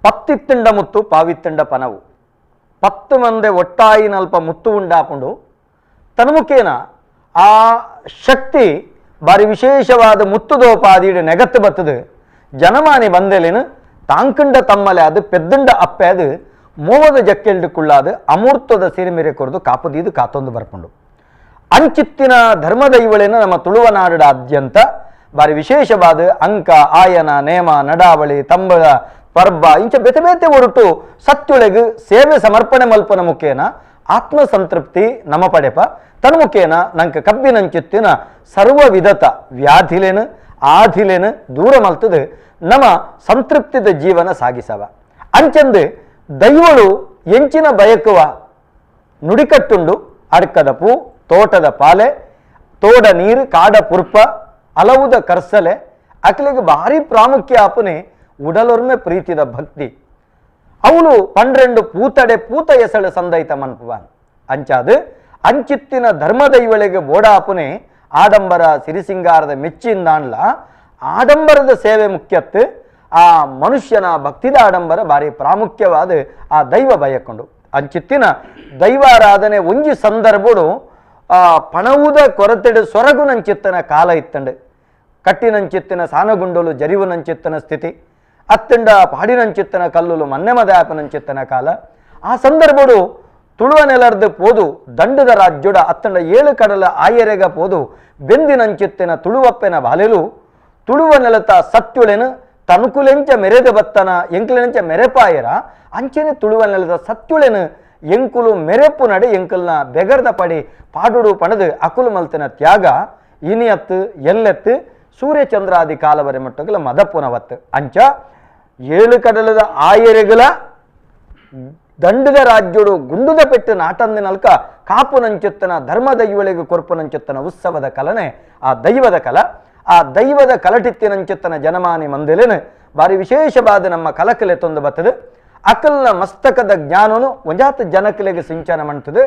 ಪತ್ತಿತ್ತಂಡ ಮುತ್ತು ಪಾವಿತ್ತಂಡ ಪನವು 10 ಮಂದೆ ಒಟ್ಟಾಯಿನಲ್ಪ ಮುತ್ತು ಉಂಡಾಪುಂಡು ತನ್ಮುಖೇನ ಆ ಶಕ್ತಿ ಬಾರಿ ವಿಶೇಷವಾದ ಮುತ್ತುದೋಪಾದಿಡು ನೆಗತ್ತು ಬತ್ತದು ಜನಮಾನಿ ಬಂದೆಲೇನು ತಾಂಕಂಡ ತಮ್ಮಲೆ ಅದು ಪೆದ್ದಂಡ ಅಪ್ಪೆ ಅದು ಮೋವದ ಜಕ್ಕೆಲ್ಡುಕುಳ್ಳಾದ ಅಮೂರ್ತದ ಸಿರಿಮಿರೆ ಕೊರದು ಕಾಪುದೀದು ಕಾತೊಂದು ಬರ್ಪುಂಡು. ಅಂಚಿತ್ತಿನ ಧರ್ಮದೈವಳೇನ ನಮ್ಮ ತುಳುವನಾಡಾದ್ಯಂತ ಬಾರಿ ವಿಶೇಷವಾದ ಅಂಕ ಆಯನ ನೇಮ ನಡಾವಳಿ ತಂಬಳ ಪರ್ಬ ಇಂಚ ಬೇತೆ ಬೇತೆ ಒರಟು ಸತ್ಯೊಳಗೆ ಸೇವೆ ಸಮರ್ಪಣೆ ಮಲ್ಪನ ಮುಖೇನ ಆತ್ಮಸಂತೃಪ್ತಿ ನಮ ಪಡೆಪ ತನ್ಮುಖೇನ ನಂಕ ಕಬ್ಬಿನಂಚಿತ್ತಿನ ಸರ್ವ ವಿಧತ ವ್ಯಾಧಿಲೇನು ಆಧಿಲೇನು ದೂರ ಮಲ್ತದು ನಮ ಸಂತೃಪ್ತಿದ ಜೀವನ ಸಾಗಿಸವ. ಅಂಚಂದು ದೈವಳು ಎಂಚಿನ ಬಯಕುವ ನುಡಿಕಟ್ಟುಂಡು ಅಡ್ಕದ ಪೂ ತೋಟದ ಪಾಲೆ ತೋಡ ನೀರು ಕಾಡ ಪುರ್ಪ ಅಲವುದ ಕರ್ಸಲೆ ಅಕ್ಲಿಗೆ ಭಾರಿ ಪ್ರಾಮುಖ್ಯ ಆಪನೆ ಉಡಲೊರ್ಮೆ ಪ್ರೀತಿದ ಭಕ್ತಿ ಅವಳು 12 ಪೂತಡೆ ಪೂತ ಎಸಳು ಸಂದೈತ ಮನ್ಪುವಾನ್. ಅಂಚಾದು ಅಂಚಿತ್ತಿನ ಧರ್ಮದೈವಳಿಗೆ ಬೋಡಾಪುನೆ ಆಡಂಬರ ಸಿರಿಸಿಂಗಾರದ ಮೆಚ್ಚಿಂದಾನ್ಲ ಆಡಂಬರದ ಸೇವೆ ಮುಖ್ಯತ್ತು ಆ ಮನುಷ್ಯನ ಭಕ್ತಿದ ಆಡಂಬರ ಭಾರಿ ಪ್ರಾಮುಖ್ಯವಾದ ಆ ದೈವ ಬಯಕೊಂಡು ಅಂಚಿತ್ತಿನ ದೈವಾರಾಧನೆ ಒಂಜಿ ಸಂದರ್ಭಡು ಆ ಪಣವುದ ಕೊರತೆಡು ಸೊರಗುನಂಚಿತ್ತನ ಕಾಲ ಇತ್ತಂಡು ಕಟ್ಟಿನಂಚಿತ್ತಿನ ಸಾನಗುಂಡಲು ಜರಿವುನಂಚಿತ್ತನ ಸ್ಥಿತಿ ಅತ್ತಂಡ ಪಾಡಿನಂಚಿತ್ತನ ಕಲ್ಲುಲು ಮನ್ನೆಮದಾಪನಂಚಿತ್ತನ ಕಾಲ ಆ ಸಂದರ್ಭಡು ತುಳುವ ನೆಲರ್ದು ಪೋದು ದಂಡದ ರಾಜ್ಯುಡ ಅತ್ತಂಡ 7 ಕಡಲ ಆಯರೆಗ ಪೋದು ಬೆಂದಿನಂಚಿತ್ತಿನ ತುಳುವಪ್ಪೆನ ಬಾಲೆಲು ತುಳುವ ನೆಲತ ಸತ್ಯುಳೆನು ತನುಕುಲೆಂಚ ಮೆರೆದ ಬತ್ತನ ಎಂಕುಲೆಂಚ ಮೆರೆಪಾಯರ ಅಂಚನೆ ತುಳುವ ನೆಲದ ಸತ್ಯುಳೆನು ಎಂಕುಲು ಮೆರೆಪು ನಡೆ ಎಂಕಲ್ನ ಬೆಗರ್ದ ಪಡಿ ಪಾಡುಡು ಪಣದು ಅಕುಲು ಮಲ್ತನ ತ್ಯಾಗ ಇನಿಯತ್ತು ಎಲ್ಲೆತ್ತು ಸೂರ್ಯಚಂದ್ರಾದಿ ಕಾಲವರೆ ಮಟ್ಟಗಳ ಮದಪುನವತ್ತು. ಅಂಚ 7 ಕಡಲದ ಆಯರೆಗಳ ದಂಡದ ರಾಜ್ಯಡು ಗುಂಡುದ ಪೆಟ್ಟು ನಾಟಂದಿನಲ್ಕ ಕಾಪುನಂಚುತ್ತನ ಧರ್ಮದೈವಳಿಗೆ ಕೊರ್ಪುನಂಚುತ್ತನ ಉತ್ಸವದ ಕಲನೆ ಆ ದೈವದ ಕಲ. ಆ ದೈವದ ಕಲಟಿತ್ತಿನಂಚುತ್ತನ ಜನಮಾನಿ ಮಂದಿಲೇನು ಭಾರಿ ವಿಶೇಷವಾದ ನಮ್ಮ ಕಲಕಲೆ ತೊಂದು ಬರ್ತದೆ. ಅಕಲ್ನ ಮಸ್ತಕದ ಜ್ಞಾನನು ಒಂಜಾತ ಜನಕಲೆಗೆ ಸಿಂಚನ ಮಾಡ್ತದೆ.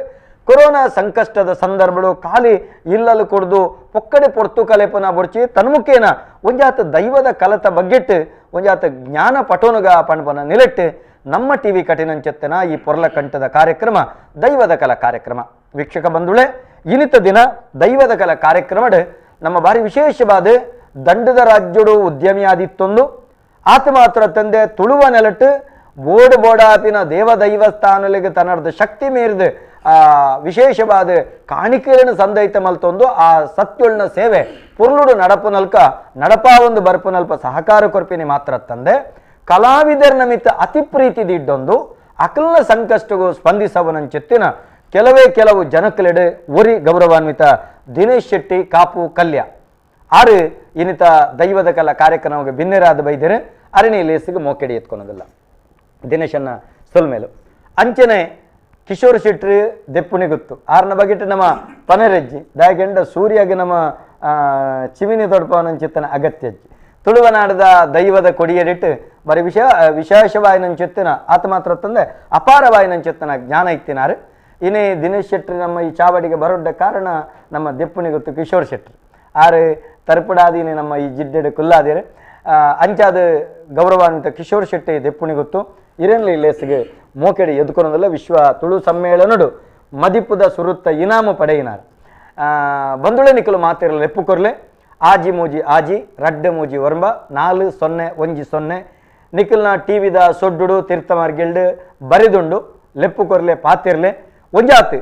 ಕೊರೋನಾ ಸಂಕಷ್ಟದ ಸಂದರ್ಭಗಳು ಖಾಲಿ ಇಲ್ಲಲು ಕೊಡ್ದು ಪೊಕ್ಕಡೆ ಪೊರ್ತು ಕಲೆಪನ ಬೊಡ್ಚಿ ತನ್ಮುಖೇನ ಒಂಜಾತ ದೈವದ ಕಲತ ಬಗ್ಗೆಟ್ಟು ಒಂಜಾತ ಜ್ಞಾನ ಪಟೋನುಗ ಪಣಪನ ನಿಲೆಟ್ಟು ನಮ್ಮ ಟಿವಿ ಕಠಿಣಂಚೆತ್ತನ ಈ ಪೊರ್ಲಕಂಠದ ಕಾರ್ಯಕ್ರಮ ದೈವದ ಕಲ ಕಾರ್ಯಕ್ರಮ. ವೀಕ್ಷಕ ಬಂಧುಳೆ, ಇನಿತ ದಿನ ದೈವದ ಕಲ ಕಾರ್ಯಕ್ರಮಡ್ ನಮ್ಮ ಭಾರಿ ವಿಶೇಷವಾದ ದಂಡದ ರಾಜ್ಯಡು ಉದ್ಯಮಿಯಾದಿತ್ತೊಂದು ಆತ ಮಾತ್ರ ತಂದೆ ತುಳುವ ನೆಲಟ್ಟು ಬೋಡು ಬೋಡಾಪಿನ ದೇವ ದೈವಸ್ಥಾನಲಿಗೆ ತನ್ನರ್ದ ಶಕ್ತಿ ಮೀರಿದ ವಿಶೇಷವಾದ ಕಾಣಿಕೆಯನ್ನು ಸಂದೈತ ಮಲ್ತೊಂದು ಆ ಸತ್ಯೊಳ್ನ ಸೇವೆ ಪುರ್ಲುಡು ನಡಪುನಲ್ಕ ನಡಪ ಒಂದು ಬರ್ಪುನಲ್ಪ ಸಹಕಾರ ಕೊರ್ಪಿನಿ ಮಾತ್ರ ತಂದೆ ಕಲಾವಿದರ ನಿಮಿತ್ತ ಅತಿ ಪ್ರೀತಿ ದಿಡ್ಡೊಂದು ಅಕಲ್ನ ಸಂಕಷ್ಟಗೂ ಸ್ಪಂದಿಸವನಂಚೆತ್ತಿನ ಕೆಲವೇ ಕೆಲವು ಜನಕಲೆಡೆ ಒರಿ ಗೌರವಾನ್ವಿತ ದಿನೇಶ್ ಶೆಟ್ಟಿ ಕಾಪು ಕಲ್ಯ ಆರು ಇನ್ನಿತ ದೈವದ ಕಲ ಕಾರ್ಯಕ್ರಮಕ್ಕೆ ಬಿನ್ನೆರಾದ ಬೈದರೆ ಅರಣಿ ಲೇಸಿಗೆ ಮೋಕೆಡಿ ಎತ್ಕೊಳೋದಿಲ್ಲ ದಿನೇಶನ್ನ ಸೊಲ್ಮೇಲು. ಅಂಚನೆ ಕಿಶೋರ್ ಶೆಟ್ಟಿ ದೆಪ್ಪುಣಿ ಗೊತ್ತು ಆರನ ಬಗೆಟ್ ನಮ್ಮ ಪನರೆಜ್ಜಿ ದಾಯಕೆಂಡ ಸೂರ್ಯಗೆ ನಮ್ಮ ಚಿಮಿನಿ ದೊಡ್ಡಪವನಂಚಿತ್ತನ ಅಗತ್ಯಜ್ಜಿ ತುಳುವನಾಡದ ದೈವದ ಕೊಡಿಯಡಿಟ್ಟು ಬರೀ ವಿಶೇಷವಾಯಿನಂಚೆತ್ತಿನ ಆತ ಮಾತ್ರ ತಂದೆ ಅಪಾರವಾಯಿನಂಚೆತ್ತನ ಜ್ಞಾನ ಇತ್ತಿನಾರು. ಇನ್ನೇ ದಿನೇಶ್ ಶೆಟ್ಟಿ ನಮ್ಮ ಈ ಚಾವಡಿಗೆ ಬರೋಡ್ಡ ಕಾರಣ ನಮ್ಮ ದೆಪ್ಪುಣಿ ಗೊತ್ತು ಕಿಶೋರ್ ಶೆಟ್ಟಿ ಆರು ತರ್ಪಡಾದಿನೇ ನಮ್ಮ ಈ ಜಿಡ್ಡೆಡು ಕುಲ್ಲಾದಿರು ಅಂಚಾದ ಗೌರವಾನ್ವಿತ ಕಿಶೋರ್ ಶೆಟ್ಟಿ ದೆಪ್ಪುಣಿ ಗೊತ್ತು ಇರೇನ್ಲಿ ಲೇಸಿಗೆ ಮೋಕೆಡಿ ಎದ್ಕೊನದಲ್ಲ ವಿಶ್ವ ತುಳು ಸಮ್ಮೇಳನಡು ಮದಿಪುದ ಸುರುತ್ತ ಇನಾಮು ಪಡೆಯಿನಾರು. ಬಂದುಳೆ ನಿಕ್ಕಲು ಮಾತಿರಲು ಲೆಪ್ಪು ಕೊರ್ಲೆ ಆಜಿ ಮೂಜಿ ಆಜಿ ರಡ್ಡೆ ಮೂಜಿ ಒರಂಬ 4 0 1 0 ನಿಖಲ್ನ ಟಿವಿದ ಸೊಡ್ಡುಡು ತೀರ್ಥಮಾರ್ಗಿಲ್ಡು ಬರಿದುಂಡು ಲೆಪ್ಪು ಕೊರ್ಲೆ ಪಾತಿರ್ಲೆ ಒಂಜಾತು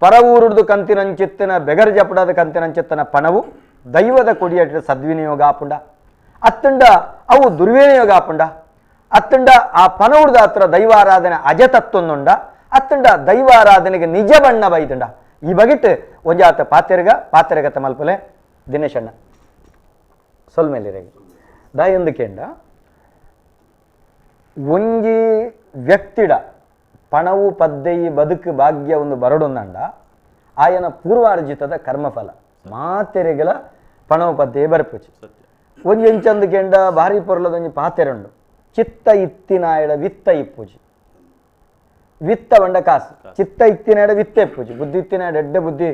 ಪರವೂರುಡ್ದು ಕಂತಿನಂಚಿತ್ತಿನ ಬೆಗರ್ ಜಪಡಾದ ಕಂತಿನಂಚಿತ್ತನ ಪಣವು ದೈವದ ಕೊಡಿಯಟ ಸದ್ವಿನಿಯೋಗ ಆಪುಂಡ ಅತ್ತಂಡ ಅವು ದುರ್ವಿನಿಯೋಗ ಆಪುಂಡ ಅತ್ತಂಡ ಆ ಪನವುಡ್ದ ಹತ್ರ ದೈವಾರಾಧನೆ ಅಜತತ್ವೊಂದುಂಡ ಅತ್ತಂಡ ದೈವಾರಾಧನೆಗೆ ನಿಜ ಬಣ್ಣ ಬೈದುಂಡ ಈ ಬಗೆಟ್ ಒಂಜಾತ ಪಾತೆರ್ಗ ಪಾತೆರಗತ ಮಲ್ಪಲೆ ದಿನೇಶಣ್ಣ ಸೊಲ್ಮೇಲಿರಗಿ ದಾಯೊಂದು ಕೇಂಡ ಒಂಜಿ ವ್ಯಕ್ತಿಡ ಪಣವು ಪದ್ದೆಯಿ ಬದುಕು ಭಾಗ್ಯ ಒಂದು ಬರಡೊಂದಂಡ ಆಯನ ಪೂರ್ವಾರ್ಜಿತದ ಕರ್ಮಫಲ ಮಾತೆರೆಗಲ ಪಣವು ಪದ್ದೆಯೇ ಬರ್ಪುಚಿ ಒಂಜಿ ಎಂಚಂದು ಕೆಂಡ ಭಾರಿ ಪೊರ್ಲದೊಂಜಿ ಪಾತೆರುಂಡು ಚಿತ್ತ ಇತ್ತಿನಾಯಡ ವಿತ್ತ ಇಪ್ಪುಜಿ ವಿತ್ತ ಬಂಡ ಕಾಸು ಚಿತ್ತ ಇತ್ತಿನಾಯಡ ವಿತ್ತ ಇಪ್ಪುಜಿ ಬುದ್ಧಿ ಇತ್ತಿನಾಯಡ ಎಡ್ಡೆ ಬುದ್ಧಿ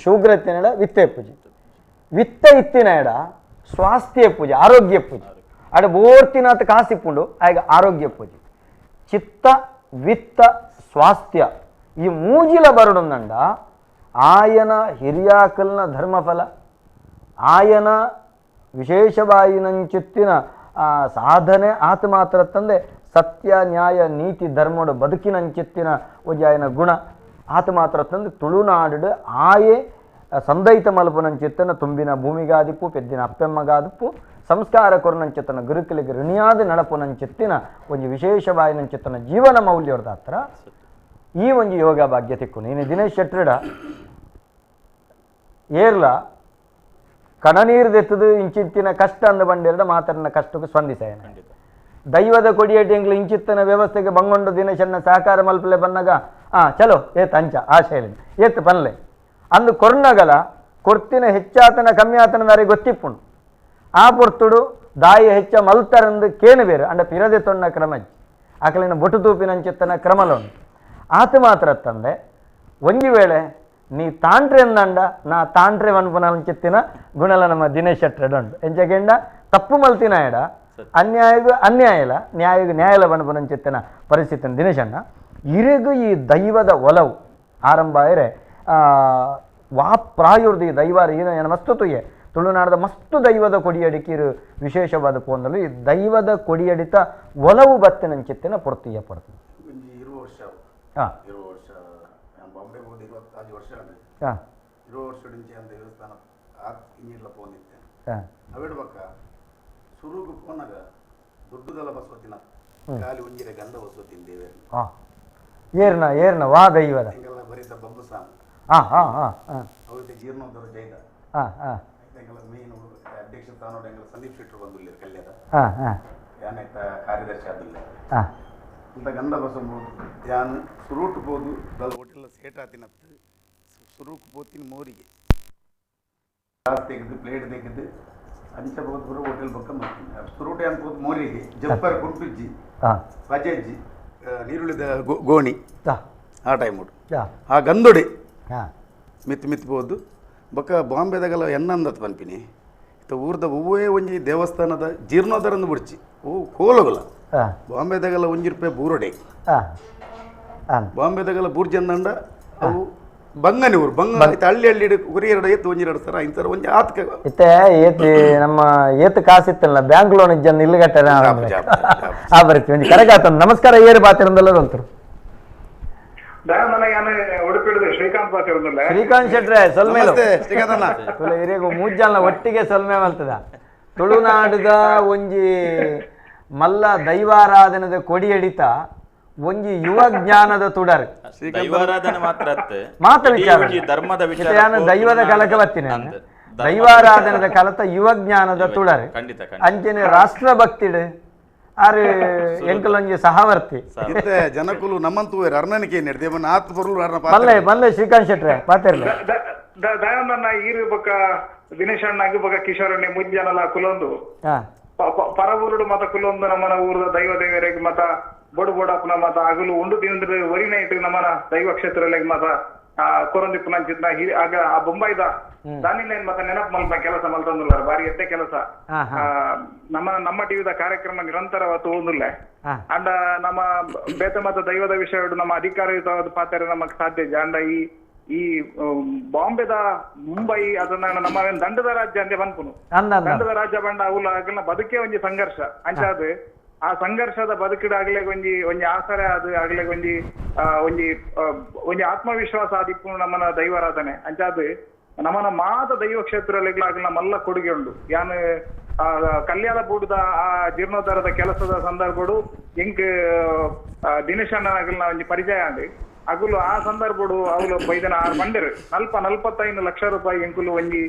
ಶೂಗ್ರ ಇತ್ತಿನಾಯಡ ವಿತ್ತ ಇಪ್ಪುಜಿ ವಿತ್ತ ಇತ್ತಿನಾಯಡ ಸ್ವಾಸ್ಥ್ಯ ಪೂಜೆ ಆರೋಗ್ಯ ಪೂಜೆ. ಅಡ ಬೋರ್ತಿನಾತ ಕಾಸಿಪ್ಪುಂಡು ಆಗ ಆರೋಗ್ಯ ಪೂಜೆ ಚಿತ್ತ ವಿತ್ತ ಸ್ವಾಸ್ಥ್ಯ ಈ ಮೂಜಿಲ ಬರಡುಂದಂಡ ಆಯನ ಹಿರಿಯಾಕಲ್ನ ಧರ್ಮಫಲ ಆಯನ ವಿಶೇಷವಾಯಿನಂಚಿತ್ತಿನ ಸಾಧನೆ ಆತ ಮಾತ್ರ ತಂದೆ ಸತ್ಯ ನ್ಯಾಯ ನೀತಿ ಧರ್ಮಡು ಬದುಕಿನಂಚಿತ್ತಿನ ಒಂಜಿ ಆಯನ ಗುಣ ಆತ ಮಾತ್ರ ತಂದೆ ತುಳುನಾಡು ಆಯೆ ಸಂದೈತ ಮಲ್ಪುನಂಚಿತ್ತನ ತುಂಬಿನ ಭೂಮಿಗಾದಿಪ್ಪು ಪೆದ್ದಿನ ಅಪ್ಪೆಮ್ಮಗಾದಿಪ್ಪು ಸಂಸ್ಕಾರ ಕೊರನಂಚಿತ್ತನ ಗುರುಕುಲಿಗೆ ಋಣಿಯಾದ ನಡಪುನಂಚಿತ್ತಿನ ಒಂಜಿ ವಿಶೇಷವಾಯಿನಂಚಿತ್ತನ ಜೀವನ ಮೌಲ್ಯದ ಹತ್ರ ಈ ಒಂಜಿ ಯೋಗ ಭಾಗ್ಯ ತಿಕ್ಕು ನೀನು ದಿನೇಶ್ ಶೆಟ್ಟರ್ಡ ಏರ್ಲ ಕಣನೀರು ದೆತ್ತದು ಇಂಚಿತ್ತಿನ ಕಷ್ಟ ಅಂದ ಬಂಡೆರಡ ಮಾತನ್ನ ಕಷ್ಟಕ್ಕೆ ಸ್ಪಂದಿಸಾಯನ ದೈವದ ಕೊಡಿಯೇಟಿ ಎಂಗ್ಲು ಇಂಚಿತ್ತನ ವ್ಯವಸ್ಥೆಗೆ ಬಂಗೊಂಡು ದಿನೇಶನ್ನ ಸಹಕಾರ ಮಲ್ಪಲೆ ಬನ್ನಗ ಆ ಚಲೋ ಏತ್ ಅಂಚ ಆ ಶೈಲಿ ಏತ್ ಪನ್ಲೆ ಅಂದು ಕೊರ್ನಗಲ ಕೊರ್ತಿನ ಹೆಚ್ಚಾತನ ಕಮ್ಮಿ ಆತನ ದಾರಿ ಗೊತ್ತಿಪ್ಪುಂಡು ಆ ಪೊರ್ತುಡು ದಾಯಿ ಹೆಚ್ಚ ಮಲ್ತರಂದು ಕೇನು ಬೇರು ಅಂಡ ಪಿರದೆ ತೊಣ್ಣ ಕ್ರಮ ಆಕಲಿನ ಬೊಟ್ಟು ತೂಪಿನಂಚಿತ್ತನ ಕ್ರಮಲೋಂಡು ಆತ ಮಾತ್ರ ತಂದೆ ಒಂಜಿ ವೇಳೆ ನೀ ತಾಂಟ್ರೆ ಅಂದಂಡ ನಾ ತಾಂಟ್ರೆ ವನ್ಪುನಂಚಿತ್ತಿನ ಗುಣಲ ನಮ್ಮ ದಿನೇಶ್ ಶೆಟ್ಟರ್ಡ ಉಂಡು ಎಂಚಗೆಂಡ ತಪ್ಪು ಮಲ್ತಿನ ಎಡ ಅನ್ಯಾಯಗೂ ಅನ್ಯಾಯಲ ನ್ಯಾಯಗೂ ನ್ಯಾಯಲ ಬಣಪುನಂಚಿತ್ತಿನ ಪರಿಸ್ಥಿತಿನ ದಿನೇಶಣ್ಣ ಇರಿಗೂ ಈ ದೈವದ ಒಲವು ಆರಂಭ ಆಯರೆ ವಾ ಪ್ರಾಯುರ್ದು ಈ ದೈವಾರ ಏನು ಮಸ್ತು ತುಯ್ಯೆ ತುಳುನಾಡದ ಮಸ್ತು ದೈವದ ಕೊಡಿಯಡಿಕೆ ವಿಶೇಷವಾದ ಪೋಂದಲು ಈ ದೈವದ ಕೊಡಿಯಡಿತ ಒಲವು ಬತ್ತಿನಂಚಿತ್ತಿನ ಪೊರ್ತಿಯ ಪಡ್ತೀನಿ 20 ವರ್ಷ ಹಾಂ 20 ವರ್ಷ ಬಾಂಬೆ ಹೋಗಿ 25 ವರ್ಷ ಹಾಂ 20 ವರ್ಷ ದೇವಸ್ಥಾನ ಇಂಜಿಲ್ಲ ಪೋಂದಿತ್ತೆ ಹಾಂ ಅವಿಡ್ಬಕ್ಕ ಸುರುಗು ಪೋನಾಗ ದೊಡ್ಡದಲ್ಲ ಬಸವತಿನ ಖಾಲಿ ಒಂಜಿರ ಗಂಧ ಬಸವತಿನ ದೇವೆ ಹಾಂ ಏರ್ನ ಏರ್ನ ವಾ ದೈವದ ಎಂಗೆಲ್ಲ ಬರೀತ ಬಬ್ಬುಸಾನ್ ಹಾಂ ಹಾಂ ಹಾಂ ಹಾಂ ಅವರಿಗೆ ಜೀರ್ಣೋದ್ಧಾರ ಜೈದ ಹಾಂ ಹಾಂ ಎಂಗೆಲ್ಲ ಮೇನ್ ಅಧ್ಯಕ್ಷ ಸ್ಥಾನ ಎಂಗೆಲ್ಲ ಸಂದೀಪ್ ಶೆಟ್ಟರು ಬಂದುಲ್ಲ ಕಲ್ಯಾದ ಹಾಂ ಹಾಂ ಯಾನೈತ ಕಾರ್ಯದರ್ಶಿ ಆದಿಲ್ಲ ಹಾಂ ಅಂತ ಗಂಧ ಬಸಂಬೋದು ಯಾನ್ ಸುರೂಟ್ ಬೋದು ದಲ್ ಹೋಟೆಲ್ ಸೇಟ್ ಆತಿನತ್ತು ಸುರೂಕ್ ಪೋತಿನ ಮೋರಿಗೆ ಗ್ಲಾಸ್ ತೆಗೆದು ಪ್ಲೇಟ್ ತೆಗೆದು ಅಂಚ ಬೋದು ಪೂರ ಹೋಟೆಲ್ ಪಕ್ಕ ಮಾಡ್ತೀನಿ ಸುರೂಟ್ ಯಾನ್ ಪೋತು ಮೋರಿಗೆ ಜಪ್ಪರ್ ಕುಂಟುಜ್ಜಿ ಹಾಂ ಪಜಜ್ಜಿ ನೀರುಳ್ಳಿದ ಗೋಣಿ ಹಾಂ ಆ ಟೈಮ್ ಉಂಟು ಹಾಂ ಆ ಗಂದೊಡೆ ಹಾಂ ಮಿತ್ ಮಿತ್ ಪೋದು ಬೊಕ್ಕ ಬಾಂಬೆದಾಗಲ ಎನ್ನಂದತ್ ಪನ್ಪಿನಿ ಇತ್ತ ಊರ್ದ ಒವ್ವೇ ಒಂಜಿ ದೇವಸ್ಥಾನದ ಜೀರ್ಣೋದ್ಧಾರಂದು ಬುಡ್ಚಿ ಓ ಕೋಲಗುಲ ಹಾಂ ಬಾಂಬೆದಾಗಲ ಒಂಜಿ ರೂಪಾಯಿ ಬೂರೊಡೆ ಹಾಂ ಹಾಂ ಬಾಂಬೆದಾಗಲ ಬೂರ್ಜಂದಂಡ ಅವು ಬಂಗನೆ ಊರು ಬಂಗ ಇತ್ತ ಹಳ್ಳಿ ಹಳ್ಳಿ ಗುರಿ ಎರಡು ಏತ್ ಒಂಜಿ ಎರಡು ಸರ ಇಂತರ ಒಂಜಿ ಆತ್ಕ ಇತ್ತೆ ಏತ್ ನಮ್ಮ ಏತ್ ಕಾಸಿತ್ತಲ್ಲ ಬ್ಯಾಂಕ್ ಲೋನ್ ಇಜ್ಜನ್ ಇಲ್ಲಿ ಕಟ್ಟರೆ ಆ ಬರ್ತೀವಿ ಒಂಜಿ ಕರೆಗಾತ ನಮಸ್ಕಾರ ಏರು ಬಾತಿರಂದಲ್ಲ ಹೋಲ್ತರು ಉಡುಪಿಡಿದ ಶ್ರೀಕಾಂತ್ ಬಾತಿರಂದಲ್ಲ ಶ್ರೀಕಾಂತ್ ಶೆಟ್ರೆ ಸೊಲ್ಮೆ ನಮಸ್ತೆ ಶ್ರೀಕಾಂತಣ್ಣ ತುಳು ಹಿರಿಯಗು ಮೂಜಾಲ್ನ ಒಟ್ಟಿಗೆ ಸೊಲ್ಮೆ ಮಲ್ತದ ತುಳುನಾಡುದ ಒಂಜಿ ಮಲ್ಲ ದೈವಾರಾಧನದ ಕೊಡಿಯಡಿತ ಒಂಜಿ ಯುವ ಜ್ಞಾನದ ತುಡರ್ ದೈವಾರಾಧನೆ ಮಾತ್ರ ಅತ್ತೆ ಮಾತ್ರ ವಿಚಾರ ಇಡೀ ಧರ್ಮದ ವಿಚಾರ ನಾನು ದೈವದ ಕಲಕ ಬತ್ತೀನಿ ನಾನು. ದೈವಾರಾಧನದ ಕಲತ ಯುವ ಜ್ಞಾನದ ತುಡರ್ ಖಂಡಿತ ಖಂಡಿತ ಅಂಚನೆ ರಾಷ್ಟ್ರ ಭಕ್ತಿಡು ಆರು ಎಂಕಲೊಂಜಿ ಸಹವರ್ತಿ ಇತ್ತೆ ಜನಕುಲು ನಮ್ಮಂತೂ ಅರ್ಣನಿಕೆ ದೇವನ ಆತ್ ಬರಲು ಅರ್ಣ ಬಲ್ಲೆ ಬಲ್ಲೆ ಶ್ರೀಕಾಂತ್ ಶೆಟ್ರೆ ಪಾತಿರ್ಲೆ ದಯಾನಂದಣ್ಣ ಈರು ಬೊಕ್ಕ ದಿನೇಶ್ ಅಣ್ಣ ಬೊಕ್ಕ ಕಿಶೋರಣ್ಣೆ ಮುಂಜಾನಲ ಕುಲೊಂದು ಹಾ ಪರವೂರುಡು ಮತ ಕುಲೊಂದು ನಮ್ಮನ ಊರದ ದೈವ ದೇವರಿಗೆ ಮತ ಬೊಡು ಬೊಡಪ್ಪನ ಮತ ಅಗಲು ಉಂಡು ತಿಂದ್ರೆ ಒರಿನ ಇಟ್ಟು ನಮ್ಮನ ದೈವ ಕ್ಷೇತ್ರಗಳಿಗೆ ಮತ ಆ ಕೊರಂದಿಪ್ಪು ನಂಚಿದ್ನ ಹಿರಿ ಆಗ ಆ ಬೊಂಬೈದ ದಾನಿಲೇನ್ ಮತ ನೆನಪು ಮಲ್ಪ ಕೆಲಸ ಮಲ್ತಂದುಲ್ಲಾರ ಬಾರಿ ಎತ್ತೆ ಕೆಲಸ ಹಾ, ಹಾ. ನಮ್ಮ ನಮ್ಮ ಟಿವಿದ ಕಾರ್ಯಕ್ರಮ ನಿರಂತರವ ತೋಂದುಲ್ಲೆ ಹಾ. ಅಂಡ ನಮ್ಮ ಬೇತ ಮತ ದೈವದ ವಿಷಯ ನಮ್ಮ ಅಧಿಕಾರಯುತವಾದ ಪಾತ್ರ ನಮಗ್ ಸಾಧ್ಯ ಇಜ್ಜಿ. ಅಂಡ ಈ ಈ ಬಾಂಬೆದ ಮುಂಬೈ ಅದನ್ನ ನಮ್ಮ ದಂಡದ ರಾಜ್ಯ ಅಂದೆ ಬನ್ಪುನು ಅಂದ ಅಂದ ದಂಡದ ರಾಜ್ಯ ಬಂಡ ಅವುಲ ಅಗಲ್ನ ಬದುಕೇ ಒಂಜಿ ಸಂಘರ್ಷ ಅಂಚಾದ್ ಆ ಸಂಘರ್ಷದ ಬದುಕಿಡ ಆಗ್ಲೇ ಒಂಜಿ ಒಂಜಿ ಆಸರೆ ಅದು ಆಗ್ಲೇ ಒಂಜಿ ಒಂಜಿ ಒಂಜಿ ಆತ್ಮವಿಶ್ವಾಸ ಆದಿಪ್ಪು ನಮ್ಮನ ದೈವಾರಾಧನೆ ಅಂಚಾದ್ ನಮ್ಮನ ಮಾತ ದೈವ ಕ್ಷೇತ್ರಗಳಿಗ್ಲ ಮಲ್ಲ ಕೊಡುಗೆ ಉಂಡು ಯಾನ್ ಕಲ್ಯಾಣ ಬೂಡುದ ಆ ಜೀರ್ಣೋದ್ಧಾರದ ಕೆಲಸದ ಸಂದರ್ಭಡು ಎಂಕ್ ದಿನೇಶಣ್ಣನಾಗಲ್ನ ಒಂಜಿ ಪರಿಚಯ ಆಂಡ್ ಅಗುಲು ಆ ಸಂದರ್ಭಡು ಅವಳು ಬೈದನ ಆರು ಬಂಡೆರು 45 ಲಕ್ಷ ರೂಪಾಯಿ ಎಂಕುಲು ಒಂಜಿ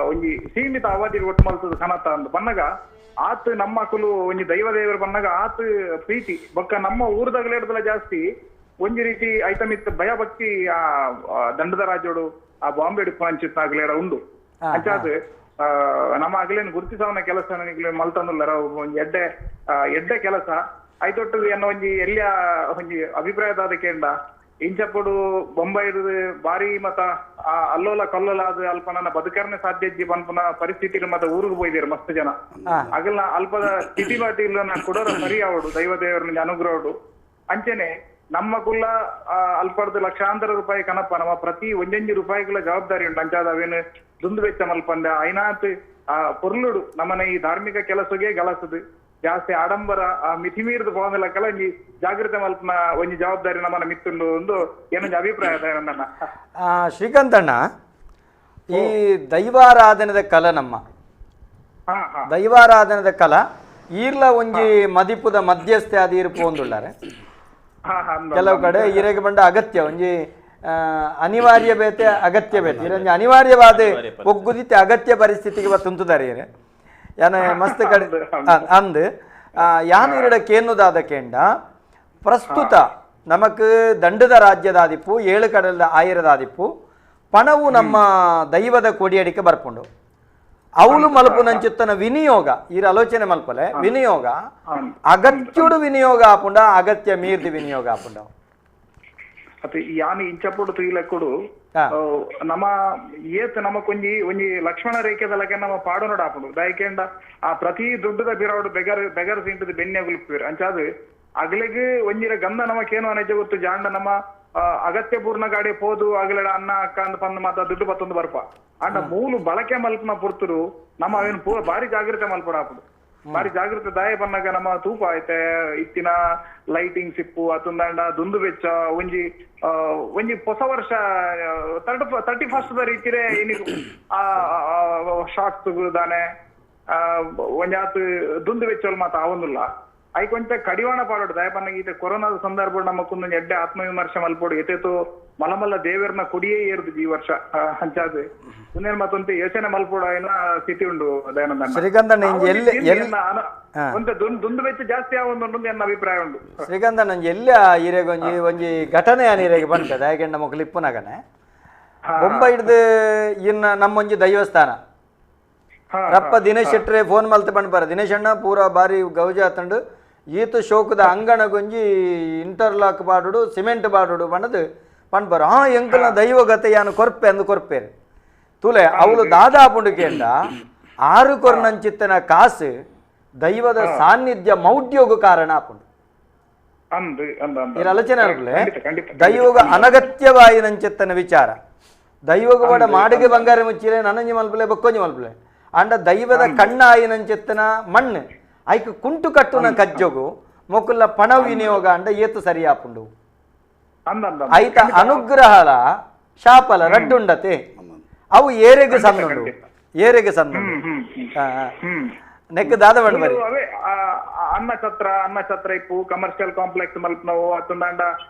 ಒಂಜಿ ಸೀಮಿತ ಅವಧಿ ಒಟ್ಟು ಮಲ್ತದ ಕನತ ಅಂದ್ ಬನ್ನಗ ಆತ್ ನಮ್ಮ ಕುಲು ಒಂಜಿ ದೈವ ದೇವರು ಬನ್ನಗ ಆತ್ ಪ್ರೀತಿ ಬೊಕ್ಕ ನಮ್ಮ ಊರ್ದಾಗಲೇಡ್ದಲ ಜಾಸ್ತಿ ಒಂಜಿ ರೀತಿ ಐತಮಿತ್ ಭಯ ಭಕ್ತಿ ಆ ದಂಡದ ರಾಜೋಡು ಆ ಬಾಂಬೆ ಪಂಚಿತ್ತಾಗ್ಲೇಡ ಉಂಡು ಅಂಚಾದ್ ನಮ್ಮ ಅಗಲೇನು ಗುರುತಿಸವನ ಕೆಲಸ ನನಗೆ ಮಲ್ತಂದುಲ್ಲರ ಒಂಜಿ ಎಡ್ಡೆ ಎಡ್ಡೆ ಕೆಲಸ ಐತೊಟ್ಟು ಎನ್ನ ಒಂಜಿ ಎಲ್ಲಿಯ ಒಂಜಿ ಅಭಿಪ್ರಾಯದಾದ ಕೇಂಡ ಇಂಚಪುಡು ಬೊಂಬೈಡ್ ಬಾರಿ ಮತ ಅಲ್ಲೋಲ ಕಲ್ಲೋಲ ಅದು ಅಲ್ಪ ನನ್ನ ಬದುಕರ್ನೆ ಸಾಧ್ಯ ಇಜ್ಜಿ ಪನ್ಪುನ ಪರಿಸ್ಥಿತಿ ಮತ ಊರಿಗೆ ಪೋಯ್ದೇರು ಮಸ್ತ್ ಜನ. ಅಗಲ್ನ ಅಲ್ಪದ ಸ್ಥಿತಿ ಬಾತಿ ಇಲ್ಲ ಕೊಡೋರ ಸರಿ ಅವಡು ದೈವ ದೇವರ ಅನುಗ್ರಹಡು. ಅಂಚೆನೆ ನಮ್ಮ ಕುಲ್ಲ ಅಲ್ಪರ್ದು ಲಕ್ಷಾಂತರ ರೂಪಾಯಿ ಕನಪ್ಪ ನಮ್ಮ ಪ್ರತಿ ಒಂಜೊಂಜಿ ರೂಪಾಯಿಗಳ ಜವಾಬ್ದಾರಿ ಉಂಟು. ಅಂಚಾದ ಅವೇನು ದುಂದು ವೆಚ್ಚ ಮಲ್ಪಂದ ಐನಾತ್ ಆ ಪೊರ್ಲುಡು ನಮ್ಮನೆ ಈ ಧಾರ್ಮಿಕ ಕೆಲಸಗೆ ಗಳಸದು ಜಾಸ್ತಿ ಆಡಂಬರ ಆ ಮಿತಿ ಮೀರಿದ ಪೋಂದಲಕ್ಕಲ್ಲ ಒಂಜಿ ಜಾಗೃತೆ ಮಲ್ಪನ ಒಂಜಿ ಜವಾಬ್ದಾರಿ ನಮ್ಮನ್ನ ಮಿತ್ತುಂಡು ಒಂದು ಏನೊಂಜಿ ಅಭಿಪ್ರಾಯ ನನ್ನ. ಶ್ರೀಕಾಂತಣ್ಣ, ಈ ದೈವಾರಾಧನೆದ ಕಲ ನಮ್ಮ ದೈವಾರಾಧನೆದ ಕಲ ಈರ್ಲ ಒಂಜಿ ಮದಿಪುದ ಮಧ್ಯಸ್ಥೆ ಆದ ಈರ್ಪು ಒಂದುಳ್ಳಾರೆ ಕೆಲವು ಕಡೆ ಈರೆಗೆ ಬಂಡ ಅಗತ್ಯ ಒಂಜಿ ಅನಿವಾರ್ಯ ಬೇತೆ ಅಗತ್ಯ ಬೇತೆ ಇರಂಜಿ ಅನಿವಾರ್ಯವಾದ ಒಗ್ಗುದಿತ್ತೆ ಅಗತ್ಯ ಪರಿಸ್ಥಿತಿಗೆ ತುಂತುದಾರೆ ಈರೆ ಯಾನ ಮಸ್ತ್ ಕಡೆ ಅಂದು ಯಾನ್ ಇರಡ ಕೇನುದಾದ ಕೇಂಡ ಪ್ರಸ್ತುತ ನಮಕ್ ದಂಡದ ರಾಜ್ಯದಾದಿಪ್ಪು ಏಳು ಕಡಲದ ಆಯಿರದಾದಿಪ್ಪು ಪಣವು ನಮ್ಮ ದೈವದ ಕೊಡಿಯಡಿಕೆ ಬರ್ಪುಂಡು ಅವಳು ಮಲ್ಪುನಂಚಿತ್ತನ ವಿನಿಯೋಗ ಈರ ಆಲೋಚನೆ ಮಲ್ಪಲೆ ವಿನಿಯೋಗ ಅಗತ್ಯುಡು ವಿನಿಯೋಗ ಆಪುಂಡ ಅಗತ್ಯ ಮೀರ್ದಿ ವಿನಿಯೋಗ ಆಪುಂಡ. ಅತ್ತೆ ಯಾನ್ ಇಂಚಪುಡು ತುಯಿಲಕ್ಕುಡು ನಮ್ಮ ಏತ್ ನಮ್ಮ ಕೊಂಜಿ ಒಂಜಿ ಲಕ್ಷ್ಮಣ ರೇಖೆದಲಕ್ಕೆ ನಮ್ಮ ಪಾಡೋನೋಡು ಆಪುಂಡು ದಯಕೆಂಡ ಆ ಪ್ರತಿ ದುಡ್ಡದ ಬಿರವಡು ಬೆಗರ್ ಬೆಗರ್ ಸಿಂಟದ ಬೆನ್ನೆ ಗುಲ್ಪುವೆರ್ ಅಂಚಾದ್ ಅಗಲಿಗೆ ಒಂಜಿರ ಗಂಧ ನಮಕೇನು ಅನಜ ಗೊತ್ತು ಜಾಂಡ ನಮ್ಮ ಅಗತ್ಯ ಪೂರ್ಣ ಗಾಡಿ ಪೋದು ಅಗಲಡ ಅನ್ನ ಅಕ್ಕ ಅಂದ್ ಪಂದ್ ಮಾತ ದುಡ್ಡು ಬತ್ತೊಂದು ಬರ್ಪ ಅಂಡ ಮೂಲು ಬಳಕೆ ಮಲ್ಪನ ಪುರ್ತರು ನಮ್ಮ ಅವೇನು ಪೂರ ಬಾರಿ ಜಾಗೃತೆ ಮಲ್ಪಡ ಆಪುಂಡು. ಬಾರಿ ಜಾಗೃತೆ ದಾಯ ಬನ್ನಾಗ ನಮ್ಮ ತೂಪ ಐತೆ ಇತ್ತಿನ ಲೈಟಿಂಗ್ಸ್ ಇಪ್ಪು ಅತುಂದಾಂಡ ದುಂದು ವೆಚ್ಚ ಒಂಜಿ ಒಂಜಿ ಹೊಸ ವರ್ಷ 31st the ರೀತಿರೇ ಇನಿ ಆ ಶಾರ್ಟ್ಸ್ ದಾನೆ ಒಂಜಾತ್ ದುಂದು ವೆಚ್ಚಲ್ ಮಾತ ಆವೊಂದುಲ್ಲ ಐಕೊಂಚ ಕಡಿವಾಣ ಪಾಡೋಡು ದಯಪನ್ನಾಗ ಈತ ಕೊರೋನಾದ ಸಂದರ್ಭ ನಮ್ಮ ಕುಂದೊಂಜಿ ಎಡ್ಡೆ ಆತ್ಮವಿಮರ್ಶೆ ಮಲ್ಪೋಡು ಎತೆತೋ ಮಲಮಲ್ಲ ದೇವರನ್ನ ಕೊಡಿಯೇ ಏರ್ದು ಈ ವರ್ಷ ಅಂಚಾದ್ ಉಂದೇನ್ ಮತ್ತೊಂತೆ ಯೋಚನೆ ಮಲ್ಪೋಡು ಆಯ್ನ ಸ್ಥಿತಿ ಉಂಡು ದಯಾನಂದ. ಶ್ರೀಕಾಂತಣ್ಣ ಒಂತೆ ದುಂದು ವೆಚ್ಚ ಜಾಸ್ತಿ ಆವೊಂದುಂಡು ಎನ್ನ ಅಭಿಪ್ರಾಯ ಉಂಡು. ಶ್ರೀಕಾಂತಣ್ಣ ಎಲ್ಲಿ ಈರೆಗೆ ಒಂಜಿ ಒಂಜಿ ಘಟನೆ ಈರೆಗೆ ಬಂತ ದಯಗೆಂಡ ಮೊಕ್ಕಲು ಇಪ್ಪುನಗನೆ ಬೊಂಬೈ ಹಿಡ್ದು ಇನ್ನ ನಮ್ಮೊಂಜಿ ದೈವಸ್ಥಾನ ರಪ್ಪ ದಿನೇಶ್ ಶೆಟ್ರೆ ಫೋನ್ ಮಲ್ತ ಪಂಡ್ಪಾರ ದಿನೇಶ್ ಅಣ್ಣ ಪೂರ ಬಾರಿ ಗೌಜ ಆತಂಡು ಈತ ಶೋಕದ ಅಂಗಣಗೊಂಜಿ ಇಂಟರ್ಲಾಕ್ ಬಾಡುಡು ಸಿಮೆಂಟ್ ಬಾಡುಡು ಬಣ್ಣದು ಪಂಡ್ಪಾರ ಹಾ ಎಂಕಲ್ನ ದೈವಗತೆ ಯಾನು ಕೊರ್ಪೆ ಅಂದು ಕೊರ್ಪೇರು ತುಲೆ ಅವಳು ದಾದಾ ಪುಂಡುಕೇಂಡ ಆರು ಕೊರ್ನಂಚಿತ್ತನ ಕಾಸು ದೈವದ ಸಾನ್ನಿಧ್ಯ ಮೌಢ್ಯೋಗ ಕಾರಣ ಆಪುಂಡು. ಆಲೋಚನೆ ದೈವಗ ಅನಗತ್ಯವಾಯಿನಂಚಿತ್ತನ ವಿಚಾರ ದೈವಗ ಬಡ ಮಾಡಿಗೆ ಬಂಗಾರ ಮುಚ್ಚಿಲೆ ನನಂಜಿ ಮಲ್ಪಲೆ ಬಕ್ಕೊಂಜಿ ಮಲ್ಪಲೆ ಅಂಡ ದೈವದ ಕಣ್ಣಾಯಿನಂಚಿತ್ತನ ಮಣ್ಣು ಐಕ್ ಕುಂಟು ಕಟ್ಟುನ ಕಜ್ಜೊಗು ಮೊಕುಲ್ಲ ಪಣ ವಿನಿಯೋಗ ಅಂಡ ಏತು ಸರಿಯಾಪುಂಡು ಐತ ಅನುಗ್ರಹಲ ಶಾಪಲ ರಡ್ಡುಂಡತೆ ಅವು ಏರೆಗೆ ಸಂದುಂಡು ಏರೆಗೆ ಸಂದುಂಡು ನೆಕ್ ದಾದ ಬಣ್ಣ ಬರಿ ಅನ್ನ ಛತ್ರ ಅನ್ನ ಛತ್ರ ಇಪ್ಪು ಕಮರ್ಷಿಯಲ್ ಕಾಂಪ್ಲೆಕ್ಸ್ ಮಲ್ಪನವು ಅತ್ತುಂದಾಂಡ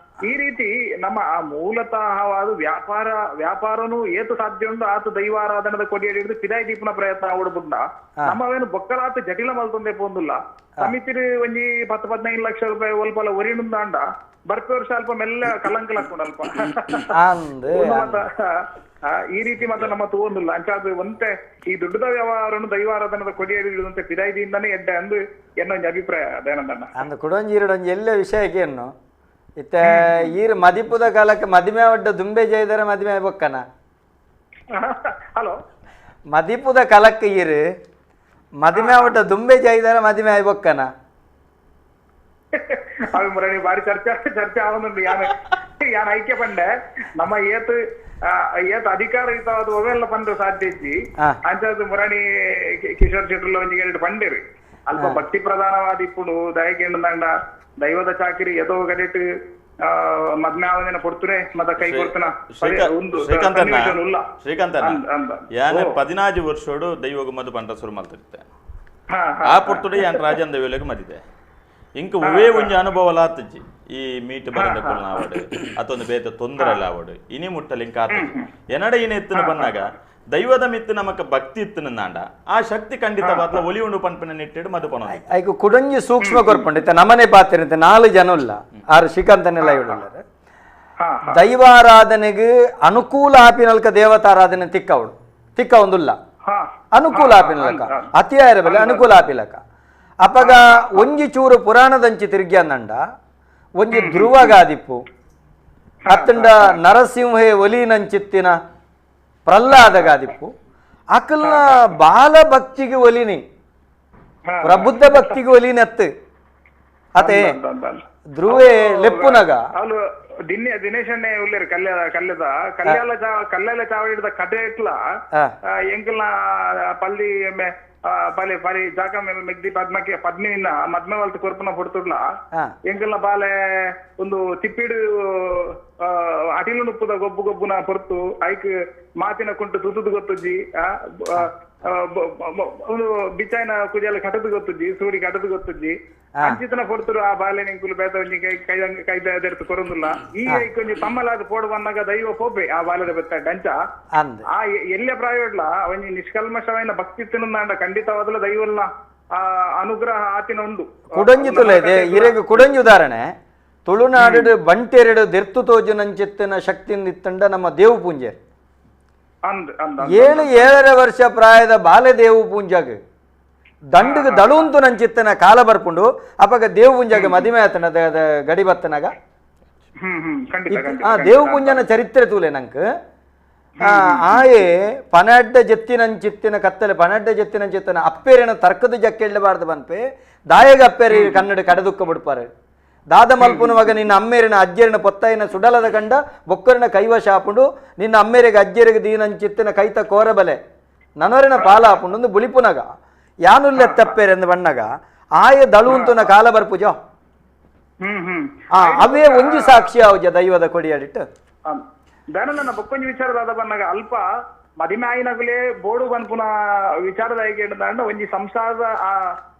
ಈ ರೀತಿ ನಮ್ಮ ಆ ಮೂಲತಃವಾದ ವ್ಯಾಪಾರ ವ್ಯಾಪಾರನು ಏತು ಸಾಧ್ಯ ಉಂಡು ಆತ ದೈವಾರಾಧನದ ಕೊಡಿಯಡಿ ಹಿಡಿದು ಪಿದಾಯಿ ದೀಪನ ಪ್ರಯತ್ನ ಆವಡ್ಬುಂಡ ನಮ್ಮವೇನು ಬೊಕ್ಕಲಾತ ಜಟಿಲ ಮಲ್ತೊಂದೆ ಪೋಂದುಲ್ಲ ಸಮಿತಿ ಒಂಜಿ 10-15 ಲಕ್ಷ ರೂಪಾಯಿ ಒಲ್ಪಲ ಒರಿನುಂದಾಂಡ ಬರ್ಪೆ ವರ್ಷ ಅಲ್ಪ ಮೆಲ್ಲ ಕಲಂಕಲಾಕೊಂಡು ಅಲ್ಪ ಈ ರೀತಿ ಮಾತ್ರ ನಮ್ಮ ತೂವೊಂದಿಲ್ಲ. ಅಂಚಾದ ಒಂತೆ ಈ ದುಡ್ಡದ ವ್ಯವಹಾರನು ದೈವಾರಾಧನದ ಕೊಡಿಯಡಿ ಹಿಡಿದಂತೆ ಪಿದಾಯಿದಿಂದಾನೆ ಎಡ್ಡೆ ಅಂದು ಎನ್ನೊಂಜಿ ಅಭಿಪ್ರಾಯ ದಯಾನಂದಣ್ಣ. ಅಂದು ಕುಡೊಂಜಿ ಈರಡೊಂಜಿ ಎಲ್ಲ ವಿಷಯಕ್ಕೆ ಏನು ಇತ್ತೆ ಈರು ಮದಿಪುದ ಕಾಲಕ್ಕೆ ಮದಿಮೆ ಒಡ್ಡ ದುಂಬೆ ಜೈದರ ಮದಿಮೆ ಬೊಕ್ಕನ ಹಲೋ ಮದಿಪುದ ಕಾಲಕ್ಕೆ ಈರು ಮದಿಮೆ ಒಡ್ಡ ದುಂಬೆ ಜೈದರ ಮದಿಮೆ ಬೊಕ್ಕನ ಅవి ಮುರಣಿ ಬಾರಿ ಚರ್ಚೆ ಚರ್ಚೆ ಆವೊಂದುಂಡು. ಯಾನ್ ಯಾನ್ ಐಕ್ಯ ಪಂಡೆ ನಮ್ಮ ಏತ್ ಏತ್ ಅಧಿಕಾರಯುತವಾದ ಒವೆಲ್ಲ ಪಂಡ ಸಾಧ್ಯ ಇಜ್ಜಿ ಅಂಚಾದ ಮುರಣಿ ಕಿಶೋರ್ ಶೆಟ್ಟರ್ಲ ಒಂಜಿ ಎರಡು ಪಂಡೇರು ಅಲ್ಪ ಭಕ್ತಿ ಪ್ರಧಾನವಾದ ಇಪ್ಪುಂಡು ದಯಕೆಂಡ ದೈವದ ಚಾಕಿರಿ ಎದೋ ಗಡಿಟ್ ಮದ್ಮೆ ಆವೊಂದಿನ ಪೊರ್ತುನೆ ಮದ ಕೈ ಕೊರ್ತುನ ಶ್ರೀಕಾಂತ ಯಾನ್ 14 ವರ್ಷೋಡು ದೈವಗ ಮದು ಪಂಡ ಶುರು ಮಲ್ತಿರ್ತೆ ಆ ಪೊರ್ತುಡೆ ಯಾನ್ ರಾಜನ್ ದೈವಲೆಗ್ ಮದಿದೆ ಇಂಕ ಒವೇ ಒಂಜಿ ಅನುಭವ ಲಾತಜ್ಜಿ ಈ ಮೀಟ್ ಬರಂದ ಕುಲ್ನ ಆವಡು ಅತೊಂದು ಬೇತೆ ತೊಂದರೆ ಆವಡು ಇನಿ ಮುಟ್ಟಲು ಇಂಕ ಆತಜ್ಜಿ ಎನಡ ಇನಿ ಎತ್ತನ ಬನ್ನಾಗ ದೈವದ ಮಿತ್ತು ನಮಕ ಭಕ್ತಿ ಇತ್ತನ ನಾಂಡ ಆ ಶಕ್ತಿ ಖಂಡಿತವಾದ್ಲ ಒಲಿ ಉಂಡು ಪನ್ಪಿನ ನಿಟ್ಟಿಡು ಮದುಪನ ಐಕು ಕುಡಂಜಿ ಸೂಕ್ಷ್ಮ ಕೊರ್ಪುಂಡು ಇತ್ತೆ ನಮನೆ ಪಾತಿರಂತೆ 4 ಜನ ಉಲ್ಲ ಆರು ಶ್ರೀಕಾಂತನೆಲ್ಲ ಇಡುಲ್ಲಾರ ದೈವಾರಾಧನೆಗೆ ಅನುಕೂಲ ಆಪಿನಲ್ಕ ದೇವತಾರಾಧನೆ ತಿಕ್ಕವಳು ತಿಕ್ಕ ಒಂದುಲ್ಲ ಅನುಕೂಲ ಆಪಿನಲ್ಕ ಅತಿಯಾರ ಬಲೆ ಅನುಕೂಲ ಆಪಿಲಕ ಅಪಗ ಒಂಜಿ ಚೂರು ಪುರಾಣದಂಚಿ ತಿರುಗಿ ಅಂದಂಡ ಒಂಜಿ ಧ್ರುವಗಾದಿಪ್ಪು ಅತ್ತಂಡ ನರಸಿಂಹೆ ಒಲಿನಂಚಿತ್ತಿನ ಪ್ರಹ್ಲಾದಗಾದಿಪ್ಪು ಅಕಲ್ನ ಬಾಲ ಭಕ್ತಿಗೆ ಒಲಿನಿ ಪ್ರಬುದ್ಧ ಭಕ್ತಿಗೆ ಒಲಿನತ್ತು ಅತೆ ಧ್ರುವೆ ಲೆಪ್ಪುನಗ ದಿನೇಶಣ್ಣೆ ಉಲ್ಲೇರು ಕಲ್ಯಾದ ಕಲ್ಯದ ಕಲ್ಯಾಲ ಕಲ್ಯಾಲ ಚಾವಡಿದ ಕತೆ ಇಟ್ಲ ಎಂಕಲ್ನ ಪಲ್ಲಿ ಪಲಿ ಪಲಿ ಜಾಕ ಮೆಗ್ದಿ ಪದ್ಮಕ್ಕೆ ಪದ್ಮಿನ ಮದ್ಮೆ ವಾಲ್ತ ಕೊರ್ಪುನ ಪೊಡ್ತುಡ್ಲ ಎಂಕಲ್ನ ಬಾಲೆ ಒಂದು ತಿಪ್ಪಿಡು ಅಟಿಲು ನುಪ್ಪುದ ಗೊಬ್ಬು ಗೊಬ್ಬುನ ಪೊರ್ತು ಐಕ್ ಮಾತಿನ ಕುಂಟು ತುತುದು ಗೊತ್ತುಜ್ಜಿ ಒಂದು ಬಿಚಾಯಿನ ಕುಜಾಲ ಕಟದು ಗೊತ್ತುಜ್ಜಿ ಸೂಡಿ ಕಟದು ಗೊತ್ತುಜ್ಜಿ ಅಂಚಿತನ ಪೊರ್ತುರು ಆ ಬಾಲೆ ನಿಂಕುಲು ಬೇತ ಒಂಜಿ ಕೈ ಕೈ ಕೈ ದೆರ್ತು ಕೊರೊಂದುಲ್ಲ ಈ ಐಕೊಂಜಿ ತಮ್ಮಲಾದ ಪೋಡು ಬಂದಾಗ ದೈವ ಪೋಪೆ ಆ ಬಾಲೆದ ಬೆತ್ತ ಡಂಚ ಆ ಎಲ್ಲ ಪ್ರಾಯೋಡ್ಲ ಒಂಜಿ ನಿಷ್ಕಲ್ಮಶವಾಯಿನ ಭಕ್ತಿ ತಿನ್ನುಂದಾಂಡ ಖಂಡಿತವಾದಲ ದೈವಲ್ಲ ಆ ಅನುಗ್ರಹ ಆತಿನ ಉಂಡು. ಕುಡಂಜಿ ತುಲೆ ಇರೆಗ್ ಕುಡಂಜಿ ಉದಾಹರಣೆ ತುಳುನಾಡು ಬಂಟೆರಡು ದೆರ್ತು ತೋಜುನಂಚಿತ್ತಿನ ಶಕ್ತಿಯಿಂದ ಇತ್ತಂಡ ನಮ್ಮ ದೇವು ಪೂಂಜೆ 7 7.5 ವರ್ಷ ಪ್ರಾಯದ ಬಾಲೆ ದೇವು ಪೂಂಜಾಗ ದಂಡಗ ದಳುಂತು ನಂಚಿತ್ತನ ಕಾಲ ಬರ್ಪುಂಡು ಅಪಗ ದೇವು ಪೂಂಜಾಗ ಮದಿಮೆ ಆತನ ಗಡಿ ಬತ್ತನಾಗ ಆ ದೇವು ಪೂಂಜನ ಚರಿತ್ರೆ ತೂಲೆ ನಂಕ್ ಆಯೆ ಪನಡ್ಡ ಜೆತ್ತಿನಂಚಿತ್ತಿನ ಕತ್ತಲೆ ಪನಡ್ಡ ಜೆತ್ತಿನಂಚಿತ್ತನ ಅಪ್ಪೇರಿನ ತರ್ಕದ ಜಕ್ಕೆಳ್ಳಬಾರ್ದು ಬನ್ಪೆ ದಾಯಗ ಅಪ್ಪೇರಿ ಕನ್ನಡ ಕಡದುಕ್ಕ ಬಿಡ್ಪಾರೆ ದಾದ ಮಲ್ಪುನವಾಗ ನಿನ್ನ ಅಮ್ಮೇರಿನ ಅಜ್ಜರಿನ ಪೊತ್ತಾಯಿನ ಸುಡಲದ ಕಂಡ ಬೊಕ್ಕರಿನ ಕೈವಶ ಆಪುಂಡು ನಿನ್ನ ಅಮ್ಮೇರಿಗೆ ಅಜ್ಜರಿಗೆ ದೀನಂಚಿತ್ತಿನ ಕೈತ ಕೋರಬಲೆ ನನವರಿನ ಪಾಲ ಆಪುಂಡು ಒಂದು ಬುಳಿಪುನಗ ಯಾನುಲ್ಲೆ ತಪ್ಪೇರೆ ಎಂದು ಬಣ್ಣಗ ಆಯ ದಳುವಂತುನ ಕಾಲ ಬರ್ಪುಜೋ ಅವೇ ಒಂಜಿ ಸಾಕ್ಷಿ ಆವುಜ ದೈವದ ಕೊಡಿಯಾಡಿಟ್ಟು ನನ್ನ ಬೊಕ್ಕೊಂಜಿ ವಿಚಾರದಾದ ಬಣ್ಣಗ ಅಲ್ಪ ಮದಿಮೆ ಆಯಿನಗುಲೇ ಬೋಡು ಬನ್ಪುನ ವಿಚಾರದ ಒಂಜಿ ಸಂಸಾರದ ಆ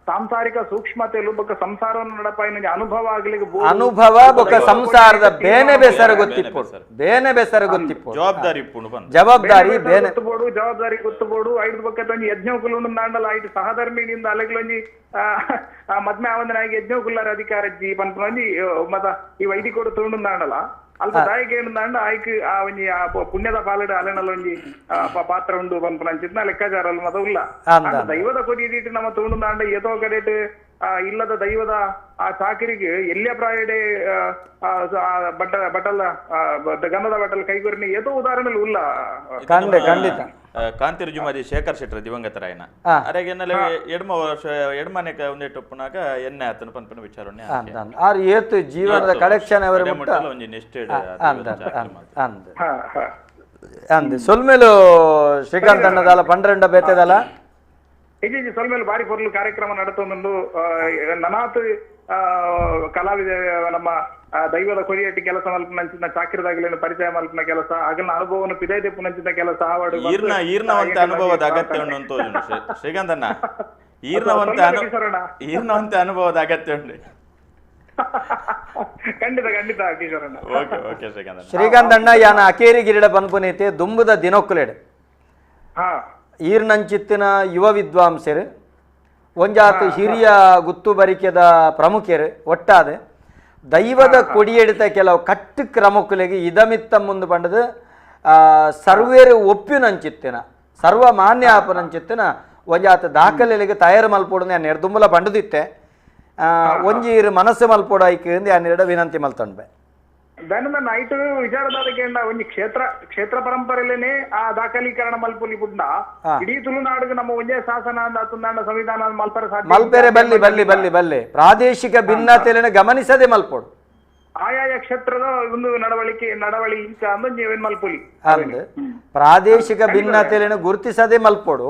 ಸಾಂಸಾರಿಕ ಸೂಕ್ಷ್ಮತೆಲು ಬೊಕ್ಕ ಸಂಸಾರವನ್ನು ನಡಪಾಯಿನ ಅನುಭವ ಆಗ್ಲಿಕ್ಕೆ ಅನುಭವ ಬೊಕ್ಕ ಸಂಸಾರದ ಬೇನೆ ಬೇಸರ ಗೊತ್ತಿಪ್ಪು ಬೇನೆ ಬೇಸರ ಗೊತ್ತಿಪ್ಪು ಜವಾಬ್ದಾರಿ ಜವಾಬ್ದಾರಿ ಬೇನೆ ಗೊತ್ತುಬೋಡು ಜವಾಬ್ದಾರಿ ಗೊತ್ತುಬೋಡು ಐದು ಬೊಕ್ಕ ಒಂಜಿ ಯಜ್ಞಕುಲು ದಾಂಡಲ ಐದು ಸಹಧರ್ಮಿಣಿಂದ ಅಲೆಗ್ಲೊಂಜಿ ಮದ್ಮೆ ಆವಂದನಾಗಿ ಯಜ್ಞಕುಲ್ಲರ ಅಧಿಕಾರ ಜಿ ಪನ್ಪುನ ಒಂಜಿ ಮತ ಈ ವೈದಿಕೋಡು ತುಂಡು ದಾಂಡಲ ಅಲ್ಪ ದಾಯಿಗೆ ಏನಂದಾಂಡ ಆಯ್ಕ್ ಆ ಒಂಜಿ ಆ ಪುಣ್ಯದ ಪಾಲಡು ಅಲೆನಲ್ಲ ಒಂಜಿ ಪಾತ್ರ ಉಂಡು ಪನ್ಪುನ ಅಂಚಿತ್ನ ಲೆಕ್ಕಾಚಾರಲ್ ಮತ ಉಲ್ಲ ದೈವದ ಕೊಡಿ ಇಟ್ಟು ನಮ್ಮ ತುಂಡುಂದಾಂಡ ಏತೋ ಕಡೆಟ್ ಇಲ್ಲದ ದೈವದ ಆ ಚಾಕರಿಗೆ ಎಲ್ಲಿಯ ಪ್ರಾಯಡೆ ಬಟ್ಟ ಬಟಲ್ ಗಂಧದ ಬಟ್ಟಲ್ ಕೈಗೊರಿನ ಏತೋ ಉದಾಹರಣೆ ಉಲ್ಲ. ಖಂಡಿತ ಕಾಂತಿ ರುಜುಮಾಜಿ ಶೇಖರ್ ಶೆಟ್ಟರ್ ದಿವಂಗತರಾಯನ ಅರೆಗೆನ್ನಲೆ ಎಡ್ಮ ವರ್ಷ ಎಡ್ಮನೆ ಒಂದೇಟು ಉಪ್ಪುನಾಗ ಎಣ್ಣೆ ಆತನ ಪನ್ಪನ ವಿಚಾರಣೆ ಆರ್ ಏತು ಜೀವನದ ಕಲೆಕ್ಷನ್ ಅವರ ಒಂಜಿ ನೆಸ್ಟೆಡ್ ಅಂದ್ ಸೊಲ್ಮೇಲು ಶ್ರೀಕಾಂತ್ ಅಣ್ಣದಲ್ಲ ಪಂಡ್ರೆಂಡ ಬೇತೆದಲ್ಲ ಇಜಿ ಸೊಲ್ಮೇಲು ಬಾರಿ ಪೊರ್ಲು ಕಾರ್ಯಕ್ರಮ ನಡತೊಂದು ನನಾತ್ ಕಲಾವಿದ ನಮ್ಮ ದೈವದ ಕೊರಿಯಟ್ಟಿ ಕೆಲಸ ಮಲ್ಪನಂಚಿನ ಚಾಕ್ರದಾಗಲೇನು ಪರಿಚಯ ಮಲ್ಪನ ಕೆಲಸ ಆಗಲ್ನ ಅನುಭವವನ್ನು ಪಿದೈದೆಪ್ಪುನಂಚಿನ ಕೆಲಸ ಆವಾಡು ಈರ್ನ ಈರ್ನವಂತ ಅನುಭವದ ಅಗತ್ಯ ಉಂಟು ಅಂತ ಶ್ರೀಕಾಂತ್ ಅಣ್ಣ ಈರ್ನವಂತ ಈರ್ನವಂತ ಅನುಭವದ ಅಗತ್ಯ ಉಂಟು. ಖಂಡಿತ ಖಂಡಿತ ಕಿಶೋರಣ್ಣ. ಓಕೆ ಓಕೆ ಶ್ರೀಕಾಂತ್ ಶ್ರೀಕಾಂತ್ ಅಣ್ಣ ಯಾನ ಅಕೇರಿ ಗಿರಿಡ ಪನ್ಪುನೈತೆ ದುಂಬುದ ದಿನೊಕ್ಕುಲೆಡ್ ಈರ್ನಂಚಿತ್ತಿನ ಯುವ ವಿದ್ವಾಂಸರು ಒಂಜಾತ ಹಿರಿಯ ಗುತ್ತು ಬರಿಕೆದ ಪ್ರಮುಖರು ಒಟ್ಟಾದ ದೈವದ ಕೊಡಿಯೆಡಿತ ಕೆಲವು ಕಟ್ಟು ಕ್ರಮಕ್ಕುಲೆಗೆ ಇದಮಿತ್ತ ಮುಂದೆ ಪಂಡದು ಸರ್ವೇರು ಒಪ್ಪಿನಂಚಿತ್ತಿನ ಸರ್ವಮಾನ್ಯ ಆಪನಂಚಿತ್ತಿನ ಒಂಜಾತ ದಾಖಲೆಗೆ ತಯಾರು ಮಲ್ಪೋಡು ನಾನು ಎರ್ದುಂಬಲ ಪಂಡದಿತ್ತೆ ಒಂಜಿ ಮನಸ್ಸು ಮಲ್ಪೋಡು ಐಕ್ ಅಂದು ನಾನು ವಿನಂತಿ ಮಲ್ತೊಂಡ್ಬೆ. ನೈಟ್ ವಿಚಾರದಾದಕ್ಕೆ ಒಂಜಿ ಕ್ಷೇತ್ರ ಕ್ಷೇತ್ರ ಪರಂಪರೆಲೇನೆ ಆ ದಾಖಲೀಕರಣ ಮಲ್ಪುಲಿ ಪುಡ್ನ ಇಡೀ ತುಳುನಾಡಿಗೆ ನಮ್ಮ ಒಂಜೇ ಶಾಸನ ಅಂದ ಸಂವಿಧಾನ ಮಲ್ಪರೆ ಸಾಧ್ಯ ಮಲ್ಪೆರೆ ಬಲ್ಲಿ ಬಲ್ಲಿ ಬಲ್ಲಿ ಬಲ್ಲಿ ಪ್ರಾದೇಶಿಕ ಭಿನ್ನತೆಯನ್ನು ಗಮನಿಸದೆ ಮಲ್ಪೋಡು ಆಯಾಯ ಕ್ಷೇತ್ರದ ಒಂದು ನಡವಳಿಕೆ ನಡವಳಿ ಇಂಚ ಅಂದ್ ಮಲ್ಪುಲಿ ಅಂದ್ ಪ್ರಾದೇಶಿಕ ಭಿನ್ನತೆಯನ್ನು ಗುರುತಿಸದೆ ಮಲ್ಪೋಡು.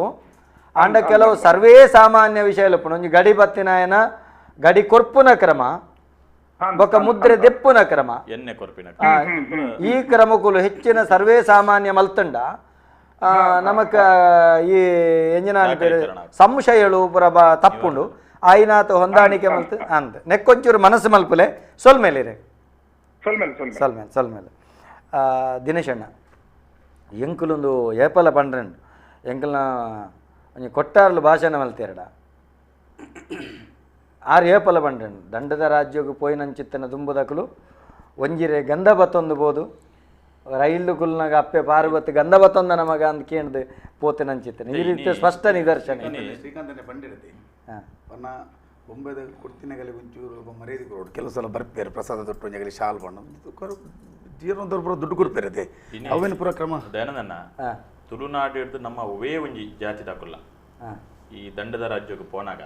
ಅಂಡ ಕೆಲವು ಸರ್ವೇ ಸಾಮಾನ್ಯ ವಿಷಯ ಒಂಜಿ ಗಡಿ ಬತ್ತಿನಾಯನ ಗಡಿ ಕೊರ್ಪುನ ಕ್ರಮ ಬೊಕ್ಕ ಮುದ್ರೆ ದೆಪ್ಪುನ ಕ್ರಮ ಈ ಕ್ರಮಕ್ಕೂ ಹೆಚ್ಚಿನ ಸರ್ವೇ ಸಾಮಾನ್ಯ ಮಲ್ತಂಡ ನಮಕ ಈ ಎಂಜಿನ ಸಂಶಯಳು ಪುರ ತಪ್ಪುಂಡು ಆಯಿನಾತ ಹೊಂದಾಣಿಕೆ ಮಲ್ತು ಅಂದ್ ನೆಕ್ಕೊಂಚೂರು ಮನಸ್ಸು ಮಲ್ಪುಲೆ ಸೊಲ್ಮೇಲೆ ಸೊಲ್ಮೇಲೆ ಸೊಲ್ಮೇಲೆ ದಿನೇಶಣ್ಣ ಎಂಕುಲೊಂದು ಏಪಲ ಪಂಡ್ರೆಂಡು ಎಂಕಲ್ನ ಒಂಜಿ ಕೊಟ್ಟಾರ್ಲು ಭಾಷಣ ಮಲ್ತೇರಡ ಆರು ಏಪಲ ಪಂಡ್ರೆಂಡು ದಂಡದ ರಾಜ್ಯಕ್ಕೆ ಪೋಯಿನಂಚಿತ್ತನ ದುಂಬುದಕಲು ಒಂಜಿರೆ ಗಂಧ ಬತ್ತೊಂದು ಬೋದು ರೈಲು ಕುಲ್ನಾಗ ಅಪ್ಪೆ ಪಾರ್ವತಿ ಗಂಧ ಬತ್ತೊಂದ ನಮಗ ಅಂತ ಕೇಳ್ದು ಪೋತೆನಂಚಿತ್ತನ ಈ ರೀತಿ ಸ್ಪಷ್ಟ ನಿದರ್ಶನ. ಶ್ರೀಕಾಂತನೇ ಪಂಡಿರತೆ ಪನ್ನ ಬೊಂಬೆದ ಕೊಡ್ತಿನಗಲಿ ಒಂಚೂರು ಮರ್ಯಾದೆ ಕೊಡು ಕೆಲವು ಸಲ ಬರ್ಪೇರು ಪ್ರಸಾದ ತೊಟ್ಟು ಒಂಜಗಲಿ ಶಾಲ್ ಬಣ್ಣ ಜೀರ್ಣೋದ್ಧಾರ ಪೂರ ದುಡ್ಡು ಕೊಡ್ತಾರೆ ಅವೇನು ಪೂರ ಕ್ರಮ ದಯಾನಂದಣ್ಣ, ತುಳುನಾಡು ಹಿಡಿದು ನಮ್ಮ ಒವೇ ಒಂಜಿ ಜಾತಿ ದಾಕುಲ್ಲ ಈ ದಂಡದ ರಾಜ್ಯಕ್ಕೆ ಪೋನಾಗ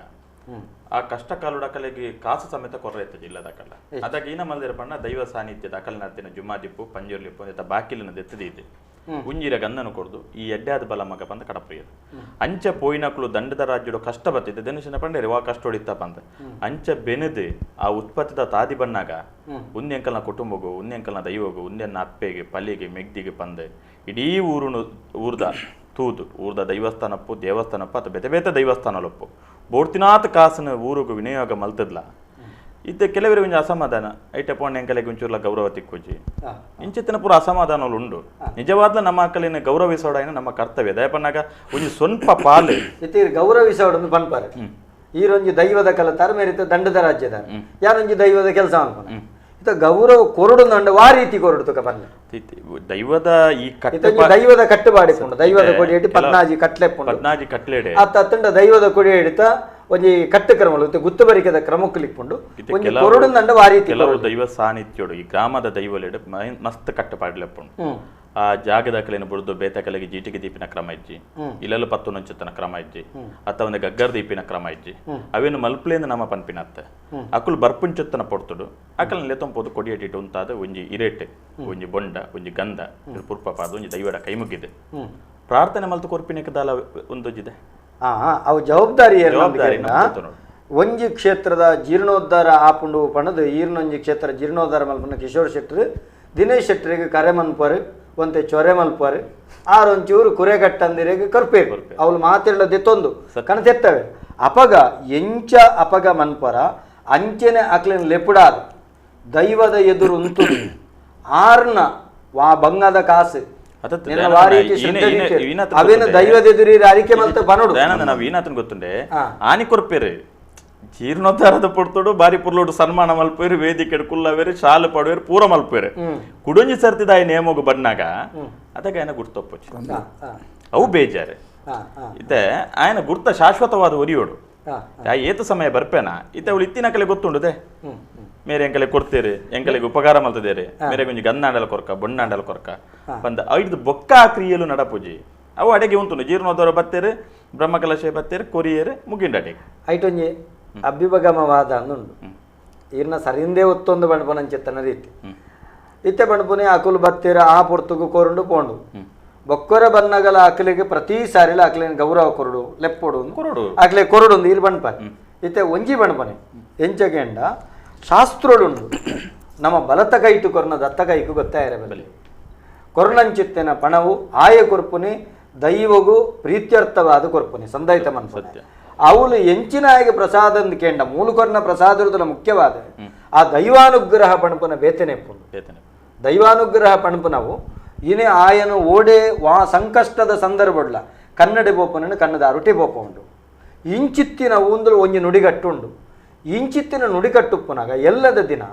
ಆ ಕಷ್ಟ ಕಾಲುಡಕಲೆಗೆ ಕಾಸು ಸಮೇತ ಕೊರ್ರ ಇತ್ತು ಜಿಲ್ಲೆ ದಾಕಲ್ಲ. ಅದಾಗ ಏನ ಮಲ್ದಿರ ಪಣ್ಣ ದೈವ ಸಾನ್ನಿಧ್ಯ ದಾಖಲೆ ನಡ್ತಿನ ಜುಮ್ಮಾದಿಪ್ಪು ಪಂಜುರ್ಲಿಪ್ಪು ಅಂತ ಬಾಕಿಲಿನ ದೆತ್ತದಿದ್ದೆ ಉಂಜಿರ ಗಂಧನ ಕೊಡ್ದು ಈ ಎಡ್ಡಾದ ಬಲ ಮಗ ಬಂದ ಕಡಪ್ರಿಯದು ಅಂಚ ಪೋಯಿನಕ್ಲು ದಂಡದ ರಾಜ್ಯಡು ಕಷ್ಟ ಬತ್ತಿದ್ದೆ ದಿನಶನ ಪಂಡೇರಿ ವಾ ಕಷ್ಟ ಹೊಡಿತಪ್ಪ ಅಂತ ಅಂಚ ಬೆನೆದು ಆ ಉತ್ಪತ್ತಿದ ತಾದಿ ಬಣ್ಣಾಗ ಉಂದೆಂಕಲ್ನ ಕುಟುಂಬಗು ಉಂದೆಂಕಲ್ನ ದೈವಗು ಉಂದೆನ್ನ ಅಪ್ಪೆಗೆ ಪಲ್ಲಿಗೆ ಮೆಗ್ದಿಗೆ ಪಂದೆ ಇಡೀ ಊರುನು ಊರ್ದ ತೂದು ಊರ್ದ ದೈವಸ್ಥಾನಪ್ಪು ದೇವಸ್ಥಾನಪ್ಪು ಅಥವಾ ಬೇತೆ ಬೇತೆ ದೈವಸ್ಥಾನಲಪ್ಪು ಬೋಡ್ತಿನಾಥ ಕಾಸನ ಊರುಗು ವಿನಿಯೋಗ ಮಲ್ತದ್ಲ ಇತ್ತೆ ಕೆಲವರಿಗೆ ಒಂಜಿ ಅಸಮಾಧಾನ ಐಟೆ ಪೋಂಡ ಎಂಕಲೆಗೆ ಒಂಚೂರ್ಲ ಗೌರವ ತಿಕ್ಕೋಜಿ ಇಂಚಿತ್ತಿನ ಪೂರ ಅಸಮಾಧಾನಗಳು ಉಂಡು. ನಿಜವಾದ್ಲ ನಮ್ಮ ಅಕ್ಕಲಿನ ಗೌರವಿಸೋಡ ನಮ್ಮ ಕರ್ತವ್ಯ ದಯಪನ್ನಾಗ ಒಂಜಿ ಸ್ವಲ್ಪ ಪಾಲು ಇತ್ತೀರ್ ಗೌರವಿಸೋಡೊಂದು ಪನ್ಪಾರೆ ಈರೊಂಜಿ ದೈವದ ಕಲತಾರ ಮೇರಿತ ದಂಡದ ರಾಜ್ಯದ ಯಾರೊಂಜಿ ದೈವದ ಕೆಲಸ ಅನ್ಕೊಂಡು ಇತ್ತ ಗೌರವ ಕೊರಡು ನಂಡ ವಾ ರೀತಿ ಕೊರಡು ತುಕ ಬನ್ನಿ ದೈವದ ಈ ದೈವದ ಕಟ್ಟುಪಾಡಿಕೊಂಡು ದೈವದ ಕೊಡಿ ಇಟ್ಟು ಪದ್ನಾಜಿ ಕಟ್ಲೆ ಪದ್ನಾಜಿ ಕಟ್ಲೆಡೆ ಅತ್ತ ಅತ್ತಂಡ ದೈವದ ಕೊಡಿ ಹಿಡಿತ ಒಂಜಿ ಕಟ್ಟು ಕ್ರಮ ಗುತ್ತು ಬರಿಕೆದ ಕ್ರಮಕ್ಕಲಿಕ್ಕೊಂಡು ಒಂಜಿ ಕೊರಡು ನಂಡ ವಾ ರೀತಿ ಕೆಲವು ದೈವ ಸಾನ್ನಿಧ್ಯೋಡು ಈ ಗ್ರಾಮದ ದೈವಲೆಡು ಮಸ್ತ್ ಕಟ್ಟುಪಾಡ್ಲೆಪ್ಪುಂಡು. ಆ ಜಾಗದ ಕಲೆನ ಬುಡ್ದು ಬೇತಕಲೆಗೆ ಜೀಟಿಗೆ ದೀಪಿನ ಕ್ರಮ ಇಜ್ಜಿ, ಇಲ್ಲಲು ಪತ್ತು ನಂಚುತ್ತನ ಕ್ರಮ ಇಜ್ಜಿ, ಅಥವಾ ಒಂದು ಗಗ್ಗರ್ ದೀಪಿನ ಕ್ರಮ ಇಜ್ಜಿ. ಅವೇನು ಮಲ್ಪಲೇಂದು ನಮ್ಮ ಪನ್ಪಿನತ್ತೆ ಅಕುಲು ಬರ್ಪುಂಚುತ್ತನ ಪೊಡ್ತುಡು ಅಕಲ್ನ ಲೆತ್ತೊಂಪೋದು ಕೊಡಿಯಟ್ಟಿಟ್ಟು ಉಂತಾದ ಒಂಜಿ ಇರೇಟೆ ಒಂಜಿ ಬೊಂಡ ಒಂಜಿ ಗಂಧ ಪುರ್ಪ ಪಾದ ಒಂಜಿ ದೈವಡ ಕೈ ಮುಗಿದೆ ಪ್ರಾರ್ಥನೆ ಮಲ್ತು ಕೊರ್ಪಿನಕ್ಕೆ ದಾಲ ಒಂದೊಂಜಿದೆ. ಅವು ಜವಾಬ್ದಾರಿ ಒಂಜಿ ಕ್ಷೇತ್ರದ ಜೀರ್ಣೋದ್ಧಾರ ಆಪುಂಡು ಪಣದು ಈರ್ನೊಂಜಿ ಕ್ಷೇತ್ರ ಜೀರ್ಣೋದ್ಧಾರ ಮಲ್ಪನ ಕಿಶೋರ್ ಶೆಟ್ಟರು ದಿನೇಶ್ ಶೆಟ್ಟರಿಗೆ ಕರೆ ಮನ್ಪಾರು ಒಂತೆ ಚೊರೆ ಮಲ್ಪಾರು ಆರೊಂಚೂರು ಕುರೆ ಕಟ್ಟಂದಿರಿಗೆ ಕರ್ಪೇರು ಅವಳು ಮಾತಿರಲದೆ ತೊಂದು ಕಣ ತೆತ್ತವೆ ಅಪಗ ಎಂಚ ಅಪಗ ಮನ್ಪರ ಅಂಚೆನೆ ಅಕ್ಲಿನ ಲೆಪುಡಾದ ದೈವದ ಎದುರು ಉಂಟು ಆರ್ನ ವಾ ಬಂಗದ ಕಾಸು ಅವೇನು ದೈವದ ಎದುರು ಅರಿಕೆ ಮಲ್ತ ಬನೋಡು. ದಯಾನಂದ ನಾವು ಏನಾತನ ಗೊತ್ತುಂಡೆ ಆನಿ ಕೊರ್ಪೇರು ಜೀರ್ಣೋದ್ಧಾರದ ಪೊರ್ತೋಡು ಬಾರಿ ಪುರ್ಲೋಡು ಸನ್ಮಾನ ಮಲ್ಪೇರು ವೇದಿಕೆ ಕುಲ್ಲವೇರು ಶಾಲು ಪಡುವೇರು ಪೂರ ಮಲ್ಪೇರು ಕುಡೊಂಜಿ ಸರ್ತಿದ ನೇಮೋಗು ಬಣ್ಣಾಗ ಅದಕ್ಕೆ ఆయన ಗುರ್ತೊಪ್ಪೊಚ್ಚು ಅವು ಬೇಜಾರು ಇತ್ತೆ ఆయన ಗುರ್ತ ಶಾಶ್ವತವಾದ ಒರಿಯೋಡು ಏತ ಸಮಯ ಬರ್ಪೇನಾ ಇತ್ತೆ ಅವಳು ಇತ್ತಿನ ಕಲೆ ಗೊತ್ತುಂಡುದೆ ಮೇರೆ ಎಂಕಲೆ ಕೊಡ್ತೇರಿ ಎಂಕಲೆಗೆ ಉಪಕಾರ ಮಲ್ತದೇರಿ ಮೇರೆ ಒಂಜಿ ಗಂದಾಂಡಲ ಕೊರ್ಕ ಬೊಣ್ಣಾಂಡಲ ಕೊರ್ಕ ಬಂದ ಐದು ಬೊಕ್ಕ ಕ್ರಿಯೆಲು ನಡಪುಜಿ ಅವು ಅಡೆಗೆ ಉಂಟು ಜೀರ್ಣೋದ್ಧಾರ ಬತ್ತೇರು ಬ್ರಹ್ಮಕಲಶೆ ಬತ್ತೇರು ಕೊರಿಯೇರು ಮುಗಿಂಡ ಅಡೆಗೆ ಐಟೊಂಜಿ ಅಭ್ಯುಪಗಮವಾದ ಅಂದುಂಡು ಈರ್ನ ಸರಿಂದೇ ಒತ್ತೊಂದು ಬಣ್ಪನಂಚೆತ್ತನ ರೀತಿ ಇತ್ತೆ ಬಣ್ಪುನೆ ಅಕುಲು ಬತ್ತೀರ ಆ ಪೊರ್ತುಗು ಕೋರುಂಡು ಪೋಂಡು ಬೊಕ್ಕೊರ ಬನ್ನಗಲ ಅಕಲಿಗೆ ಪ್ರತಿ ಸಾರಿಲ ಅಕಲಿನ ಗೌರವ ಕೊರಡು ಲೆಪ್ಪೊಡು ಕೊರಡು ಅಕ್ಲೆ ಕೊರಡು ಒಂದು ಈರ್ ಬಣ್ಪಾನೆ ಇತ್ತೆ ಒಂಜಿ ಬಣ್ಪನೆ ಎಂಚಗೆಂಡ ಶಾಸ್ತ್ರೋಡುಂಡು ನಮ್ಮ ಬಲತ ಕೈಟು ಕೊರ್ನ ದತ್ತ ಕೈಕು ಗೊತ್ತಾಯಿರಬಲ್ಲಿ ಕೊರ್ನಂಚಿತ್ತಿನ ಪಣವು ಆಯ ಕೊರ್ಪುನೆ ದೈವಗು ಪ್ರೀತ್ಯರ್ಥವಾದ ಕೊರ್ಪುನೆ ಸಂದಾಯಿತ ಮನ್ಪುನೆ ಅವಳು ಎಂಚಿನಾಯಿಗೆ ಪ್ರಸಾದ ಕೇಂಡ ಮೂಲಕೊರ್ನ ಪ್ರಸಾದದ ಮುಖ್ಯವಾದ ಆ ದೈವಾನುಗ್ರಹ ಪಣಪುನ ಬೇತನೆ ದೈವಾನುಗ್ರಹ ಪಣಪುನವು ಇನೇ ಆಯನು ಓಡೆ ವಾ ಸಂಕಷ್ಟದ ಸಂದರ್ಭಡ್ಲ ಕನ್ನಡ ಬೋಪನನ್ನು ಕನ್ನದ ಅರುಟಿ ಬೋಪ ಉಂಡು ಇಂಚಿತ್ತಿನ ಊಂದಲು ಒಂಜಿ ನುಡಿಗಟ್ಟುಂಡು ಇಂಚಿತ್ತಿನ ನುಡಿಕಟ್ಟುಪ್ಪುನಾಗ ಎಲ್ಲದ ದಿನ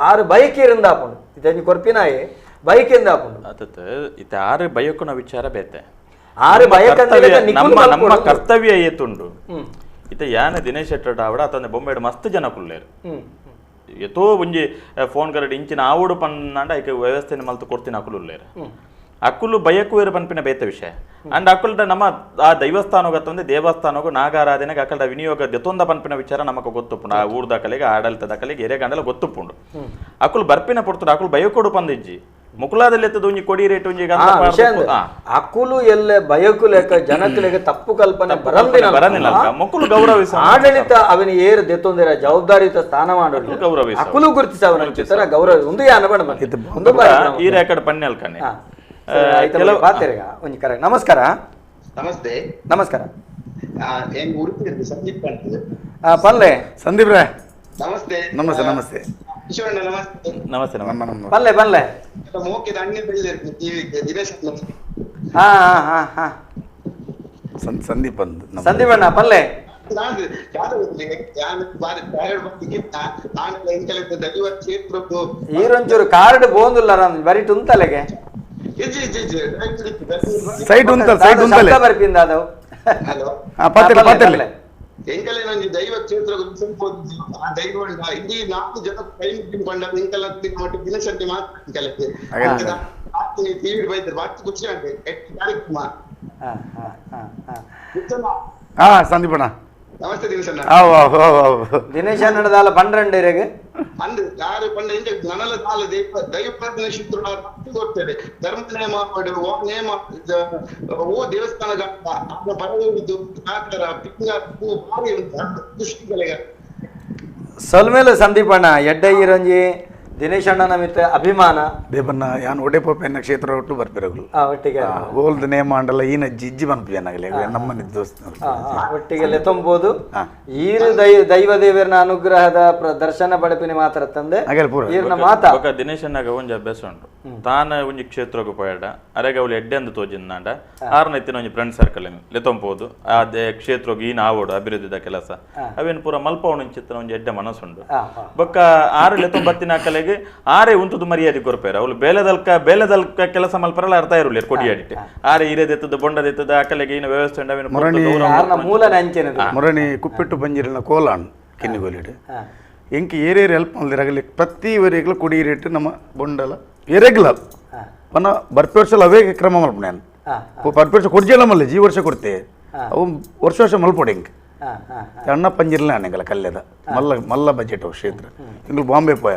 ಆರು ಬಯಕೆಯಿಂದ ಹಾಕೊಂಡು ಇದೊಂಜಿ ಕೊರ್ಪಿನಾಯೆ ಬಯಕೆಯಿಂದ ಹಾಕೊಂಡು ಇತ್ತೆ ಆರು ಬಯಕುನ ವಿಚಾರ ಬೇತೆ ಆರು ಬಯಕಂದ್ರೆ ನಮ್ಮ ಕರ್ತವ್ಯ ಏತುಂಡು ಇತ್ತೆ ಯಾನ ದಿನೇಶ್ ಶೆಟ್ಟರ್ ಆವಡ ಅತಂದೆ ಬೊಂಬೆಡ್ ಮಸ್ತ್ ಜನ ಕುಲ್ಲೇರು ಎತೋ ಒಂಜಿ ಫೋನ್ ಕರಡ್ ಇಂಚಿನ ಆವಡು ಪನ್ನಾಂಡ ಐಕೆ ವ್ಯವಸ್ಥೆನ ಮಲ್ತು ಕೊಡ್ತೀನಿ ಅಕುಲು ಉಲ್ಲೇರು ಅಕುಲು ಬಯಕುವೇರು ಪನ್ಪಿನ ಬೇತ ವಿಷಯ ಅಂಡ್ ಅಕುಲ್ಡ ನಮ್ಮ ಆ ದೈವಸ್ಥಾನೋಗ ಅತ್ತಂದೆ ದೇವಸ್ಥಾನೋಗ ನಾಗಾರಾಧನೆಗೆ ಅಕಲ್ಡ ವಿನಿಯೋಗ ದೆತೊಂದ ಪನ್ಪಿನ ವಿಚಾರ ನಮಕ ಗೊತ್ತುಪ್ಪುಂಡು ಆ ಊರ್ದ ಕಲೆಗೆ ಆಡಳಿತದ ಕಲೆಗೆ ಎರೆಗಂಡಲ ಗೊತ್ತುಪ್ಪುಂಡು ಅಕುಲು ಬರ್ಪಿನ ಪೊರ್ತುಡು ಅಕುಲು ಬಯಕೊಡು ಪಂದಿಜ್ಜಿ ಮುಕುಲಾದಲ್ಲಿ ಎತ್ತದ ಒಂಜಿ ಕೊಡಿ ರೇಟ್ ಒಂಜಿ ಅಕುಲು ಎಲ್ಲ ಬಯಕುಲೇಕ ಜನಕುಲೆಗೆ ತಪ್ಪು ಕಲ್ಪನೆ ಬರಂದಿಲ್ಲ ಮುಕುಲು ಗೌರವಿಸ ಆಡಳಿತ ಅವನ ಏರು ದೆತ್ತೊಂದಿರ ಜವಾಬ್ದಾರಿಯುತ ಸ್ಥಾನ ಮಾಡೋದು ಗೌರವಿಸ ಅಕುಲು ಗುರುತಿಸ ಅವನ ಗೌರವ ಒಂದು ಯಾನ ಬಣ್ಣ ಈ ರೇಕಡ್ ಪನ್ನೆಲ್ಕನೆ ಒಂಜಿ ಕರೆ. ನಮಸ್ಕಾರ. ನಮಸ್ತೆ. ನಮಸ್ಕಾರ. ಸಂದೀಪ್ ಪಲ್ಲೆ ಸಂದೀಪ್ ರೇ ನಮಸ್ತೆ. ನಮಸ್ತೆ ನಮಸ್ತೆ ನಮಸ್ತೆ ನಮಸ್ತೆ ನಮಸ್ತೆ. ಪಲ್ಲೆ ಪಲ್ಲೆ ಹಾ ಹಾ ಹಾ ಸಂದೀಪ್ ಅಂದ್ ಸಂದೀಪ್ ಅಣ್ಣ ಪಲ್ಲೆ ಈರೊಂಚೂರು ಕಾರ್ಡ್ ಬೋಂದುಲ್ಲ ಬರೀ ತುಂತಲೆಗೆ ಸೈಡ್ ಉಂತಲ್ ಸೈಡ್ ಉಂತಲೆ ಬರ್ಪಿಂದ ಅದು. ಹಾ ಪತ್ತಿಲ್ಲ ಪತ್ತಿಲ್ಲ. ಎಂಕಲೇನೊಂಜಿ ದೈವ ಕ್ಷೇತ್ರ ಆ ದೈವ ಇಡೀ 4 ಜನ ಕೈ ಮುಗಿದು ಪಂಡ ಎಂಕಲ ಮಟ್ಟ ದಿನಶಕ್ತಿ ಮಾತ್ರ ಟಿವಿ ಬೈತಾರೆ ಬಾಕಿ ಖುಷಿ ಉಂಟು ಕಾರ್ಯಕ್ರಮ. ಹಾ ಸಂದೀಪಣ್ಣ ನಮಸ್ತೆ ದಿನೇಶಣ್ಣ. ದಿನೇಶ್ ಅಣ್ಣದಾಲ 12 ಇರೆಗ್ ಅಂದ್ ಯಾರು ಪಂಡ ಇಂಚ ನನಲ ದಾಲ ದೈವ ದೈವ ಪ್ರಾರ್ಥನೆ ಶಿತ್ರ ಗೊತ್ತದೆ ಧರ್ಮ ನೇಮ ಓ ನೇಮ ಓ ದೇವಸ್ಥಾನ ಆನ ಪರವಿದ್ದು ಆತರ ಪಿಂಗ ಪೂ ಬಾರಿ ಉಂಟು ಖುಷಿಗಳಿಗೆ. ಸೊಲ್ಮೇಲೆ ಸಂದೀಪಣ್ಣ ಎಡ್ಡೆ ಇರಂಜಿ ದಿನೇಶ್ ಅಣ್ಣನ ಮಿತ್ತ ಅಭಿಮಾನ ದೇವನ್ನ ಯಾನ್ ಒಡೆ ಪೋಪೆನ್ನ ಕ್ಷೇತ್ರ ಒಟ್ಟು ಬರ್ಪಿರಗಳು ಒಟ್ಟಿಗೆ ಓಲ್ದ ನೇಮ ಅಂಡಲ ಈನ ಜಿಜ್ಜಿ ಮನ್ಪಿಯನ್ನಾಗಲಿ ನಮ್ಮನೆ ದೋಸ್ತ ಒಟ್ಟಿಗೆ ಲೆತ್ತೊಂಬೋದು. ಈರು ದೈವ ದೇವರನ ಅನುಗ್ರಹದ ದರ್ಶನ ಪಡಪಿನಿ ಮಾತ್ರ ತಂದೆ ಈರ್ನ ಮಾತ. ಬೊಕ ದಿನೇಶ್ ಅಣ್ಣಗ ಒಂಜಿ ಅಭ್ಯಾಸ ಉಂಟು, ತಾನ ಒಂಜಿ ಕ್ಷೇತ್ರಕ್ಕೆ ಪೋಯಡ ಅರೆಗ ಅವಳು ಎಡ್ಡೆ ಅಂದು ತೋಜಿಂದಾಂಡ ಆರ್ನ ಇತ್ತಿನ ಒಂಜಿ ಫ್ರೆಂಡ್ ಸರ್ಕಲ್ ಲೆತ್ತೊಂಬೋದು ಆ ಕ್ಷೇತ್ರಕ್ಕೆ ಈನ ಆವೋಡು ಅಭಿವೃದ್ಧಿದ ಕೆಲಸ ಅವೇನು ಪೂರ ಮಲ್ಪವಣ ಚಿತ್ರ ಒಂಜಿ ಎಡ್ಡೆ ಮನಸ್ಸುಂಡು. ಬೊಕ್ಕ ಆರು ಲೆತ್ತೊಂಬತ್ತಿನ ಕಲೆಗೆ ಆರೆ ಉಂತುದು ಮರ್ಯಾದೆ ಕೊರ್ಪೇರು ಅವಳು ಬೇಲೆದಲ್ಕ ಬೇಲೆದಲ್ಕ ಕೆಲಸ ಮಲ್ಪರಲ್ಲ ಅರ್ಥ ಇರಲಿ ಕೊಡಿಯಾಡಿಟ್ಟು ಆರೆ ಇರೇದೆತ್ತದ ಬೊಂಡದೆತ್ತದ ಅಕಲೆಗೆ ಏನು ವ್ಯವಸ್ಥೆ ಮೂಲ ಮುರಣಿ ಕುಪ್ಪಿಟ್ಟು ಬಂಜಿರಲಿನ ಕೋಲಾಣ್ ಕಿನ್ನಿಗೋಲಿಡು ಎಂಕ್ ಏರೇರು ಹೆಲ್ಪ್ ಮಲ್ದಿರಗಲಿ ಪ್ರತಿ ವರೆಗ್ಲ ಕೊಡಿ ರೇಟ್ ನಮ್ಮ ಬೊಂಡಲ ಎರೆಗ್ಲ ಪನ ಬರ್ಪೆ ವರ್ಷ ಅವೇ ಕ್ರಮ ಮಲ್ಪ ನಾನು ಬರ್ಪೆ ವರ್ಷ ಕೊಡ್ಜಲ್ಲ ಮಲ್ಲ ಜೀ ವರ್ಷ ಕೊಡ್ತೆ ಅವು ವರ್ಷ ವರ್ಷ ಮಲ್ಪೊಡಿ ಎಂಕ್ ಅಣ್ಣ ಪಂಜಿರಲ ಅಣ್ಣಂಗಲ್ಲ ಕಲ್ಲೆದ ಮಲ್ಲ ಮಲ್ಲ ಬಜೆಟ್ ಅವು ಕ್ಷೇತ್ರ ಇಂಗ್ಲು ಬಾಂಬೆ ಪೋಯ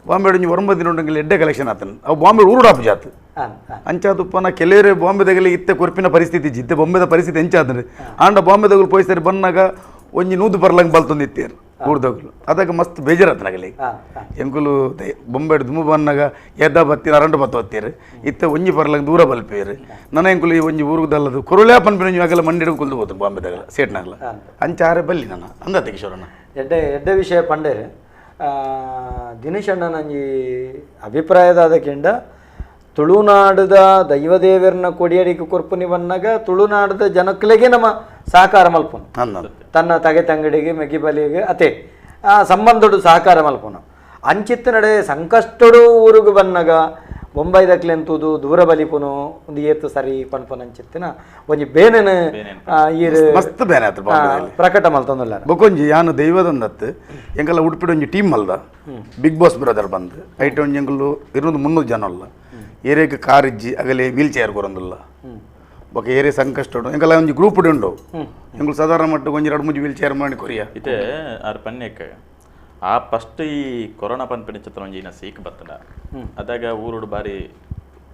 ಬಾಂಬೆ ಒಂಜಿ 9 ದಿನ ಉಂಟು ಎಡ್ಡೆ ಕಲೆಕ್ಷನ್ ಆತನ ಅವು ಬಾಂಬೆ ಊರುಡಾಪು ಜಾತು ಅಂಚಾದುಪ್ಪನ ಕೆಲವರೇ ಬಾಂಬೆದಾಗಲಿ ಇತ್ತೆ ಕೊರ್ಪಿನ ಪರಿಸ್ಥಿತಿ ಇತ್ತೆ ಬೊಂಬೆದ ಪರಿಸ್ಥಿತಿ ಎಂಚಾದ್ರೆ ಆಂಡ ಬಾಂಬೆದಾಗಲು ಪೋಯಿಸ್ತಾರೆ ಬನ್ನಾಗ ಒಂಜಿ ನೂದು ಬರ್ಲಂಗೆ ಬಲ್ತೊಂದು ಇತ್ತೇರು ಊರ್ದೋಗ್ಲು ಅದಾಗ ಮಸ್ತ್ ಬೇಜಾರಾತನಾಗಲಿ ಎಂಕುಲು ಬೊಂಬೆ ದುಮ್ಮು ಬನ್ನಾಗ ಎದ್ದ ಬತ್ತೀರ ಅರಂಡು ಬತ್ತ ಹೊತ್ತೀರು ಇತ್ತೆ ಒಂಜಿ ಬರ್ಲಂಗೆ ದೂರ ಬಲ್ಪೇರು ನನ್ನ ಎಂಕುಲು ಈ ಒಂಜಿ ಊರುದಲ್ಲದು ಕೊರುಳ್ಯಾ ಪನ್ಪಿನ ಆಗಲ್ಲ ಮಂಡಿ ಕುಲ್ದು ಹೋತು ಬಾಂಬೆದಾಗಲ ಸೇಟ್ನಾಗಲ ಅಂಚಾರೆ ಬಲ್ಲಿ ನನ್ನ ಅಂದ ಕಿಶೋರಣ್ಣ. ಎಡ್ಡೆ ಎಡ್ಡೆ ವಿಷಯ ಪಂಡೇರು ದಿನೇಶ್ ಅಣ್ಣನಂಜಿ ಅಭಿಪ್ರಾಯದಾದಕ್ಕಿಂಡ ತುಳುನಾಡದ ದೈವದೇವರನ್ನ ಕೊಡಿಯಡಿಗೆ ಕೊರ್ಪುನಿ ಬನ್ನಾಗ ತುಳುನಾಡದ ಜನಕ್ಕಲಿಗೆ ನಮ್ಮ ಸಹಕಾರ ಮಲ್ಪನು ತನ್ನ ತಗೆ ತಂಗಡಿಗೆ ಮೆಗ್ಗಿ ಬಲಿಗೆ ಅತೆ ಆ ಸಂಬಂಧಡು ಸಹಕಾರ ಮಲ್ಪನು ಅಂಚಿತ್ತ ನಡೆ ಸಂಕಷ್ಟಡು ಊರುಗು ಬನ್ನಾಗ ಬೊಂಬೈ ದಕ್ಲೆಂತುದು ದೂರ ಬಲಿಪುನು ಒಂದು ಏತು ಸರಿ ಪನ್ಪುನ ಅಂಚಿತ್ತಿನ ಒಂಜಿ ಬೇನೆನ ಈರು ಮಸ್ತ್ ಬೇನೆ ಆತು ಪ್ರಕಟ ಮಲ್ತೊಂದುಲ್ಲ. ಬೊಕೊಂಜಿ ಯಾನು ದೈವದಂದತ್ತು ಎಂಕಲ್ಲ ಉಡುಪಿಡ ಒಂಜಿ ಟೀಮ್ ಅಲ್ದ big boss brother ಬಂದು ಐಟ್ ಒಂಜಿ ಎಂಕುಲು 200-300 ಜನ ಅಲ್ಲ ಏರಿಯಾಗೆ ಕಾರ್ ಇಜ್ಜಿ ಅಗಲೆ ವೀಲ್ ಚೇರ್ ಕೊರೊಂದುಲ್ಲ ಬೊಕ ಏರಿಯಾ ಸಂಕಷ್ಟ ಉಂಡು ಎಂಕಲ್ಲ ಒಂಜಿ ಗ್ರೂಪ್ ಉಂಡು ಎಂಕುಲು ಸಾಧಾರಣ ಮಟ್ಟಕ್ಕೆ ಒಂಜಿ 2-3 ವೀಲ್ ಚೇರ್ ಮಾಡಿ ಕೊರಿಯ ಇತ್ತೆ ಆರ್ ಪನ್ಯಕ್ಕೆ ಆ ಫಸ್ಟ್ ಈ ಕೊರೋನಾ ಪನ್ಪಿನ ಚಿತ್ರ ಒಂಜಿ ಇನ್ನ ಸೀಕ್ ಬತ್ತಡ ಅದಾಗ ಊರುಡು ಬಾರಿ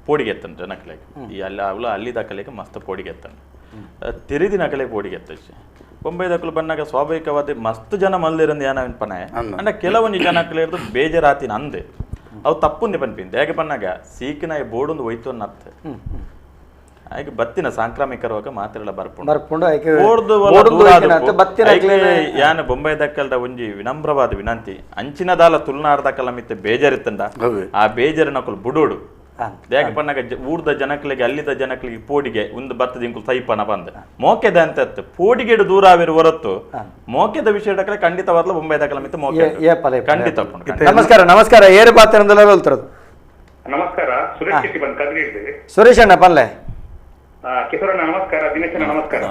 ಪೋಡಿಗೆ ಎತ್ತನು ಜನಕ್ಲೆಗ್ ಈ ಅಲ್ಲಿ ಅವಳು ಅಲ್ಲಿ ದಾಖಲೆಗೆ ಮಸ್ತ್ ಪೋಡಿಗೆ ಎತ್ತನು ತಿರಿದಿನ ಅಕಲೆ ಪೋಡಿಗೆ ಎತ್ತಚ್ಚಿ ಬೊಂಬೈ ದಕ್ಕಲು ಬನ್ನಾಗ ಸ್ವಾಭಾವಿಕವಾದ ಮಸ್ತ್ ಜನ ಮಲ್ದಿರಂದು ಏನ ಪನೆ ಅಂಡ ಕೆಲವೊಂದು ಜನಕ್ಲೆ ಹಿಡ್ದು ಬೇಜಾರಾತಿನ ಅಂದೆ ಅವು ತಪ್ಪುಂದೆ ಪನ್ಪಿಂದ ಹೇಗೆ ಪನ್ನಾಗ ಸೀಕಿನ ಬೋರ್ಡೊಂದು ಹೋಯ್ತು ಅನ್ನತ್ತ ಆಯ್ಕೆ ಬತ್ತಿನ ಸಾಂಕ್ರಾಮಿಕ ರೋಗ ಮಾತ್ರೆಲ್ಲ ಬರ್ಪುಂಡು ಯಾನ ಬೊಂಬೈ ದಕ್ಕಲ್ದ ಒಂಜಿ ವಿನಮ್ರವಾದ ವಿನಂತಿ ಅಂಚಿನ ದಾಲ ತುಳುನಾಡ್ದಕ್ಕಲ್ಲ ಮಿತ್ತೆ ಬೇಜಾರಿತ್ತಂಡ ಆ ಬೇಜಾರಿನಕುಲು ಬುಡೋಡು ಯಾಕೆ ಪನ್ನಾಗ ಊರ್ದ ಜನಕ್ಲಿಗೆ ಅಲ್ಲಿದ ಜನಕ್ಲಿಗೆ ಪೋಡಿಗೆ ಒಂದು ಬತ್ತದ ಇಂಕುಲು ಸೈಪನ ಬಂದ ಮೋಕೆದ ಅಂತ ಪೋಡಿಗೆಡು ದೂರ ಆವಿರು ಹೊರತು ಮೋಕೆದ ವಿಷಯ ಖಂಡಿತವಾದ್ಲ ಬೊಂಬೈ ದಕ್ಕಲ ಮಿತ್ತೆ ಮೋಕೆ ಖಂಡಿತ. ನಮಸ್ಕಾರ ನಮಸ್ಕಾರ ಏರು ಪಾತ್ರ ಹೇಳ್ತಿರೋದು. ನಮಸ್ಕಾರ ಸುರೇಶ್ ಶೆಟ್ಟಿ ಬಂದ್ ಕದ್ರಿ. ಸುರೇಶ್ ಅಣ್ಣ ಪಲ್ಲೆ. ಕಿಶೋರಣ್ಣ ನಮಸ್ಕಾರ, ದಿನೇಶಣ್ಣ ನಮಸ್ಕಾರ.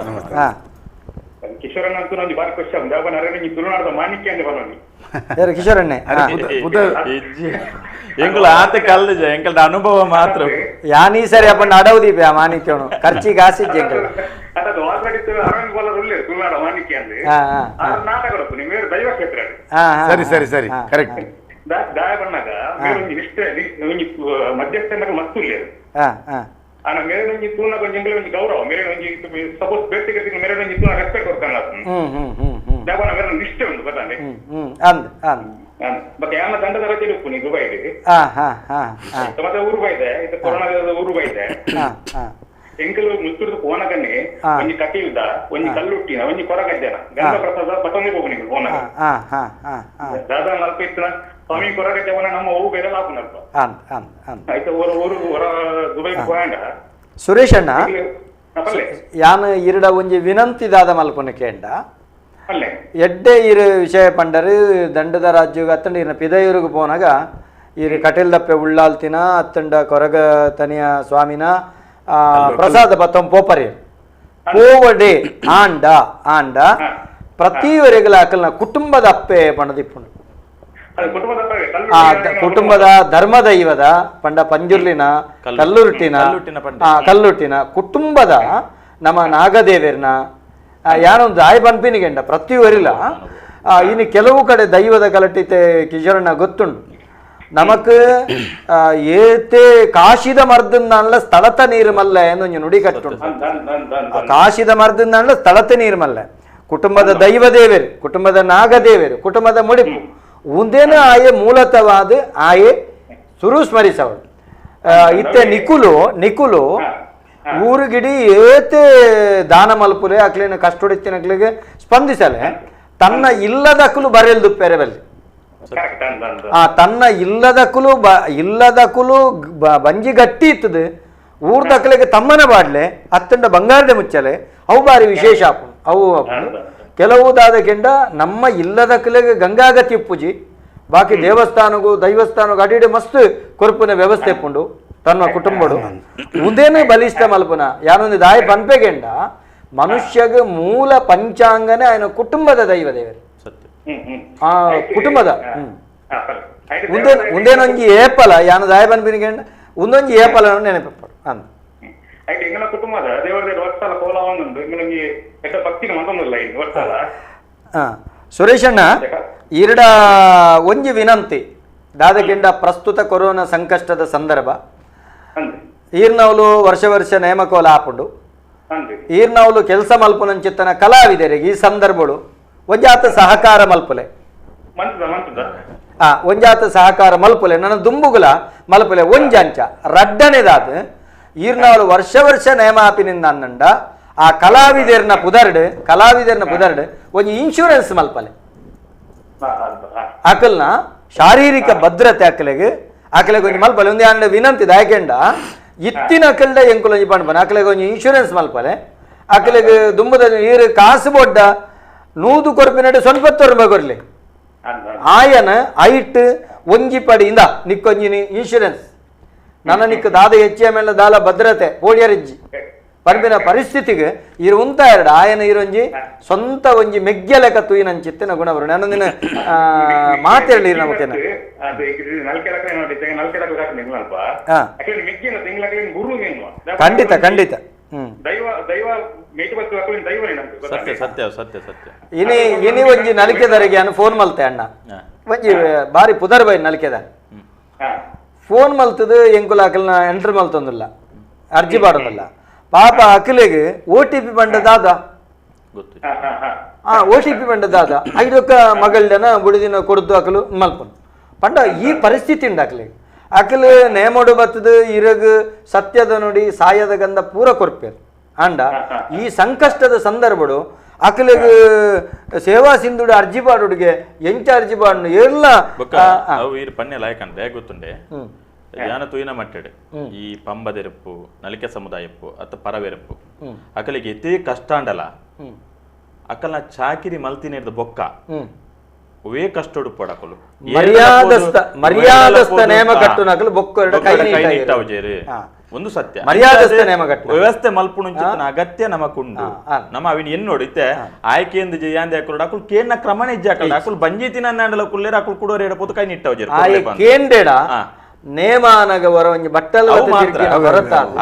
ಕಿಶೋರಣ್ಣ ಅಂತೂ ನಂದು ಬಾರಿ ಖುಷಿ ಆಗುದು ಯಾವ ನರೇಂದ್ರ ತುಳುನಾಡದ ಮಾಣಿಕ್ಯ ಅಂದ್ರೆ ಬರೋನಿ ಕಿಶೋರಣ್ಣೆ ಎಂಕುಲು ಆತ ಕಲ್ದ ಎಂಕಲ್ದ ಅನುಭವ ಮಾತ್ರ ಯಾನೀ ಸರಿ ಅಪ್ಪ ಅಡವು ದೀಪ ಮಾಣಿಕ್ಯನು ಖರ್ಚಿಗೆ ಆಸಿಜ್ಜೆ ಎಂಕಲ್ ಅದು ಆಲ್ರೆಡಿ ಅರವಿಂದ್ ಬಾಲರ್ ಉಳ್ಳೇರು ತುಳುನಾಡ ಮಾಣಿಕ್ಯ ಅಂದ್ರೆ ನಾಟಕ ನಿಮ್ಮ ದೈವ ಕ್ಷೇತ್ರ. ಸರಿ ಸರಿ ಸರಿ ಕರೆಕ್ಟ್. ದಾಯ ಬಣ್ಣಾಗ ಮೇಲೊಂಜಿ ನಿಷ್ಠೆ ಒಂಜಿ ಮಧ್ಯಸ್ಥ ಮಸ್ತ್ ಉಳ್ಳೇರು ಆನ ಮೇರೆ ಒಂಜಿ ತೂನಾಗ ಒಂಜಿ ಎಂಕಲೆ ಒಂಜಿ ಗೌರವ ಮೇರೆ ಒಂಜಿ ಸಪೋಸ್ ಬೇಟಿಗೆ ಮೇರೆ ಒಂಜಿ ತೂನಾಗ ರೆಸ್ಪೆಕ್ಟ್ ಕೊಡ್ತಾನ ದಾವನ ಮೇರೆ ನಿಷ್ಠೆ ಉಂಟು ಗೊತ್ತಾನೆ ಅಂದ್ ಅಂದ್ ಬಟ್ ಯಾನ ದಂಡದ ರಜೆ ಉಪ್ಪು ದುಬೈಡ್ ಮತ್ತೆ ಊರು ಬೈದೆ ಇದು ಕೊರೋನಾದ ಊರು ಬೈದೆ ಎಂಕಲು ಮುತ್ತುರ್ದು ಫೋನಗನ್ನೆ ಒಂಜಿ ಕಟೀಲ್ದ ಒಂಜಿ ಕಲ್ಲುಟ್ಟಿನ ಒಂಜಿ ಕೊರಗಜ್ಜನ ಗಂಧ ಪ್ರಸಾದ ಪತೊಂದು ಹೋಗು ನೀವು ಫೋನಾಗ ದಾದಾ ನಲ್ಪಿತ್ತಿನ ಸ್ವಾಮಿ ಕೊರಗಜ್ಜವನ ನಮ್ಮ ಹೂ ಬೇರೆ ಲಾಪುನಲ್ಪ ಆಯ್ತು ಊರು ಊರು ಹೊರ ದುಬೈ ಹೋಯಾಂಡ. ಸುರೇಶ್ ಅಣ್ಣ ಯಾನ್ ಇರಡ ಒಂಜಿ ವಿನಂತಿ ದಾದ ಮಲ್ಪುನ ಕೇಂಡ ಎಡ್ಡೆ ಇರು ವಿಷಯ ಪಂಡರು ದಂಡದ ರಾಜ್ಯಗ ಅತ್ತಂಡ ಇರ್ನ ಪಿದಯೂರಿಗೆ ಪೋನಾಗ ಇರು ಕಟೀಲ್ದಪ್ಪೆ ಉಳ್ಳಾಲ್ತಿನ ಅತ್ತಂಡ ಕೊರಗ ತನಿಯ ಸ್ವಾಮಿನ ಪ್ರಸಾದ ಬತ್ತೊಂದು ಪೋಪರಿ ಪೋವಡೆ ಆಂಡ ಆಂಡ ಪ್ರತಿವರೆಗಳ ಅಕಲ್ನ ಕುಟುಂಬದ ಅಪ್ಪೆ ಪಣದಿಪ್ಪುಂಡು. ಆ ಕುಟುಂಬದ ಧರ್ಮದೈವದ ಪಂಡ ಪಂಜುರ್ಲಿನ ಕಲ್ಲುರುಟಿನ ಕಲ್ಲುಟ್ಟಿನ ಕುಟುಂಬದ ನಮ್ಮ ನಾಗದೇವರ್ನ ಯಾನೊಂದು ದಾಯಿ ಪನ್ಪಿನಿಗೆಂಡ ಪ್ರತಿಯೊರಿಲ. ಇನ್ನು ಕೆಲವು ಕಡೆ ದೈವದ ಕಲಟಿತೆ ಕಿಶೋರಣ್ಣ ಗೊತ್ತುಂಡು ನಮಕ್. ಏತೆ ಕಾಶಿದ ಮರ್ದನ್ನ ಸ್ಥಳತ ನೀರು ಮಲ್ಲೆ ಒಂಜಿ ನುಡಿ ಕಟ್ಟುಂಡು. ಕಾಶಿದ ಮರ್ದನ್ನ ಸ್ಥಳತ ನೀರು ಮಲ್ಲೆ. ಕುಟುಂಬದ ದೈವ ದೇವರು, ಕುಟುಂಬದ ನಾಗದೇವರು, ಕುಟುಂಬದ ಮುಡಿಪು ಉಂದೇನ ಆಯೆ ಮೂಲತವಾದ ಆಯೆ ಸುರು ಸ್ಮರಿಸವಳು. ಇತ್ತೆ ನಿಕುಲು ನಿಕುಲು ಊರುಗಿಡಿ ಏತೆ ದಾನ ಮಲ್ಪುಲೆ ಅಕ್ಲಿನ ಕಷ್ಟೊಡಿತ್ತಿನಕ್ಲಿಗೆ ಸ್ಪಂದಿಸಲೆ ತನ್ನ ಇಲ್ಲದಕ್ಕಲು ಬರೆಯಲ್ದು ಪೆರೆಬಲ್ಲಿ. ಆ ತನ್ನ ಇಲ್ಲದಕ್ಕಲು ಇಲ್ಲದಕ್ಕಲು ಬಂಜಿ ಗಟ್ಟಿ ಇತ್ತದು ಊರ್ದಕ್ಕಲಿಗೆ ತಮ್ಮನ ಬಾಡ್ಲೆ ಅತ್ತಂಡ ಬಂಗಾರದ ಮುಚ್ಚಲೆ ಅವು ಬಾರಿ ವಿಶೇಷ ಆಪುಂಡು. ಅವು ಆಪುಂಡು ಕೆಲವು ದಾದಕೆಂಡ ನಮ್ಮ ಇಲ್ಲದಕ್ಕಲಿಗೆ ಗಂಗಾಗತಿ ಉಪ್ಪುಜಿ. ಬಾಕಿ ದೇವಸ್ಥಾನಗೂ ದೈವಸ್ಥಾನಗೂ ಅಡಿಡೆ ಮಸ್ತ್ ಕೊರ್ಪುನ ವ್ಯವಸ್ಥೆ ಪುಂಡು ತನ್ನ ಕುಟುಂಬಡು ಉಂದೇನು ಬಲಿಷ್ಠ ಮಲ್ಪುನ ಯಾನೊಂದು ದಾಯ ಪನ್ಪೆಗೆಂಡ ಮನುಷ್ಯಗ ಮೂಲ ಪಂಚಾಂಗನೇ ఆయన ಕುಟುಂಬದ ದೈವ ದೇವರು. ಆ ಕುಟುಂಬದ ಉಂದೇನೊಂಜಿ ಏಪಲ ಯಾನ ದಾಯ ಪನ್ಪಿನಿಗೆಂಡ ಉಂದೊಂಜಿ ಏಪಲ ನೆನಪು ಅಂದ. ಸುರೇಶಣ್ಣ ಈರಡ ಒಂಜಿ ವಿನಂತಿ ದಾದಗೆಂಡ ಪ್ರಸ್ತುತ ಕೊರೋನಾ ಸಂಕಷ್ಟದ ಸಂದರ್ಭ ಈರ್ನವಲು ವರ್ಷ ವರ್ಷ ನೇಮಕೋಲ ಆಪುಂಡು. ಈರ್ನವಲು ಕೆಲಸ ಮಲ್ಪುನಂಚಿತ್ತನ ಕಲಾವಿದರಿಗೆ ಈ ಸಂದರ್ಭಗಳು ಒಂಜಾತ ಸಹಕಾರ ಮಲ್ಪುಲೆ, ಒಂಜಾತ ಸಹಕಾರ ಮಲ್ಪುಲೆ ನನ್ನ ದುಂಬುಗುಲ ಮಲ್ಪುಲೆ ಒಂಜಂಚ ರಡ್ಡನೆದಾದ ಈರ್ನವಲು ವರ್ಷ ವರ್ಷ ನೇಮ ಆಪಿನಿಂದ ಅನ್ನಂಡ ಆ ಕಲಾವಿದರ್ನ ಪುದರ್ಡ್ ಕಲಾವಿದರ್ನ ಪುದರ್ಡ್ ಒಂಜಿ ಇನ್ಶೂರೆನ್ಸ್ ಮಲ್ಪಲೆ ಅಕಲ್ನ ಶಾರೀರಿಕ ಭದ್ರತೆ ಅಕಲೆಗೆ ಅಕಲೆಗೆ ಒಂಜಿ ಮಲ್ಪಲೆ ಒಂದೇ ಅಂಡ ವಿನಂತಿ ದಾಯಕೆಂಡ ಇತ್ತಿನ ಅಕಲ್ಡ ಎಂಕುಲೊಂಜಿ ಪಂಡ್ಪನೆ ಅಕಲೆಗೆ ಒಂಜಿ ಇನ್ಶೂರೆನ್ಸ್ ಮಲ್ಪಲೆ ಅಕಲೆಗೆ ದುಂಬುದ ನೀರು ಕಾಸು ಬೊಡ್ಡ ನೂದು ಕೊರ್ಪಿನಡೆ ಸ್ವಲ್ಪ ರೂಪಾಯಿ ಕೊರ್ಲಿ ಆಯನ ಐಟ್ ಒಂಜಿ ಪಡಿ ಇಂದ ನಿಕ್ಕೊಂಜಿನಿ ಇನ್ಶೂರೆನ್ಸ್ ನನ್ನ ನಿಕ್ಕ ದಾದ ಹೆಚ್ಚಿಯ ಮೇಲೆ ದಾಲ ಭದ್ರತೆ ಪೋಡಿಯರಿಜ್ಜಿ ಪರ್ಬಿನ ಪರಿಸ್ಥಿತಿಗೆ ಇರು ಉಂತ ಎರಡು ಆಯನ ಇರೊಂಜಿ ಸ್ವಂತ ಒಂಜಿ ಮೆಗ್ಗೆಲೆಕ ತೂಯಿನಂಚಿತ್ತಿನ ಗುಣವರು ನಾನೊಂದಿನ ಮಾತೇಳಿ ನಮಕೇನ ಖಂಡಿತ ಖಂಡಿತ. ಸತ್ಯ ಸತ್ಯ ಸತ್ಯ ಸತ್ಯ. ಇನಿ ಇನಿ ಒಂಜಿ ನಲಿಕೆದರಿಗೆ ಅನ್ನ ಫೋನ್ ಮಲ್ತೆ ಅಣ್ಣ ಒಂಜಿ ಬಾರಿ ಪುದರ್ ಬೈ ನಲಿಕೆದ ಫೋನ್ ಮಲ್ತದು ಎಂಕುಲ ಅಕಲ್ನ ಎಂಟ್ರ್ ಮಲ್ತೊಂದಿಲ್ಲ ಅರ್ಜಿ ಪಾಡೊಂದಿಲ್ಲ ಪಾಪ ಅಕಲೆಗ್ O T P ಬಂಡ ದಾದ O T P ಬಂಡ ದಾದ ಐದೊಕ್ಕ ಮಗಳ್ದನ ಬುಡಿದಿನ ಕೊಡ್ದು ಅಕಲು ಮಲ್ಪನು ಪಂಡ ಈ ಪರಿಸ್ಥಿತಿ ಉಂಡು ಅಕಲೆಗ್. ಅಕಲು ನೇಮೋಡು ಬತ್ತದು ಇರಗು ಸತ್ಯದ ನುಡಿ ಸಾಯದ ಗಂಧ ಪೂರ ಕೊರ್ಪೇರು ಅಂಡ ಈ ಸಂಕಷ್ಟದ ಸಂದರ್ಭಡು ಅಕಲೆಗ್ ಸೇವಾ ಸಿಂಧುಡು ಅರ್ಜಿ ಪಾಡುಡಿಗೆ ಎಂಚ ಅರ್ಜಿ ಪಾಡು ಎಲ್ಲ ಪನ್ನೆ ಲಾಯಕಂಡೆ ಗೊತ್ತುಂಡೆ ಯಾನ ತೂಯಿನ ಮಟ್ಟೆಡೆ ಈ ಪಂಬದೆರಪ್ಪು ನಲಿಕೆ ಸಮುದಾಯಪ್ಪು ಅತ್ತ ಪರವೆರಪ್ಪು ಅಕಲಿಗೆ ಎತ್ತೇ ಕಷ್ಟ ಅಂಡಲ ಅಕಲ್ನ ಚಾಕಿರಿ ಮಲ್ತಿನೇರ್ದ ಬೊಕ್ಕ ಅವೇ ಕಷ್ಟೋಡು ಪಡಕಲು ಮರ್ಯಾದಸ್ತ ಮರ್ಯಾದಸ್ತ ನೇಮ ಕಟ್ಟುನಕಲು ಬೊಕ್ಕ ಕೈ ನೀಟಾವುಜೇರು ಒಂದು ಸತ್ಯ ಮರ್ಯಾದಸ್ತ ನೇಮ ಕಟ್ಟು ವ್ಯವಸ್ಥೆ ಮಲ್ಪುಣಂಚಿತ್ತನ ಅಗತ್ಯ ನಮಕುಂಡು ನಮ್ಮ ಅವಿನ ಎನ್ ನೋಡಿತ್ತೆ ಆಯ್ಕೆಂದು ಜಯಾಂದೆ ಅಕುಲು ಅಕುಲು ಕೇನ್ನ ಕ್ರಮನೇ ಇಜ್ಜಾಕಲ್ ಅಕುಲು ಬಂಜಿತಿನ ಅಂಡಲ ಕುಲ್ಲೇರ ಅಕುಲು ಕುಡೋರ್ ಎಡಪೋತು ಕೈ ನಿಟ್ಟವುಜೇರು ಆಯೆ ಕೇಂದೇಡ ನೇಮಾನಗ ವರ ಒಂಜಿ ಬಟ್ಟಲ್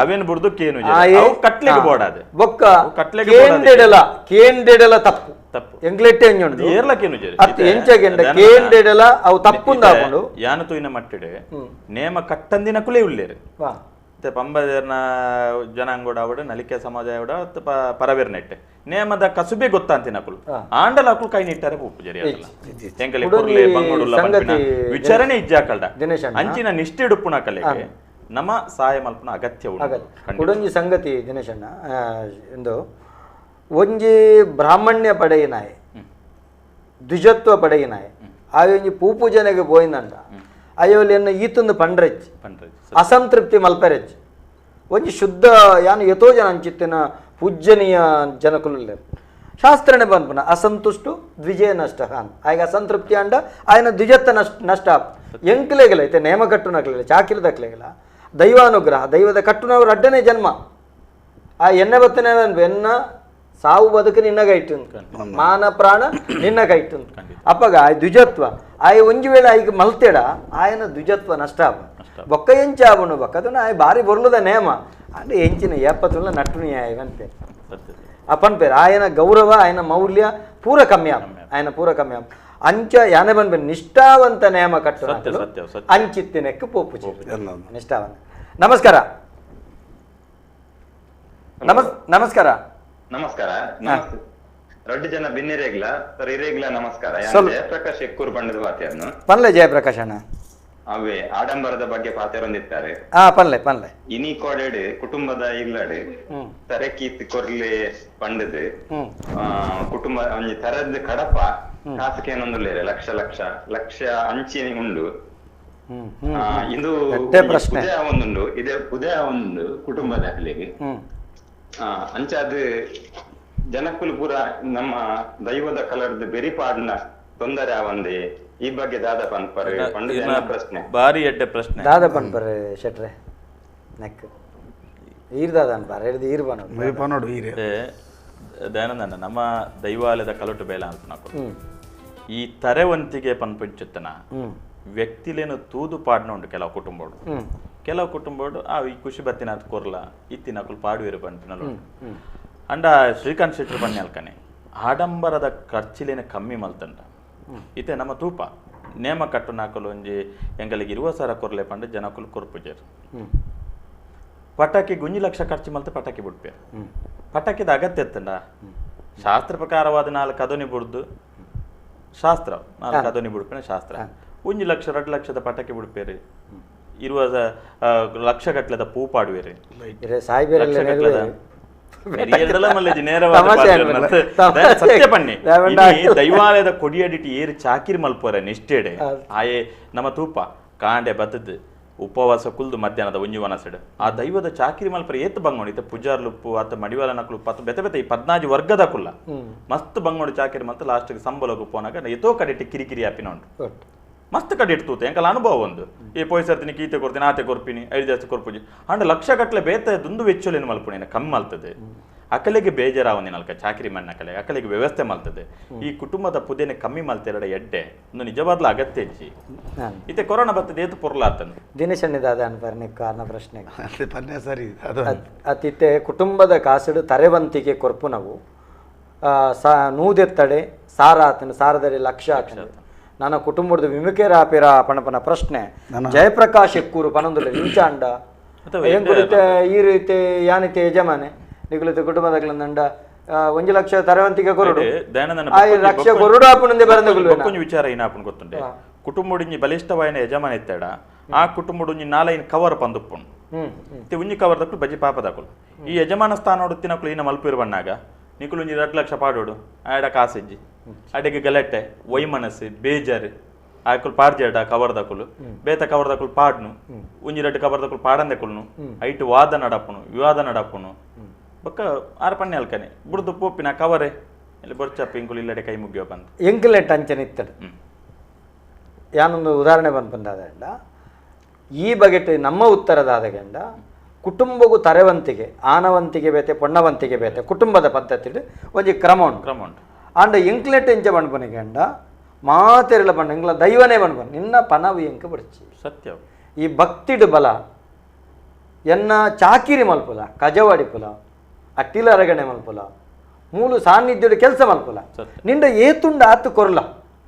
ಅವೇನ್ ಬುಡ್ದು ಕೇನು ಕಟ್ಲಿಗೆ ಬೋಡಾದೆ ಬೊಕ್ಕ ಕೇಂದೇಡಲ ಕೇಂದೇಡಲ ತಪ್ಪು ತಪ್ಪು ಎಂಗ್ಲೆಟ್ಟೆ ಎಂಜುಂಡು ಏರ್ಲ ಕೇನು ಜೇರು ಅತ್ ಎಂಚಗೆಂಡ ಕೇಂದೇಡಲ ಅವು ತಪ್ಪುಂದಾಪುಂಡು ಯಾನ ತೂಯಿನ ಮಟ್ಟೆಡೆ ನೇಮ ಕಟ್ಟಂದಿನ ಕುಲೆ ಉಲ್ಲೇರು ಪಂಬದೇರ್ನ ಜನಾಂಗೋಡ ಅವಡು ನಲಿಕೆ ಸಮಾಜ ಅವಡ ಪರವೇರ್ನೆಟ್ಟೆ ನೇಮದ ಕಸುಬೆ ಗೊತ್ತಾಂತಿನ ಅಕುಲು ಆಂಡಲ ಅಕುಲು ಕೈ ನಿಟ್ಟಾರೆ ಪೂಪು ಜರಿ ಎಂಕಲೆ ಕುರ್ಲೆ ಬಂಗೋಡುಲ್ಲ ವಿಚಾರಣೆ ಇಜ್ಜಾಕಲ್ಡ ಅಂಚಿನ ನಿಷ್ಠೆ ಉಡುಪುನ ಕಲೆಗೆ ನಮ್ಮ ಸಹಾಯ ಮಲ್ಪುನ ಅಗತ್ಯ ಉಂಟು. ಕುಡೊಂಜಿ ಸಂಗತಿ ದಿನೇಶಣ್ಣ ಎಂದು ಒಂಜಿ ಬ್ರಾಹ್ಮಣ್ಯ ಪಡೆಯಿನಾಯೆ ದ್ವಿಜತ್ವ ಪಡೆಯಿನಾಯೆ ಆಯೊಂಜಿ ಪೂಪೂಜನೆಗೆ ಪೋಯಿನಂಡ ಅಯ್ಯೋಲಿ ಎನ್ನ ಈತೊಂದು ಪಂಡ್ರೆಚ್ ಅಸಂತೃಪ್ತಿ ಮಲ್ಪೆರೆಚ್ ಒಂಜಿ ಶುದ್ಧ ಯಾನು ಯಥೋ ಜನ ಅಂಚಿತ್ತಿನ ಪೂಜ್ಯನೀಯ ಜನಕುಲುಲ್ಲೆರ್ ಶಾಸ್ತ್ರನೇ ಪನ್ಪುನ ಅಸಂತುಷ್ಟು ದ್ವಿಜಯ ನಷ್ಟ ಹಾನ್ ಆಯ್ಗ ಅಸಂತೃಪ್ತಿ ಅಂಡ ಆಯನ ದ್ವಿಜತ್ವ ನಷ್ಟ ನಷ್ಟ ಎಂಕ್ಲೆಗಲ ಐತೆ ನೇಮ ಕಟ್ಟುನಕ್ಲೆಲ್ಲ ಚಾಕಿರದಕ್ಲೆಗಲ ದೈವಾನುಗ್ರಹ ದೈವದ ಕಟ್ಟುನವರು ಅಡ್ಡನೇ ಜನ್ಮ ಆ ಎಣ್ಣೆ ಬತ್ತನೆ ಎನ್ನ ಸಾವು ಬದುಕು ನಿನ್ನ ಕೈಟುಂದು, ಮಾನ ಪ್ರಾಣ ನಿನ್ನ ಕೈಟುಂದು. ಅಪ್ಪಗ ಆಯ್ ದ್ವಿಜತ್ವ ಆಯ್ ಒಂಜಿ ವೇಳೆ ಆಯ್ಗೆ ಮಲ್ತೇಡ ಆಯನ ದ್ವಿಜತ್ವ ನಷ್ಟ ಆಪ ಬೊಕ್ಕ ಎಂಚ ಆವನು ಬೊಕ್ಕ ಆಯ್ ಬಾರಿ ಬೊರ್ಲದ ನೇಮ ಅಂದ್ರೆ ಎಂಚಿನ ಏಪತ್ತುಲ್ಲ ನಟ್ಟು ನ್ಯಾಯ ಅನ್ಪೇರು ಅಪ್ಪನ್ ಪೇರು ಆಯನ ಗೌರವ ಆಯನ ಮೌಲ್ಯ ಪೂರ ಕಮ್ಮಿ ಆಪ ಆಯನ ಪೂರ ಕಮ್ಮಿ ಆಪ ಅಂಚ ಯಾನೆ ಬಂದ್ಬೇರೆ ನಿಷ್ಠಾವಂತ ನೇಮ ಕಟ್ಟು ಅಂಚಿತ್ತಿನಕ್ಕೆ ಪೋಪು ನಿಷ್ಠಾವಂತ. ನಮಸ್ಕಾರ. ನಮಸ್ಕಾರ. ನಮಸ್ಕಾರ. ರಡ್ಡು ಜನ ಬಿನ್ನಿರೇಗ್ಲ ಸರ್ ಇರೇಗ್ಲ ನಮಸ್ಕಾರ. ಜಯಪ್ರಕಾಶ್ ಎಕ್ಕೂರು ಬಣ್ಣದ ಪಾತೆಯನ್ನು ಪನ್ಲೆ ಜಯಪ್ರಕಾಶ್ ಅಣ್ಣ ಅವೇ ಆಡಂಬರದ ಬಗ್ಗೆ ಪಾತೆರೊಂದಿತ್ತಾರೆ. ಪನ್ಲೆ ಪನ್ಲೆ ಇನಿ ಕೊಡೆಡ್ ಕುಟುಂಬದ ಇಲ್ಲಡೆ ತರಕೀತ್ ಕೊರ್ಲೆ ಪಂಡದು ಕುಟುಂಬ ಒಂಜಿ ತರದ ಕಡಪ ಕಾಸುಕೇನೊಂದುಲ್ಲೇರೆ ಲಕ್ಷ ಲಕ್ಷ ಲಕ್ಷ ಅಂಚಿ ಉಂಡು. ಇದು ಉದಯ ಒಂದುಂಡು, ಇದೇ ಉದಯ ಒಂದು ಕುಟುಂಬದ ಅಲ್ಲಿಗೆ ಅಂಚಾದ ಜನಕ್ಕುಲು ಪೂರ ನಮ್ಮ ದೈವದ ಕಲರ್ದ ಬೆರಿಪಾಡ್ನ ತೊಂದರೆ ಆವಂದೆ ಈ ಬಗ್ಗೆ ದಾದ ಪನ್ಪರ್ ಪ್ರಶ್ನೆ ಬಾರಿ ಎಡ್ಡೆ ಪ್ರಶ್ನೆ ದಾದ ಪನ್ಪರ್ ಶೆಟ್ರೆ ನೆಕ್ ಈರ್ ದಾದ ಅನ್ಪಾರ ಹಿಡ್ದು ಈರ್ ಬನೋಡು ಈರೆ ದಯಾನಂದಣ್ಣ ನಮ್ಮ ದೈವಾಲಯದ ಕಲಟು ಬೇಲ ಅಂತ ಈ ತರೆವಂತಿಗೆ ಪನ್ಪುಂಚುತ್ತನ ವ್ಯಕ್ತಿಲೇನು ತೂದು ಪಾಡ್ನ ಉಂಟು ಕೆಲವು ಕುಟುಂಬಡು ಕೆಲವು ಕುಟುಂಬಡು ಆ ಈ ಖುಷಿ ಬತ್ತಿನ ಅದು ಕೊರ್ಲ ಇತ್ತಿನ ಅಕುಲು ಪಾಡುವಿರು ಪನ್ಪಿನಲು ಅಂಡ ಶ್ರೀಕಾಂತ್ ಶೆಟ್ಟರು ಬನ್ನಿ ಅಲ್ಕನೆ ಆಡಂಬರದ ಖರ್ಚಿಲೇನ ಕಮ್ಮಿ ಮಲ್ತಂಡ ಇತ್ತೆ ನಮ್ಮ ತೂಪ ನೇಮ ಕಟ್ಟು ನಾಕಲು ಒಂಜಿ ಎಂಗಲಿಗೆ ಇರುವ ಸಾರ ಕೊರ್ಲೆ ಪಂಡ ಜನಕುಲು ಕೊರ್ಪುಜೇರು ಪಟಾಕಿ ಗುಂಜಿ ಲಕ್ಷ ಖರ್ಚು ಮಲ್ತು ಪಟಾಕಿ ಬಿಡ್ಪೇರು ಪಟಾಕಿದ ಅಗತ್ಯ ಎತ್ತಂಡ ಶಾಸ್ತ್ರ ಪ್ರಕಾರವಾದ ನಾಲ್ಕು ಅದೋನಿ ಬುಡ್ದು ಶಾಸ್ತ್ರ ನಾಲ್ಕು ಅದೋನಿ ಬಿಡ್ಪೇನೆ ಶಾಸ್ತ್ರ ಒಂಜಿ ಲಕ್ಷ 2 ಲಕ್ಷದ ಪಟಾಕಿ ಬಿಡ್ಪೇರಿ ಇರುವ ಲಕ್ಷ ಗಟ್ಟಲೆದ ಪೂ ಪಾಡುವೇರಿ ಸತ್ಯ ಪನ್ನಿ ದೈವಾಲಯದ ಕೊಡಿಯಡಿಟ್ಟು ಏರು ಚಾಕಿರಿ ಮಲ್ಪೋರೆ ನಿಷ್ಠೆಡೆ ಆಯೆ ನಮ್ಮ ತೂಪ ಕಾಂಡೆ ಬತ್ತದ್ದು ಉಪವಾಸ ಕುಲ್ದು ಮಧ್ಯಾಹ್ನದ ಒಂಜಿ ವನಸೆಡ್ ಆ ದೈವದ ಚಾಕಿರಿ ಮಲ್ಪರೆ ಏತ್ ಬಂಗೋಡು ಇತ್ತ ಪೂಜಾರ್ಲುಪ್ಪು ಅತ್ತ ಮಡಿವಾಲ ನಕಲು ಪತ್ತು ಬೆತೆ ಬೆತೆ ಈ 14 ವರ್ಗದ ಕುಲ್ಲ ಮಸ್ತ್ ಬಂಗೋಡು ಚಾಕಿರಿ ಮಲ್ತು ಲಾಸ್ಟ್ಗೆ ಸಂಬಳಕ್ಕೆ ಪೋನಾಗ ಏತೋ ಕಡೆಟ್ಟು ಕಿರಿಕಿರಿ ಆಪಿನ ಉಂಟು ಮಸ್ತ್ ಕಡೆ ಇಡ್ತೂತೆ ಎಂಕಲ ಅನುಭವ ಒಂದು ಈ ಪೊಯ್ಸರ್ತೀನಿ ಕೀತೆ ಕೊಡ್ತೀನಿ ಆತೆ ಕೊರ್ಪಿನಿ ಐದು ಜಾಸ್ತಿ ಕೊರ್ಪುಜಿ ಅಂಡ್ ಲಕ್ಷ ಗಟ್ಟಲೆ ಬೇತ ದುಂದು ವೆಚ್ಚಲೇನು ಮಲ್ಪುಣೇನ ಕಮ್ಮಿ ಮಲ್ತದೆ ಅಕಲೆಗೆ ಬೇಜಾರಾವನಿ ಅಲ್ಕ ಚಾಕಿರಿ ಮಣ್ಣ ಕಲೆ ಅಕಲೆಗೆ ವ್ಯವಸ್ಥೆ ಮಲ್ತದೆ ಈ ಕುಟುಂಬದ ಪುದೇನೆ ಕಮ್ಮಿ ಮಲ್ತೆರಡ ಎಡ್ಡೆ ಒಂದು ನಿಜವಾದ್ಲ ಅಗತ್ಯ ಹೆಚ್ಚಿ ಇತ್ತೆ ಕೊರೋನಾ ಬರ್ತದೆ ಏತು ಪೊರ್ಲಾತನು ದಿನೇಶ್ ದಾದ ಅನ್ಪರ್ನೆ ಕಾರಣ ಪ್ರಶ್ನೆ ಸರಿ ಅತಿತೆ ಕುಟುಂಬದ ಕಾಸುಡು ತರೆವಂತಿಗೆ ಕೊರ್ಪು ನಾವು ನೂದೆತ್ತಡೆ ಸಾರ ಆತನು ಸಾರದಲ್ಲಿ ಲಕ್ಷ ಆತನು ನನ್ನ ಕುಟುಂಬದ ವಿಮುಖೇರಾಪಿರ ಪಣಪನ ಪ್ರಶ್ನೆ ಜಯಪ್ರಕಾಶ್ ಎಕ್ಕೂರು ಪನೊಂದುಲ್ಲ ಇಂಚಾಂಡ ಎಂಕುಲಿತೆ ಈ ರೀತಿ ಯಾನಿತೆ ಯಜಮಾನೆ ನಿಗುಲಿತೆ ಕುಟುಂಬದಗ್ಲಂದಂಡ 1 ಲಕ್ಷ ತರವಂತಿಗೆ ಕೊರಡು ಲಕ್ಷ ಕೊರಡು ಆಪುನಂದೆ ಬರಂದ ವಿಚಾರ ಏನಾಪುನ್ ಗೊತ್ತುಂಡೆ ಕುಟುಂಬಡಿಂಜಿ ಬಲಿಷ್ಠವಾಯಿನ ಯಜಮಾನ ಇತ್ತೇಡ ಆ ಕುಟುಂಬಡಿಂಜಿ ನಾಲೈನ್ ಕವರ್ ಪಂದುಪ್ಪುಂಡು ಉಂಜಿ ಕವರ್ ದಕ್ಕಲು ಬಜಿ ಪಾಪದಕ್ಕಲು ಈ ಯಜಮಾನ ಸ್ಥಾನ ತಿನಕುಲು ಈನ ಮಲ್ಪಿರು ಬಣ್ಣಾಗ ನಿಕುಲು ಒಂಜಿ 2 ಲಕ್ಷ ಪಾಡೋಡು ಆಯಡ ಕಾಸಿಜ್ಜಿ ಅಡೆಗೆ ಗಲಾಟೆ ವೈಮನಸ್ಸು ಬೇಜಾರು ಆಕುಲು ಪಾಡ್ಜೇಡ ಕವರ್ದಕುಲು ಬೇತ ಕವರ್ದಕುಲು ಪಾಡ್ನು ಒಂಜಿ ರಡ್ಡು ಕವರ್ದಕುಲು ಪಾಡಂದೆಕುಲು ಐಟು ವಾದ ನಡಪುನು ವಿವಾದ ನಡಪುನು ಬೊಕ್ಕ ಆರು ಪಣ್ಣೆ ಅಲ್ಕನೆ ಬುಡ್ದು ಪೋಪಿನ ಕವರೆ ಇಲ್ಲಿ ಬೊರ್ಚಪ್ಪ ಇಂಕುಲು ಇಲ್ಲಡೆ ಕೈ ಮುಗಿಯೋ ಬಂದು ಎಂಕುಲೆಟ್ ಅಂಚನೆ ಇತ್ತಡು ಯಾನೊಂದು ಉದಾಹರಣೆ ಬಂದಾದಂಡ ಈ ಬಗೆಟ್ ನಮ್ಮ ಉತ್ತರದಾದಗಂಡ ಕುಟುಂಬಗೂ ತರೆವಂತಿಗೆ ಆನವಂತಿಗೆ ಬೇತೆ ಪೊಣ್ಣವಂತಿಗೆ ಬೇತೆ ಕುಟುಂಬದ ಪದ್ಧತಿ ಒಂಜಿ ಕ್ರಮ ಉಂಟು ಕ್ರಮ ಉಂಟು ಆಂಡ ಎಂಕ್ಲೆಟ್ ಎಂಚ ಪಣ್ಪನಿಗೆ ಅಂಡ ಮಾತೆರಳ ಪಣ್ಣ ಎಂಗ್ಲ ದೈವನೇ ಪಣ್ಪನ್ ನಿನ್ನ ಪನವು ಎಂಕ ಬಿಡ್ಚಿ ಸತ್ಯ ಈ ಭಕ್ತಿಡು ಬಲ ಎನ್ನ ಚಾಕಿರಿ ಮಲ್ಪುಲ ಕಜವಾಡಿಪುಲ ಅಟ್ಟಿಲ ಅರಗಣೆ ಮಲ್ಪುಲ ಮೂಲು ಸಾನ್ನಿಧ್ಯಡು ಕೆಲಸ ಮಲ್ಪುಲ ನಿಂಡ ಏತುಂಡ ಆತು ಕೊರ್ಲ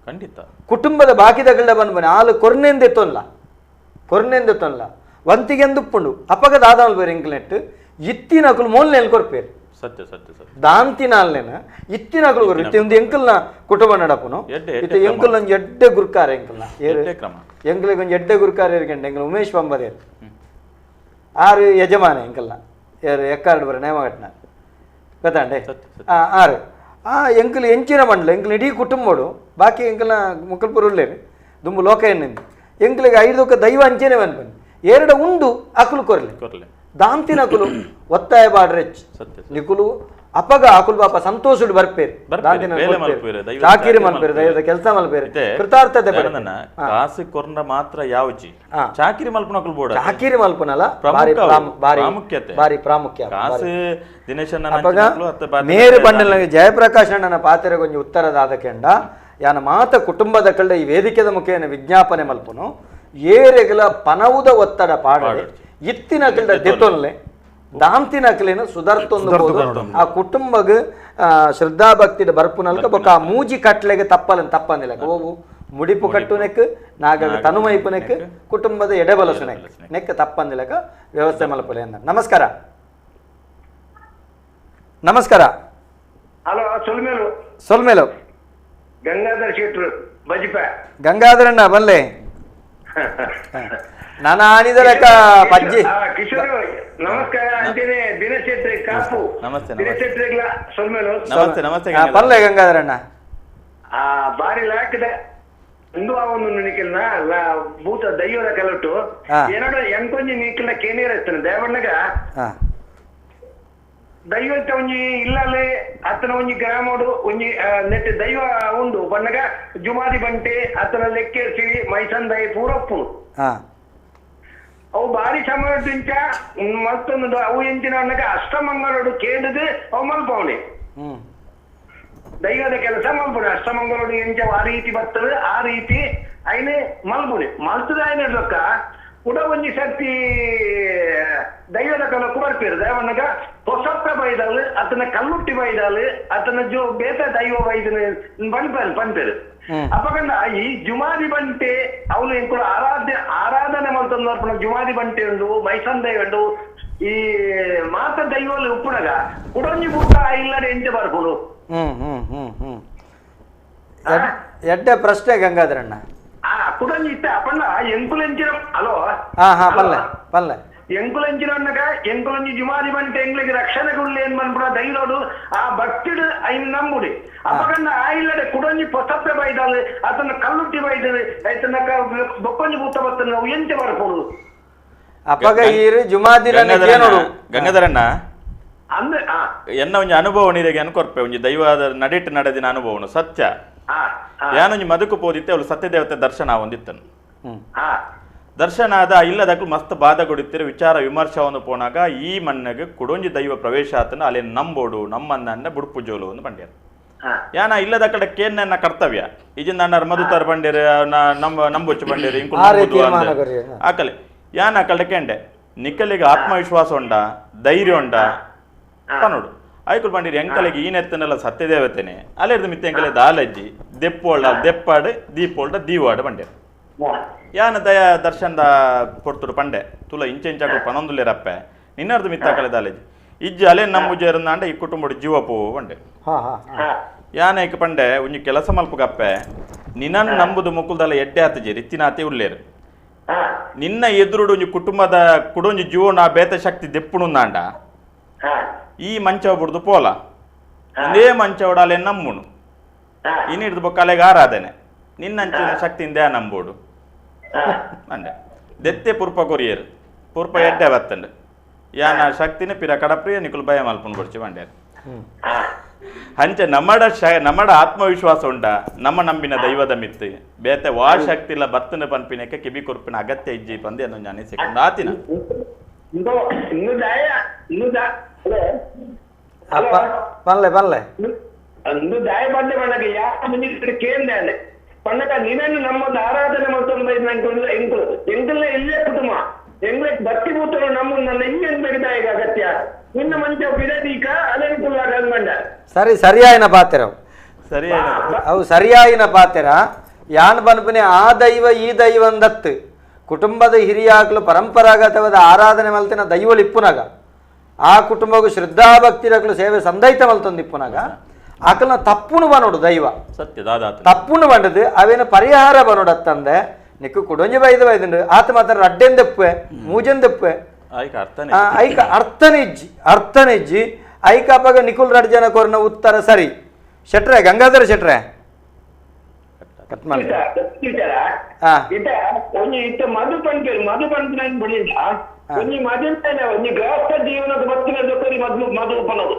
ಖಂಡಿತ ಕುಟುಂಬದ ಬಾಕಿದಗಳ್ಳ ಬಂದ್ಬನೆ ಆಲು ಕೊರ್ನೆಂದೆ ತೊನ್ಲ ಕೊರ್ನೆಂದೆ ತೊನ್ಲ ವಂತಿಗೆಂದುಪ್ಪುಂಡು ಅಪ್ಪಗ ದಾದ ಬೇರೆ ಎಂಕ್ಲೆಟ್ ಇತ್ತಿನಕುಲು ಮೋಲ್ನೆಲ್ ಕೊರ್ಪೇರು ಸತ್ಯ ಸತ್ಯ ಸತ್ಯ ದಾಂತಿನಾಲ್ನೇನ ಇತ್ತಿನಕುಲು ಕೊರ್ಪೇರು ಇತ್ತೆ ಒಂದು ಎಂಕಲ್ನ ಕುಟುಂಬ ನಡಪುನು ಇತ್ತೆ ಎಂಕಲ್ ಒಂಜಿ ಎಡ್ಡೆ ಗುರ್ಕಾರ ಎಂಕಲ್ನ ಏರು ಕ್ರಮ ಎಂಕಲಿಗೆ ಒಂಜಿ ಎಡ್ಡೆ ಗುರ್ಕಾರ ಏರ್ಗಂಡೆ ಎಂಕಲ್ ಉಮೇಶ್ ಪಂಬದೇರು ಆರು ಯಜಮಾನ ಎಂಕಲ್ನ ಏರು ಎಕ್ಕಾರ್ಡ್ ಬರ ನೇಮಘಟ್ನ ಗೊತ್ತಾಂಡೆ ಆರು ಆ ಎಂಕಲ್ ಎಂಚಿನ ಮಂಡಲ ಎಂಕಲ್ ಇಡೀ ಕುಟುಂಬಡು ಬಾಕಿ ಎಂಕಲ್ನ ಮುಕ್ಕಲ್ಪುರ ಉಳ್ಳೇರು ದುಂಬು ಲೋಕ ಎನ್ನಿಂದು ಎಂಕಲಿಗೆ ಐದಕ್ಕ ದೈವ ಅಂಚೆನೆ ಬನ್ನಿ ಎರಡು ಉಂಡು ಅಕುಲು ಕೊರ್ಲೆ ಕೊರ್ಲೆ ದಾಂತಿನ ಅಕುಲು ಒತ್ತಾಯ ಬಾಡ್ರೆಚ್ ನಿಕುಲು ಅಪಗ ಅಕುಲ್ ಬಾಪ ಸಂತೋಷಡ್ ಬರ್ಪೇರು ಚಾಕಿರಿ ಮಲ್ಪೇರು ದೈವದ ಕೆಲಸ ಮಲ್ಪೇರು ಕೃತಾರ್ಥತೆ ಕಾಸು ಕೊರ್ನ ಮಾತ್ರ ಯಾವಜಿ ಚಾಕಿರಿ ಮಲ್ಪನಕುಲ್ ಬೋಡ ಚಾಕಿರಿ ಮಲ್ಪನಲ ಬಾರಿ ಬಾರಿ ಪ್ರಾಮುಖ್ಯ ಕಾಸು ದಿನೇಶಣ್ಣ ಅಪಗ ಮೇರು ಬಂಡಲ್ ಜಯಪ್ರಕಾಶ್ ಅಣ್ಣನ ಪಾತ್ರೆ ಕೊಂಚ ಉತ್ತರದಾದ ಕೆಂಡ ಯಾನ ಮಾತ ಕುಟುಂಬದ ಕಳ್ಳ ಈ ವೇದಿಕೆದ ಮುಖೇನ ವಿಜ್ಞಾಪನೆ ಮಲ್ಪನು ಏರೆಗಲ ಪನವುದ ಒತ್ತಡ ಪಾಡದೆ ಇತ್ತಿನ ಕಳ್ಳ ದೆತ್ತೊನ್ಲೆ ದಾಂತಿನ ಕಲೆನ ಸುಧಾರ್ತೊಂದು ಆ ಕುಟುಂಬಗ್ ಶ್ರದ್ಧಾಭಕ್ತಿದ ಬರ್ಪುನಲ್ಕ ಬೊಕ್ಕ ಆ ಮೂಜಿ ಕಟ್ಲೆಗೆ ತಪ್ಪಲನ್ ತಪ್ಪಂದಿಲ್ಲ ಓವು ಮುಡಿಪು ಕಟ್ಟುನೆಕ್ ನಾಗ ತನುಮೈಪುನೆಕ್ ಕುಟುಂಬದ ಎಡೆಬಲಸುನೆಕ್ ನೆಕ್ ತಪ್ಪಂದಿಲಕ ವ್ಯವಸ್ಥೆ ಮಲ್ಪಲೆ ಅಂದ. ನಮಸ್ಕಾರ. ನಮಸ್ಕಾರ. ಹಲೋ, ಸೊಲ್ಮೇಲು. ಸೊಲ್ಮೇಲು ಗಂಗಾಧರ್ ಶೆಟ್ರು ಬಜಿಪ. ಗಂಗಾಧರಣ್ಣ ಬಲ್ಲೆ ನಾನು ಆನಿದಲಕ ಪಜ್ಜಿ. ಕಿಶೋರ್ ನಮಸ್ಕಾರ ಅಂತೀನಿ. ದಿನೇಶ್ ಶೆಟ್ರಿ ಕಾಪು. ನಮಸ್ತೆ. ದಿನೇಶ್ ಶೆಟ್ರಿಗ್ಲ ಸೊಲ್ಮೇಲು. ನಮಸ್ತೆ. ನಮಸ್ತೆ ಪಲ್ಲೆ ಗಂಗಾಧರಣ್ಣ. ಆ ಬಾರಿ ಲಾಕಿದೆ ಇಂದು ಆ ಒಂದು ನಿಖಿಲ್ನ ಭೂತ ದೈವದ ಕಲಟು ಏನಾದ್ರು ಎಂಕೊಂಜಿ ನಿಖಿಲ್ನ ಕೇನೇರ ಇರ್ತಾನೆ ದೇವಣ್ಣಗ ದೈವತ್ತ ಒಂಜಿ ಇಲ್ಲಲ್ಲಿ ಅತನ ಒಂಜಿ ಗ್ರಾಮೋಡು ಒಂಜಿ ನೆಟ್ ದೈವ ಉಂಡು ಬಣ್ಣಗ ಜುಮಾದಿ ಬಂಟೆ ಅತನ ಲೆಕ್ಕೇರ್ಸಿ ಮೈಸಂದೈ ಪೂರಪ್ಪು ಅವು ಬಾರಿ ಸಮಯದಿಂಚ ಮತ್ತೊಂದು ಅವು ಎಂಚಿನ ಅಣ್ಣಗ ಅಷ್ಟಮಂಗಳೋಡು ಕೇಂದ್ರದು ಅವು ಮಲ್ಪವನೆ ದೈವದ ಕೆಲಸ ಮಲ್ಪುಣೆ. ಅಷ್ಟಮಂಗಳೋಡು ಎಂಚ ಆ ರೀತಿ ಬರ್ತದೆ ಆ ರೀತಿ ಐನೆ ಮಲ್ಪುಣೆ ಮಲ್ತದ ಐನ ರೊಕ್ಕ ಕೂಡ ಒಂಜಿ ಸರ್ತಿ ದೈವದ ಕಲಕ್ಕೂ ಬರ್ತೀರ ದೇವಣ್ಣಗ ಹೊಸಪ್ಪ ಬೈದಾಲು ಅತನ ಕಲ್ಲುಟ್ಟಿ ಬೈದಾಲು ಅತನ ಜೋ ಬೇತ ದೈವ ಬೈದನ ಬನ್ಪೇರು ಪನ್ಪೇರು. ಅಪಕಂಡ ಈ ಜುಮಾದಿ ಬಂಟೆ ಅವನು ಎಂಕುಲು ಆರಾಧನೆ ಮಲ್ತೊಂದು ಜುಮಾದಿ ಬಂಟೆ ಉಂಡು ಮೈಸಂದೈ ಉಂಡು ಈ ಮಾತ ದೈವಲ್ಲಿ ಉಪ್ಪುನಗ ಕುಡೊಂಜಿ ಬೂಟ ಇಲ್ಲಡೆ ಎಂಚ ಬರ್ಪುಡು. ಎಡ್ಡೆ ಪ್ರಶ್ನೆ ಗಂಗಾಧರಣ್ಣ. ಕುಡೊಂಜಿ ಇತ್ತ ಅಪಂಡ ಎಂಕುಲೆಂಚಿನ ಹಲೋ ಪಲ್ಲೆ ಪಲ್ಲೆ ಎಂಕುಲೆಂಚಿನ ಅಣ್ಣಗ ಎಂಕುಲೊಂಜಿ ಜುಮಾದಿ ಬಂಟೆ ಎಂಗ್ಲಿಗೆ ರಕ್ಷಣೆ ಗುಳ್ಳಿ ಏನ್ ಬಂದ್ಬಿಡ ದೈವೋಡು ಆ ಭಕ್ತಿಡು ಐನ್ ನಂಬುಡಿ. ಅಪಕಂಡ ಆ ಇಲ್ಲಡೆ ಕುಡೊಂಜಿ ಪೊಸಪ್ಪೆ ಬೈದಾಲು ಅದನ್ನ ಕಲ್ಲುಟ್ಟಿ ಬೈದಲು ಆಯ್ತನ ಬೊಕ್ಕೊಂಜಿ ಬೂತ ಬತ್ತನ ನಾವು ಎಂಚ ಬರ್ಪುಡು. ಅಪಗ ಈರು ಜುಮಾದಿ ಗಂಗಾಧರಣ್ಣ ಅಂದ್ರೆ ಎನ್ನ ಒಂಜಿ ಅನುಭವ ನೀರಿಗೆ ಅನ್ಕೊರ್ಪೆ ಒಂಜಿ ದೈವದ ನಡಿಟ್ ನಡೆದಿನ ಅನುಭವನು ಸತ್ಯ. ಯಾನೊಂಜಿ ಮದಕು ಪೋದಿತ್ತೆ ಅವಳು ಸತ್ಯದೇವತೆ ದರ್ಶನ ಹೊಂದಿತ್ತನು. ದರ್ಶನ ಆದ ಇಲ್ಲದಕ್ಕೂ ಮಸ್ತ್ ಬಾಧ ಕೊಡಿತ್ತಿರ ವಿಚಾರ ವಿಮರ್ಶವನ್ನು ಪೋನಾಗ ಈ ಮಣ್ಣಗೆ ಕುಡೊಂಜಿ ದೈವ ಪ್ರವೇಶ ಆತನ ಅಲ್ಲಿ ನಂಬೋಡು ನಮ್ಮನ್ನ ಬುಡುಪು ಜೋಲು ಒಂದು ಪಂಡ್ಯರು. ಯಾನ ಇಲ್ಲದ ಕಡೆ ಕೇನ್ನ ಕರ್ತವ್ಯ ಈಜಿಂದ ಅಣ್ಣಾರ ಮದುತಾರ ಪಂಡ್ಯರು ನಮ್ಮ ನಂಬೊಚ್ಚು ಪಂಡ್ಯರು ಇಂಕು ಆಕಲೆ ಯಾನ ಕಡೆ ಕೇಂಡೆ ನಿಕ್ಕಲಿಗೆ ಆತ್ಮವಿಶ್ವಾಸ ಉಂಡ ಧೈರ್ಯ ಉಂಡ ಪನೋಡು ಆಯ್ಕುಲ್ ಪಂಡಿರಿ ಎಂಕಲಿಗೆ ಈ ನೆತ್ತನೆಲ್ಲ ಸತ್ಯದೇವತೆನೆ ಅಲ್ಲೆರ್ದು ಮಿತ್ತೆ ಎಂಕಲೆ ದಾಲಜ್ಜಿ ದೆಪ್ಪೋಳ್ಡ ದೆಪ್ಪಾಡು ದೀಪೋಳ್ಡ ದೀವಾಡು ಪಂಡ್ಯರು. ಯಾನ ದಯ ದರ್ಶನದ ಪೊರ್ತುಡು ಪಂಡೆ ತುಲ ಇಂಚೆಂಚಾಕಲು ಪನೊಂದುಲೇರಪ್ಪೆ ನಿನ್ನರ್ದು ಮಿತ್ತಾಕಲೆ ದಾಲಜ್ಜಿ ಇಜ್ಜಿ ಅಲೆ ನಂಬುಜೇರಂದಾಂಡ ಈ ಕುಟುಂಬಡು ಜೀವ ಪೋವು ಪಂಡೆ. ಯಾನ ಏಕ ಪಂಡೆ ಒಂಜಿ ಕೆಲಸ ಮಲ್ಪುಗಪ್ಪೆ ನಿನ್ನನ್ನು ನಂಬುದು ಮುಕ್ಕುಲ್ದಲ್ಲ ಎಡ್ಡೆ ಆತಜಿ ರಿತ್ತಿನಾತೆ ಉಲ್ಲೇರು ನಿನ್ನ ಎದುರುಡು ಒಂಜಿ ಕುಟುಂಬದ ಕುಡೊಂಜಿ ಜೀವನ ಬೇತ ಶಕ್ತಿ ದೆಪ್ಪುಣುಂದಾಂಡ ಈ ಮಂಚವ ಬುಡ್ದು ಪೋಲ ಒಂದೇ ಮಂಚವಡಾಲೆ ನಂಬುಣು ಇನ್ನಿಡ್ದು ಬೊಕ್ಕ ಅಲೆಗೆ ಆರಾಧನೆ ನಿನ್ನಂಚಿನ ಶಕ್ತಿಯಿಂದ ನಂಬೋಡು ಅಂಡೆ ದೆತ್ತೆ ಪುರ್ಪ ಕೊರಿಯರು ಪುರ್ಪ ಎಡ್ಡೆ ಬತ್ತಂಡು ಯಾನ ಶಕ್ತಿನ ಪಿರ ಕಡಪ್ರಿಯ ನಿಕುಲ್ ಭಯ ಮಲ್ಪುಂಡು ಬಡ್ಚಿ ಬಂಡ್ಯಾರು. ಅಂಚೆ ನಮ್ಮಡ ನಮ್ಮಡ ಆತ್ಮವಿಶ್ವಾಸ ಉಂಡ ನಮ್ಮ ನಂಬಿನ ದೈವದ ಮಿತ್ತು ಬೇತೆ ವಾ ಶಕ್ತಿ ಇಲ್ಲ ಬತ್ತನ ಪನ್ಪಿನಕ್ಕೆ ಕಿಬಿ ಕೊರ್ಪಿನ ಅಗತ್ಯ ಇಜ್ಜಿ ಪಂದೆ ಅನ್ನೋ ಜ್ಞಾನಿ ಸಿಕ್ಕೊಂಡು ಆತಿನ. ಪಲ್ಲೆ ಪಲ್ಲೆ ದಾಯ ಬಂಡೆ ಮಾಡಕ್ಕೆ ಯಾ ಕೇಂದ್ರ ಪಣ್ಣಕ ನೀನೇನು ನಮ್ಮದು ಆರಾಧನೆ ಮಾಡ್ಕೊಂಡು ಎಂಕುಲು ಎಂಕಲ್ನ ಇಲ್ಲೇ ಕುಟುಂಬ ಎಂಗ್ಲೇ ಭಕ್ತಿ ಭೂತರು ನಮ್ಮನ್ನ ಇನ್ನೇನ್ ಬೇಕಾದ ಈಗ ಅಗತ್ಯ ನಿನ್ನ ಮಂಚ ಬಿಡದೀಕ ಅದೇನು ಬಂಡ. ಸರಿ ಸರಿಯಾಯಿನ ಪಾತ್ರ ಸರಿ ಅವು ಸರಿಯಾಯಿನ ಪಾತ್ರ ಯಾನ್ ಬನ್ಪನೆ ಆ ದೈವ ಈ ದೈವ ಅಂದತ್ತು ಕುಟುಂಬದ ಹಿರಿಯಾಕ್ಲು ಪರಂಪರಾಗತವಾದ ಆರಾಧನೆ ಮಲ್ತಿನ ದೈವಲು ಇಪ್ಪುನಾಗ ಆ ಕುಟುಂಬಗೂ ಶ್ರದ್ಧಾಭಕ್ತಿರಕ್ಲು ಸೇವೆ ಸಂದೈತ ಮಲ್ತೊಂದು ಇಪ್ಪುನಾಗ ಆಕಲ್ನ ತಪ್ಪುನು ಬನೋಡು ದೈವ ಸತ್ಯ ದಾದಾ ತಪ್ಪುನು ಬಂಡದು ಅವೇನು ಪರಿಹಾರ ಬನೋಡತ್ತಂದೆ ನಿಕ್ಕು ಕುಡೊಂಜಿ ಬೈದು ಬೈದುಂಡು ಆತ ಮಾತ್ರ ರಡ್ಡೆಂದೆಪ್ಪೆ ಮೂಜೆಂದೆಪ್ಪೆ ಐಕ ಅರ್ಥನಿಜ್ಜಿ ಅರ್ಥನಿಜ್ಜಿ ಐಕ ಅಪಗ ನಿಕುಲ್ ರಡ್ ಜನ ಕೊರ್ನ ಉತ್ತರ ಸರಿ. ಶೆಟ್ರೆ ಗಂಗಾಧರ ಶೆಟ್ರೆ ಕಟ್ ಮಾಡಿ. ಮಧು ಪಂಪೇರು ಮಧು ಪಂಪಿನ ಬಿಡಿಲ್ಲ ಒಂಜಿ ಮದಿನ ಒಂಜಿ ಗೃಹಸ್ಥ ಜೀವನದ ಬತ್ತಿನ ಜೊತೆ ಮಧು ಮಧು ಪನೋದು.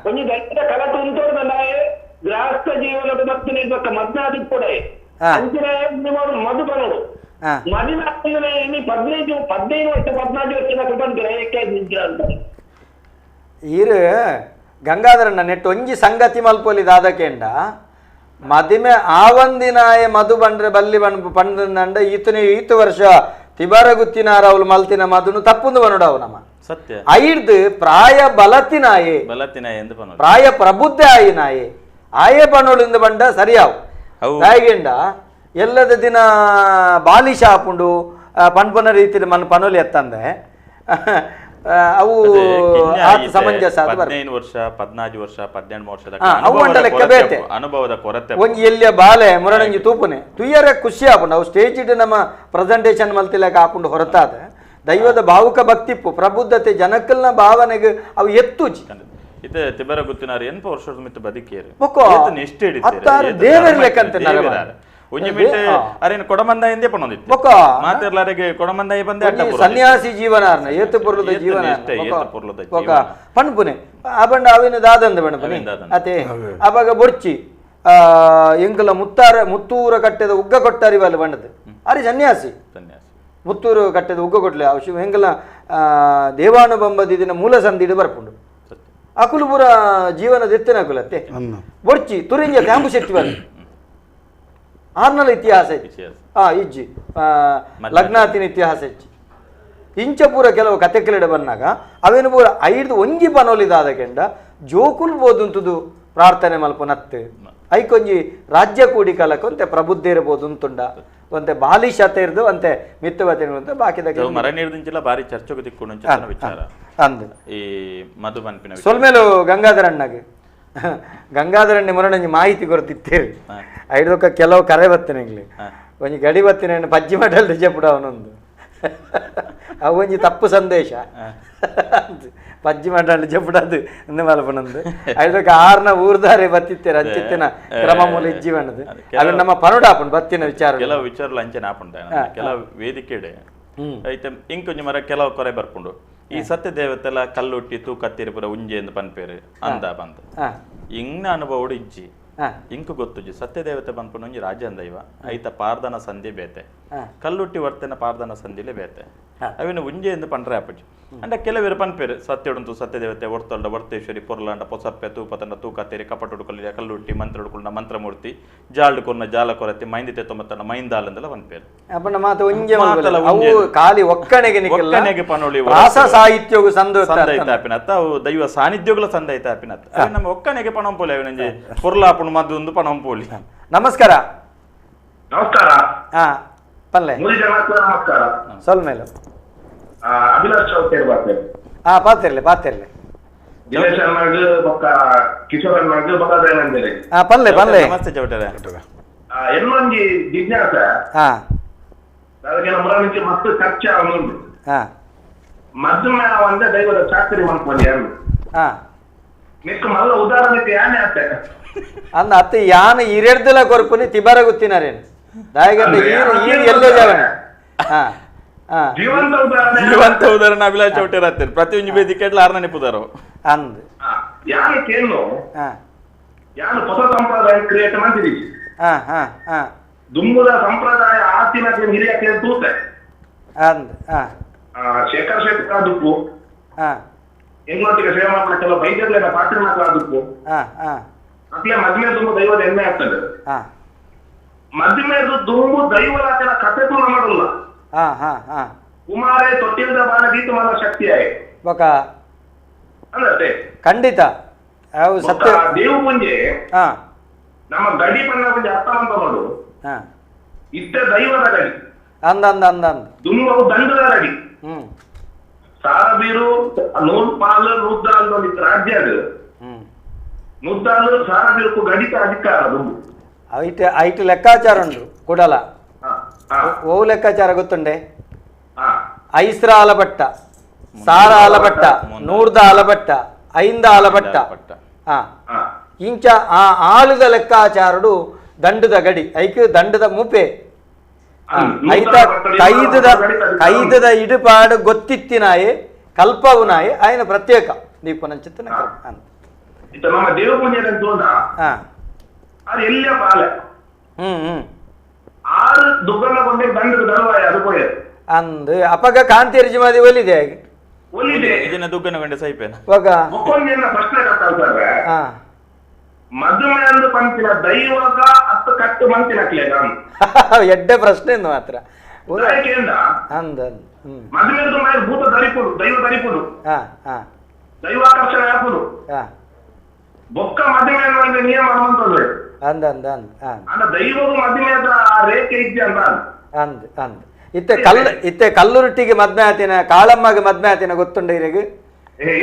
ಒಂಜಿ ದೈವದ ಕಲಟು ಉಂತೋರ್ದಲ್ಲಾಯೆ ಗೃಹಸ್ಥ ಜೀವನದ ಮತ್ತು ನಿರ್ಬಕ್ಕ ಮದ್ನಾದಿ ಕೊಡೆ ಅಂಚಿನ ಮಧು ಬರೋಡು ಮದಿನ 15 15 ವರ್ಷ 14 ವರ್ಷದ ಕುಟುಂಬ ಅಂತಾರೆ. ಈರು ಗಂಗಾಧರಣ್ಣ ನೆಟ್ಟು ಒಂಜಿ ಸಂಗತಿ ಮಲ್ಪೊಲಿ ದಾದಕೇಂಡ ಮದಿಮೆ ಆವಂದಿನಾಯ ಮಧು ಬಂಡ್ರೆ ಬಲ್ಲಿ ಬಣ್ಣ ಪಂಡ ಈತನೇ ಈತು ವರ್ಷ ತಿಬಾರ ಗುತ್ತಿನಾರ ಅವಳು ಮಲ್ತಿನ ಮಧುನು ತಪ್ಪುಂದು ಬನುಡವು ನಮ್ಮ ಸತ್ಯ ಐರ್ದು ಪ್ರಾಯ ಬಲತಿನಾಯೆ ಬಲತಿನಾಯೆ ಎಂದು ಬನ್ನೋಡು ಪ್ರಾಯ ಪ್ರಬುದ್ಧ ಆಯಿನಾಯೆ ಆಯೇ ಬನ್ನೋಳಿಂದ ಬಂಡ ಸರಿಯಾವು ತಾಯಿಗೆಂಡ ಎಲ್ಲದ ದಿನ ಬಾಲಿಶ ಹಾಪುಂಡು ಪನ್ಪನ ರೀತಿಯ ಮನ್ ಪನೋಲಿ ಎತ್ತಂದೆ ಅವು ಸಮಂಜಸ. 15 ವರ್ಷ 14 ವರ್ಷ 18 ವರ್ಷದ ಅನುಭವದ ಕೊರತೆ ಒಂಜಿ ಎಲ್ಲಿಯ ಬಾಲೆ ಮುರಣಂಜಿ ತೂಪುನೆ ತುಯ್ಯರ ಖುಷಿ ಆಪುಂಡು ಅವು ಸ್ಟೇಜ್ ಇಟ್ಟು ನಮ್ಮ ಪ್ರೆಸೆಂಟೇಷನ್ ಮಲ್ತಿಲಕ ಆಪುಂಡು ಹೊರತಾದ ದೈವದ ಭಾವುಕ ಭಕ್ತಿಪ್ಪು ಪ್ರಬುದ್ಧತೆ ಜನಕ್ಕಲ್ನ ಭಾವನೆಗೆ ಅವು ಎತ್ತುಜಿ. ಇತ್ತೆ ತಿಬರ ಗುತ್ತಿನಾರು 80 ವರ್ಷದ ಮಿತ್ತು ಬದುಕಿಯರು ದೇವರ ಲೆಕ್ಕಂತೆ ಒಂಜಿ ಮಿಟ್ಟು ಅರೇನು ಕೊಡಮಂದ ಎಂದೇ ಪಣೊಂದಿತ್ತು ಮಾತೆರ್ಲಾರಿಗೆ ಕೊಡಮಂದಾಯಿ ಬಂದೆ ಸನ್ಯಾಸಿ ಜೀವನ ಏತು ಪೊರ್ಲದ ಜೀವನ ಬೊಕ ಪಣ್ಪುನೆ ಆ ಬಂಡ ಅವಿನ ದಾದಂದ ಪಣ್ಪುನೆ ಅತೆ ಅವಾಗ ಬೊರ್ಚಿ ಎಂಕಲ ಮುತ್ತಾರ ಮುತ್ತೂರ ಕಟ್ಟೆದ ಉಗ್ಗ ಕೊಟ್ಟಾರಿ ಬಲ್ಲ ಬಣ್ಣದ ಅರಿ ಸನ್ಯಾಸಿ ಮುತ್ತೂರು ಕಟ್ಟೆದ ಉಗ್ಗ ಕೊಟ್ಲೆ ಅವು ಶಿವ ಎಂಕಲ ದೇವಾನುಬಂಬದಿನ ಮೂಲ ಸಂಧಿಡು ಬರ್ಪುಂಡು ಅಕುಲು ಪೂರ ಜೀವನ ದೆತ್ತಿನ ಅಕುಲತ್ತೆ ಬೊರ್ಚಿ ತುರಿಂಜ ಕ್ಯಾಂಪು ಶೆಟ್ಟಿ ಬಲ್ಲ ಆರ್ನಲ ಇತಿಹಾಸ ಇಜ್ಜಿ ಇಜ್ಜಿ ಲಗ್ನಾತಿನ ಇತಿಹಾಸ ಇಜ್ಜಿ ಇಂಚ ಪೂರ ಕೆಲವು ಕತೆಕಲಿಡ ಬಂದಾಗ ಅವೇನು ಪೂರ ಐದು ಒಂಜಿ ಪನೋಲಿದಾದ ಕೆಂಡ ಜೋಕುಲ್ ಬೋದುಂತುದು ಪ್ರಾರ್ಥನೆ ಮಲ್ಪನತ್ತು ಐಕೊಂಜಿ ರಾಜ್ಯ ಕೂಡಿ ಕಲಕೊಂತೆ ಪ್ರಬುದ್ಧ ಇರ್ಬೋದು ಉಂಟುಂಡ ಒಂತೆ ಬಾಲಿಶತೆ ಇರ್ದು ಅಂತೆ ಮಿತ್ತವತೆ ಅಂತ ಬಾಕಿದ ಮರ ನೀರ್ದಿಂಚಿಲ್ಲ ಬಾರಿ ಚರ್ಚೆಗೆ ದಿಕ್ಕೊಂಡು ವಿಚಾರ ಅಂದು ಈ ಮಧು ಪನ್ಪಿನ ಸೊಲ್ಮೇಲು ಗಂಗಾಧರಣ್ಣಗೆ ಗಂಗಾಧರಣ್ಣ ಮುರಣಂಜಿ ಮಾಹಿತಿ ಕೊರ್ತಿತ್ತೇರಿ ಐದಕ್ಕ ಕೆಲವು ಕರೆ ಬತ್ತಿನ ಇಂಗ್ಲಿ ಒಂಜಿ ಗಡಿ ಬತ್ತಿನ ಪಜ್ಜಿ ಮಡಲ್ ಜಪುಡ ಅವನೊಂದು ಅವು ಒಂಜಿ ತಪ್ಪು ಸಂದೇಶ ಪಜ್ಜಿ ಮಂಡಲ ಜಪುಡದು ಇಂದು ಮಲ್ಪನೊಂದು ಐದಕ್ಕ ಆರ್ನ ಊರ್ದಾರೆ ಬತ್ತಿತ್ತೇರು ಅಂಚಿತ್ತಿನ ಕ್ರಮ ಮೂಲ ಇಜ್ಜಿ ಬಣ್ಣದು ಅದು ನಮ್ಮ ಪನುಡಾಪುಂಡು ಬತ್ತಿನ ವಿಚಾರ ಕೆಲವು ವಿಚಾರ ಅಂಚನೆ ಆಪುಂಡು ಕೆಲವು ವೇದಿಕೆಡೆ ಐತೆ ಇಂಕೊಂಜಿ ಮರ ಕೆಲವು ಕೊರೆ ಬರ್ಪುಂಡು ಈ ಸತ್ಯ ದೇವತೆಲ್ಲ ಕಲ್ಲುಟ್ಟಿ ತೂಕತ್ತಿರಿ ಪೂರ ಉಂಜೆ ಎಂದು ಪನ್ಪೇರು ಅಂದ ಬಂತ ಇಂಗ್ನ ಅನುಭವಡು ಇಜ್ಜಿ ಇಂಕು ಗೊತ್ತುಜ್ಜಿ ಸತ್ಯ ದೇವತೆ ಪನ್ಪುಂಡು ಒಂಜಿ ರಾಜನ್ ದೈವ ಐತ ಪಾರ್ದನ ಸಂಧಿ ಬೇತೆ ಕಲ್ಲುಟ್ಟಿ ವರ್ತನ ಪಾರ್ದನ ಸಂಧಿಲೆ ಬೇತೆ ಅವಿನ ಉಂಜೆ ಎಂದು ಪಂಡ್ರೆ ಅಪ್ಪಜಿ ಅಂಡ ಕೆಲವರು ಪನ್ಪೇರು ಸತ್ಯಡುಂತು ಸತ್ಯ ದೇವತೆ ಒರ್ತೊಂಡ ವರ್ತೇಶ್ವರಿ ಪೊರ್ಲಾಂಡ ಪೊಸಪ್ಪೆ ತೂಪತಂಡ ತೂಕತ್ತೇರಿ ಕಪಟುಡುಕೊಲ್ಲ ಕಲ್ಲುಟ್ಟಿ ಮಂತ್ರಡುಕೊಲ್ಲ ಮಂತ್ರಮೂರ್ತಿ ಜಾಲ್ಡು ಕೊನ್ನ ಜಾಲ ಕೊರತೆ ಮೈಂದಿತೆ ತೊಂಬತ್ತಂಡ ಮೈಂದಾಲಂದೆಲ್ಲ ಪನ್ಪೇರು ಖಾಲಿ ಒಕ್ಕಣೆಗೆ ಒಕ್ಕಣೆಗೆ ಪನೋಳಿ ಸಾಹಿತ್ಯಗೂ ಸಂದೈತ ಅವು ದೈವ ಸಾನ್ನಿಧ್ಯಗಳ ಸಂದೈತ ಅಪಿನತ್ತ ನಮ್ಮ ಒಕ್ಕಣೆಗೆ ಪಣಂಪೋಲಿ ಅವಿನಂಜಿ ಪೊರ್ಲಾಪುಣು ಮದ್ದು ಪಣಂಪೋಲಿ. ನಮಸ್ಕಾರ. ನಮಸ್ಕಾರ. ಹಾ ಪಲ್ಲೆ ನಮಸ್ಕಾರ. ಸೊಲ್ಮೇಲು ಅಭಿಲಾಷ್ ಚೌಧರಿ ಬಾತೆ. ಹಾ ಪಾತಿರ್ಲೆ ಪಾತಿರ್ಲೆ ದಿನೇಶ್ ಅಣ್ಣಗ್ ಬೊಕ್ಕ ಕಿಶೋರ್ ಅಣ್ಣಗ್ ಬೊಕ್ಕ ದಯಾನಂದೆರೆ. ಹಾ ಪಲ್ಲೆ ಪಲ್ಲೆ. ನಮಸ್ತೆ ಚೌಟರೆ. ಎನ್ನೊಂಜಿ ಜಿಜ್ಞಾಸ ಹಾ ಅದಕ್ಕೆ ಮುರಾನಿಂಚಿ ಮಸ್ತ್ ಚರ್ಚೆ ಆವೊಂದುಂಡು. ಹಾ ಮದ್ಮೆ ಒಂದೇ ದೈವದ ಚಾಕರಿ ಮನ್ಪೊಲಿ ಅನ್ನು ಹಾ ನಿಕ್ಕು ಮಲ್ಲ ಉದಾಹರಣೆಗೆ ಯಾನೆ ಆತೆ ಅಂದ ಅತ್ತೆ ಯಾನ ಇರೆಡ್ದಲ ಕೊರ್ಪುನಿ ತಿಬಾರ ಗೊತ್ತಿನಾರೇನು ದಾಯಗಂಡ ಈರು ಈರು ಎಲ್ಲೇ ಜಾವನೆ. ಹಾ ಜೀವಂತ ಉದಾಹರಣೆ ಜೀವಂತ ಉದಾಹರಣೆ ಅಭಿಲಾಷ್ ಚೌಟೇರ್ ಆಗ್ತಾರೆ ಪ್ರತಿಯೊಂದು ವೇದಿಕೆ ಆರ್ನ ನಿಪುದಾರು ಅಂದ್ ಯಾನು ಕೇನು ಯಾನು ಹೊಸ ಸಂಪ್ರದಾಯ ಕ್ರಿಯೇಟ್ ಮಾಡ್ತಿದ್ದೀವಿ. ಹಾ ಹಾ ಹಾ ದುಂಬುದ ಸಂಪ್ರದಾಯ ಆತಿನ ಹಿರಿಯ ತೂತೆ ಅಂದ್ ಹಾ ಶೇಖರ್ ಶೇಖರ್ ಆದುಪ್ಪು ಹಾ ಹೆಂಗೊಟ್ಟಿಗೆ ಸೇವೆ ಮಾಡ್ಲಿಕ್ಕೆಲ್ಲ ಕೆಲವು ಬೈದರ್ಲೆಲ್ಲ ಪಾತ್ರೆ ಆದುಪ್ಪು ಹಾ ಹಾ ಅಟ್ಲೆ ಮದ್ಮೆ ದುಂಬು ದೈವದ ಎಣ್ಣೆ ಆಗ್ತದೆ. ಹಾ ಮದ್ಮೆದು ದುಂಬು ದೈವದ ಕತೆ ಪೂರ್ಣ ಮಾಡಲ್ಲ. ಹಾ ಹಾ ಹಾ ಕುಮಾರೇ ತೊಟ್ಟಿಲ್ದ ಬಾಲ ಗೀತಮಾಲ ಶಕ್ತಿ ಆಯ್ ಬೊಕ ಅಲ್ಲತ್ತೆ ಖಂಡಿತ ಅವು ಸತ್ಯ ದೇವು ಪುಂಜೆ ಹಾ ನಮ್ಮ ಗಡಿ ಪನ್ನ ಪುಂಜೆ ಅರ್ಥ ಅಂತ ನೋಡು. ಹಾ ಇತ್ತೆ ದೈವದ ಗಡಿ ಅಂದ ಅಂದ ಅಂದ ಅಂದ ದುಂಬವು ದಂಡದ ಗಡಿ. ಹ್ಮ್ ಸಾರಬೀರು ನೂರ್ ಪಾಲು ನೂದ್ದಾಲು ರಾಜ್ಯ ಅದು ಹ್ಮ್ ನೂದ್ದಾಲು ಸಾರಬೀರುಕು ಗಡಿತ ಅಧಿಕಾರ ದುಂಬು ಐಟ್ ಐಟ್ ಲೆಕ್ಕಾಚಾರ ಉಂಟು ಕೊಡಲ ಓ ಲೆಕ್ಕಾಚಾರ ಗೊತ್ತುಂಡೆ ಐಸ್ರ ಆಲಭಟ್ಟ ಸಾರ ಆಲಭಟ್ಟ ನೂರ್ದ ಆಲಭಟ್ಟ ಐಂದ ಆಲಭಟ್ಟ ಹಾ ಇಂಚ ಆ ಆಳುದ ಲೆಕ್ಕಾಚಾರಡು ದಂಡದ ಗಡಿ ಐಕ್ ದಂಡದ ಮುಪೆ ಐತ ಕೈದದ ಕೈದದ ಇಡುಪಾಡು ಗೊತ್ತಿತ್ತಿನಾಯೆ ಕಲ್ಪವುನಾಯೆ ఆయన ಪ್ರತ್ಯೇಕ ದೀಪನಂಚಿತ್ತನ ಅಂತ. ನಮ್ಮ ದೇವ ಪುಣ್ಯ ತೋಂಡ ಅದು ಎಲ್ಲ ಬಾಲೆ ಆರು ದುಗ್ಗನ ಕೊಂಡೆ ಬಂದು ದಳವಾಯ ಅದು ಪೋಯೆ ಅಂದ್ ಅಪಗ ಕಾಂತೇರಿ ಜಿಮಾದಿ ಒಲಿದೆ ಒಲಿದೆ ಇದನ್ನ ದುಗ್ಗನ ಕೊಂಡೆ ಸೈಪೇನ ಒಗ ಮುಕ್ಕೊಂದಿನ ಪ್ರಶ್ನೆ ಕಟ್ಟಾಲ್ ಸರ್ ಮದುವೆ ಅಂದು ಪಂತಿನ ದೈವಗ ಅತ್ತು ಕಟ್ಟು ಮಂತಿನ ಕ್ಲೇಗ ಎಡ್ಡೆ ಪ್ರಶ್ನೆ ಮಾತ್ರ ಅಂದ ಮದುವೆ ಭೂತ ಧರಿಪುಡು ದೈವ ಧರಿಪುಡು ದೈವಾಕರ್ಷಣೆ ಹಾಕುದು ಬೊಕ್ಕ ಮದುವೆ ಅನ್ನುವಂತೆ ನಿಯಮ ಅನ್ನುವಂಥದ್ದು ಅಂದ ಅಂದ ಅಂದ ಅಂದ ದೈವಗೂ ಮದುವೆದ ಆ ರೇಖೆ ಇದ್ದೆ ಅಂತ ಅಂದ್ ಅಂದ್ ಇತ್ತೆ ಕಲ್ಲು ಇತ್ತೆ ಕಲ್ಲುರುಟ್ಟಿಗೆ ಮದ್ಮೆ ಆತಿನ ಕಾಳಮ್ಮಗೆ ಮದ್ಮೆ ಆತಿನ ಗೊತ್ತುಂಡ ಇರೆಗ್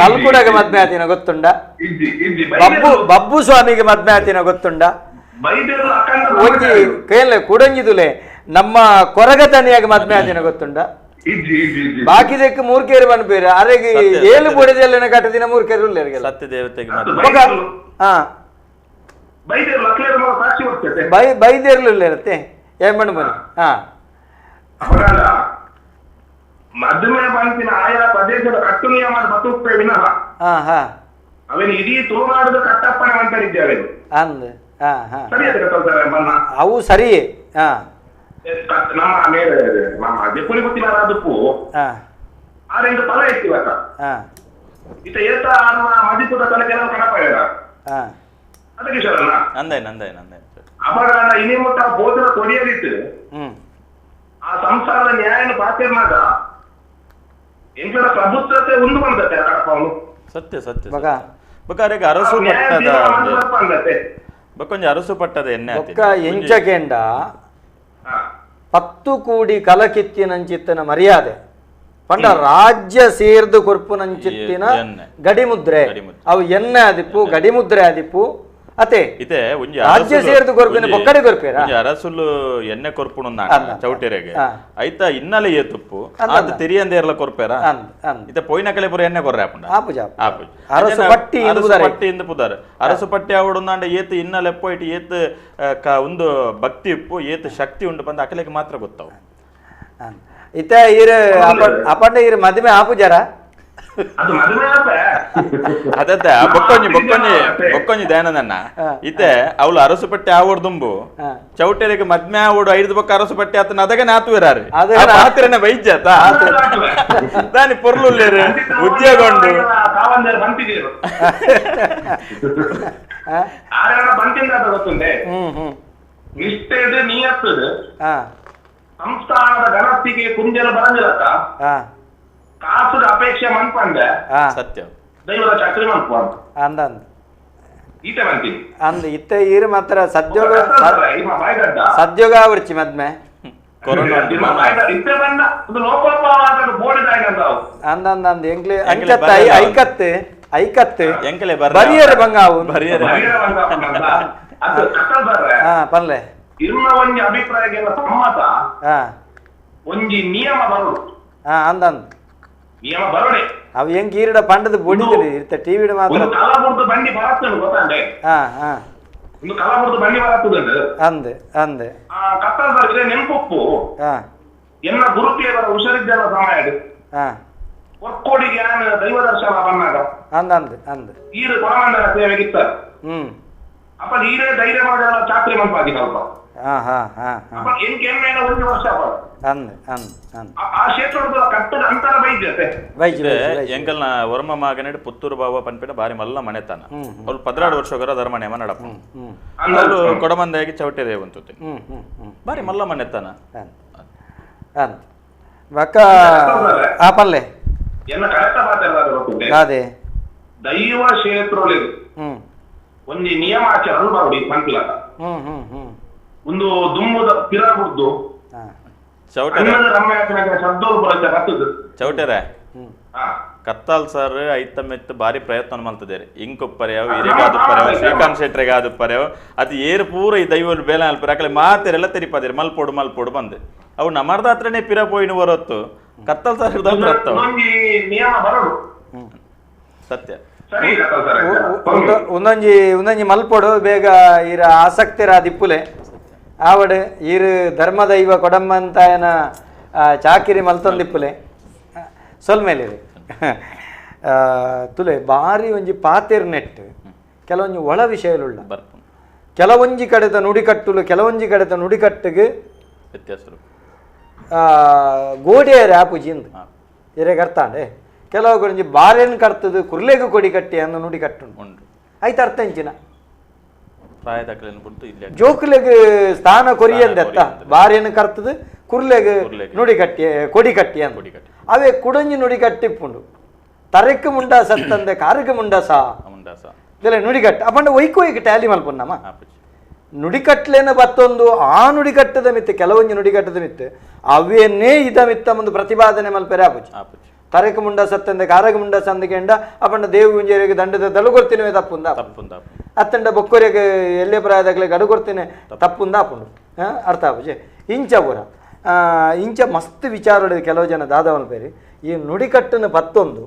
ಕಲ್ಕುಡಗೆ ಮದ್ಮೆ ಆತಿನ ಗೊತ್ತುಂಡ ಬಬ್ಬು ಬಬ್ಬು ಸ್ವಾಮಿಗೆ ಮದ್ಮೆ ಆತಿನ ಗೊತ್ತುಂಡ ಒಂಜಿ ಕೇಳ ಕುಡಂಜಿದುಲೆ ನಮ್ಮ ಕೊರಗತನಿಯಾಗಿ ಮದ್ಮೆ ಆತಿನ ಗೊತ್ತುಂಡ ಬಾಕಿದಕ್ಕೆ ಮೂರ್ಕೇರಿ ಬಂದ್ಬೇರೆ ಅರೆಗೆ ಏಳು ಬೊಡೆದೆಲ್ಲ ಕಟ್ಟದಿನ ಮೂರ್ಕೇರಿ ಉಲ್ಲೇರಿಗೆಲ್ಲ ಸತ್ಯ ದೇವತೆಗೆ ಬೈ ಬೈದೇರ್ಲು ಇರುತ್ತೆ ಏನ್ ಬಣ್ಣು ಬನ್ನಿ ಹಾ ಮದುವೆ ಬಂತಿನ ಆಯಾ ಪ್ರದೇಶದ ಕಟ್ಟು ನಿಯಮ ಬತುತ್ತೆ ವಿನಃ ಅವೇನು ಇಡೀ ತುಳುನಾಡದ ಕಟ್ಟಪ್ಪಣೆ ಮಂತರಿದ್ದೇವೆ ಅಂದ್ ಸರಿ ಅವು ಸರಿ ನಮ್ಮ ಮೇಲೆ ನಮ್ಮ ದೆಪ್ಪುಲಿ ಗೊತ್ತಿಲ್ಲ ಅದಕ್ಕೂ ಆರೆಂಟು ಫಲ ಇಟ್ಟಿವತ್ತ ಇತ ಏತ ಅನ್ನ ಮದಿಪುದ ತಲೆ ಕೆಲವು ಕಣಪ ಅದಕ್ಕೆ ಶರಣ ಅಂದಾಯ್ನ ಅಂದಾಯ್ನ ಅಂದಾಯ್ನ ಅಪರಾಧ ಇನಿ ಮುಟ್ಟ ಭೋಜನ ಕೊಡಿಯದಿತ್ತು ಆ ಸಂಸಾರದ ನ್ಯಾಯನ ಪಾತಿರ್ನಾಗ ಎಂಕಲ ಪ್ರಭುತ್ವತೆ ಉಂಡು ಬಂದತ್ತೆ ಆ ಕಡಪ ಅವನು ಸತ್ಯ ಸತ್ಯ ಬೇಕಾದ್ರೆ ಅರಸು ಪಟ್ಟದ ಬಕ್ಕೊಂಜಿ ಅರಸು ಪಟ್ಟದ ಎಣ್ಣೆ ಬೊಕ್ಕ ಎಂಚಕೆಂಡ 10 ಕೂಡಿ ಕಲಕಿತ್ತಿನಂಚಿತ್ತನ ಮರ್ಯಾದೆ ಪಂಡ ರಾಜ್ಯ ಸೇರ್ದು ಕೊರ್ಪುನಂಚಿತ್ತಿನ ಗಡಿಮುದ್ರೆ ಅವು ಎಣ್ಣೆ ಆದಿಪ್ಪು ಗಡಿಮುದ್ರೆ ಆದಿಪ್ಪು ಅತೆ ಇತೆ ಒಂಜಿ ರಾಜ್ಯ ಸೇರ್ದು ಕೊರ್ಪಿನ ಬೊಕ್ಕಡೆ ಕೊರ್ಪೇರ ಒಂಜಿ ಅರಸುಲು ಎಣ್ಣೆ ಕೊರ್ಪುನು ಚೌಟೆರೆಗೆ ಐತ ಇನ್ನಲೆ ಏತುಪ್ಪು ಆತ ತೆರಿಯಂದೇರ್ಲ ಕೊರ್ಪೇರ ಇತೆ ಪೋಯಿನ ಕಲೆ ಪೂರ ಎಣ್ಣೆ ಕೊರ್ರೆ ಆಪುಂಡ ಆಪುಜ ಆಪುಜ ಅರಸು ಪಟ್ಟಿ ಅರಸು ಪಟ್ಟಿ ಇಂದು ಪುದಾರ್ ಅರಸು ಪಟ್ಟಿ ಆವಡುಂದಾಂಡ ಏತು ಇನ್ನಲೆ ಪೋಯಿಟ್ ಏತು ಒಂದು ಭಕ್ತಿ ಉಪ್ಪು ಏತು ಶಕ್ತಿ ಉಂಡು ಬಂದ ಅಕಲೆಗೆ ಮಾತ್ರ ಗೊತ್ತಾವು ಇತೆ ಈರ್ ಅಪಂಡ ಈರ್ ಮದುವೆ ಆಪುಜಾರ ಅದು ಮದುವೆ ಅದತ್ತೆ ಬೊಕ್ಕೊಂಜಿ ಬೊಕ್ಕೊಂಜಿ ಬೊಕ್ಕೊಂಜಿ ದಯಾನಂದಣ್ಣ ಇತ್ತೆ ಅವಳು ಅರಸು ಪಟ್ಟಿ ಆವೋಡು ದುಂಬು ಚೌಟೆರಿಗೆ ಮದ್ಮೆ ಆವೋಡು ಐದು ಬೊಕ್ಕ ಅರಸು ಪಟ್ಟಿ ಆತನ ಅದಕ್ಕೆ ನಾತುವಿರಾರು ಆತಿರನೆ ವೈದ್ಯತ ದಾನಿ ಪೊರ್ಲುಲ್ಲೇರು ಉದ್ಯೋಗ ಉಂಡು ಸಂಸ್ಥಾನದ ಗಣತಿಗೆ ಕುಂಜಲ ಬರಂಗಿಲ್ಲಕ್ಕ ಕಾಸುದ ಅಪೇಕ್ಷೆ ಮನ್ಪಂಡೆ ಸತ್ಯ ದೈವದ ಚಾಕ್ರಿ ಮನ್ಪು ಅಂತ ಅಂದ ಅಂದ ಈತೆ ಮಂತೀನಿ ಅಂದ ಇತ್ತೆ ಈರು ಮಾತ್ರ ಸದ್ಯೋಗ ಸದ್ಯೋಗ ಆವರ್ಚಿ ಮದ್ಮೆ ಅಂದ ಅಂದ ಅಂದ ಎಂಕ್ಲೆ ಅಂಚತ್ತ ಐಕತ್ತು ಐಕತ್ತು ಎಂಕಲೆ ಬರಿಯರೆ ಬಂಗಾವು ಬರಿಯರೆ ಹಾ ಪನ್ಲೆ ಇರ್ನ ಒಂಜಿ ಅಭಿಪ್ರಾಯಗೆಲ್ಲ ಸಮ್ಮತ ಒಂಜಿ ನಿಯಮ ಬರೋಡು ಹಾ ಅಂದ ಅಂದ ನಿಯಮ ಬರೋಡೆ ಅವು ಹೆಂಗ್ ಈರಡ ಪಂಡದ ಬೊಡಿದಿರಿ ಇರ್ತ ಟಿವಿಡ ಮಾತ್ರ ಕಲಬುರ್ದು ಬಂಡಿ ಬರತ್ತನು ಗೊತ್ತಂಡೆ ಹಾ ಹಾ ಒಂದು ಕಲಬುರ್ದು ಬಂಡಿ ಬರತ್ತದಂಡು ಅಂದೆ ಅಂದೆ ಆ ಕತ್ತಲ್ ಬರ್ರೆ ನೆನಪುಪ್ಪು ಹಾ ಎನ್ನ ಗುರುಕೇವರ ಹುಷಾರಿದ್ದಲ್ಲ ಸಮಯ ಹಾ ಒಕ್ಕೋಡಿಗೆ ಆನ ದೈವ ದರ್ಶನ ಬಂದಾಗ ಅಂದ ಅಂದೆ ಅಂದೆ ಈರು ಪರಮಾಂಡನ ಸೇವೆಗಿತ್ತ ಅಪ್ಪ ಈರೇ ಧೈರ್ಯ ಮಾಡಿದ ಚಾಕ್ರಿ ಮನ್ಪಾಗಿ ಸ್ವಲ್ಪ ಹಾ ಹಾ ಹಾ ಅಪ್ಪ ಎಂಕ್ ಎಮ್ಮೆನ ಒಂದು ವರ್ಷ ಅಪ್ಪ ಅಂದ್ ಅಂದ್ ಅಂದ್ ಆ ಕ್ಷೇತ್ರದ ಕಟ್ಟದ ಅಂತರ ಬೈದ್ಯತೆ ಬೈಜ್ ಎಂಕಲ್ನ ವರ್ಮ ಮಗನೆಡ್ ಪುತ್ತೂರು ಬಾಬಾ ಪನ್ಪಿನ ಬಾರಿ ಮಲ್ಲ ಮನೆತನ ಅವ್ಳು 12 ವರ್ಷಗರ ಧರ್ಮನೇಮ ನಡಪ ಅವಳು ಕೊಡಮಂದಾಗಿ ಚೌಟೆರೆ ಉಂಟು ಬಾರಿ ಮಲ್ಲ ಮನೆತನ ಅಂದ್ ಬಕ್ಕ ಆ ಪಲ್ಲೆ ಎನ್ನ ಕರೆಕ್ಟ್ ಮಾತಾಡೋದು ಅದೇ ದೈವ ಕ್ಷೇತ್ರೊಳಗೆ ಒಂಜಿ ನಿಯಮಾಚರಣ ಬರೋಡಿ ಪಂಪಿಲಕ ಒಂದು ದುಮ್ಮುದ ಪಿರ ಬುಡ್ದು ಚೌಟೆರೆ ಕತ್ತಾಲ್ ಸರ್ ಐತಮ್ಮೆತ್ತು ಬಾರಿ ಪ್ರಯತ್ನ ಮಲ್ತದೇರಿ ಇಂಕೊಪ್ಪರೆಯವು ಇರೆಗಾದುಪ್ಪರೆವು ಶ್ರೀಕಾಂತ್ ಶೆಟ್ರೆಗಾದುಪ್ಪರೆವು ಅದು ಏರು ಪೂರ ಈ ದೈವಲು ಬೇಲೆ ಅಲ್ಪರೆ ಅಕಲೆ ಮಾತೆರೆಲ್ಲ ತೆರಿಪಾದಿರಿ ಮಲ್ಪೋಡು ಮಲ್ಪೋಡು ಬಂದು ಅವು ನಮರ್ದ ಹತ್ರನೇ ಪಿರ ಪೋಯಿನ ಬರತ್ತು ಕತ್ತಲ್ ಸರ್ ಸತ್ಯ ಒಂದೊಂಜಿ ಒಂದೊಂಜಿ ಮಲ್ಪೋಡು ಬೇಗ ಈರ ಆಸಕ್ತಿರ ದಿಪ್ಪುಲೆ ಆವಡೆ ಈರು ಧರ್ಮದೈವ ಕೊಡಮ್ಮಂತಾಯನ ಚಾಕಿರಿ ಮಲ್ತೊಂದಿಪ್ಪುಲೆ ಸೊಲ್ಮೇಲೆ ತುಲೆ ಬಾರಿ ಒಂಜಿ ಪಾತೆರ್ ನೆಟ್ ಕೆಲವೊಂಜಿ ಒಳ ವಿಷಯಲುಳ್ಳ ಕೆಲವೊಂಜಿ ಕಡೆತ ನುಡಿಕಟ್ಟುಲು ಕೆಲವೊಂಜಿ ಕಡೆತ ನುಡಿಕಟ್ಟಿಗೆ ವ್ಯತ್ಯಾಸ ಗೋಡೆಯರ ಆಪುಜಿಂದು ಇರೆಗೆ ಅರ್ಥಾಂಡೆ ಕೆಲವು ಒಂಜಿ ಬಾರೆನ್ ಕರ್ತದು ಕುರ್ಲೆಗು ಕೊಡಿ ಕಟ್ಟಿ ಅನ್ನು ನುಡಿ ಕಟ್ಟುಂಡು ಆಯ್ತು ಅರ್ಥ ಇಂಚಿನ ಜೋಕುಲೆಗ್ ಸ್ಥಾನ ಕೊರಿಯಂದೆತ್ತ ಬಾರೇನು ಕರ್ತದು ಕುರ್ಲೆಗ್ ನುಡಿ ಕಟ್ಟಿ ಕೊಡಿ ಕಟ್ಟಿ ಅಂತ ಅವೇ ಕುಡಂಜಿ ನುಡಿ ಕಟ್ಟಿಪ್ಪುಂಡು ತರೆಕ್ ಮುಂಡ ಸತ್ತಂದೆ ಕಾರಕ್ಕೆ ಮುಂಡಸ ಇದೆಲ್ಲ ನುಡಿಕಟ್ಟು ಅಪ್ಪಂಡ ಒಯ್ಕು ಒಯ್ಕು ಟ್ಯಾಲಿ ಮಲ್ಪೊನ್ನಮ್ಮ ನುಡಿಕಟ್ಲೇನ ಬತ್ತೊಂದು ಆ ನುಡಿಕಟ್ಟದ ಮಿತ್ತು ಕೆಲವೊಂಜಿ ನುಡಿಕಟ್ಟದ ಮಿತ್ತು ಅವೇನೇ ಇದ ಮಿತ್ತ ಒಂದು ಪ್ರತಿಪಾದನೆ ಮಲ್ಪೆರೆ ಆಪುಜಿ ತರೆಕ್ ಮುಂಡ ಸತ್ತಂದೆ ಕಾರಕ ಮುಂಡ ಸಂದಕೆಂಡ ಅಪ್ಪಂಡ ದೇವು ಮುಂಜೇರಿಗೆ ದಂಡದ ದಳು ಕೊಡ್ತೀನವೇ ತಪ್ಪುಂದ ಅತ್ತಂಡ ಬೊಕ್ಕೊರೆಗೆ ಎಲ್ಲೇ ಪ್ರಾಯದಾಗಲೇ ಗಡು ಕೊಡ್ತೇನೆ ತಪ್ಪುಂದ ಆಪುಂಡು ಅರ್ಥ ಆಪುಜಿ ಇಂಚ ಪೂರ ಇಂಚ ಮಸ್ತ್ ವಿಚಾರ ಕೆಲವು ಜನ ದಾದ ಮಲ್ಪೇರಿ ಈ ನುಡಿಕಟ್ಟನ್ನು ಪತ್ತೊಂದು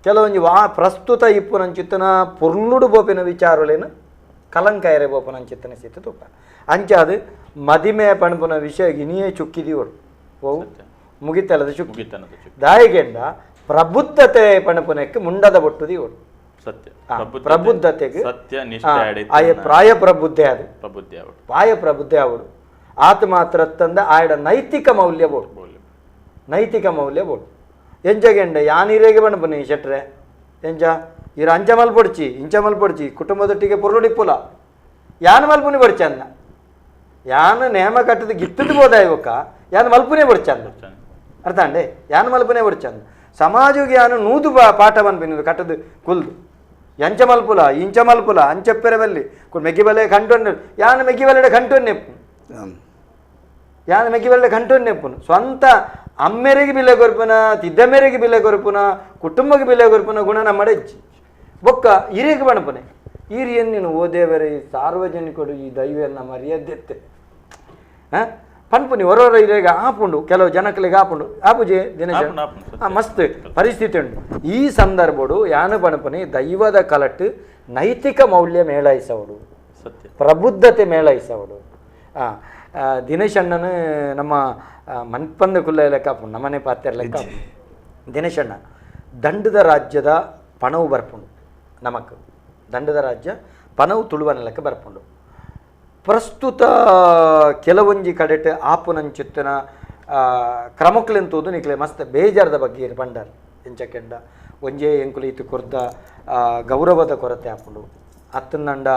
ಕೆಲವೊಂಜಿ ವಾ ಪ್ರಸ್ತುತ ಇಪ್ಪುನಂಚಿತ್ತನ ಪೊರ್ಲುಡು ಬೋಪಿನ ವಿಚಾರಲೇನು ಕಲಂಕಾಯರೆ ಬೋಪನಂಚಿತ್ತನ ಸೀತ ತೂಪ ಅಂಚಾದು ಮದಿಮೆ ಪಣಪುನ ವಿಷಯ ಇನಿಯೇ ಚುಕ್ಕಿದೀವಳು ಓ ಮುಗಿತಲದ ಚುಕ್ಕಿ ದಾಯಿಗೆಂಡ ಪ್ರಬುದ್ಧತೆ ಪಣಪುನಕ್ಕೆ ಮುಂಡದ ಬೊಟ್ಟುದಿ ಇವಳು ಸತ್ಯ ಪ್ರಬುದ್ಧತೆಗೆ ಸತ್ಯ ನಿಷ್ಠೆ ಆಯ ಪ್ರಾಯ ಪ್ರಬುದ್ಧೆ ಅದು ಪ್ರಬುದ್ಧೆ ಪ್ರಾಯ ಪ್ರಬುದ್ಧೆ ಅವಳು ಆತ ಮಾತ್ರ ತಂದ ಆಯಡ ನೈತಿಕ ಮೌಲ್ಯ ಬೋಡು ನೈತಿಕ ಮೌಲ್ಯ ಬೋಡು ಎಂಜಗೆಂಡ ಯಾನಿರೇಗೆ ಬಣ್ಣಪುನಿ ಶೆಟ್ರೆ ಎಂಜ ಇರ ಅಂಚ ಮಲ್ಪೊಡ್ಚಿ ಇಂಚ ಮಲ್ಪೊಡ್ಚಿ ಕುಟುಂಬದೊಟ್ಟಿಗೆ ಪೊರ್ಲುಡಿಪ್ಪುಲ ಯಾನ್ ಮಲ್ಪುನಿ ಬಡ್ಚಿ ಅನ್ನ ಯಾನ್ ನೇಮ ಕಟ್ಟದ ಗಿತ್ತದ ಬೋದ ಇವಕ್ಕ ಯಾನ್ ಮಲ್ಪುನೇ ಬಡ್ಚಿ ಅನ್ನ ಅರ್ಥ ಅಂಡೆ ಯಾನ್ ಮಲ್ಪುನೇ ಬಡ್ಚಿ ಅನ್ನ ಸಮಾಜಕ್ಕೆ ಯಾನು ನೂದು ಪಾಠ ಮನ್ಪಿನ ಕಟ್ಟದು ಕುಲ್ದು ಎಂಚ ಮಲ್ಪುಲ ಇಂಚ ಮಲ್ಪುಲ ಅಂಚೆಪ್ಪೆರೆ ಬಲ್ಲಿ ಮೆಗ್ಗಿ ಬಲೆ ಕಂಟೊನ್ನೆ ಯಾನ್ ಮೆಗ್ಗಿ ಬಲೆಡೆ ಕಂಟೊನ್ನೆಪ್ಪು ಯಾನ್ ಮೆಗ್ಗಿ ಬಲೆಡೆ ಕಂಟೊನ್ನೆಪ್ಪುನು ಸ್ವಂತ ಅಮ್ಮೆರಿಗೆ ಬಿಲೆ ಕೊರ್ಪುನ ತಿದ್ದ ಮೇರೆಗೆ ಬಿಲೆ ಕೊರ್ಪುನ ಕುಟುಂಬಕ್ಕೆ ಬಿಲೆ ಕೊರ್ಪುನ ಗುಣ ನಮ್ಮ ಇಜ್ಜಿ ಬೊಕ್ಕ ಹಿರಿಯಕ್ಕೆ ಬಣಪನೆ ಹಿರಿಯನ್ ನೀನು ಓದೇವರೆ ಈ ಸಾರ್ವಜನಿಕರು ಈ ದೈವನ್ನ ಮರ್ಯಾದೆತ್ತೆ ಹಾಂ ಪನ್ಪುನಿ ಹೊರವರ ಹಿರಿಯಗೆ ಆಪುಂಡು ಕೆಲವು ಜನಕ್ಕಲಿಗೆ ಆಪುಂಡು ಆಪುಜೆ ದಿನೇಶ ಮಸ್ತ್ ಪರಿಸ್ಥಿತಿ ಉಂಟು ಈ ಸಂದರ್ಭಡು ಯಾನು ಪಣಪುನಿ ದೈವದ ಕಲಟ್ಟು ನೈತಿಕ ಮೌಲ್ಯ ಮೇಳೈಸವಡು ಸತ್ಯ ಪ್ರಬುದ್ಧತೆ ಮೇಳೈಸವಡು ದಿನೇಶ್ ಅಣ್ಣನ ನಮ್ಮ ಮನ್ಪಂದ ಕುಲ್ಲ ಲೆಕ್ಕ ಆಪುಂಡು ನಮ್ಮನೆ ಪಾತ್ರ ಲೆಕ್ಕ ದಿನೇಶ್ ಅಣ್ಣ ದಂಡದ ರಾಜ್ಯದ ಪಣವು ಬರ್ಪುಂಡು ನಮಕ್ ದಂಡದ ರಾಜ್ಯ ಪಣವು ತುಳುವನ ಲೆಕ್ಕ ಬರ್ಪುಂಡು ಪ್ರಸ್ತುತ ಕೆಲವೊಂಜಿ ಕಡೆಟ್ ಆಪುನಂಚಿತ್ತನ ಕ್ರಮಕ್ಲೆಂತೋದು ನಿಕ್ಲೆ ಮಸ್ತ್ ಬೇಜಾರದ ಬಗ್ಗೆ ಬಂಡಾರ್ ಎಂಚಕೆಂಡ ಒಂಜೇ ಎಂಕುಲು ಇತ್ತು ಕೊರ್ದ ಗೌರವದ ಕೊರತೆ ಆಪುಂಡು ಅತ್ತಂದಂಡ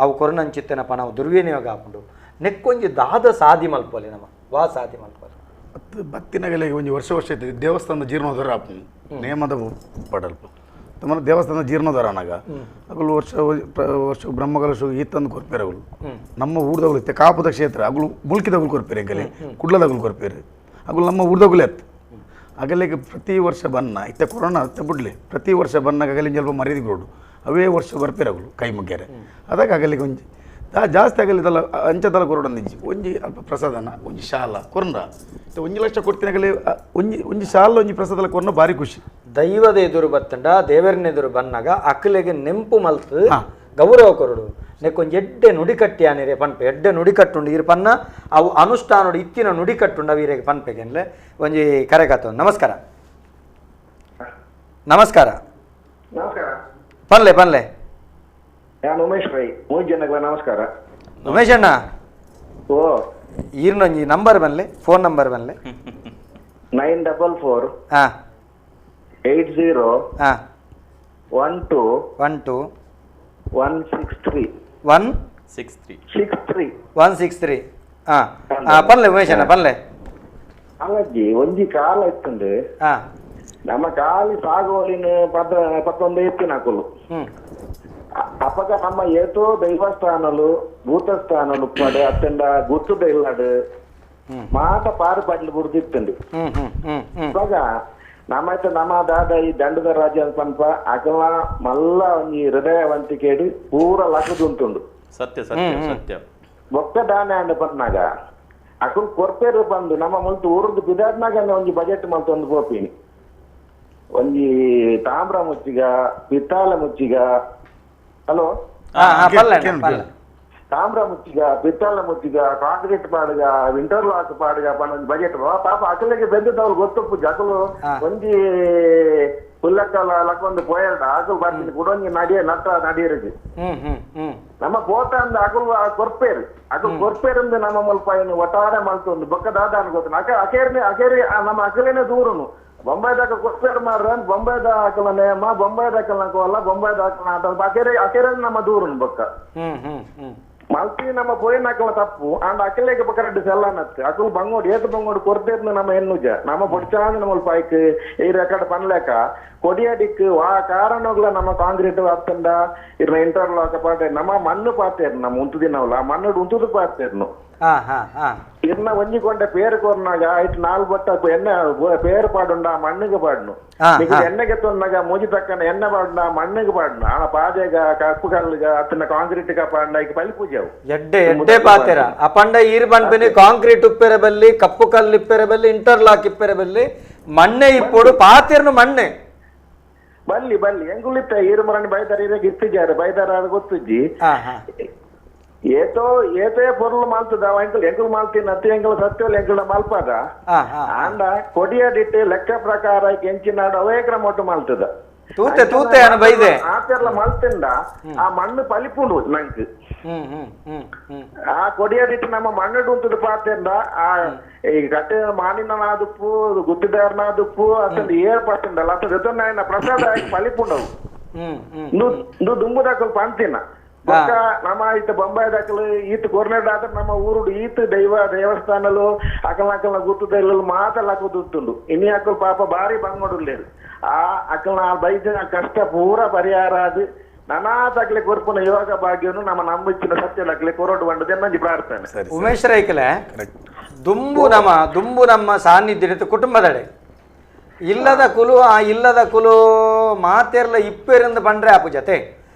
ಅವು ಕೊರನಂಚಿತ್ತನ ಪಣವು ದುರ್ವಿನಿಯೋಗ ಆಪುಂಡು ನೆಕ್ಕೊಂಜಿ ದಾದ ಸಾದಿ ಮಲ್ಪೊಲಿ ನಮ್ಮ ವಾ ಸಾದಿ ಮಲ್ಪೊಲಿ ಮತ್ತು ಬತ್ತಿನಗಲಿಗೆ ಒಂಜಿ ವರ್ಷ ವರ್ಷ ಐತೆ ದೇವಸ್ಥಾನದ ಜೀರ್ಣೋದ್ಧಾರ ಆಪುಂಡು ನೇಮದ ಪಡಲ್ಪ ತಮ್ಮ ದೇವಸ್ಥಾನದ ಜೀರ್ಣೋದ್ಧಾರ ಅನಾಗ ಅಗಲು ವರ್ಷ ವರ್ಷ ಬ್ರಹ್ಮಕಲಶ ಈತಂದು ಕೊರ್ಪೇರು ಅಗಲು ನಮ್ಮ ಊರ್ದಗಳು ಇತ್ತೆ ಕಾಪುದ ಕ್ಷೇತ್ರ ಅಗಲು ಮುಲ್ಕಿದಗಳು ಕೊರ್ಪೇರು ಎಂಗಲೆ ಕುಡ್ಲದಗಳು ಕೊರ್ಪೇರು ಅಗಲು ನಮ್ಮ ಊರ್ದಗಳು ಎತ್ತು ಅಗಲಿಗೆ ಪ್ರತಿ ವರ್ಷ ಬನ್ನ ಇತ್ತೆ ಕೊರೋನಾ ಅತ್ತೆ ಬಿಡ್ಲಿ ಪ್ರತಿ ವರ್ಷ ಬನ್ನಾಗ ಅಗಲಿಂಜ ಸ್ವಲ್ಪ ಮರ್ಯಾದೆ ಕೊಡು ಅವೇ ವರ್ಷ ಬರ್ಪೇರು ಅಗಲು ಕೈ ಮುಗ್ಯಾರೆ ಅದಾಗ ಅಗಲಿಗೆ ಒಂಜಿ ಜಾಸ್ತಿ ಆಗಲಿದಲ್ಲ ಅಂಚದಲ್ಲ ಕೊರಡೊಂದಿಂಚಿ ಒಂಜಿ ಅಲ್ಪ ಪ್ರಸಾದನ ಒಂಜಿ ಶಾಲ ಕೊರ್ನ ಒಂಜಿ ಲಕ್ಷ ಕೊಡ್ತಿನಾಗಲಿ ಒಂಜಿ ಒಂಜಿ ಶಾಲ ಒಂಜಿ ಪ್ರಸಾದ ಕೊರ್ನ ಭಾರಿ ಖುಷಿ ದೈವದ ಎದುರು ಬತ್ತಂಡ ದೇವರನ್ನ ಎದುರು ಬನ್ನಾಗ ಅಕ್ಕಲೆಗೆ ನೆಂಪು ಮಲ್ತು ಗೌರವ ಕೊರಡು ನೆಕ್ಕೊಂಜಿ ಎಡ್ಡೆ ನುಡಿಕಟ್ಟಿ ಆನಿರೆ ಪನ್ಪೆ ಎಡ್ಡೆ ನುಡಿಕಟ್ಟುಂಡು ಇರು ಪನ್ನ ಅವು ಅನುಷ್ಠಾನೋಡು ಇತ್ತಿನ ನುಡಿಕಟ್ಟುಂಡು ಅವು ಇರೆಗೆ ಪನ್ಪೆಗೆನ್ಲೆ ಒಂಜಿ ಕರೆ ಕಾತು. ನಮಸ್ಕಾರ. ನಮಸ್ಕಾರ. ನಮಸ್ಕಾರ. ಪನ್ಲೆ ಪನ್ಲೆ. ನಾನು ಉಮೇಶ್ ರೈ ಮೂರು ಜನಗಳ ನಮಸ್ಕಾರ. ಉಮೇಶ್ ಅಣ್ಣ. ಓ ಈರ್ನೊಂಜಿ ನಂಬರ್ ಬನ್ಲೆ, ಫೋನ್ ನಂಬರ್ ಬನ್ಲೆ. 944 ಹಾ 80 ಹಾ 12 12 163 163 63 163. ಹಾ ಹಾ ಪನ್ಲೆ ಉಮೇಶ್ ಅಣ್ಣ ಪನ್ಲೆ. ಅಲ್ಲಜ್ಜಿ ಒಂಜಿ ಕಾಲ ಇತ್ತಂದು ಹಾ ನಮ್ಮ ಕಾಲಿ ಸಾಗುವಳಿನ ಪದ ಪತ್ತೊಂದು ಎತ್ತಿನ ಹಾಕಲು ಅಪಗ ನಮ್ಮ ಏತೋ ದೈವಸ್ಥಾನಲು ಭೂತಸ್ಥಾನಲು ಪಡೆ ಅತ್ತಂಡ ಗುತ್ತದ ಇಲ್ಲಡು ಮಾತ ಪಾರು ಪಡ್ಲು ಬುಡ್ದಿತ್ತಂಡು. ಇವಾಗ ನಮ್ಮೈತ ನಮ್ಮ ದಾದ ಈ ದಂಡದ ರಾಜ್ಯ ಪನ್ಪ ಅಕಲ ಮಲ್ಲ ಒಂಜಿ ಹೃದಯವಂತಿಕೇಡು ಪೂರ ಲಗದುಂಟುಂಡು. ಸತ್ಯ ಸತ್ಯ ಸತ್ಯ. ಬೊಕ್ಕ ದಾನೆ ಅಂಡ ಪನ್ನಾಗ ಅಕುಲ್ ಕೊರ್ಪೇರು ಬಂದು ನಮ್ಮ ಮುಲ್ತು ಊರ್ದು ಬಿದಾದ್ನಾಗ ಒಂಜಿ ಬಜೆಟ್ ಮಲ್ತೊಂದು ಪೋಪಿನಿ ಒಂಜಿ ತಾಮ್ರ ಮುಚ್ಚಿಗ ಪಿತ್ತಾಲ ಮುಚ್ಚಿಗ. ಹಲೋ. ತಾಮ್ರ ಮುಚ್ಚಿಗ ಪಿತ್ತಾಲ ಮುಚ್ಚಿಗ ಕಾಂಕ್ರೀಟ್ ಪಾಡುಗ ಇಂಟರ್ ಲಾಕ್ ಪಾಡುಗ ಪಂಡ ಬಜೆಟ್ ಪಾಪ ಅಕಲಿಗೆ ಬೆಂದದವ್ರು ಗೊತ್ತಪ್ಪು ಅಕಲು ಒಂಜಿ ಪುಲ್ಲಕ್ಕಲ ಲಕ್ಕೊಂದು ಪೋಯಲ್ಡ ಅಕುಲು ಬರ್ತೀನಿ ಕುಡೊಂಜಿ ನಡಿಯ ನಟ್ಟ ನಡಿಯರಿಗೆ ನಮ್ಮ ಪೋತ ಅಂದ್ ಅಕುಲು ಕೊರ್ಪೇರು ಅಕುಲು ಕೊರ್ಪೇರಂದು ನಮ್ಮ ಮುಲ್ಪ ಏನು ಒಟ್ಟಾರೆ ಮಲ್ತೊಂದು ಬೊಕ್ಕ ದಾದ ಅನ್ಕೋತಾನೆ ಅಕ ಅಕೇರ್ನೆ ಅಕೇರಿ ನಮ್ಮ ಅಕಲೇನೆ ದೂರನು ಬೊಂಬೈದಾಗ ಕೊರ್ಪೇರು ಮಾರ್ರ ಬೊಂಬೈದ ಅಕಲ ನೇಮ ಬೊಂಬೈದ ಅಕಲ್ನ ಕೋಲ ಬೊಂಬೈದ ಅಕಲ ಆಟ ಅಕೇರಿ ಅಕೇರ ನಮ್ಮ ದೂರನು ಬೊಕ್ಕ ಮಲ್ತಿ ನಮ್ಮ ಪೋಯಿನ ಅಕಲ ತಪ್ಪು ಅಂಡ್ ಅಕಲೇಗೆ ಬೊಕ್ಕ ರೆಡ್ಡು ಸೆಲ್ಲನತ್ತು ಅಕಲು ಬಂಗೋಡು ಏತು ಬಂಗೋಡು ಕೊರ್ದೇರ್ನ ನಮ್ಮ ಎನ್ನುಜ ನಮ್ಮ ಬೊಡ್ಚಾಂದ್ ನಮ್ಮ ಪಾಯ್ಕ್ ಈ ರೆಕಾರ್ಡ್ ಪನ್ಲೇಕ ಕೊಡಿಯಡಿಕ್ ವಾ ಕಾರಣಗಳ ನಮ್ಮ ಕಾಂಕ್ರೀಟ್ ಅತ್ತಂಡ ಇರ್ನ ಇಂಟರ್ಲಾಕ್ ಪಾಟೆ ನಮ್ಮ ಮಣ್ಣು ಪಾತೇರು ನಮ್ಮ ಉಂತುದಿನವಲ್ಲ ಮಣ್ಣು ಉಂತುದು ಪಾತೇರ್ನು ಇರ್ನ ಒಂಜಿಕೊಂಡ ಪೇರು ಕೊರ್ನಾಗ ಐಟ್ ನಾಲ್ ಬಟ್ಟ ಎಣ್ಣೆ ಪೇರು ಪಾಡುಂಡ ಮಣ್ಣಿಗೆ ಪಾಡ್ನು ಎಣ್ಣೆಗೆ ತೊನ್ನಾಗ ಮೂಜಿ ತಕ್ಕನ ಎಣ್ಣೆ ಪಾಡುಂಡ ಮಣ್ಣಿಗೆ ಪಾಡ್ನು ಆಣ ಪಾದೆಗ ಕಪ್ಪು ಕಲ್ಲುಗ ಅತ್ತನ ಕಾಂಕ್ರೀಟ್ ಪಾಂಡ ಈಗ ಬಲಿ ಪೂಜೆ ಎಡ್ಡೆ ಎಡ್ಡೆ ಪಾತೆರ ಅಪಂಡ ಈರ್ ಪನ್ಪಿನಿ ಕಾಂಕ್ರೀಟ್ ಉಪ್ಪೆರೆ ಬಲ್ಲಿ ಕಪ್ಪು ಕಲ್ಲು ಇಪ್ಪೆರೆ ಬಲ್ಲಿ ಇಂಟರ್ಲಾಕ್ ಇಪ್ಪೆರೆ ಬಲ್ಲಿ ಮಣ್ಣೆ ಇಪ್ಪೋಡು ಪಾತೆರ್ನು ಮಣ್ಣೆ ಬಲ್ಲಿ ಬಲ್ಲಿ ಎಂಗುಲಿತ್ತ ಈರು ಮರಣಿ ಬೈದಾರ ಇರಾಗ ಇತ್ತಿಜಾರ ಬೈದಾರ ಗೊತ್ತಿಜ್ಜಿ ಏತೋ ಏತೇ ಪೊರ್ಲು ಮಾಲ್ತದ ಎಂಕಲ್ ಎಂಕಲ್ ಮಾಲ್ತೀನಿ ಅತ್ತಿ ಎಂಕಲ್ ಸತ್ಯವಲ್ಲ ಎಂಕಲ್ ಮಲ್ಪದ ಆಂಡ ಕೊಡಿಯಡಿಟ್ಟು ಲೆಕ್ಕ ಪ್ರಕಾರ ಕೆಂಚಿನಾಡು ಅವೇ ಕ್ರಮ ಒಟ್ಟು ಮಾಲ್ತದ ತೂತೆ ತೂತೆ ಅನ ಬೈದೆ ಆತೆರ್ಲ ಮಲ್ತಿಂದ ಆ ಮಣ್ಣು ಪಲಿಪುಂಡು ನಂಕ್ ಆ ಕೊಡಿಯಡಿಟ್ಟು ನಮ್ಮ ಮಣ್ಣು ಉಂಟದ ಪಾತೆಂದ ಆ ಈ ಕಟ್ಟೆ ಮಾನಿನ ನಾದುಪ್ಪು ಗುತ್ತಿದಾರನ ದುಪ್ಪು ಅತ್ತಂದು ಏರ್ ಪಾತಿಂದಲ್ಲ ಅತ್ತ ಪ್ರಸಾದ ಆಗಿ ಪಲಿಪುಂಡವು ದುಂಬುದಾಕಲ್ ಪಂತಿನ ಬೊಕ್ಕ ನಮ್ಮ ಈತ ಬೊಂಬಾಯಿ ದಾಖಲು ಈತ ಕೊರ್ನೆಡ್ ಆದ್ರೆ ನಮ್ಮ ಊರುಡು ಈತ ದೈವ ದೇವಸ್ಥಾನಲು ಅಕಲ ಅಕಲ್ನ ಗುತ್ತದ ಇಲ್ಲ ಮಾತಲ್ಲ ಕೂతుంಡು ಇನಿ ಅಕಲ್ ಪಾಪ ಭಾರಿ ಬಂಗೋಡುಲ್ಲೇರು ಆ ಅಕಲ್ನ ಬೈದಿನ ಕಷ್ಟ ಪೂರ ಪರಿಹಾರ ಅದು ನಾನಾ ತಗ್ಲೆ ಕೊರ್ಪುನ ಯೋಗ ಭಾಗ್ಯನು ನಮ್ಮ ನಂಬಿಚ್ಚಿನ ಸತ್ಯ ಲಕ್ಲೆ ಕೊರಡು ಬಂಡದೆ ನಂಜಿ ಪ್ರಾರ್ಥನೆ. ಉಮೇಶ್ ರೈಕಲೆ ದುಂಬು ನಮ್ಮ ಸಾನ್ನಿಧ್ಯ ಕುಟುಂಬದಡೆ ಇಲ್ಲದ ಕುಲು ಆ ಇಲ್ಲದ ಕುಲು ಮಾತೆರ್ಲ ಇಪ್ಪೆರಿಂದ ಬಂಡ್ರೆ ಆಪು ಜತೆ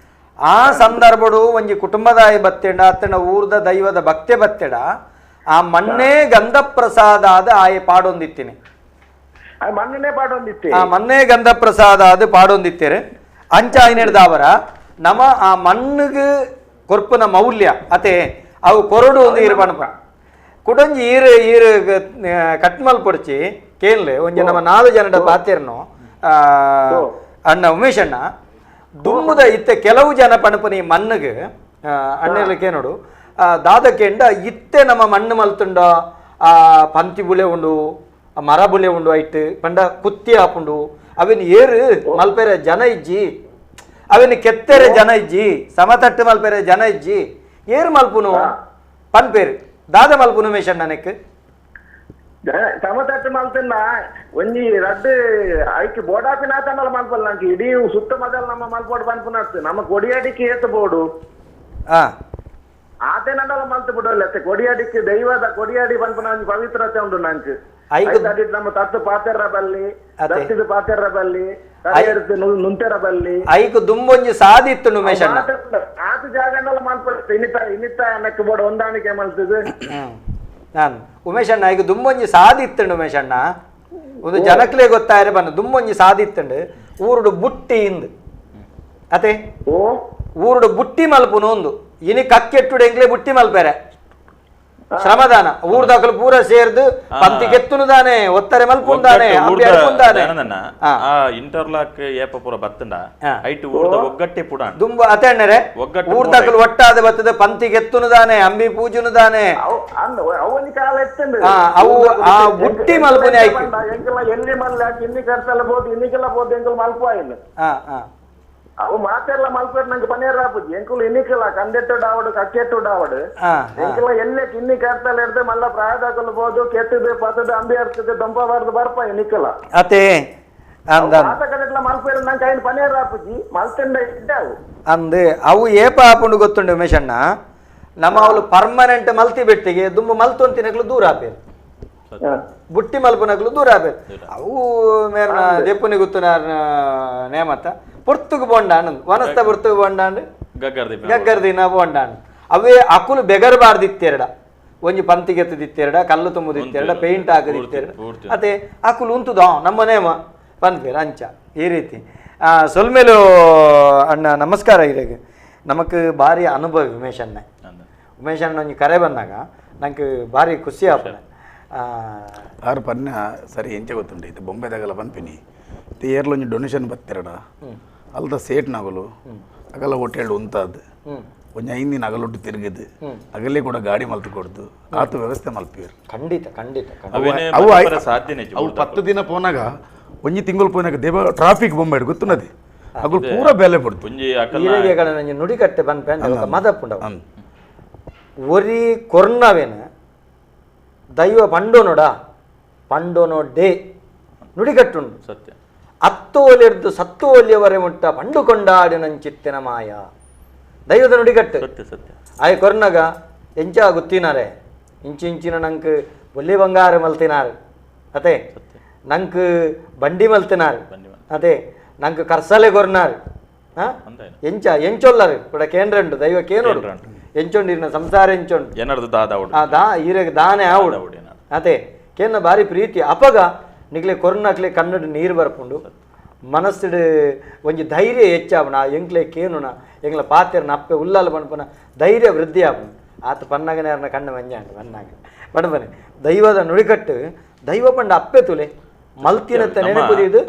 ಆ ಸಂದರ್ಭಡು ಒಂಜಿ ಕುಟುಂಬದಾಯ ಬತ್ತೆಂಡ ಅತ್ತನ ಊರ್ದ ದೈವದ ಭಕ್ತೆ ಬತ್ತೆಡ ಆ ಮಣ್ಣೇ ಗಂಧ ಪ್ರಸಾದ ಆದ ಆಯೆ ಪಾಡೊಂದಿತ್ತೀನಿ ಆ ಮಣ್ಣೇ ಗಂಧ ಪ್ರಸಾದ ಆದ ಪಾಡೊಂದಿತ್ತೇರೆ ಅಂಚ ಆಯ್ನೆಡ್ದಾವರ ನಮ್ಮ ಆ ಮಣ್ಣಿಗೆ ಕೊರ್ಪುನ ಮೌಲ್ಯ ಅತೆ ಅವು ಕೊರಡು ಒಂದು ಈರು ಪಣಪ ಕುಡೊಂಜಿ ಈರು ಈರು ಕಟ್ಮಲ್ ಪೊಡ್ಚಿ ಕೇನ್ಲೆ ಒಂಜಿ ನಮ್ಮ ನಾಲು ಜನಡ ಪಾತೆರ್ನು ಅಣ್ಣ ಉಮೇಶ್ ಅಣ್ಣ ದುಮ್ಮುದ ಇತ್ತೆ ಕೆಲವು ಜನ ಪಣಪನಿ ಮಣ್ಣಿಗೆ ಅಣ್ಣಕ್ಕೆ ನೋಡು ದಾದಕೆಂಡ ಇತ್ತೆ ನಮ್ಮ ಮಣ್ಣು ಮಲ್ತುಂಡ ಆ ಪಂತಿ ಬುಳೆ ಉಂಡು ಮರ ಬುಳೆ ಉಂಡು ಐಟ್ ಪಂಡ ಕುತ್ತಿ ಆಪುಂಡು ಅವಿನ ಏರು ಮಲ್ಪೆರೆ ಜನ ಇಜ್ಜಿ ಅವಿನ ಕೆತ್ತೆರೆ ಜನ ಇಜ್ಜಿ ಸಮತಟ್ಟು ಮಲ್ಪೆರೆ ಜನ ಇಜ್ಜಿ ಏರು ಮಲ್ಪುನು ಪನ್ಪೇರು ದಾದ ಮಲ್ಪುನು ಮೇಷಣ್ಣ ನೆಕ್ ಸಮತಟ್ಟು ಮಲ್ತನ್ನ ಒಂಜಿ ರಡ್ಡು ಐಕ್ ಬೋಡಾಪಿನಾತನ್ನಲ ಮಲ್ಪಲ್ಲ ನಂಗೆ ಇಡೀ ಸುತ್ತ ಮೊದಲು ನಮ್ಮ ಮಲ್ಪೋಡು ಪನ್ಪುನತ್ತು ನಮ್ಮ ಕೊಡಿಯಾಡಿಕ್ಕೆ ಏತು ಬೋಡು ಆತೆ ನನ್ನಲ್ಲ ಮಲ್ತು ಬಿಡೋಲ್ಲ ಕೊಡಿಯಾಡಿಕ್ಕೆ ದೈವದ ಕೊಡಿಯಾಡಿ ಪನ್ಪುನ ಒಂಜಿ ಪವಿತ್ರತೆ ಉಂಟು ನಂಗೆ ಐದು ನಮ್ಮ ತತ್ತು ಪಾತೆರ ಬಲ್ಲಿ ದತ್ತಿದ ಪಾತೆರ ಬಲ್ಲಿ ನುಂತೆರ ಬಲ್ಲಿ ಐಕು ದುಂಬೊಂಜಿ ಸಾದಿತ್ತು ಉಮೇಶಣ್ಣ ಆತ ಜಾಗನ್ನೆಲ್ಲ ಮಲ್ಪಡ್ತು ಇನ್ನಿತ ಇನ್ನಿತ ನೆಕ್ ಬೋಡು ಹೊಂದಾಣಿಕೆ ಮಲ್ತದು ನಾನು ಉಮೇಶಣ್ಣ ಈಗ ದುಂಬೊಂಜಿ ಸಾದಿತ್ತಂಡು ಉಮೇಶಣ್ಣ ಒಂದು ಜನಕ್ಲೇ ಗೊತ್ತಾಯ್ರೆ ಬನ್ನ ದುಂಬೊಂಜಿ ಸಾದಿತ್ತಂಡು ಊರುಡು ಬುಟ್ಟಿ ಇಂದು ಅತೆ ಊರುಡು ಬುಟ್ಟಿ ಮಲ್ಪುನು ಒಂದು ಇನಿ ಕಕ್ಕೆಟ್ಟುಡು ಎಂಗ್ಲೇ ಬುಟ್ಟಿ ಮಲ್ಪೆರೆ ಶ್ರಮದಾನ ಊರ್ದಾಕಲು ಪೂರ ಸೇರ್ದು ಪಂತಿ ಕೆತ್ತುನುದಾನೆ ಒತ್ತಾರೆ ಮಲ್ಪುಂದಾನೆ ಆ ಇಂಟರ್ಲಾಕ್ ಏಪ ಪೂರ ಬತ್ತಂಡ ಐಟ್ ಊರ್ದ ಒಗ್ಗಟ್ಟೆ ಪುಡ ದುಂಬ ಅತೆ ಅಣ್ಣರೆ ಊರ್ದಾಕಲು ಒಟ್ಟಾದ ಬತ್ತದ ಪಂತಿ ಕೆತ್ತುನುದಾನೆ ಅಂಬಿ ಪೂಜುನುದಾನೆ ಅವು ಆ ಬುಟ್ಟಿ ಮಲ್ಪುನೆ ಆಯ್ತು ಎಲ್ಲಿ ಮಲ್ಲ ಇನ್ನಿ ಕರ್ತಲ್ಲ ಬೋದು ಇನ್ನಿಗೆಲ್ಲ ಬೋದು ಎಂಕಲ್ ಮಲ್ಪ ಇಲ್ಲ ಅವು ಮಾತೆಲ್ಲ ಮಲ್ಪೇರ್ ನಂಗೆ ಪನೇರ್ ಆಪುಜಿ ಎಂಕುಲು ಇನ್ನಿಕಲ್ಲ ಕಂದೆಟ್ಟು ಡಾವಡು ಕಕ್ಕೆಟ್ಟು ಡಾವಡು ಎಂಕುಲ ಎಲ್ಲೆ ಕಿನ್ನಿ ಕರ್ತಲ್ಲ ಹಿಡ್ದು ಮಲ್ಲ ಪ್ರಾಯದಾಕಲು ಬೋದು ಕೆತ್ತದು ಪತ್ತದು ಅಂಬಿ ಹರ್ತದೆ ದೊಂಪ ಬಾರ್ದು ಬರ್ಪ ಇನ್ನಿಕಲ್ಲ ಅತೆ ಮಾತ ಕಡೆಟ್ಲ ಮಲ್ಪೇರ್ ನಂಗೆ ಐನ್ ಪನೇರ್ ಆಪುಜಿ ಮಲ್ತಂಡ ಇದ್ದಾವು ಅಂದ್ ಅವು ಏಪ ಆಪುಂಡು ಗೊತ್ತುಂಡು ಉಮೇಶಣ್ಣ ನಮ್ಮ ಅವಳು ಪರ್ಮನೆಂಟ್ ಮಲ್ತಿ ಬೆಟ್ಟಿಗೆ ದುಂಬು ಮಲ್ತು ಅಂತಿನಕ್ಲು ದೂರ ಆಪೇರು ಬುಟ್ಟಿ ಮಲ್ಪುನಕ್ಲು ದೂರ ಆಪೇರು ಅವು ಮೇರ್ನ ದೆಪ್ಪುನಿ ಗುತ್ತುನ ನೇಮತ್ತ ಪೊರ್ತುಗು ಬೋಂಡಾನು ವನಸ್ತ ಪೊರ್ತುಗು ಬೋಂಡಾಂಡು ಗಗ್ಗರ್ದಿನ ಬೋಂಡಾನು ಅವೇ ಅಕುಲು ಬೆಗರ್ಬಾರ್ದಿತ್ತೆರಡ ಒಂಜಿ ಪಂತಿಗೆತ್ತದಿತ್ತೆರಡ ಕಲ್ಲು ತುಂಬುದಿತ್ತೆರಡ ಪೇಂಟ್ ಹಾಕದಿತ್ತೆರಡ ಅದೇ ಅಕುಲು ಉಂತುದ ನಮ್ಮ ನೇಮ ಪನ್ಪೇರು ಅಂಚ ಈ ರೀತಿ ಸೊಲ್ಮೇಲು ಅಣ್ಣ ನಮಸ್ಕಾರ ಇರೇಗ ನಮಕ್ ಭಾರಿ ಅನುಭವ ಉಮೇಶ್ ಅಣ್ಣ ಉಮೇಶ್ ಅಣ್ಣ ಒಂಜಿ ಕರೆ ಬಂದಾಗ ನಂಗೆ ಭಾರಿ ಖುಷಿ ಆಪುಂಡು ಆರು ಪನ್ನ ಸರಿ ಎಂಚ ಗೊತ್ತುಂಟು ಇದು ಬೊಂಬೆದಾಗಲ ಪನ್ಪಿನಿ ಏರ್ಲೊಂಜಿ ಡೊನೇಷನ್ ಬತ್ತೆರಡ ಅಲ್ದ ಸೇಟ್ ನಗಲು ಅಗಲ ಹೋಟೆಲ್ ಉಂತಾದ್ ಒಂಜಿ 5 ದಿನ ಅಗಲೊಟ್ಟು ತಿರುಗಿದು ಅಗಲೇ ಕೂಡ ಗಾಡಿ ಮಲ್ತು ಕೊಡ್ದು ಆತ ವ್ಯವಸ್ಥೆ ಮಲ್ಪಿಯರು. ಖಂಡಿತ ಖಂಡಿತ. ಅವು ಅವು 10 ದಿನ ಪೋನಾಗ ಒಂಜಿ ತಿಂಗಳು ಪೋನಾಗ ದೇವ ಟ್ರಾಫಿಕ್ ಬೊಂಬೆ ಗೊತ್ತುನದಿ ಅಗಲು ಪೂರ ಬೆಲೆ ಪಡ್ತು. ನುಡಿಕಟ್ಟೆ ಬಂದ ಮದಪ್ಪುಂಡ ಒರಿ ಕೊರ್ನವೇನ ದೈವ ಪಂಡೋನೋಡ ಪಂಡೋನೋ ಡೇ ನುಡಿಗಟ್ಟುಂಡು ಸತ್ಯ. ಅತ್ತೋಲಿರ್ದು ಸತ್ತು ಒಲಿಯವರೆ ಮುಟ್ಟ ಪಂಡು ಕೊಂಡಾಡಿನಂಚಿತ್ತಿನ ಮಾಯ ದೈವದ ನುಡಿಗಟ್ಟು ಸತ್ಯ ಸತ್ಯ. ಆಯ್ ಕೊರ್ನಗ ಎಂಚ ಗೊತ್ತಿನಾರೆ ಇಂಚಿಂಚಿನ ನಂಗೆ ಒಳ್ಳೆ ಬಂಗಾರ ಮಲ್ತಿನಾರು ಅದೇ, ನಂಗೆ ಬಂಡಿ ಮಲ್ತಿನಾರು ಅದೇ, ನಂಗೆ ಕರ್ಸಲೆ ಕೊರ್ನಾರು ಎಂಚ ಎಂಚೊಲ್ಲರು ಕೂಡ ಕೇಂದ್ರಂಡು ದೈವ ಕೇನೋಡು ಎಂಚೊಂಡು ಇರ್ನ ಸಂಸಾರ ಎಂಚೊಂಡು ದಾ ಈರೆಗೆ ದಾನೆ ಆವುಡು ಅದೇ ಕೇನ ಬಾರಿ ಪ್ರೀತಿ. ಅಪಗ ನಿಗ್ಲೆ ಕೊರ್ನಕ್ಲೆ ಕನ್ನಡ ನೀರು ಬರ್ಪುಂಡು ಮನಸ್ಸುಡು ಒಂಜಿ ಧೈರ್ಯ ಹೆಚ್ಚಾಪುಣ ಎಂಕ್ಲೆ ಕೇನುಣ ಎಂಗ್ಲ ಪಾತೆರ್ನ ಅಪ್ಪೆ ಉಲ್ಲಾಲ ಪನ್ಪುನ ಧೈರ್ಯ ವೃದ್ಧಿ ಆಪುಂಡು. ಆತ ಪನ್ನಗನೇ ಅರ್ನ ಕಣ್ಣು ಮಂಜಾಂಡು ಪನ್ನಾಗ ಪಣಪನೆ ದೈವದ ನುಡಿಕಟ್ಟು ದೈವ ಪಂಡ ಅಪ್ಪೆ ತುಲೆ ಮಲ್ತಿನತ್ತ ನೆನಪುದಿದು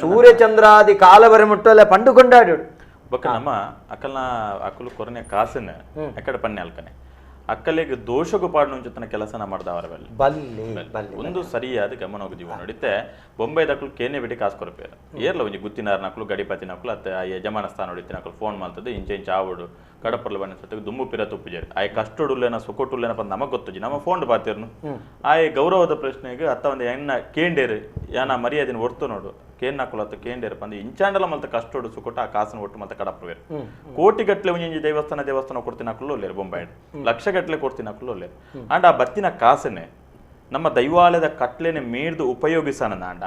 ಸೂರ್ಯಚಂದ್ರಾದಿ ಕಾಲವರೆ ಮುಟ್ಟಲೆ ಪಂಡು ಕೊಂಡಾಡು. ಬೊಕ್ಕ ನಮ್ಮ ಅಕಲ್ನ ಅಕಲು ಕೊರನೆ ಕಾಸನ್ನ ಎಕಡೆ ಪನ್ನೆ ಅಲ್ಕನೆ ಅಕ್ಕಲಿಗೆ ದೋಷಗೂ ಪಾಡು ಕೆಲಸನ ಮಾಡ್ದವರ ಬಲ್ಲೆ ಬಲ್ಲೆ ಒಂದು ಸರಿಯಾದ ಗಮನ ಹೋಗಿದೀವಿ ನಡಿತೆ. ಬೊಂಬೈದಕ್ಲು ಕೇನೆ ಬಿಟ್ಟು ಕಾಸು ಕೊರಪೇರು ಏರ್ಲ ಒಂಜಿ ಗುತ್ತಿನಾರ ನಕ್ಲು ಗಡಿಪತಿ ನಕ್ಲು ಅತ್ತೆ ಆ ಯಜಮಾನ ಸ್ಥಾನ ಹೊಡಿತಿ ನಕ್ಲು ಫೋನ್ ಮಾಡ್ತದೆ ಇಂಚೆ ಇಂಚ ಆವಡು ಕಡಪರ್ಲ ಬಣ್ಣ ಸತ್ತ ದುಂಬು ಪಿರ ತುಪ್ಪುಜೇರು ಆಯ್ ಕಷ್ಟಡುಲ್ಲೇನ ಸುಕೊಟ್ಟುಲ್ಲೇನ ಬಂದು ನಮಗೆ ಗೊತ್ತುಜಿ ನಮ್ಮ ಫೋನ್ ಬಾತಿರ್ನು ಆಯ್ ಗೌರವದ ಪ್ರಶ್ನೆಗೆ ಅತ್ತ ಒಂದು ಎಣ್ಣ ಕೇಂಡೇರು ಯಾನ ಮರ್ಯಾದಿನ ಒರ್ತು ನೋಡು ಕೇನ್ ನಕುಲತ್ತ ಕೇಂಡೇರು ಬಂದು ಇಂಚಾಂಡಲ ಮಲ್ತ ಕಷ್ಟೋಡು ಸುಕೊಟ್ಟು ಆ ಕಾಸನ್ನು ಒಟ್ಟು ಮಲ್ತ ಕಡಪವೇರು. ಕೋಟಿಗಟ್ಟಲೆ ಒಂಜಿ ದೇವಸ್ಥಾನ ದೇವಸ್ಥಾನ ಕೊಡ್ತೀನಿ ನಕಲು ಒಲ್ಲೇರು ಬೊಂಬಾಯಿ ಲಕ್ಷಗಟ್ಟಲೆ ಕೊಡ್ತೀನಿ ನಕಲು ಒಲ್ಲೇರು. ಅಂಡ್ ಆ ಬತ್ತಿನ ಕಾಸನ್ನೇ ನಮ್ಮ ದೈವಾಲಯದ ಕಟ್ಲೆನೆ ಮೀರ್ದು ಉಪಯೋಗಿಸೋಣ ಅಂಡ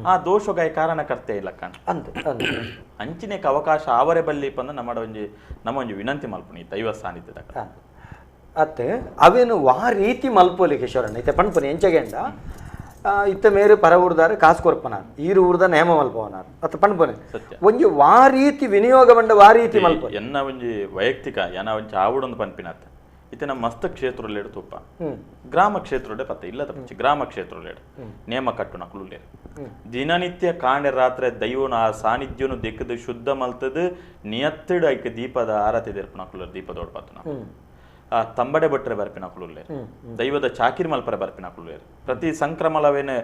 ಆ ದೋಷಗಾಯ ಕಾರಣಕರ್ತೆ ಇಲ್ಲ ಕಾಣ ಅಂಚಿನೇಕ ಅವಕಾಶ ಆವರೆ ಬಲ್ಲಿ ಪಂದ ನಮ್ಮ ಒಂಜಿ ನಮ್ಮ ಒಂಜಿ ವಿನಂತಿ ಮಲ್ಪುನಿ ದೈವ ಸಾನ್ನಿಧ್ಯದ ಅತ್ತೆ ಅವೇನು ವಾ ರೀತಿ ಮಲ್ಪೋಲಿ ಕಿಶೋರಣ್ಣ ಇತ್ತೆ ಪಣ್ಪುನಿ ಎಂಚಗೆಂಡ ಇತ್ತ ಮೇರು ಪರ ಊರ್ದಾರು ಕಾಸು ಕೊರ್ಪನಾರ್ ಈರು ಊರ್ದ ನೇಮ ಮಲ್ಪವನಾರ್ ಅತ್ತ ಪಣ್ಪುನಿ ಒಂಜಿ ವಾ ರೀತಿ ವಿನಿಯೋಗ ಬಂಡ ವಾ ರೀತಿ ಮಲ್ಪ ಎನ್ನ ಒಂಜಿ ವೈಯಕ್ತಿಕ ಎನ್ನ ಒಂಜಿ ಆವುಡೊಂದು ಪನ್ಪಿನತ್ತ ಇತ್ತೆ ನಮ್ಮ ಮಸ್ತ್ ಕ್ಷೇತ್ರಲೇಡು ತುಪ್ಪ ಗ್ರಾಮ ಕ್ಷೇತ್ರಡೆ ಪತ್ತ ಇಲ್ಲದ ಪಚ್ಚಿ ಗ್ರಾಮ ಕ್ಷೇತ್ರಲೇಡು ನೇಮ ಕಟ್ಟು ನಕುಲು ದಿನನಿತ್ಯ ಕಾಂಡೆ ರಾತ್ರಿ ದೈವನ ಆ ಸಾನ್ನಿಧ್ಯನು ದೆಕ್ಕದು ಶುದ್ಧ ಮಲ್ತದು ನಿಯತ್ತಿಡು ಐಕ ದೀಪದ ಆರತಿ ದೆರ್ಪು ನಕುಲು ದೀಪದೋಡ್ ಪತ್ತನ ಆ ತಂಬಡೆ ಬಟ್ರೆ ಬರ್ಪಿನ ಕುಲುಲ್ಲೇರು ದೈವದ ಚಾಕಿರಿ ಮಲ್ಪರೆ ಬರ್ಪಿನ ಕುಲುಲ್ಲೇರು ಪ್ರತಿ ಸಂಕ್ರಮಲವೇನೆ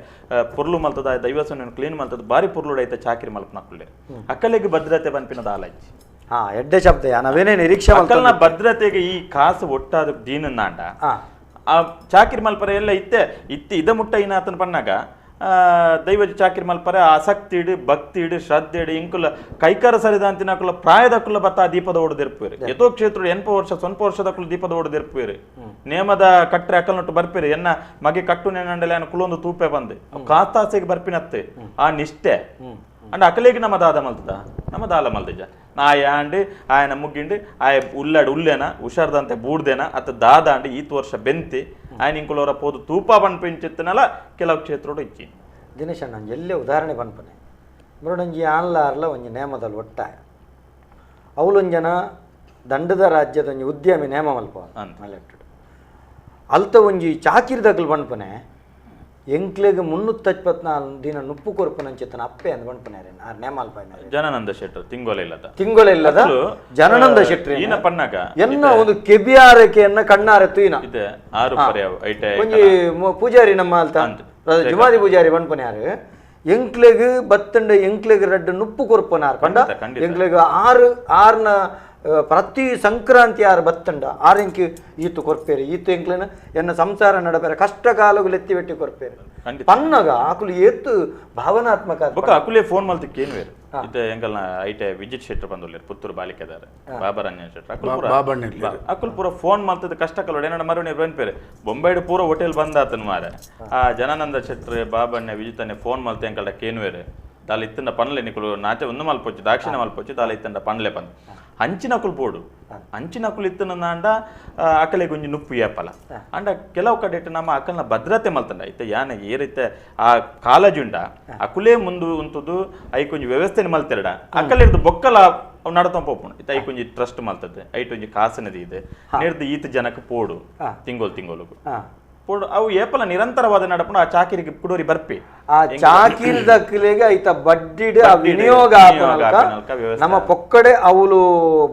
ಪೊರ್ಲು ಮಲ್ತದ ದೈವಸನ ಕ್ಲೀನ್ ಮಲ್ತದ ಬಾರಿ ಪೊರ್ಲುಡೈತೆ ಚಾಕಿರಿ ಮಲ್ಪನ ಕುಲ್ಲೇರು ಅಕ್ಕಲಿಗೆ ಭದ್ರತೆ ಬನ್ಪಿನದ ಆಲಜ್ಜಿ. ಹಾ ಎಡ್ಡೆ ಶಬ್ದ ನಾವೇನೇ ನಿರೀಕ್ಷೆ ಅಕ್ಕಲ್ನ ಭದ್ರತೆಗೆ ಈ ಕಾಸು ಒಟ್ಟಾದ ದೀನನ್ನಾಂಡ ಆ ಚಾಕಿರಿ ಮಲ್ಪರೆ ಎಲ್ಲ ಇತ್ತೆ ಇತ್ತೆ ಇದ ಮುಟ್ಟ ಇನ್ನಾತನ ಪನ್ನಾಗ ದೈವ ಚಾಕಿರಿ ಮಲ್ಪರೆ ಆಸಕ್ತಿ ಇಡು ಭಕ್ತಿ ಇಡು ಶ್ರದ್ಧೆ ಇಡು ಇಂಕುಲ ಕೈಕಾರ ಸರಿದಂತಿನಕುಲ ಪ್ರಾಯದಕ್ಕುಲ ಬತ್ತ ದೀಪದ ಓಡದಿರ್ಪೇರು ಯಥೋ ಕ್ಷೇತ್ರ 80 ವರ್ಷ 1 ವರ್ಷದಕ್ಕುಲ ದೀಪದ ಓಡದಿರ್ಪೇರು ನೇಮದ ಕಟ್ಟರೆ ಅಕ್ಕಲ್ನೊಟ್ಟು ಬರ್ಪೇರು ಎನ್ನ ಮಗೆ ಕಟ್ಟು ನೆನಂಡಲೆ ಕುಲೊಂದು ತೂಪೆ ಬಂದು ಕಾತಾಸೆಗೆ ಬರ್ಪಿನತ್ತೆ ಆ ನಿಷ್ಠೆ ಅಂಡ್ ಅಕಲಿಗೆ ನಮ್ಮ ದಾದ ಮಲ್ತದ ನಮ್ಮ ದಾಲ ಮಲ್ದಿಜ ನಾಯ ಅಂಡ್ ಆಯನ ಮುಗ್ಗಿಂಡು ಆಯ ಉಲ್ಲಾಡು ಉಲ್ಲೇನ ಹುಷಾರ್ದಂತೆ ಬೂಡ್ದೇನ ಅತ್ತ ದಾದ ಅಂಡ್ ಈತ್ ವರ್ಷ ಬೆಂತಿ ಆಯನ ಇಂಕುಲವರ ಪೋದು ತೂಪ ಪನ್ಪಿಂಚಿತ್ತನಲ್ಲ ಕೆಲವು ಕ್ಷೇತ್ರೋಡು ಇಚ್ಚಿ. ದಿನೇಶ್ ಅಣ್ಣ ಎಲ್ಲೇ ಉದಾಹರಣೆ ಪನ್ಪನೆ ಮರುಡಂಜಿ ಆನ್ಲಾರ್ಲ ಒಂಜಿ ನೇಮದಲ್ಲಿ ಒಟ್ಟಾಯ ಅವಲೊಂಜನ ದಂಡದ ರಾಜ್ಯದ ಒಂಜಿ ಉದ್ಯಮಿ ನೇಮ ಮಲ್ಪ ಮಲೆಟ್ಟುಡು ಅಲ್ತ ಒಂಜಿ ಚಾಕಿರಿದಕಲ್ ಪನ್ಪನೆ ಎಂಕ್ಲೆಗ್ 324 ದಿನ ನುಪ್ಪು ಕೊರ್ಪುನಂಚಿತ್ತನ ಅಪ್ಪೆ ಅಂದ್ ಪನ್ಪನೆ ಆ ನೇಮ ಅಲ್ಪ ಜನಾನಂದ ಶೆಟ್ಟರು ತಿಂಗೊಳ ಇಲ್ಲದ ತಿಂಗೊಳ ಇಲ್ಲದ ಜನಾನಂದ ಶೆಟ್ಟರು ಈನ ಪನ್ನಾಗ ಎನ್ನ ಒಂದು ಕೆಬಿಯಾರಕೆಯನ್ನ ಕಣ್ಣಾರೆ ತುಯಿನ ಇದೆ ಆರು ಪರ್ಯಾವ ಐಟೆ ಒಂಜಿ ಪೂಜಾರಿ ನಮ್ಮ ಅಲ್ತ ಜುಮಾದಿ ಪೂಜಾರಿ ಪನ್ಪನೆ ಯಾರು ಎಂಕ್ಲೆಗ್ ಬತ್ತಂಡ ಎಂಕ್ಲೆಗ್ ರಡ್ಡು ನುಪ್ಪು ಕೊರ್ಪನಾರ್ ಪಂಡ ಎಂಕ್ಲೆಗ್ ಆರು ಆರ್ನ ಪ್ರತಿ ಸಂಕ್ರಾಂತಿ ಆರು ಬತ್ತಂಡ ಆರು ಎಂಕ್ ಈತು ಕೊರ್ಪೇರು ಈತು ಎಂಕ್ಲೆನ ಎನ್ನ ಸಂಸಾರ ನಡಪೇರೆ ಕಷ್ಟ ಕಾಲಗಳು ಎತ್ತಿ வெட்டி ಕೊರ್ಪೇರು ಪನ್ನಗ ಆಕುಲು ಏತು ಭಾವನಾತ್ಮಕ ಬೊಕ್ಕ ಅಕುಲೇ ಫೋನ್ ಮಲ್ತಕ್ಕೆ ಏನು ಬೇರೆ ಇತ್ತೆ ಎಂಕಲ್ನ ಐಟೆ ವಿಜಿತ್ ಶೆಟ್ಟರ್ ಬಂದುಲ್ಲೇರು ಪುತ್ತೂರು ಬಾಲಿಕೆದಾರೆ ಬಾಬರಣ್ಯ ಶೆಟ್ಟರ್ ಅಕುಲ್ ಅಕುಲ್ ಪೂರ ಫೋನ್ ಮಲ್ತದ ಕಷ್ಟ ಕಲೋಡು ಏನೋ ಮರುಣಿ ಬಂದ್ಪೇರೆ ಬೊಂಬೈಡ್ ಪೂರ ಹೋಟೆಲ್ ಬಂದಾತನ ಮಾರೆ ಆ ಜನಾನಂದ ಶೆಟ್ಟರ್ ಬಾಬಣ್ಣ ವಿಜಿತನ್ನೇ ಫೋನ್ ಮಲ್ತೆ ಎಂಕಲ್ಡ ಕೇನುವೇರು ದಾಲ ಇತ್ತಂಡ ಪನ್ಲೆ ನಿಕುಲು ನಾಚೆ ಒಂದು ಮಲ್ಪೊಚ್ಚು ದಾಕ್ಷಿಣ ಮಲ್ಪೊಚ್ಚು ದಾಲ ಇತ್ತಂಡ ಪನ್ಲೆ ಪಂದ್ ಅಂಚಿನಕುಲು ಬೋಡು ಅಂಚಿನಕುಲು ಇತ್ತನಂಡ ಅಕಲೆಗೆ ಒಂಜಿ ನುಪ್ಪು ಏಪಲ ಅಂಡ ಕೆಲವು ಕಡೆ ನಮ್ಮ ಅಕಲ್ನ ಭದ್ರತೆ ಮಲ್ತಂಡ ಇತ್ತೆ ಯಾನೆ ಏರಿತ್ತೆ ಆ ಕಾಲಜುಂಡ ಅಕುಲೇ ಮುಂದು ಉಂತುದು ಐಕೊಂಜಿ ವ್ಯವಸ್ಥೆನ ಮಲ್ತೆರಡ ಅಕಲಿರ್ದು ಬೊಕ್ಕಲ ನಡತೊ ಪೋಪುಂಡು ಇತ್ತೆ ಐಕೊಂಜಿ ಟ್ರಸ್ಟ್ ಮಲ್ತದೆ ಐಟೊಂಜಿ ಕಾಸನದಿ ಇದೆ ನೇರ್ದು ಈತ ಜನಕ್ಕೆ ಪೋಡು ತಿಂಗೋಲು ತಿಂಗೋಲುಗು ಅವು ಏಪಲ ನಿರಂತರವಾದ ನಡಪುಂಡು ಆ ಚಾಕಿರಿಗೆ ಕುಡೋರಿ ಬರ್ಪಿ ಆ ಚಾಕಿರಿದಕ್ಲೆಗೆ ಐತ ಬಡ್ಡಿಡ್ ಆ ವಿನಿಯೋಗ ನಮ್ಮ ಪೊಕ್ಕಡೆ ಅವಳು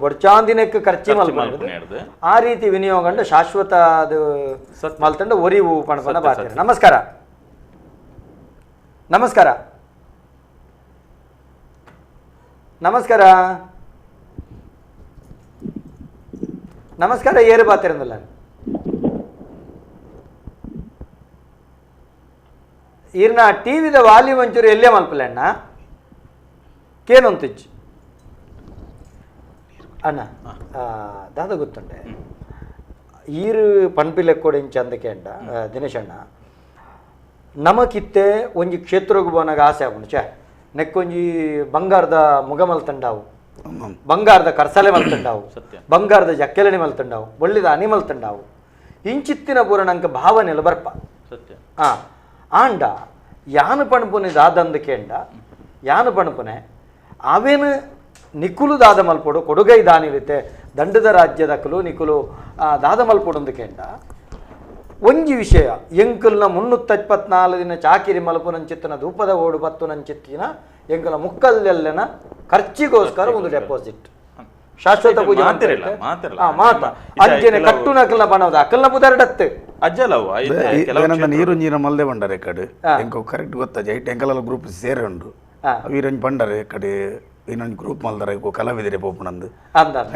ಬಡ್ಚಾಂದಿನಕ್ಕೆ ಖರ್ಚು ಮಲ್ಪುನೇರ್ದು ಆ ರೀತಿ ವಿನಿಯೋಗ ಅಂಡ ಶಾಶ್ವತ ಅದು ಮಲ್ತಂಡ ಒರಿವು ಪಣಪನ ಬಾತೀರ. ನಮಸ್ಕಾರ ನಮಸ್ಕಾರ ನಮಸ್ಕಾರ ನಮಸ್ಕಾರ ಏರು ಬಾತಿರಂದಲ್ಲ ಈರ್ನ ಟಿವಿದ ವಾಲ್ಯೂಮ್ ಒಂಚೂರು ಎಲ್ಲೇ ಮಲ್ಪಲೆ ಅಣ್ಣ ಕೇನೊಂತಿಚ್ಚು ಅಣ್ಣ ದಾದ ಗೊತ್ತುಂಡೆ ಈರು ಪನ್ಪಿ ಲೆಕ್ಕೋಡು ಇಂಚ ಅಂದಕ್ಕೆ ಅಂಡ ದಿನೇಶ್ ಅಣ್ಣ ನಮಕಿತ್ತೆ ಒಂಜಿ ಕ್ಷೇತ್ರಗ್ ಬೋನಾಗ ಆಸೆ ಆಪುಂಡು ಛೇ ನೆಕ್ಕೊಂಜಿ ಬಂಗಾರದ ಮುಗ ಮಲ್ತಂಡಾವು ಬಂಗಾರದ ಕರ್ಸಲೆ ಮಲ್ತಂಡಾವು ಬಂಗಾರದ ಜಕ್ಕೆಲಣಿ ಮಲ್ತಂಡಾವು ಒಳ್ಳಿದ ಅನಿ ಮಲ್ತಂಡಾವು ಇಂಚಿತ್ತಿನ ಪೂರ ನಂಗೆ ಭಾವನೆಲ್ಲ ಬರ್ಪ ಸತ್ಯ ಹಾಂ ಆಂಡ ಯಾನು ಪಣಪುನೆ ದಾದಂದಕೇಂಡ ಯಾನು ಪಣಪುನೆ ಅವೇನು ನಿಕುಲು ದಾದ ಮಲ್ಪೊಡು ಕೊಡುಗೈ ದಾನಿಲಿತೆ ದಂಡದ ರಾಜ್ಯದಕ್ಕಲು ನಿಕುಲು ದಾದ ಮಲ್ಪೊಡೊಂದಕೇಂಡ ಒಂಜಿ ವಿಷಯ ಎಂಕಲ್ನ 324 ದಿನ ಚಾಕಿರಿ ಮಲ್ಪುನಂಚಿತ್ತಿನ ಧೂಪದ ಓಡು ಬತ್ತುನಂಚಿತ್ತಿನ ಎಂಕಲ ಮುಕ್ಕಲ್ಲೆಲ್ಲನ ಖರ್ಚಿಗೋಸ್ಕರ ಒಂದು ಡೆಪಾಸಿಟ್ ಶಾಶ್ವತ ಪೂಜೆ ಮಾತ ಅಂಚನೆ ಕಟ್ಟು ನಕಲ್ನ ಬಣವದ ಅಕಲ್ನ ಬುದರಡತ್ತೆ ಅಜ್ಜಲವು ನೀರು ಮಲ್ದೆ ಬಂಡರೆ ಕಡೆ ಎಂಕೋ ಕರೆಕ್ಟ್ ಗೊತ್ತ ಜೈಟ್ ಎಂಕಲ ಗ್ರೂಪ್ ಸೇರೆ ಉಂಡು ಅವು ಬಂಡರೆ ಕಡೆ ಇನ್ನೊಂದು ಗ್ರೂಪ್ ಮಲ್ದಾರ ಕಲಾವಿದರೆ ಪೋಪುನಂದು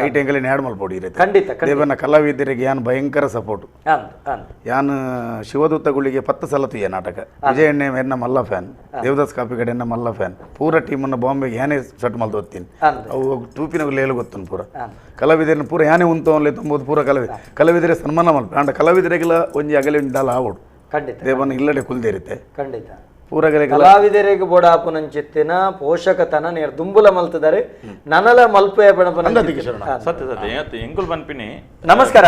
ಐಟ್ ಎಂಕಲೆ ನ್ಯಾಡ್ ಮಲ್ಪೊಡಿ ಇರುತ್ತೆ ಖಂಡಿತ ದೇವನ ಕಲಾವಿದರಿಗೆ ಯಾನ್ ಭಯಂಕರ ಸಪೋರ್ಟ್ ಯಾನ್ ಶಿವದೂತಗಳಿಗೆ 10 ಸಲ ತುಯ್ಯ ನಾಟಕ ವಿಜಯಣ್ಣೆ ಎನ್ನ ಮಲ್ಲ ಫ್ಯಾನ್ ದೇವದಾಸ್ ಕಾಪಿಗಡೆ ಎನ್ನ ಮಲ್ಲ ಫ್ಯಾನ್ ಪೂರ ಟೀಮನ್ನು ಬಾಂಬೆಗೆ ಯಾನೇ ಸೆಟ್ ಮಲ್ದು ಓದ್ತೀನಿ ಅವು ತೂಪಿನ ಲೇಲು ಗೊತ್ತನು ಪೂರ ಕಲಾವಿದರನ್ನ ಪೂರ ಯಾನೇ ಉಂತವನ್ಲೆ ತುಂಬೋದು ಪೂರ ಕಲಾವಿದರೆ ಸನ್ಮಾನ ಮಲ್ಪ ಅಂಡ ಕಲಾವಿದರಿಗೆಲ್ಲ ಒಂಜಿ ಅಗಲೆ ಒಂಜಿ ದಾಲ ಆವಡು ಖಂಡಿತ ದೇವನ ಇಲ್ಲಡೆ ಕುಲ್ದೇರುತ್ತೆ ಖಂಡಿತ ಕಲಾವಿದರಿಗೆ ಬೋಡಾಪುನಂಚಿತ್ತಿನ ಪೋಷಕತನ ನೇರ್ ದುಂಬುಲ ಮಲ್ತದಾರೆ ನನಲ ಮಲ್ಪೆ ಬಣಪನ ಸತ್ಯ ಸತ್ಯ ಎಂಕುಲ್ ಬನ್ಪಿನಿ. ನಮಸ್ಕಾರ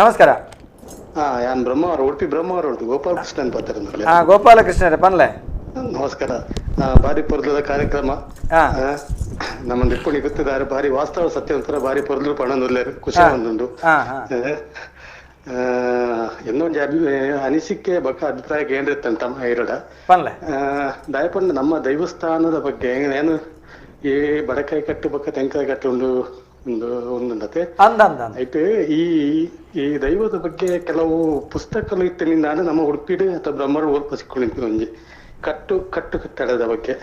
ನಮಸ್ಕಾರ. ಯಾನ್ ಬ್ರಹ್ಮವರ ಉಡುಪಿ ಬ್ರಹ್ಮವರ ಉಂಟು ಗೋಪಾಲಕೃಷ್ಣನ್ ಪಾತ್ರ. ಹಾ ಗೋಪಾಲಕೃಷ್ಣರೇ ಪನ್ಲೆ. ನಮಸ್ಕಾರ. ಬಾರಿ ಪೊರ್ಲದ ಕಾರ್ಯಕ್ರಮ ನಮ್ಮ ನಿಪ್ಪುಣಿ ಗೊತ್ತಿದ್ದಾರೆ ಬಾರಿ ವಾಸ್ತವ ಸತ್ಯವಂತರ ಬಾರಿ ಪೊರ್ಲು ಪಣನುಲ್ಲೇರು ಖುಷಿ ಒಂದುಂಡು. ಇನ್ನೊಂದು ಅನಿಸಿಕೆ ಬಕ್ಕ ಅಭಿಪ್ರಾಯ ಏನಿರುತ್ತೆ ತಮ್ಮ ಇರಡ ದಯಪಂಡ ನಮ್ಮ ದೈವಸ್ಥಾನದ ಬಗ್ಗೆ ಏನು ಈ ಬಡಕಾಯಿ ಕಟ್ಟು ಬಕ್ಕ ತೆಂಕಾಯಿ ಕಟ್ಟು ಒಂದು ಒಂದು ಒಂದುಂಡತೆ ಆಯ್ತು. ಈ ಈ ದೈವದ ಬಗ್ಗೆ ಕೆಲವು ಪುಸ್ತಕಗಳು ಇತ್ತು ನಾನು ನಮ್ಮ ಉಡುಪಿಡು ಅಥವಾ ಬ್ರಹ್ಮರು ಓದ್ಪಸಿಕೊಂಡಿದ್ದು ಒಂಜಿ ಕಟ್ಟು ಕಟ್ಟು ಕಟ್ಟಡದ ಬಗ್ಗೆ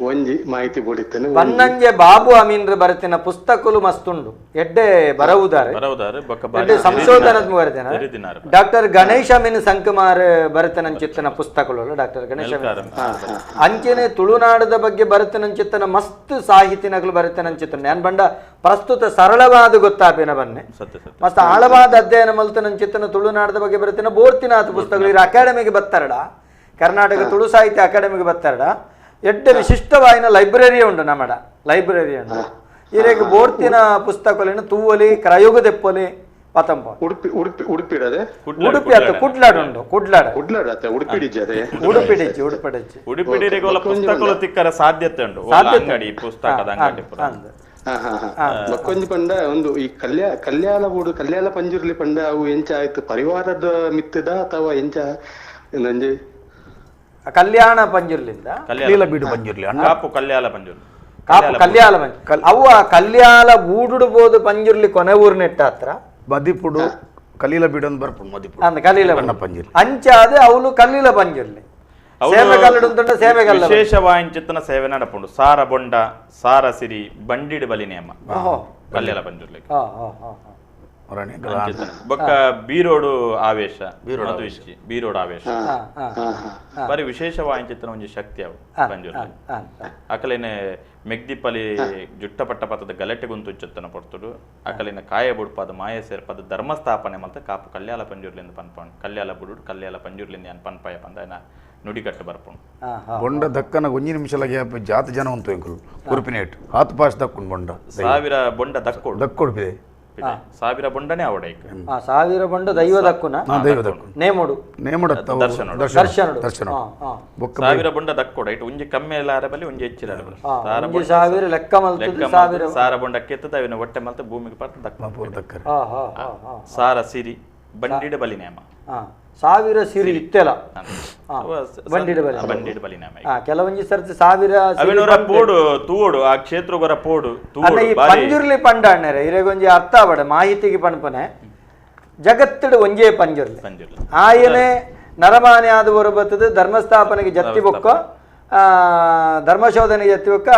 ಒಂಜಿ ಮಾಹಿತಿ ಬೋಡಿತ್ತೇನೆ. ಬನ್ನಂಜೆ ಬಾಬು ಅಮೀನ್ರ ಬರೆತಿನ ಪುಸ್ತಕಲು ಮಸ್ತುಂಡು ಎಡ್ಡೆ ಬರವುದಾರೆ ಸಂಶೋಧನಾತ್ಮಕ ಬರೆತೇನೆ. ಡಾಕ್ಟರ್ ಗಣೇಶ ಅಮೀನ್ ಸಂಕಮಾರ್ ಬರೆತನಂಚಿತ್ತನ ಪುಸ್ತಕಗಳು ಡಾಕ್ಟರ್ ಗಣೇಶ ಅಂಚೆನೆ ತುಳುನಾಡದ ಬಗ್ಗೆ ಬರೆತನಂಚಿತ್ತನ ಮಸ್ತ್ ಸಾಹಿತಿನಗಳು ಬರೆತನಂಚಿತ್ತನ ನಾನು ಬಂಡ ಪ್ರಸ್ತುತ ಸರಳವಾದ ಗೊತ್ತಾಪಿನ ಬನ್ನೆ ಮಸ್ತ್ ಆಳವಾದ ಅಧ್ಯಯನ ಮಲ್ತನಂಚಿತ್ತನ ತುಳುನಾಡದ ಬಗ್ಗೆ ಬರೆತನ ಬೋರ್ತಿನಾಥ ಪುಸ್ತಕಗಳು ಇರ ಅಕಾಡೆಮಿಗೆ ಬತ್ತಾರಡ ಕರ್ನಾಟಕ ತುಳು ಸಾಹಿತ್ಯ ಅಕಾಡೆಮಿಗೆ ಬತ್ತಾರಡ ಎಡ್ಡೆ ವಿಶಿಷ್ಟವಾಯಿನ ಲೈಬ್ರರಿ ಉಂಟು ನಮ್ಮಡ ಲೈಬ್ರರಿ ಉಂಟು ಇರೇಗ ಬೋರ್ತಿನ ಪುಸ್ತಕಗಳನ್ನು ತೂವಲಿ ಕ್ರಯೋಗ ದೆಪ್ಪಲಿ ಪತಂಪ ಉಡುಪಿ ಉಡುಪಿ ಉಡುಪಿ ಉಡುಪಿ ಆತ ಕುಡ್ಲಾಡ್ ಉಂಟು ಕುಡ್ಲಾಡ ಕುಡ್ಲಾಡ್ ಆತ ಉಡುಪಿ ಉಡುಪಿ ಡಿಚ್ಚಿ ಉಡುಪಿ ಡಿಚ್ಚಿ ಉಡುಪಿ ಪುಸ್ತಕಗಳು ತಿಕ್ಕರ ಸಾಧ್ಯತೆ ಉಂಟು ಅಂಗಡಿ ಪುಸ್ತಕದ ಅಂಗಡಿ ಬಕ್ಕೊಂಜಿ ಪಂಡ ಒಂದು ಈ ಕಲ್ಯಾಣ ಬೋಡು ಕಲ್ಯಾಣ ಪಂಜುರ್ಲಿ ಪಂಡ ಅವು ಎಂಚ ಆಯ್ತು ಪರಿವಾರದ ಮಿತ್ತದ ಅಥವಾ ಎಂಚ ನಂಜಿ ಕಲ್ಯಾಣ ಪಂಜುರ್ಲಿಂದ ಕಲೀಲ ಬೀಡು ಪಂಜುರ್ಲಿ ಕಾಪು ಕಲ್ಯಾಣ ಪಂಜುರ್ಲಿ ಕಾಪು ಕಲ್ಯಾಣ ಪಂಜುರ್ಲಿ ಅವು ಆ ಕಲ್ಯಾಣ ಬೂಡುಡ್ಬೋದು ಪಂಜುರ್ಲಿ ಕೊನೆ ಊರು ನೆಟ್ಟ ಹತ್ರ ಮದಿಪುಡು ಕಲೀಲ ಬೀಡು ಅಂತ ಬರ್ಪುಂಡು ಮದಿಪುಡು ಅಂದ ಕಲೀಲ ಪಂಜುರ್ಲಿ ಅಂಚಾದ ಅವಳು ಕಲೀಲ ಪಂಜುರ್ಲಿ ಸೇವೆ ಕಲ್ಲಡು ಸೇವೆ ಕಲ್ಲ ವಿಶೇಷವಾಂಚಿತನ ಸೇವೆ ನಡಪುಂಡು ಸಾರ ಬೊಂಡ ಸಾರ ಸಿರಿ ಬಂಡಿಡು ಬಲಿ ನೇಮ ಕಲ್ಯಾಣ ಪಂಜುರ್ಲಿ ಬೊಕ್ಕ ಬೀರೋಡು ಆವೇಶ ಬೀರೋಡು ಆವೇಶ ಬಾರಿ ವಿಶೇಷವಾಂಚಿತನ ಒಂಜಿ ಶಕ್ತಿ ಅವು ಪಂಜುರ್ಲಿ ಅಕಲೇನೆ ಮೆಗ್ದಿಪ್ಪಲಿ ಜುಟ್ಟ ಪಟ್ಟ ಪತ್ತದ ಗಲಟೆ ಗುಂತುಚ್ಚತ್ತನ ಪೊರ್ತುಡು ಅಕಲಿನ ಕಾಯ ಬುಡ್ಪಾದ ಮಾಯ ಸೇರ್ಪದ ಧರ್ಮಸ್ಥಾಪನೆ ಮಲ್ತ ಕಾಪು ಕಲ್ಯಾಣ ಪಂಜುರ್ಲಿಂದ ಪನ್ಪಂಡು ಕಲ್ಯಾಣ ಬುಡು ಕಲ್ಯಾಣ ಪಂಜುರ್ಲಿಂದ ಏನ್ ಪನ್ಪಾಯ ಪಂದ ನುಡಿಕಟ್ಟು ಬರ್ಪುಂಡು ಬೊಂಡ ದಕ್ಕನ ಒಂಜಿ ನಿಮಿಷ ಗ್ಯಾಪ್ ಜಾತ ಜನ ಉಂಟು ಎಂಕುಲು ಕುರುಪಿನೇಟ್ ಆತು ಪಾಸ್ ದಕ್ಕುಂಡು ಬೊಂಡ ಸಾವಿರ ಬೊಂಡ ದಕ್ಕೋಡು ದಕ್ಕೋಡು ಸಾವಿರ ಬೊಂಡನೇ ಅವಡೈಕ್ ಸಾವಿರ ಬೊಂಡ ದೈವ ದಕ್ಕುನ ದೈವ ದಕ್ಕು ನೇಮುಡು ನೇಮುಡ ದರ್ಶನ ದರ್ಶನ ಸಾವಿರ ಬೊಂಡ ದಕ್ಕೋಡ ಇಟ್ಟು ಒಂಜಿ ಕಮ್ಮಿ ಎಲ್ಲ ಅರಬಲಿ ಒಂಜಿ ಹೆಚ್ಚಿರ ಅರಬಲಿ ಸಾವಿರ ಲೆಕ್ಕ ಮಲ್ತದ ಸಾವಿರ ಸಾರ ಬೊಂಡ ಕೆತ್ತದ ಅವಿನ ಹೊಟ್ಟೆ ಮಲ್ತ ಭೂಮಿಗೆ ಪರ್ತ ದಕ್ಕ ದಕ್ಕರೆ ಸಾರ ಸಿರಿ ಬಂಡಿಡ ಬಲಿನೇಮ ಸಾವಿರ ಸಿರಿ ಇತ್ತೆಲ ಬಂಡಿಡ ಬಲಿ ಬಂಡಿಡ ಬಲಿನೇಮ ಕೆಲವೊಂಜಿ ಸರ್ತಿ ಸಾವಿರ ಅವೆನೊರ ಪೋಡು ತೂಡು ಆ ಕ್ಷೇತ್ರಗೊರ ಪೋಡು ತೂಡು ಈ ಪಂಜುರ್ಲಿ ಪಂಡ ಅಣ್ಣರೆ ಇರೆಗೊಂಜಿ ಅರ್ಥ ಆವಡ ಮಾಹಿತಿಗೆ ಪನ್ಪನೆ ಜಗತ್ತಿಡು ಒಂಜೇ ಪಂಜುರ್ಲಿ ಆಯನೆ ನರಮಾನೆ ಆದವರು ಬರ್ತದೆ ಧರ್ಮಸ್ಥಾಪನೆಗೆ ಜತ್ತಿ ಬೊಕ್ಕ ಧರ್ಮಶೋಧನೆಗೆ ಜತ್ತಿ ಬೊಕ್ಕ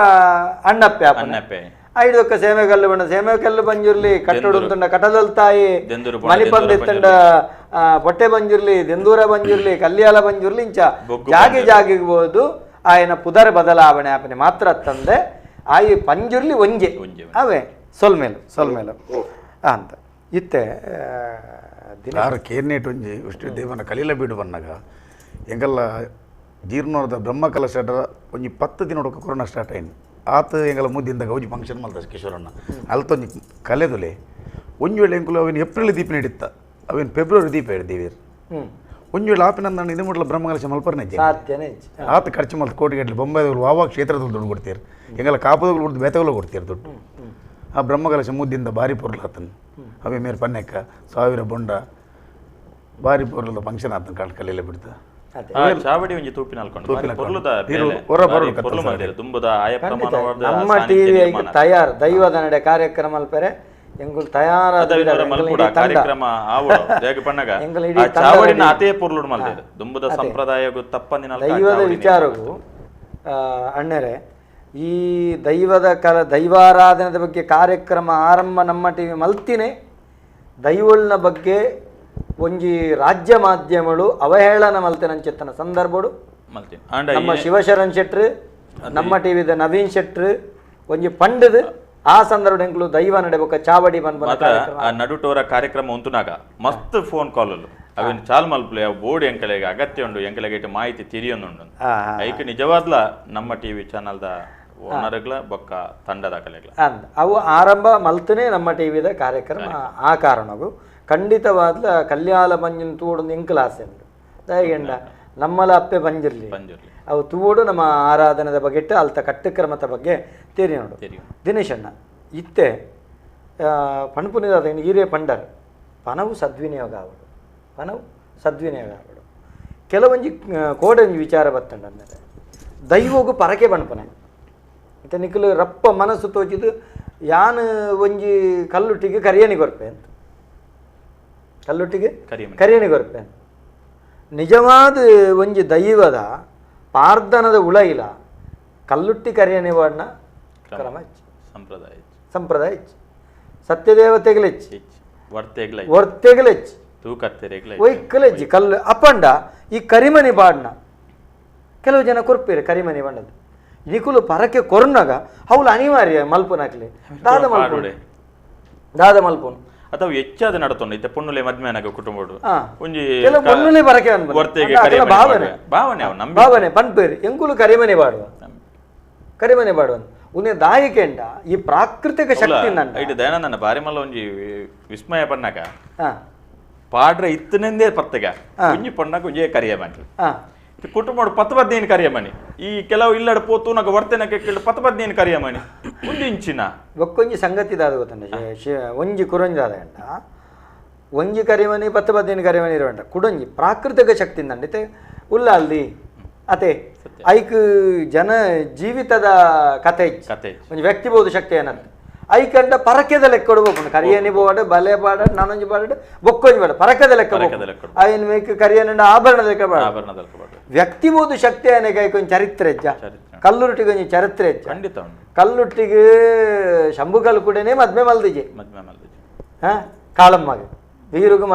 ಅಣ್ಣಪ್ಪೆ ಅಣ್ಣಪ್ಪೆ ಐದೊಕ್ಕ ಸೇಮೆಕಲ್ಲು ಬಣ್ಣ ಸೇಮೆಕಲ್ಲು ಬಂಜುರ್ಲಿ ಕಟ್ಟಡು ಕಟದಲ್ ತಾಯಿ ಮಣಿಪಂದಿತ್ತಂಡ పొಟ್ಟೆ ಬಂಜುರ್ಲಿ ದೆಂದೂರ ಬಂಜುರ್ಲಿ ಕಲ್ಯಾಲ ಬಂಜುರ್ಲಿ ಇಂಚ ಜಾಗೆ ಜಾಗಿಗೆ ಬೋದು ಆಯನ ಪುದರ ಬದಲಾವಣೆ ಆಪನೆ ಮಾತ್ರ ತಂದೆ ಆಯಿ ಪಂಜುರ್ಲಿ ಒಂಜೆ ಅವೇ ಸೊಲ್ಮೇಲು ಸೊಲ್ಮೇಲು ಅಂತ ಇತ್ತೆ ಆರು ಕೇರ್ನೇಟ್ ಒಂಜಿ ಇಷ್ಟು ದೇವನ ಕಲೀಲ ಬೀಡು ಬನ್ನಾಗ ಎಂಗಲ್ಲ ಜೀರ್ಣೋರ್ದ ಬ್ರಹ್ಮಕಲಶ ಒಂಜಿ 10 ದಿನ ಕೊರೋನಾ ಸ್ಟಾರ್ಟ್ ಆಯ್ತು ಆತ ಎಂಗಲ ಮುದ್ದಿಂದ ಒಂಜಿ ಫಂಕ್ಷನ್ ಮಲ್ತ ಕಿಶೋರಣ್ಣ ಅಲ್ತೊಂಜಿ ಕಲೆದುಲೆ ಒಂಜಿ ವೇಳೆ ಎಂಕುಲು ಅವೇನು ಏಪ್ರಿಲ್ ದೀಪ ನೀಡಿತ್ತ ಅವೇನು ಫೆಬ್ರವರಿ ದೀಪ ಹಿಡ್ದೀವಿ ಒಂಜಿ ವೇಳೆ ಆಪಿನ ನಾನು ಇದು ಮೊದಲ ಬ್ರಹ್ಮಕಲಶ ಮಲ್ಪರ್ನೆ ಸಾಧ್ಯನೇ ಆತ ಖರ್ಚು ಮಲ್ತು ಕೋಟಿಗಟ್ಟಲೆ ಬೊಂಬೈದವರು ವಾವಾ ಕ್ಷೇತ್ರದಲ್ಲಿ ದುಡ್ಡು ಕೊಡ್ತೀರಿ ಎಂಗಲ್ಲ ಕಾಪುದಗಳು ಕೊಡ್ದು ಬೇತಗಳು ಕೊಡ್ತೀರಿ ದುಡ್ಡು ಆ ಬ್ರಹ್ಮಕಲಶ ಮುದ್ದಿಂದ ಭಾರಿ ಪೊರ್ಲು ಆತನು ಅವೇ ಮೇರೆ ಪನ್ನೆಕ್ಕ 1000 ಬೊಂಡ ಭಾರಿ ಪೊರ್ಲದ ಫಂಕ್ಷನ್ ಆತನ ಕಾಳು ಕಲೀಲ ಬಿಡ್ತಾ ಚಾವಡಿ ಒಂಜಿ ತೂಪಿನ ನಮ್ಮ ಟಿವಿ ತಯಾರು ದೈವದ ನಡೆ ಕಾರ್ಯಕ್ರಮ ಅಲ್ಪರೆ ಎಂಗುಲ್ ತಯಾರಾದ ಕಾರ್ಯಕ್ರಮ ಸಂಪ್ರದಾಯ ದೈವದ ವಿಚಾರವು ಅಣ್ಣರೇ ಈ ದೈವದ ಕಲ ದೈವಾರಾಧನದ ಬಗ್ಗೆ ಕಾರ್ಯಕ್ರಮ ಆರಂಭ ನಮ್ಮ ಟಿವಿ ಮಲ್ತಿನೇ ದೈವಳ್ನ ಬಗ್ಗೆ ಒಂಜಿ ರಾಜ್ಯ ಮಾಧ್ಯಮಗಳು ಅವಹೇಳನ ಮಲ್ತೆನಂಚೆತ್ತನ ಸಂದರ್ಭಡು ನಮ್ಮ ಶಿವಶರಣ್ ಶೆಟ್ರು ನಮ್ಮ ಟಿವಿದ ನವೀನ್ ಶೆಟ್ರು ಒಂಜಿ ಪಂಡದು ಆ ಸಂದರ್ಭ ಎಂಕುಲು ದೈವ ನಡೆಬೇಕ ಚಾವಡಿ ಬಂದ ಆ ನಡುಟೋರ ಕಾರ್ಯಕ್ರಮ ಉಂಟುನಾಗ ಮಸ್ತ್ ಫೋನ್ ಕಾಲ್ ಅವೇನು ಚಾಲ್ ಮಲ್ಪಲೆ ಅವು ಬೋರ್ಡ್ ಎಂಕಲೆಗೆ ಅಗತ್ಯ ಉಂಡು ಎಂಕಲೆಗೆ ಮಾಹಿತಿ ತಿಳಿಯೊಂದುಂಡು ಐಕ್ ನಿಜವಾದ್ಲ ನಮ್ಮ ಟಿವಿ ಚಾನಲ್ದ ಓನರ್ಗಳ ಬೊಕ್ಕ ತಂಡದ ಕಲೆಗಳ ಅಂದ್ ಅವು ಆರಂಭ ಮಲ್ತನೇ ನಮ್ಮ ಟಿವಿದ ಕಾರ್ಯಕ್ರಮ ಆ ಕಾರಣವು ಖಂಡಿತವಾದ್ಲ ಕಲ್ಯಾಲ ಬಂಜಿನ ತೂಡೊಂದು ಎಂಕುಲ ಆಸೆ ಉಂಟು ದಯಗೆಂಡ ನಮ್ಮಲ ಅಪ್ಪೆ ಬಂಜಿರ್ಲಿ ಅವು ತೂಡು ನಮ್ಮ ಆರಾಧನೆದ ಬಗ್ಗೆ ಅಲ್ತ ಕಟ್ಟುಕ್ರಮದ ಬಗ್ಗೆ ತೇರಿ ನೋಡು ದಿನೇಶಣ್ಣ ಇತ್ತೆ ಪಣಪುನಿದಾದ ಈರೇ ಪಂಡರ್ ಪನವು ಸದ್ವಿನಿಯೋಗ ಆವಡು ಪನವು ಸದ್ವಿನಿಯೋಗ ಆವಡು ಕೆಲವೊಂಜಿ ಕೋಡೊಂಜಿ ವಿಚಾರ ಬತ್ತಂಡ ಅಂದರೆ ದೈವಗು ಪರಕೆ ಪಣಪನೆ ಇತ್ತೆ ನಿಕುಲು ರಪ್ಪ ಮನಸ್ಸು ತೋಚಿದು ಯಾನು ಒಂಜಿ ಕಲ್ಲುಟ್ಟಿಗೆ ಕರಿಯನಿ ಕೊರ್ಪೆ ಅಂತ ಕಲ್ಲುಟ್ಟಿಗೆ ಕರಿಯನಿ ಕೊರ್ಪೆ ಅಂತ ನಿಜವಾದ ಒಂಜಿ ದೈವದ ಪಾರ್ದನದ ಉಳೈಲ ಕಲ್ಲುಟ್ಟಿ ಕರಿಯನಿ ವರ್ಣ ಕ್ರಮ ಸಂಪ್ರದಾಯ ಸಂಪ್ರದಾಯ ಸತ್ಯದೇವತೆಗಲೆಚ್ಚಿ ವರ್ತೆಗಲೆಚ್ಚಿ ಒಯ್ಕಲೆಜ್ಜಿ ಕಲ್ಲು ಅಪ್ಪಂಡ ಈ ಕರಿಮನಿ ಬಾಡ್ನ ಕೆಲವು ಜನ ಕೊರ್ಪೇರು ಕರಿಮನಿ ಬಣ್ಣದ ನಿಕುಲು ಪರಕೆ ಕೊರ್ನಾಗ ಅವಳು ಅನಿವಾರ್ಯ ಮಲ್ಪನಾಕ್ಲಿ ದಾದ ಮಲ್ಪುನೆ ದಾದ ಮಲ್ಪುನು ಅಥವಾ ಹೆಚ್ಚಾದ ನಡತೊಂಡು ಇತ್ತೆ ಪೊಣ್ಣುಲೆ ಮದ್ಮೆನಾಗ ಕುಟುಂಬಡು ಒಂಜಿ ಕೆಲವು ಪೊಣ್ಣುಲೆ ಪರಕೆ ಅನ್ಬೋದು ಭಾವನೆ ಭಾವನೆ ಭಾವನೆ ಪನ್ಪೇರು ಎಂಕುಲು ಕರಿಮನೆ ಬಾಡುವ ಕರಿಮನೆ ಬಾಡುವ ಉನ್ನೆ ದಾಯಿಕೆಂಡ ಈ ಪ್ರಾಕೃತಿಕ ಶಕ್ತಿ ಇಟ್ಟು ದಯಾನಂದನ ಬಾರಿ ಮಲ್ಲ ಒಂಜಿ ವಿಸ್ಮಯ ಪನ್ನಾಗ ಪಾಡ್ರೆ ಇತ್ತನೆಂದೇ ಪತ್ತೆಗ ಒಂಜಿ ಪೊಣ್ಣಗ ಒಂಜಿ ಕರಿಯ ಮಾಡ್ರಿ ಕುಟುಂಬ 10-15 ಕರಿಯಮಣಿ ಈ ಕೆಲವು ಇಲ್ಲಡ ಪೋತು ನಾಗ ವರ್ತನಕ್ಕೆ ಕೇಳಿ 10-15 ಕರಿಯಮಣಿ ಒಂದು ಇಂಚಿನ ಒಕ್ಕೊಂಜಿ ಸಂಗತಿ ದಾದ ಗೊತ್ತಂಡ ಒಂಜಿ ಕುರೊಂಜಿ ದಾದ ಗಂಟ ಒಂಜಿ ಕರಿಮನಿ 10-15 ಕರಿಮನಿ ಇರುವಂಟ ಕುಡೊಂಜಿ ಪ್ರಾಕೃತಿಕ ಶಕ್ತಿ ಅಂಡಿತೆ ಉಲ್ಲಾಲ್ದಿ ಅತೆ ಐಕ್ ಜನ ಜೀವಿತದ ಕತೆ ಕತೆ ಒಂಜಿ ವ್ಯಕ್ತಿಬೋದು ಶಕ್ತಿ ಏನಂತ ಐಕಂಡ ಪರಕೆದ ಲೆಕ್ಕ ಕೊಡ್ಬೇಕು ಕರಿಯನಿ ಬೋಡ ಬಲೆ ಬಾಡ ನಾನೊಂಜಿ ಬಾಡ ಬೊಕ್ಕೊಂಜಿ ಬಾಡ ಪರಕದ ಲೆಕ್ಕ ಆಯನ್ ಮೇಕ್ ಕರಿಯನ ಆಭರಣದ ಲೆಕ್ಕ ಬಾಡ ವ್ಯಕ್ತಿಬೋದು ಶಕ್ತಿ ಆನೆ ಕೈಕೊಂಜಿ ಚರಿತ್ರೆ ಹೆಚ್ಚ ಕಲ್ಲುರುಟಿಗೆ ಒಂಜಿ ಚರಿತ್ರೆ ಹೆಚ್ಚ ಖಂಡಿತ ಕಲ್ಲುಟ್ಟಿಗೆ ಶಂಭು ಕಲ್ಲು ಕೂಡನೇ ಮದ್ಮೆ ಮಲ್ದಿಜೆ ಹಾ ಕಾಳಮ್ಮಗೆ ವೀರುಗು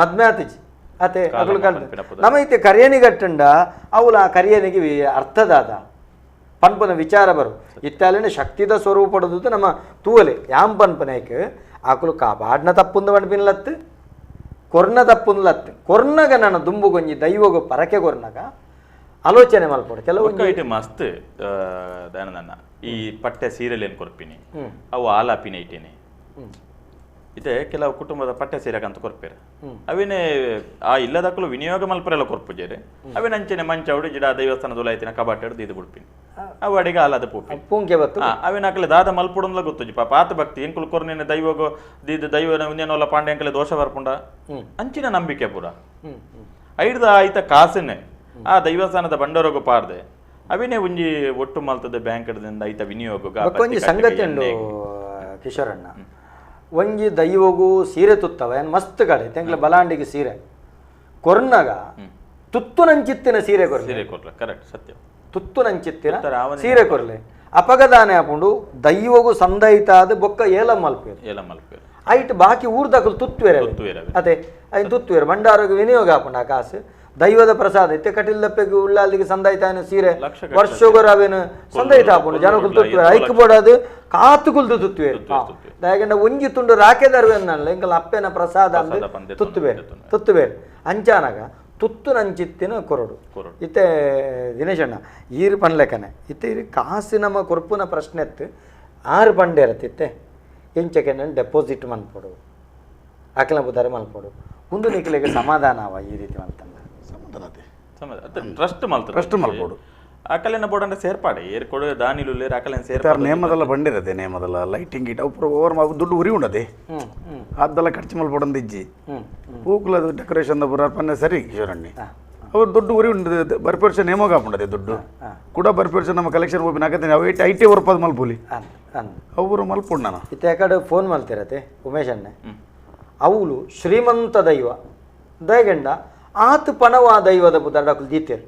ಮದ್ಮೆ ಆತಿಜಿ ಅತೆ ಅಗಲು ಕಲ್ ನಮ್ಮ ಇತ್ತೆ ಕರಿಯನಿ ಗಟ್ಟಂಡ ಅವಳು ಆ ಕರಿಯನಿಗೆ ಅರ್ಥದಾದ ಪನ್ಪನ ವಿಚಾರ ಬರು ಇತ್ತಾಲಿನ ಶಕ್ತಿದ ಸ್ವರೂಪಡದು ನಮ್ಮ ತೂವಲೆ ಯಾಮ್ ಪನ್ಪನೇಕ್ ಆಕುಲು ಕಾಪಾಡ್ನ ತಪ್ಪುಂದು ಪನ್ಪಿನ್ಲತ್ತು ಕೊರ್ನ ತಪ್ಪುಂದ್ಲತ್ತು ಕೊರ್ನಗ ನಾನು ದುಂಬುಗೊಂಜಿ ದೈವಗು ಪರಕೆ ಕೊರ್ನಗ ಆಲೋಚನೆ ಮಲ್ಪೊಡು ಕೆಲವು ಇಟ್ಟು ಮಸ್ತ್ ದಯಾನಂದಣ್ಣ ಈ ಪಟ್ಟೆ ಸೀರೆಲ್ ಏನು ಕೊರ್ಪಿನಿ ಅವು ಆಲಾಪಿನ ಇಟ್ಟೇನೆ ಇತ್ತೆ ಕೆಲವು ಕುಟುಂಬದ ಪಟ್ಟೆ ಸೀರೆಗಂತ ಕೊರ್ಪೇರು ಅವೇನೆ ಆ ಇಲ್ಲದಕ್ಕಲು ವಿನಿಯೋಗ ಮಲ್ಪರೆಲ್ಲ ಕೊರ್ಪುಜೇರೆ ಅವೇನ ಅಂಚನೆ ಮಂಚ ಅವಡು ಜಿಡ ದೇವಸ್ಥಾನದ ಐತಿನ ಕಬಾಟ್ ಹಿಡ್ದು ಇದು ಬಿಡ್ಪಿನಿ ಅವು ಅಡಿಗೆ ಆಲಾದ ಪೂಪಿ ಪೂಂಕೆ ಬತ್ತು ಅವಿನ ಅಕಲೆ ದಾದ ಮಲ್ಪುಡಂದ್ಲ ಗೊತ್ತುಜಿ ಪಾಪ ಆತ ಭಕ್ತಿ ಎಂಕುಲು ಕೊರ್ನೇನೆ ದೈವಗೋ ದೀದ ದೈವ ಒಂದೇನೋಲ್ಲ ಪಾಂಡೆ ಎಂಕಲೆ ದೋಷ ಬರ್ಪುಂಡ ಅಂಚಿನ ನಂಬಿಕೆ ಪೂರ ಐಡ್ದ ಆಯ್ತ ಕಾಸನೆ ಆ ದೈವಸ್ಥಾನದ ಬಂಡೋರಗು ಪಾರ್ದೆ ಅವಿನೇ ಒಂಜಿ ಒಟ್ಟು ಮಲ್ತದೆ ಬ್ಯಾಂಕ್ ಐತ ವಿನಿಯೋಗ ಒಂಜಿ ಸಂಗತಿ ಉಂಡು ಕಿಶೋರಣ್ಣ ಒಂಜಿ ದೈವಗೂ ಸೀರೆ ತುತ್ತವ ಏನು ಮಸ್ತ್ ಕಡೆ ತೆಂಗ್ಲ ಬಲಾಂಡಿಗೆ ಸೀರೆ ಕೊರ್ನಾಗ ತುತ್ತು ನಂಚಿತ್ತಿನ ಸೀರೆ ಕೊರ್ಲೆ ಸೀರೆ ಕೊರ್ಲೆ ಕರೆಕ್ಟ್ ಸತ್ಯ ತುತ್ತು ನಂಚಿತ್ತಿನ ಸೀರೆ ಕೊರ್ಲೆ ಅಪಗದಾನೆ ಆಪುಂಡು ದೈವಗೂ ಸಂದಯಿತಾದ ಬೊಕ್ಕ ಏಲ ಮಲ್ಪೇರು ಏಲ ಮಲ್ಪೇರು ಐಟ್ ಬಾಕಿ ಊರ್ದಕಲು ತುತ್ತುವೇರ ಅದೇ ಐನ್ ತುತ್ತುವೇರು ಬಂಡಾರೋಗ ವಿನಿಯೋಗ ಆಪುಂಡು ಆ ಕಾಸು ದೈವದ ಪ್ರಸಾದ ಇತ್ತೆ ಕಟಿಲ್ದಪ್ಪೆಗೆ ಉಳ್ಳಾಲಿಗೆ ಸಂದಾಯ್ತಾನ ಸೀರೆ ವರ್ಷಗೊರ ಅವೇನು ಸಂದಾಯ್ತ ಆಪುಂಡು ಜನಕುಲು ತುತ್ತುವೇರು ಐಕ್ ಬೋಡಾದು ಕಾತು ಕುಲ್ದು ತುತ್ತುವೇರು ದಯಗಂಡ ಒಂಜಿ ತುಂಡು ರಾಕೆದರ್ವೇನಲ್ಲ ಎಂಕಲ್ ಅಪ್ಪೆನ ಪ್ರಸಾದ ಅಂದು ತುತ್ತುವೇರು ತುತ್ತುವೇರು ಅಂಚಾನಾಗ ತುತ್ತು ನಂಚಿತ್ತಿನ ಕೊರಡು ಇತ್ತೆ ದಿನೇಶಣ್ಣ ಈರು ಪನ್ಲೆಕನೆ ಇತ್ತೆ ಇರು ಕಾಸು ನಮ್ಮ ಕೊರ್ಪುನ ಪ್ರಶ್ನೆ ಎತ್ತು ಆರು ಬಂಡೇರತ್ತಿತ್ತೆ ಎಂಚಕ್ಕೆ ನಾನು ಡೆಪಾಸಿಟ್ ಮನ್ಪೊಡು ಅಕಲ ಬುದಾರ ಮಲ್ಪೊಡು ಒಂದು ನಿಕ್ಲೆಗೆ ಸಮಾಧಾನ ಅವ ಈ ರೀತಿ ಮಲ್ತಂದ ಸಮಾಧಾನ ಟ್ರಸ್ಟ್ ಮಲ್ತ ಟ್ರಸ್ಟ್ ಮಲ್ಪೊಡು ಅಕಲೆನ ಬೋಡಂಡ ಸೇರ್ಪಾಡೆ ಏರ್ ಕೊಡು ದಾನಿಲು ಲೇರ್ ಅಕಲೆನ ಸೇರ್ಪಾಡೆ ನೇಮದಲ್ಲ ಬಂಡಿರದೆ ನೇಮದಲ್ಲ ಲೈಟಿಂಗ್ ಗೀಟ್ ಅವು ಓವರ್ ದುಡ್ಡು ಉರಿ ಉಂಡದೆ ಅದೆಲ್ಲ ಖರ್ಚು ಮಲ್ಪೊಡಂದು ಇಜ್ಜಿ ಪೂಕುಲದು ಡೆಕೋರೇಷನ್ ಪೂರ ಪನ್ನೆ ಸರಿ ಕಿಶೋರಣ್ಣಿ ಅವ್ರು ದುಡ್ಡು ಉರಿ ಉಂಡದೆ ಬರ್ಪಿ ವರ್ಷ ನೇಮೋಗ ಹಾಪುಂಡದೆ ದುಡ್ಡು ಕೂಡ ಬರ್ಪಿ ವರ್ಷ ನಮ್ಮ ಕಲೆಕ್ಷನ್ ಹೋಗಿ ನಾಕತ್ತೆ ಅವು I T ವರ್ಪದ ಮಲ್ಪುಲಿ ಅವರು ಮಲ್ಪುಂಡು ನಾನು ಇತ್ತೆ ಕಡೆ ಫೋನ್ ಮಲ್ತಿರತ್ತೆ ಉಮೇಶ್ ಅಣ್ಣೆ ಅವಳು ಶ್ರೀಮಂತ ದೈವ ದಯಗಂಡ ಆತ ಪಣವ ದೈವದ ಬುದಾಡಕುಲು ದೀತೇರು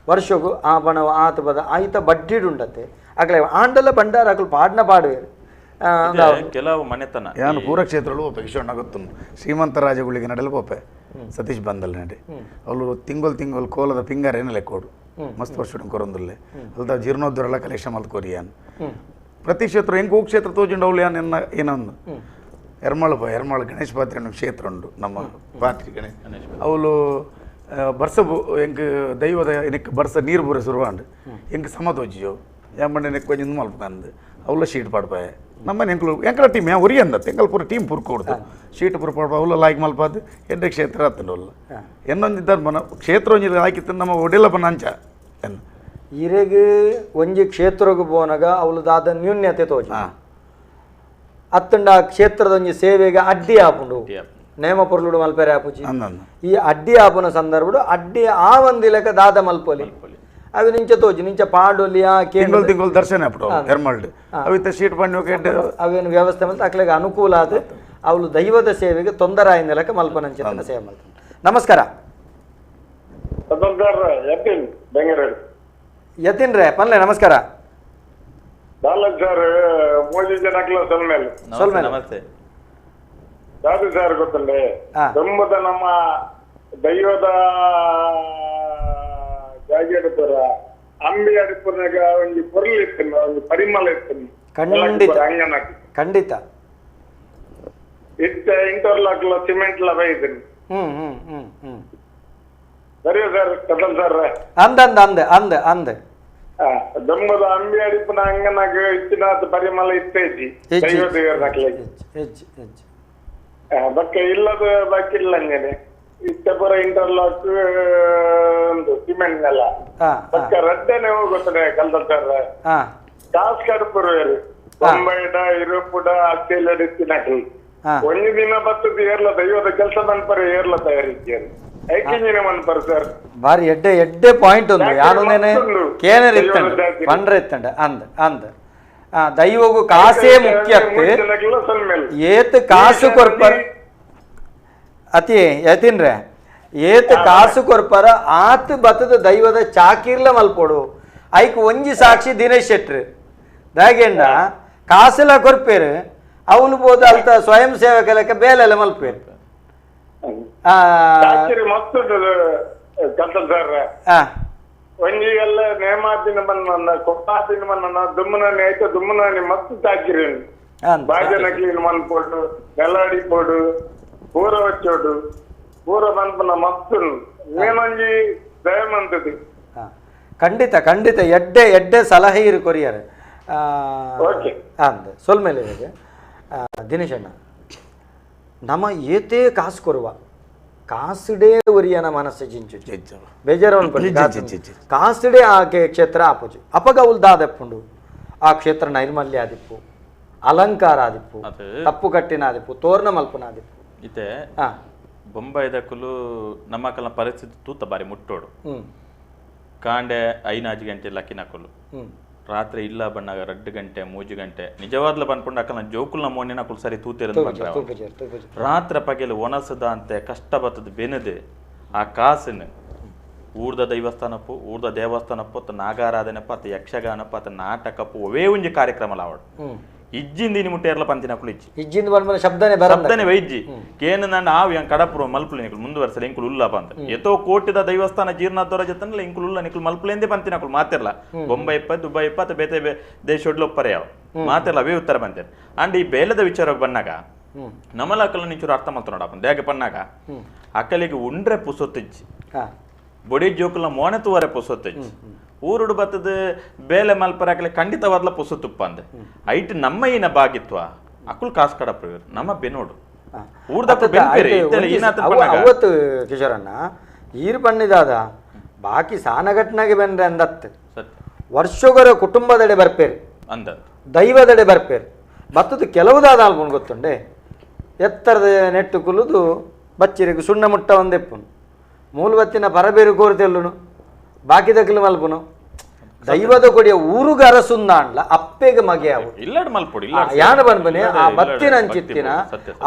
ವರ್ಷಗೂ ಆ ಪಣವ ಆತ ಬದ ಆಯ್ತ ಬಡ್ಡಿಡುಂಡತ್ತೆ ಅಕಲೆ ಆಂಡಲ ಬಂಡಾರ ಅಕಲು ಪಾಡ್ನ ಪಾಡುವೇರು ಕೆಲವು ಮನೆತನ ಯಾನು ಪೂರ ಕ್ಷೇತ್ರಗಳು ಒಪ್ಪೆ ಕಿಶೋಣ್ಣ ಗೊತ್ತು ಶ್ರೀಮಂತ ರಾಜಗಳಿಗೆ ನಡೆಯಲು ಪೋಪೆ ಸತೀಶ್ ಬಂದಲ್ ನಡೆ ಅವಳು ತಿಂಗಳು ತಿಂಗಳು ಕೋಲದ ಪಿಂಗಾರ ಏನೆಲ್ಲ ಕೊಡು ಮಸ್ತ್ ವರ್ಷ ಕೊರೊಂದುಲ್ಲೆ ಅಲ್ದ ಜೀರ್ಣೋದ್ಧರೆಲ್ಲ ಕಲೆಕ್ಷನ್ ಮಲ್ತ್ ಕೊರಿಯಾನ್ ಪ್ರತಿ ಕ್ಷೇತ್ರ ಹೆಂಗೆ ಹೋಗಿ ಕ್ಷೇತ್ರ ತೋಜುಂಡು ಅವಳು ಯಾನ್ ಎನ್ನ ಏನೊಂದು ಎರ್ಮಾಳು ಪೋ ಎರ್ಮಾಳು ಗಣೇಶ ಪಾತ್ರೆ ಅನ್ನೋ ಕ್ಷೇತ್ರ ಉಂಡು ನಮ್ಮ ಪಾತ್ರಿ ಗಣೇಶ್ ಅವಳು ಬರ್ಸ ಎಂಕ್ ದೈವದ ಎನಕ್ಕೆ ಬರ್ಸ ನೀರು ಬೂರ ಶುರುವಾಂಡು ಎಂಕ್ ಸಮ ತೋಜಿಯೋ ಯಾಮಂಡೆ ನೆಕ್ ಕೊಂಚ ಇಂದು ಮಲ್ಪಂದು ಅವಳ ಶೀಟ್ ಪಾಡ್ಪಾಯ ನಮ್ಮ ಎಂಕ್ಲು ಎಂಕಲ ಟೀಮ್ ಯಾ ಒರಿ ಅಂದತ್ತೆ ಎಂಕಲ್ ಪೂರ ಟೀಮ್ ಪೂರ್ ಕೊಡ್ತು ಶೀಟ್ ಪೂರ ಪಾಡ್ಪ ಅವಳ ಲಾಯ್ಕ್ ಮಲ್ಪಾದು ಎಡ್ಡೆ ಕ್ಷೇತ್ರ ಆತಂಡು ಅವಲ್ಲ ಎನ್ನೊಂದಿದ್ದಾರೆ ಮನ ಕ್ಷೇತ್ರ ಒಂಜಿ ಲಾಯ್ಕಿತ್ತು ನಮ್ಮ ಒಡೆಲ್ಲ ಪನ್ನ ಅಂಚ ಎನ್ನ ಇರೆಗ್ ಒಂಜಿ ಕ್ಷೇತ್ರಗ್ ಪೋನಗ ಅವಳು ದಾದ ನ್ಯೂನ್ಯತೆ ತೋಜಿ ಅತ್ತಂಡ ಆ ಕ್ಷೇತ್ರದ ಒಂಜಿ ಸೇವೆಗೆ ಅಡ್ಡಿ ಆಪುಂಡು ನೇಮ ಪೊರ್ಲುಡು ಮಲ್ಪೆರೆ ಆಪುಜಿ ಈ ಅಡ್ಡಿ ಆಪುನ ಸಂದರ್ಭಡು ಅಡ್ಡಿ ಆ ಒಂದಿ ಲೆಕ್ಕ ದಾದ ಮಲ್ಪೊಲಿ ಅవి ನಿಂಚ ತೋಜಿ ನಿಂಚ ಪಾಡೊಲಿ ಆ ತಿಂಗಳು ತಿಂಗಳು ದರ್ಶನ ಆಪುಡು ಎರ್ಮಲ್ಡ್ ಅವಿತ ಶೀಟ್ ಪಂಡಿ ಅವೇನು ವ್ಯವಸ್ಥೆ ಮಲ್ತ ಅಕ್ಲೆಗೆ ಅನುಕೂಲ ಆದ ಅವಳು ದೈವದ ಸೇವೆಗೆ ತೊಂದರೆ ಆಯ್ದ ಲೆಕ್ಕ ಮಲ್ಪನಂಚಿನ ಸೇವೆ ಮಲ್ತ. ನಮಸ್ಕಾರ ಯತೀನ್ ರೇ ಪನ್ಲೆ ನಮಸ್ಕಾರ. ಸರ್ ಮೋದಿ ಜನಕ್ಲ ಸೊಲ್ಮೇಲೆ ನಮಸ್ತೆ. ದಾದು ಸರ್ ಗೊತ್ತಂಡೆ ದೊಂಬದ ನಮ್ಮ ದೈವದ ಜಾಗೆ ಅಡುಪುರ ಅಂಬಿ ಅಡುಪುನಾಗ ಒಂಜಿ ಪೊರ್ಲು ಇತ್ತು ಒಂಜಿ ಪರಿಮಳ ಇತ್ತು ಖಂಡಿತ ಖಂಡಿತ ಇತ್ತ ಇಂಟರ್ಲಾಕ್ ಸಿಮೆಂಟ್ ಲ ಬೈದಿನಿ. ಹ್ಮ್ ಹ್ಮ್ ಹ್ಮ್ ಹ್ಮ್ ಸರಿ ಸರ್ ಕದಲ್ ಸರ್ ಅಂದ ಅಂದ ಅಂದ ಅಂದ ಅಂದ ದೊಂಬದ ಅಂಬಿ ಅಡಿಪುನ ಅಂಗನಾಗ ಇತ್ತಿನಾದ ಪರಿಮಳ ಇತ್ತೈತಿ ದೈವ ದೇವರ ಬಕ್ಕ ಇಲ್ಲದ ಬಾಕಿ ಇಲ್ಲ ಹಂಗೇನೆ ಇತ್ತ ಪೂರ ಇಂಟರ್ಲಾಕ್ ಒಂದು ಸಿಮೆಂಟ್ ನೆಲ ಬಕ್ಕ ರಡ್ಡನೆ ಹೋಗುತ್ತದೆ ಕಲ್ದ ಸರ್ ಕಾಸು ಕಡುಪುರು ಬೊಂಬೈಡ ಇರುಪುಡ ಅತ್ತೆಲ್ಲ ಇತ್ತಿನಕಲಿ ಒಂದು ದಿನ ಬತ್ತದ ಏರ್ಲ ದೈವದ ಕೆಲಸ ಮನ್ಪರ ಏರ್ಲ ತಯಾರಿದ್ದೇನೆ ಐಕಿಂಜಿನ ಮನ್ಪರ ಸರ್. ಬಾರಿ ಎಡ್ಡೆ ಎಡ್ಡೆ ಪಾಯಿಂಟ್ ಒಂದು ಯಾರುನೇನೆ ಕೇನರ್ ಇತ್ತಂಡ ಪಂಡ್ರೆ ಇತ್ತಂಡ ಅಂದ ಅಂದ ದೈವಗೂ ಕಾಸೇ ಮುಖ್ಯ ಏತ್ ಕಾಸು ಕೊರ್ಪರ ಅತಿ ಯತೀನ್ರೆ ಏತ್ ಕಾಸು ಕೊರ್ಪರ ಆತ್ ಬತ್ತದ ದೈವದ ಚಾಕಿರ್ಲ ಮಲ್ಪೊಡು ಐಕ್ ಒಂಜಿ ಸಾಕ್ಷಿ ದಿನೇಶ್ ಶೆಟ್ರು ದಾಗೆಂಡ ಕಾಸುಲ ಕೊರ್ಪೇರು ಅವನು ಬೋದ ಅಲ್ತ ಸ್ವಯಂ ಸೇವಕ ಲೆಕ್ಕ ಬೇಲೆಲ್ಲ ಮಲ್ಪೇರು. ಒಂಜಿ ಎಲ್ಲ ನೇಮಾದಿನ ಬನ್ನ ಕೊಪ್ಪಾದಿನ ಬನ್ನ ದುಮ್ಮನ ಆಯ್ತು ದುಮ್ಮನ ಮಸ್ತ್ ಚಾಕಿರಿ ಬಾಜನ ಕ್ಲೀನ್ ಮನ್ಪೊಡು ನೆಲಾಡಿ ಪೋಡು ಪೂರ ವಚ್ಚೋಡು ಪೂರ ಮನ್ಪನ ಮಸ್ತ್ ಮೇನೊಂಜಿ ದಯಮಂತದ್ದು. ಖಂಡಿತ ಖಂಡಿತ ಎಡ್ಡೆ ಎಡ್ಡೆ ಸಲಹೆ ಇರು ಕೊರಿಯರ್ ಅಂದ ಸೊಲ್ಮೇಲೆ ದಿನೇಶಣ್ಣ ನಮ್ಮ ಏತೇ ಕಾಸು ಕೊರುವ ಕಾಸುಡೇ ಒರಿಯನ ಮನಸ್ಸು ಜಿಂಚು ಬೇಜಾರು ಕಾಸುಡೇ ಆ ಕ್ಷೇತ್ರ ಆಪುಜಿ ಅಪಗ ಅವ್ಲು ದಾದೆಪ್ಪುಂಡು ಆ ಕ್ಷೇತ್ರ ನೈರ್ಮಲ್ಯ ಆದಿಪ್ಪು ಅಲಂಕಾರ ಆದಿಪ್ಪು ತಪ್ಪು ಕಟ್ಟಿನ ಆದಿಪ್ಪು ತೋರಣ ಮಲ್ಪನ ಆದಿಪ್ಪು ಇತ್ತೆ ಬೊಂಬಾಯಿದಕ್ಕಲು ನಮ್ಮ ಕಲ್ನ ಪರಿಸ್ಥಿತಿ ತೂತ ಬಾರಿ ಮುಟ್ಟೋಡು ಕಾಂಡೆ 5 ಗಂಟೆ ಲಕ್ಕಿನಕುಲು ರಾತ್ರಿ ಇಲ್ಲ ಬಣ್ಣಾಗ 2 ಗಂಟೆ 3 ಗಂಟೆ ನಿಜವಾದ್ಲ ಬಂದ್ಕೊಂಡು ಅಕ್ಕನ ಜೋಕುಲ್ನ ಮೋನಿನ ಅಕುಲು ಸರಿ ತೂತಿರ ರಾತ್ರಿ ಪಗೆಲು ಒಣಸದ ಅಂತೆ ಕಷ್ಟ ಬತ್ತದ ಬೆನದೆ ಆ ಕಾಸಿನ ಊರ್ದ ದೈವಸ್ಥಾನಪ್ಪು ಊರ್ದ ದೇವಸ್ಥಾನಪ್ಪು ಅತ್ತ ನಾಗಾರಾಧನೆಪ್ಪ ಅತ್ತ ಯಕ್ಷಗಾನಪ್ಪ ಅತ್ತ ನಾಟಕಪ್ಪು ಒವೇ ಒಂಜಿ ಕಾರ್ಯಕ್ರಮ ಲಾವಡು ಇಜ್ಜಿಂದ ಇನಿ ಮುಟ್ಟೇರ್ಲ ಪಂತಿನಕುಲು ಇಜ್ಜಿ ಇಜ್ಜಿಂದ ಬಂದ್ಮೇಲೆ ಶಬ್ದನೆ ಬರ ಶಬ್ದನೆ ವೈಜ್ಜಿ ಕೇನು ನಾನು ಆವ್ ಹೆಂಗ್ ಕಡಪುರು ಮಲ್ಪುಲು ನಿಕುಲು ಮುಂದುವರ್ಸಲ ಇಂಕುಲು ಉಲ್ಲ ಅಂತ ಎತೋ ಕೋಟಿದ ದೈವಸ್ಥಾನ ಜೀರ್ಣೋದ್ಧಾರ ಜೊತೆ ಇಂಕುಲು ಉಲ್ಲ ನಿಕುಲು ಮಲ್ಪುಲೇಂದೇ ಪಂತಿನಕುಲು ಮಾತಿರ್ಲ ಬೊಂಬೈಪ್ಪ ದುಬೈಪ್ಪ ಅಥವಾ ಬೇತೆ ದೇಶೊಡ್ಲು ಒಪ್ಪರೆ ಯಾವ ಮಾತಿರ್ಲ ಅವೇ ಉತ್ತರ ಬಂತೇನೆ ಅಂಡ್ ಈ ಬೇಲದ ವಿಚಾರಕ್ಕೆ ಬಂದಾಗ ನಮ್ಮಲ ಅಕ್ಕಲ ನಿಂಚೂರು ಅರ್ಥ ಮಾಡ್ತಾನೋಡಪ್ಪ ದೇಗ ಪನ್ನಾಗ ಅಕ್ಕಲಿಗೆ ಉಂಡ್ರೆ ಪುಸೊತ್ತಿಜ್ಜಿ ಬೊಡಿ ಜೋಕುಲ ಮೋನೆ ತೂವರೆ ಪುಸೊತ್ತಿಜ್ಜಿ ಊರುಡು ಬತ್ತದ ಬೇಲೆ ಮಲ್ಪರಾಕಲೆ ಖಂಡಿತವಾದ್ಲ ಪುಸು ತುಪ್ಪ ಅಂದೆ ಐಟ್ ನಮ್ಮ ಏನ ಬಾಗಿತ್ವ ಅಕುಲ್ ಕಾಸು ಕಡಪ್ಪ ನಮ್ಮ ಬೆನೋಡು ಅವತ್ತು ಕಿಶೋರಣ್ಣ ಈರು ಬಣ್ಣಿದಾದ ಬಾಕಿ ಸಾನಘಟ್ನಾಗೆ ಬೆನ್ರೆ ಅಂದತ್ತು ವರ್ಷಗೊರ ಕುಟುಂಬದೆಡೆ ಬರ್ಪೇರು ಅಂದ ದೈವದೆಡೆ ಬರ್ಪೇರು ಬತ್ತದ ಕೆಲವುದಾದ ಆಲ್ಪುನ್ ಗೊತ್ತುಂಡೆ ಎತ್ತರದ ನೆಟ್ಟು ಕುಲುದು ಬಚ್ಚಿರಿಗೆ ಸುಣ್ಣ ಮುಟ್ಟ ಒಂದೆಪ್ಪುನು ಮೂಲಬತ್ತಿನ ಪರಬೇರು ಕೋರ್ತೆಲ್ಲುನು ಬಾಕಿದಕ್ಲು ಮಲ್ಪುನು ದೈವದ ಕೊಡಿಯ ಊರುಗ ಅರಸುಂದಾಂಡ್ಲ ಅಪ್ಪೆಗೆ ಮಗೆ ಅವು ಇಲ್ಲಡ್ ಮಲ್ಪೊಡು ಯಾನ ಬನ್ಬನೆ ಆ ಬತ್ತಿನ ಅಂಚಿತ್ತಿನ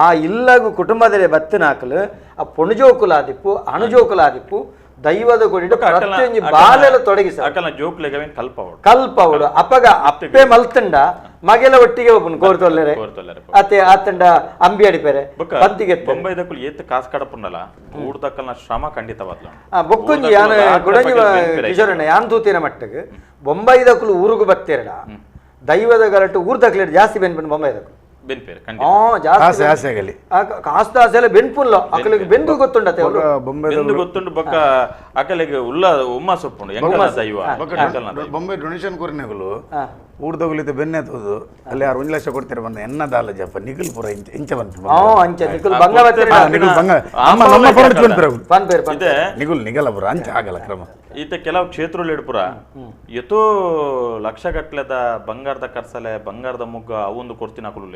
ಆ ಇಲ್ಲಗು ಕುಟುಂಬದಲ್ಲಿ ಬತ್ತಿನ ಹಾಕಲು ಆ ಪೊಣಜೋಕುಲಾದಿಪ್ಪು ಅಣುಜೋಕುಲಾದಿಪ್ಪು ದೈವದ ಕೊಡಿ ಪ್ರತಿಯೊಂಜಿ ಬಾಲೆಲ ತೊಡಗಿಸ ಅಕಲ ಜೋಕುಲೆಗವೇನ್ ಕಲ್ಪವಡು ಕಲ್ಪವಡು ಅಪಗ ಅಪ್ಪೆ ಮಲ್ತಂಡ ಮಗೆಲ ಒಟ್ಟಿಗೆ ಒಬ್ಬನು ಕೋರ್ತೊಲ್ಲೆರೆ ಅತೆ ಆತಂಡ ಅಂಬಿ ಅಡಿಪೆರೆ ಬತ್ತಿಗೆ ಬೊಂಬೈದಕ್ಕಲು ಏತ್ ಕಾಸು ಕಡಪುಂಡಲ ಊರ್ದಕ್ಕಲ್ನ ಶ್ರಮ ಖಂಡಿತವಾದ್ಲ ಬೊಕ್ಕುಂಜಿ ಯಾನ ಗುಡಂಜಿ ಕಿಶೋರಣ್ಣ ಯಾನ್ ತೂತಿನ ಮಟ್ಟಗೆ ಬೊಂಬೈದಕ್ಕಲು ಊರುಗು ಬತ್ತೀರಡ ದೈವದ ಗಲಟು ಊರ್ದಕ್ಲೇಟ್ ಜಾಸ್ತಿ ಬೆನ್ಪುಂಡು ಬೊಂಬೈದಕ್ಕಲು ಬೆನ್ಪೇರು ಜಾಸ್ತಿ ಆಸೆಗಲಿ ಕಾಸ್ತ ಆಸೆಲ್ಲ ಬೆನ್ಪುಲ್ಲ ಅಕಲಿಗೆ ಬೆನ್ಪು ಗೊತ್ತುಂಡತೆ ಬೆಂದು ಗೊತ್ತುಂಡು ಬೊಕ್ಕ ಅಕಲಿಗೆ ಉಲ್ಲ ಉಮ್ಮ ಸೊಪ್ಪುಂಡು ಎಂಕಲ್ನ ದೈವ ಬೊಂಬೆ ಡೊನೇಷನ್ ಕೊರಿನಗುಲು ಊರ್ದಗುಲಿತ ಬೆನ್ನೆ ತೋದು ಅಲ್ಲಿ ಯಾರು 1 ಲಕ್ಷ ಕೊಡ್ತಾರೆ ಬಂದ ಎನ್ನ ದಾಲ ಜಪ್ಪ ನಿಖಿಲ್ ಪುರ ಇಂಚ ಬಂತು ಅಂಚ ನಿಖಿಲ್ ಬಂಗ ನಿಖಿಲ್ ಬಂಗ ನಮ್ಮ ಪನ್ಪೇರು ಇದೆ ನಿಗುಲ್ ನಿಗಲ ಪುರ ಅಂಚ ಆಗಲ್ಲ ಕ್ರಮ ಈತ ಕೆಲವು ಕ್ಷೇತ್ರಗಳು ಇಡ್ಪುರ ಎತೋ ಲಕ್ಷ ಗಟ್ಟಲೆದ ಬಂಗಾರದ ಕರ್ಸಲೆ ಬಂಗಾರದ ಮುಗ್ಗ ಅವೊಂದು ಕೊಡ್ತಿನ ಅಕುಲು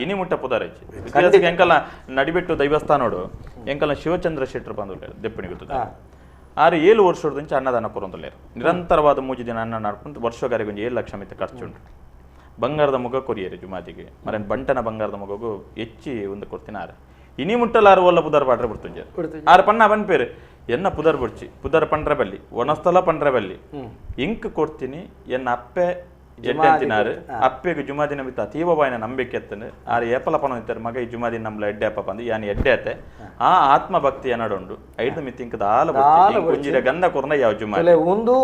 ಇನಿ ಮುಟ್ಟ ಪುದಾರೈಚಿ ಇತಿಹಾಸಕ್ಕೆ ಎಂಕಲ್ನ ನಡಿಬಿಟ್ಟು ದೈವಸ್ಥಾನೋಡು ಎಂಕಲ್ನ ಶಿವಚಂದ್ರ ಶೆಟ್ಟರು ಬಂದು ದೆಪ್ಪಣಿ ಗೊತ್ತದ 6 7 ವರ್ಷದಿಂದ ಅನ್ನದಾನ ಕೊರೊಂದುಲ್ಲೇರು ನಿರಂತರವಾದ 3 ದಿನ ಅನ್ನ ನಡ್ಕೊಂಡು ವರ್ಷಗಾರಿಗೆ ಒಂದು 7 ಲಕ್ಷ ಮಿತ್ತ ಖರ್ಚುಂಟು ಬಂಗಾರದ ಮುಗ ಕೊರಿಯರು ಜುಮಾದಿಗೆ ಮರನ್ ಬಂಟನ ಬಂಗಾರದ ಮಗಗೂ ಹೆಚ್ಚಿ ಒಂದು ಕೊಡ್ತಿನ ಆರೆ ಇನಿ ಮುಟ್ಟಲಾರು ಒಲ್ಲ ಪುದಾರ್ ಪಾಟ್ರೆ ಬಿಡ್ತುಂಜೆ ಆರು ಪಣ್ಣ ಬನ್ಪೇರು ಎನ್ನ ಪುದರ್ ಬುಡ್ಚಿ ಪುದರ್ ಪಂಡ್ರೆ ಬಲ್ಲಿ ಒಣಸ್ಥಲ ಪಂಡ್ರೆ ಬಲ್ಲಿ ಇಂಕ್ ಕೊಡ್ತೀನಿ ಎನ್ನ ಅಪ್ಪೆ ಜಡ್ಡೆ ಅಪ್ಪೆಗೆ ಜುಮಾದಿನ ಬಿತ್ತ ಅತೀವವಾಯಿನ ನಂಬಿಕೆ ಎತ್ತನು ಆರು ಏಪಲ ಪಣ ಇತ್ತಾರೆ ಮಗ ಈ ಜುಮಾದಿನ ನಮ್ಮಲ ಎಡ್ಡೆ ಅಪ್ಪ ಬಂದು ಯಾನ್ ಎಡ್ಡೆ ಅತ್ತೆ ಆ ಆತ್ಮಭಕ್ತಿ ಎನ್ನಡುಂಡು ಐದು ಮಿತಿ ಇಂಕ ದಾಲ ಗುಂಜಿರ ಗಂಧ ಕೊರ್ನ ಯಾವ ಜುಮಾದಿ ಒಂದು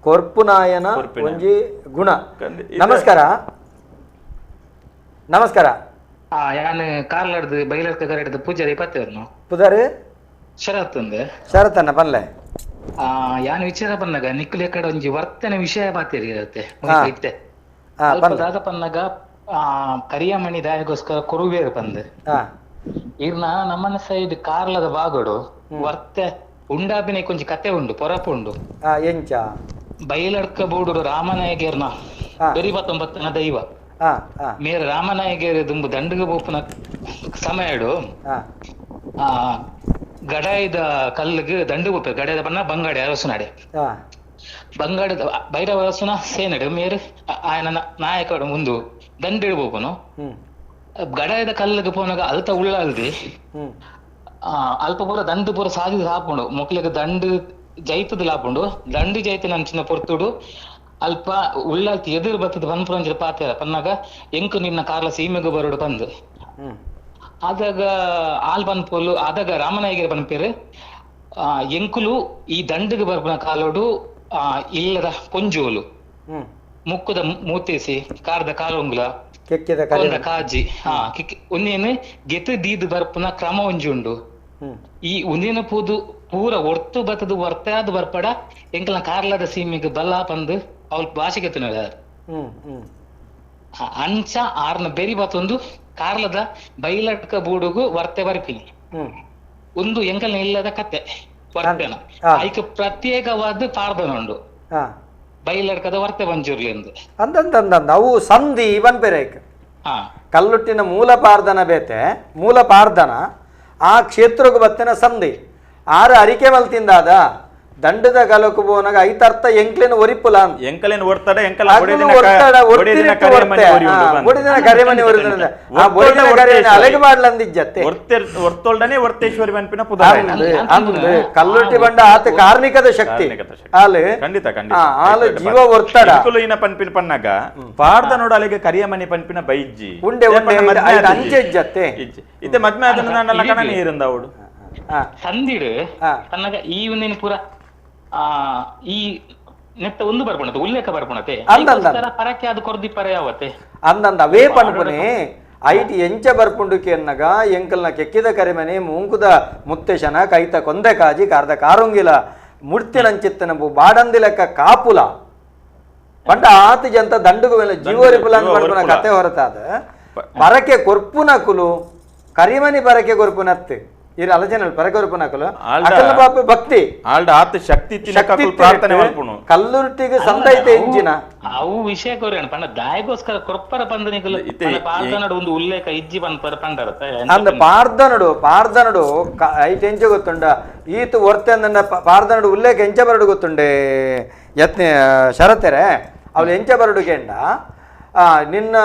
ಕೊರ್ಪುನಾಯನ ಒಂಜಿ ಗುಣ. ನಮಸ್ಕಾರ ನಮಸ್ಕಾರ. ಯಾನ್ ಕಾರ್ಲಾಡ್ದು ಬೈಲರ್ಕ ಕರೆಡ್ದು ಪೂಜಾರಿ ಪತ್ತೇರ್ನು ಪುದಾರಿ ಶರತ್ ಅಂದೆ ಶರತ್ ಅನ್ನ ಪನ್ಲೆ ಯಾನ್ ವಿಚಾರ ಪನ್ನಾಗ ನಿಕ್ಕುಲೆ ಕಡೆ ಒಂಜಿ ವರ್ತನೆ ವಿಷಯ ಪಾತೇರಿ ಇರುತ್ತೆ ಇತ್ತೆ ಅಲ್ಪ ದಾದ ಪನ್ನಾಗ ಕರಿಯಮಣಿ ದಾಯಗೋಸ್ಕರ ಕೊರುಬೇರು ಪಂದ್ ಇರ್ನ ನಮ್ಮನ ಸೈಡ್ ಕಾರ್ಲದ ಬಾಗಡು ವರ್ತೆ ಉಂಡಾಪಿನ ಕೊಂಚ ಕತೆ ಉಂಡು ಪೊರಪು ಉಂಡು ಎಂಚ ಬೈಲಡ್ಕ ಬೋಡು ರಾಮನಾಯಕರ್ನ ಬೆರಿ 19ನ ದೈವ ಮೇರೆ ರಾಮನಾಯಕರ ದುಂಬು ದಂಡಗ ಬೋಪನ ಸಮಯಡು ಆ ಗಡಾಯದ ಕಲ್ಲಿಗೆ ದಂಡು ಬೋಪೆ ಗಡಾಯದ ಬಣ್ಣ ಬಂಗಾಡಿ ಅರಸುನಾಡೆ ಬಂಗಾಡದ ಭೈರವ ಅರಸುನ ಸೇನಡು ಮೇರೆ ಆಯನ ನಾಯಕಡು ಮುಂದು ದಂಡು ಇಡ್ಬೋಪನು ಗಡಾಯದ ಕಲ್ಲಿಗೆ ಪೋನಾಗ ಅಲ್ತ ಉಳ್ಳ ಅಲ್ದಿ ಅಲ್ಪ ಪೂರ ದಂಡು ಪೂರ ಸಾಧಿಸಿ ಹಾಪುಂಡು ಮೊಕ್ಲಿಗೆ ದಂಡು ಜೈತದ ಲಾಪುಂಡು ದಂಡು ಜೈತ ನಂಚಿನ ಪೊರ್ತುಡು ಅಲ್ಪ ಉಳ್ಳಾಲ್ತಿ ಎದುರು ಬತ್ತದ ಪನ್ಪುರಂಜ ಪಾತ್ರ ಪನ್ನಾಗ ಎಂಕು ನಿನ್ನ ಕಾರ್ಲ ಸೀಮೆಗು ಬರೋಡು ಬಂದು ಆದಾಗ ಆಲ್ ಪನ್ಪೋಲು ಆದಾಗ ರಾಮನಾಯಕರ ಪನ್ಪೇರು ಎಂಕುಲು ಈ ದಂಡಿಗೆ ಬರ್ಪುನ ಕಾಲೋಡು ಆ ಇಲ್ಲದ ಪೊಂಜೋಲು ಮುಕ್ಕುದ ಮೂತೇಸಿ ಕಾರ್ದ ಕಾಲುಂಗುಲ ಕಾಜಿ ಹಾ ಒಂದೇನು ಗೆತು ದೀದು ಬರ್ಪುನ ಕ್ರಮ ಒಂಜಿ ಉಂಡು ಈ ಒಂದೇನು ಪೂದು ಪೂರ ಒರ್ತು ಬತ್ತದು ವರ್ತಾದ ಬರ್ಪಡ ಎಂಕಲ್ನ ಕಾರ್ಲದ ಸೀಮೆಗೆ ಬಲ ಪಂದು ಅವಳ ಭಾಷೆಗೆ ತಿನ್ನೋದ ಅಂಚ ಆರ್ನ ಬೆರಿ ಬತ್ತೊಂದು ಕಾರ್ಲದ ಬೈಲಟ್ಕ ಬೂಡುಗು ವರ್ತೆ ಬರ್ಪಿನಿ ಒಂದು ಎಂಕಲ್ನ ಇಲ್ಲದ ಕತೆ ವರ್ತೇನ ಐಕ್ ಪ್ರತ್ಯೇಕವಾದ ಪಾರ್ದನ ಉಂಡು ಬೈಲಡ್ಕದ ವರ್ತೆ ಪಂಜುರ್ಲಿ ಎಂದು ಅಂದಂದಂದ ಅವು ಸಂಧಿ ಪನ್ಪೆರೈಕ್ ಕಲ್ಲುಟ್ಟಿನ ಮೂಲ ಪಾರ್ದನ ಬೇತೆ ಮೂಲ ಪಾರ್ದನ ಆ ಕ್ಷೇತ್ರಕ್ಕೆ ಬತ್ತಿನ ಸಂಧಿ ಆರು ಅರಿಕೆ ಮಲ್ತಿಂದಾದ ದಂಡದ ಗಲಕು ಬೋನಾಗ ಐತರ್ಥ ಎಂಕ್ಲೇನ ಒರಿಪುಲ ಎಂಕಲೇನ ಒರ್ತಡ ಎಂಕಲ ಬೊಡಿದಿನ ಕರೆಮನಿ ಒರಿದ ಆ ಬೊಡಿದಿನ ಕರೆಮನಿ ಅಲೆಗೆ ಬಾಡ್ಲಂದಿಜ್ಜತ್ತೆ ಒರ್ತೊಲ್ಡನೆ ಒರ್ತೇಶ್ವರಿ ಮನ್ಪಿನ ಅಂದ್ ಕಲ್ಲುಟ್ಟಿ ಬಂಡ ಆತ ಕಾರ್ಮಿಕದ ಶಕ್ತಿ ಆಲು ಖಂಡಿತ ಖಂಡಿತ ಆಲು ಜೀವ ಒರ್ತಡ ಇನ ಪನ್ಪಿನ ಪನ್ನಾಗ ಪಾರ್ದ ನೋಡ ಅಲ್ಲಿಗೆ ಕರಿಯಮನಿ ಪನ್ಪಿನ ಬೈಜ್ಜಿ ಉಂಡೆ ಉಂಡೆ ಅಂಚೆ ಇಜ್ಜತ್ತೆ ಇತ್ತೆ ಮದ್ಮೆ ಆದನ ಕಣ ನೀರಿಂದ ಅವಡು ಸಂದಿಡು ತನ್ನಗ ಈ ಒಂದೇನು ಪೂರ ಈ ನೆತ್ತ ಒಂದು ಬರ್ಪಣತೆ ಉಲ್ಲೇಖ ಬರ್ಪಣತೆ ಪರಕ್ಕೆ ಅದು ಕೊರ್ದಿಪ್ಪರೆ ಯಾವತ್ತೆ ಅಂದಂದ ಅವೇ ಪನ್ಪುನೆ ಐಟಿ ಎಂಚ ಬರ್ಪುಂಡುಕೆ ಅನ್ನಗ ಎಂಕಲ್ನ ಕೆಕ್ಕಿದ ಕರಿಮನೆ ಮೂಂಕುದ ಮುತ್ತೇಶನ ಕೈತ ಕೊಂದೆ ಕಾಜಿ ಕಾರ್ದ ಕಾರುಂಗಿಲ ಮುಡ್ತಿನಂಚಿತ್ತನ ಬಾಡಂದಿಲೆಕ್ಕ ಕಾಪುಲ ಪಂಡ ಆತ ಜಂತ ದಂಡುಗು ಮೇಲೆ ಜೀವರಿಪುಲ ಪನ್ಪುನ ಕತೆ ಹೊರತಾದ ಪರಕೆ ಕೊರ್ಪುನ ಕುಲು ಕರಿಮನಿ ಪರಕೆ ಕೊರ್ಪುನತ್ತು ಇರು ಅಲಜನ ಪರಕೆ ಕೊರ್ಪುನಕುಲು ಅಕಲ ಬಾಪು ಭಕ್ತಿ ಆಲ್ಡ ಆತ ಶಕ್ತಿ ಪ್ರಾರ್ಥನೆ ಮಲ್ಪುನು ಕಲ್ಲುರ್ಟಿಗೆ ಸಂದೈತೆ ಇಂಜಿನ ಅವು ವಿಷಯ ಕೊರೇಣ ಪಂಡ ದಾಯಗೋಸ್ಕರ ಕೊರ್ಪರ ಪಂದನಿಕುಲು ಪಾರ್ದನಡು ಒಂದು ಉಲ್ಲೇಖ ಇಜ್ಜಿ ಪನ್ಪರ ಪಂಡರತ ಅಂದ ಪಾರ್ದನಡು ಪಾರ್ದನಡು ಐಟ್ ಎಂಚ ಗೊತ್ತುಂಡ ಈತ ಒರ್ತೆ ಅಂದ ಪಾರ್ದನಡು ಉಲ್ಲೇಖ ಎಂಚ ಬರಡು ಗೊತ್ತುಂಡೆ ಯತ್ನ ಶರತೆರೆ ಅವಳು ಎಂಚ ಬರಡು ಕೇಂಡ ನಿನ್ನ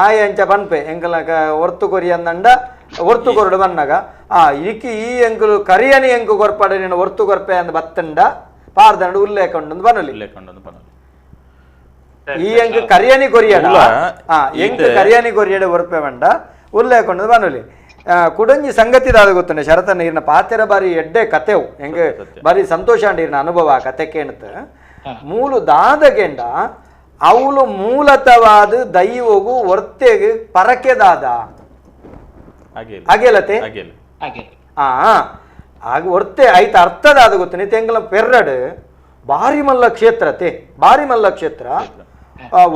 ಆಯ ಎಂಚ ಪನ್ಪೆ ಎಂಕಲ ಒರ್ತು ಕೊರಿ ಅಂದಂಡ ಒರ್ತು ಕೊರಡು ಬನ್ನಾಗ ಆ ಇಕ್ಕಿ ಈ ಎಂಕುಲು ಕರಿಯನಿ ಎಂಕು ಕೊರ್ಪಾಡ ನಿನ್ನ ಒರ್ತು ಕೊರ್ಪೆ ಅಂದ ಬತ್ತಂಡ ಪಾರ್ದನಡು ಉಲ್ಲೇಖ ಉಂಡು ಬನಲಿ ಈ ಎಂಕ್ ಕರಿಯನಿ ಕೊರಿಯಡ ಎಂಕ್ ಕರಿಯನಿ ಕೊರಿಯಡ ಒರ್ಪೆ ಬಂಡ ಉಲ್ಲೇಖ ಉಂಡು ಬನಲಿ ಕುಡಂಜಿ ಸಂಗತಿ ದಾದ ಗೊತ್ತುಂಡೆ ಶರತನ ಇರ್ನ ಪಾತೆರ ಬಾರಿ ಎಡ್ಡೆ ಕತೆವು ಎಂಗ್ ಬಾರಿ ಸಂತೋಷ ಅಂಡ್ ಇರ್ನ ಅನುಭವ ಕತೆ ಕೇಣತ್ ಮೂಲು ದಾದಗೆಂಡ ಅವಳು ಮೂಲತವಾದ ದೈವಗು ಒರ್ತೆಗೆ ಪರಕೆದಾದ ಅಗೆಲತೆ ಆ ಆಗ ಒರ್ತೆ ಐತ ಅರ್ಥದಾದ ಗೊತ್ತು ನಿತ್ಯಂಗಲ ಪೆರ್ರಡು ಬಾರಿ ಮಲ್ಲ ಕ್ಷೇತ್ರತೆ ಬಾರಿ ಮಲ್ಲ ಕ್ಷೇತ್ರ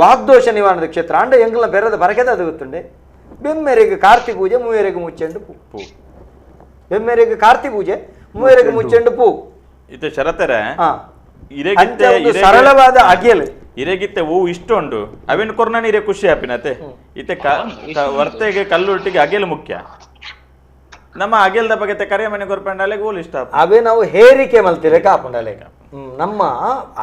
ವಾಗ್ದೋಷ ನಿವಾರಣದ ಕ್ಷೇತ್ರ ಅಂಡ ಎಂಗಲ ಪೆರ್ರದ ಪರಕೆದಾದ ಗೊತ್ತುಂಡೆ ಬೆಮ್ಮೆರೆಗೆ ಕಾರ್ತಿ ಪೂಜೆ ಮೂವೆರೆಗೆ ಮುಚ್ಚೆಂಡು ಪೂ ಬೆಮ್ಮೆರೆಗೆ ಕಾರ್ತಿ ಪೂಜೆ ಮೂವೆರೆಗೆ ಮುಚ್ಚೆಂಡು ಪೂ ಇದು ಶರತರೆ ಸರಳವಾದ ಅಗೆಲ್ ಇರೆಗಿತ್ತೆ ಹೂ ಇಷ್ಟ ಉಂಡು ಅವೇನು ಕೊರ್ನ ನೀರೇ ಖುಷಿ ಆಪಿನತೆ ಇತ್ತೆ ವರ್ತೆಗೆ ಕಲ್ಲುಟ್ಟಿಗೆ ಅಗೆಲ್ ಮುಖ್ಯ ನಮ್ಮ ಅಗೆಲ್ದ ಬಗ್ಗೆ ಕರೆ ಮನೆ ಕೊರ್ಪಂಡ ಅಲೆಗೆ ಓಲ್ ಇಷ್ಟ ಅವೇ ನಾವು ಹೇರಿಕೆ ಮಲ್ತಿರೆ ಕಾಪುಂಡ ಅಲೆಗೆ ನಮ್ಮ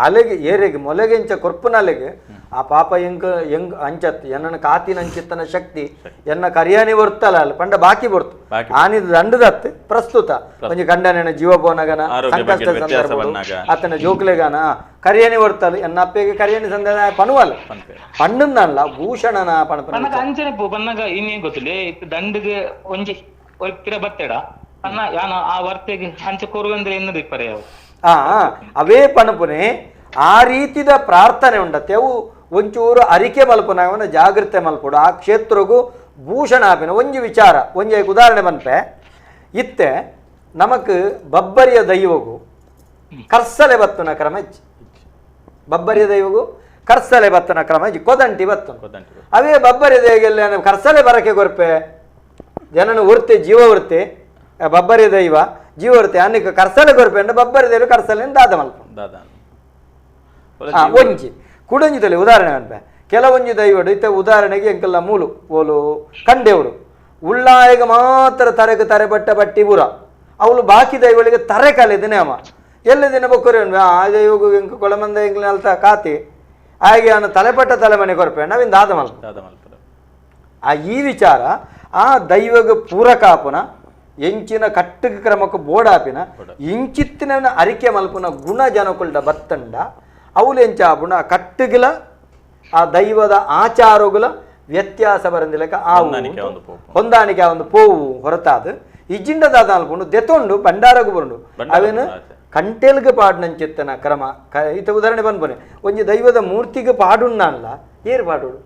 ಅಲೆಗೆ ಏರೆಗೆ ಮೊಲೆಗೆಂಚ ಕೊರ್ಪುನ ಅಲೆಗೆ ಆ ಪಾಪ ಎಂಕ್ ಎಂಗ್ ಅಂಚತ್ ಎನ್ನ ಕಾತಿನ ಅಂಚಿತ್ತನ ಶಕ್ತಿ ಎನ್ನ ಕರಿಯಾನಿ ಬರ್ತಲ್ಲ ಅಲ್ಲ ಪಂಡ ಬಾಕಿ ಬರ್ತು ಆನಿದ ದಂಡದತ್ತು ಪ್ರಸ್ತುತ ಒಂಜಿ ಕಂಡನ ಜೀವ ಬೋನಗನ ಸಂಕಷ್ಟ ಸಂದರ್ಭ ಆತನ ಜೋಕ್ಲೆಗಾನ ಕರಿಯಾನಿ ಬರ್ತಲ್ಲ ಎನ್ನ ಅಪ್ಪೆಗೆ ಕರಿಯಾನಿ ಸಂದರ್ಭ ಪನುವಲ್ಲ ಪಣ್ಣಲ್ಲ ಭೂಷಣನ ಪಣಪನ ಅಂಚನೆ ಬನ್ನಾಗ ಇನ್ನೇನ್ ಗೊತ್ತಿಲ್ಲ ದಂಡಿಗೆ ಒಂಜಿ ಪಿರ ಬತ್ತೇಡ ಅನ್ನ ಯಾನ ಆ ವರ್ತೆಗೆ ಅಂಚೆ ಕೊರುವಂದ್ರೆ ಎನ್ನದು ಇಪ್ಪರೆ ಆ ಅವೇ ಪಣಪುನೆ ಆ ರೀತಿದ ಪ್ರಾರ್ಥನೆ ಉಂಡತ್ತೆ ಅವು ಒಂಚೂರು ಅರಿಕೆ ಮಲ್ಪುನವನ ಜಾಗೃತೆ ಮಲ್ಪಡು ಆ ಕ್ಷೇತ್ರಗೂ ಭೂಷಣ ಆಪಿನ ಒಂಜಿ ವಿಚಾರ ಒಂಜಿ ಉದಾಹರಣೆ ಬನ್ಪೆ ಇತ್ತೆ ನಮಕ್ ಬಬ್ಬರಿಯ ದೈವಗು ಕರ್ಸಲೆ ಬತ್ತುನ ಕ್ರಮ ಇಜ್ಜಿ ಬಬ್ಬರಿಯ ದೈವಗು ಕರ್ಸಲೆ ಬತ್ತುನ ಕ್ರಮ ಇಜ್ಜಿ ಕೊದಂಟಿ ಬತ್ತುನ ಅವೇ ಬಬ್ಬರಿಯ ದೈವಗೆಲ್ಲ ಕರ್ಸಲೆ ಬರಕೆ ಕೊರ್ಪೆ ಜನನ ವೃತ್ತಿ ಜೀವ ವೃತ್ತಿ ಬಬ್ಬರಿ ದೈವ ಜೀವ ವೃತ್ತಿ ಅನ್ನಕ್ಕೆ ಕರ್ಸಲೆ ಕೊರ್ಪೆ ಅಂದ್ರೆ ಬಬ್ಬರಿ ದೈವ ಕರ್ಸಲೆ ದಾದ ಮಲ್ಪ ಒಂಜಿ ಕುಡಂಜಿ ತಲೆ ಉದಾಹರಣೆ ಅನ್ಪೆ ಕೆಲವೊಂಜಿ ದೈವಡು ಇತ್ತ ಉದಾಹರಣೆಗೆ ಎಂಕೆಲ್ಲ ಮೂಲು ಓಲು ಕಂಡೆವಡು ಉಳ್ಳಾಯಗ ಮಾತ್ರ ತರೆಗೆ ತರೆ ಬಟ್ಟ ಬಟ್ಟಿ ಬುರ ಅವಳು ಬಾಕಿ ದೈವಳಿಗೆ ತರೆ ಕಲೆದ ನೇಮ ಎಲ್ಲ ದಿನ ಬೊಕ್ಕರೆ ಆ ದೈವಗು ಎಂಕು ಕೊಳಮಂದ ಎಂಕ್ಲ ಅಲ್ತ ಕಾತಿ ಹಾಗೆ ಅವನು ತಲೆಪಟ್ಟ ತಲೆಮನೆ ಕೊರ್ಪೆ ನಾವಿಂದ ದಾದ ಮಲ್ಪ ಆ ಈ ವಿಚಾರ ಆ ದೈವಗ ಪೂರಕ ಆಪುನ ಎಂಚಿನ ಕಟ್ಟುಗ ಕ್ರಮಕ್ಕೆ ಬೋಡಾಪಿನ ಇಂಚಿತ್ತಿನ ಅರಿಕೆ ಮಲ್ಪುನ ಗುಣ ಜನಕುಲ್ಡ ಬತ್ತಂಡ ಅವಳು ಎಂಚ ಆಪುನ ಕಟ್ಟುಗಿಲ ಆ ದೈವದ ಆಚಾರಗುಲ ವ್ಯತ್ಯಾಸ ಬರಂದಿಲಕ ಆ ಹೊಂದಾಣಿಕೆ ಒಂದು ಪೋವು ಹೊರತಾದ ಇಜ್ಜಿಂಡದಾದ ಅಲ್ಪುಂಡು ದೆತೊಂಡು ಭಂಡಾರಗು ಬರುಂಡು ಅವೇನು ಕಂಟೆಲ್ಗೆ ಪಾಡ್ನಂಚಿತ್ತನ ಕ್ರಮ ಇತ್ತ ಉದಾಹರಣೆ ಬಂದ್ಬನೆ ಒಂಜಿ ದೈವದ ಮೂರ್ತಿಗೆ ಪಾಡುಣ್ಣಲ್ಲ ಏರ್ ಪಾಡೋಡು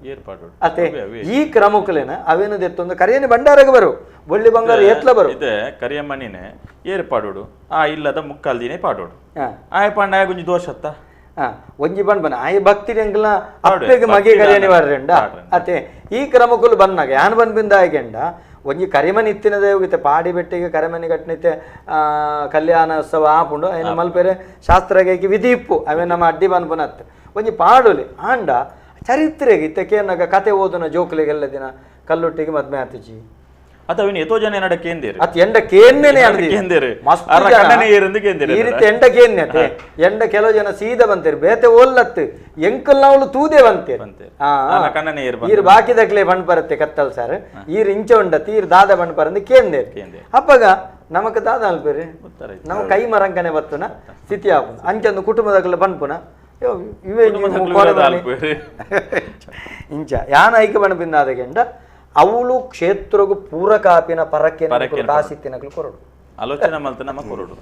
ಅತೆ ಈ ಕ್ರಮಕ್ಕಲೇನ ಅವೇನು ದೆತ್ತೊಂದು ಕರಿಯನಿ ಭಂಡಾರಗೆ ಬರು ಬೊಳ್ಳಿ ಬಂಗಾರ ಎತ್ಲ ಬರು ಇದೆ ಕರಿಯಮ್ಮನಿನೇ ಏರ್ ಪಾಡೋಡು ಆ ಇಲ್ಲದ ಮುಕ್ಕಾಲ್ದಿನೇ ಪಾಡೋಡು ಆಯ ಪಾಂಡ ಗುಂಜಿ ದೋಷತ್ತ ಒಂಜಿ ಬಣ್ಣ ಬನ್ನ ಆಯ ಭಕ್ತಿ ಎಂಕಲ್ನ ಅಪ್ಪೆಗೆ ಮಗೆ ಕರಿಯನಿ ವಾರಂಡ ಅತೆ ಈ ಕ್ರಮಕ್ಕಲು ಬನ್ನಾಗ ಯಾನ್ ಬಂದ್ಬಿಂದ ಆಯ್ಕೆಂಡ ಒಂಜಿ ಕರಿಮನಿ ಇತ್ತಿನ ದೇವಗಿತ್ತೆ ಪಾಡಿ ಬೆಟ್ಟಿಗೆ ಕರಿಮನಿ ಕಟ್ಟನಿತ್ತೆ ಕಲ್ಯಾಣ ಉತ್ಸವ ಆಪುಂಡು ಐನ ಮಲ್ಪೆರೆ ಶಾಸ್ತ್ರಗೆ ವಿಧಿ ಇಪ್ಪು ಅವೇ ನಮ್ಮ ಅಡ್ಡಿ ಬನ್ಪುನತ್ತು ಒಂಜಿ ಪಾಡುಲಿ ಆಂಡ ಚರಿತ್ರೆಗೆ ಇತ್ತೆ ಕೇನಾಗ ಕತೆ ಓದುನ ಜೋಕುಲಿಗೆಲ್ಲ ದಿನ ಕಲ್ಲುಟ್ಟಿಗೆ ಮದ್ಮೆ ಆತಿಜಿ ಅತ ಅವಿನ ಎತೋ ಜನ ಎನ್ನಡ ಕೇಂದಿರು ಅತ್ ಎಂಡ ಕೇನ್ನೇನೆ ಕೇಂದಿರು ಮಸ್ತ್ ಅರ ಕಣ್ಣನೆ ಏರಿಂದು ಕೇಂದಿರು ಈ ರೀತಿ ಎಂಡ ಕೇನ್ಯತೆ ಎಂಡ ಕೆಲವು ಜನ ಸೀದಾ ಬಂತೇರು ಬೇತೆ ಓಲ್ಲತ್ತು ಎಂಕಲ್ ನಾವುಲು ತೂದೆ ಬಂತೇರು ಕಣ್ಣನೆ ಏರು ಈರು ಬಾಕಿದಕ್ಲೆ ಬಣ್ಣ ಬರುತ್ತೆ ಕತ್ತಲ್ ಸರ್ ಈರು ಇಂಚ ಉಂಡತ್ತು ಈರು ದಾದ ಬಣ್ಣ ಪರಂದು ಕೇಂದೇರು ಅಪ್ಪಗ ನಮಕ್ ದಾದ ಅಲ್ಪೇರಿ ನಮ್ಮ ಕೈ ಮರಂಕನೆ ಬತ್ತುನ ಸ್ಥಿತಿ ಆಪುನ ಅಂಚಂದು ಕುಟುಂಬದಕ್ಲೆ ಬನ್ಪುನ ಇವೇ ಇಂಚ ಯಾನ ಐಕ ಬಣ್ಣ ಆದಗೆಂಡ ಅವಳು ಕ್ಷೇತ್ರಗೂ ಪೂರಕಾಪಿನ ಪರಕ್ಕೆ ಕಾಸಿತ್ತಿನಕಲು ಕೊರಡು ಆಲೋಚನೆ ಮಲ್ತ ನಮ್ಮ ಕೊರಡು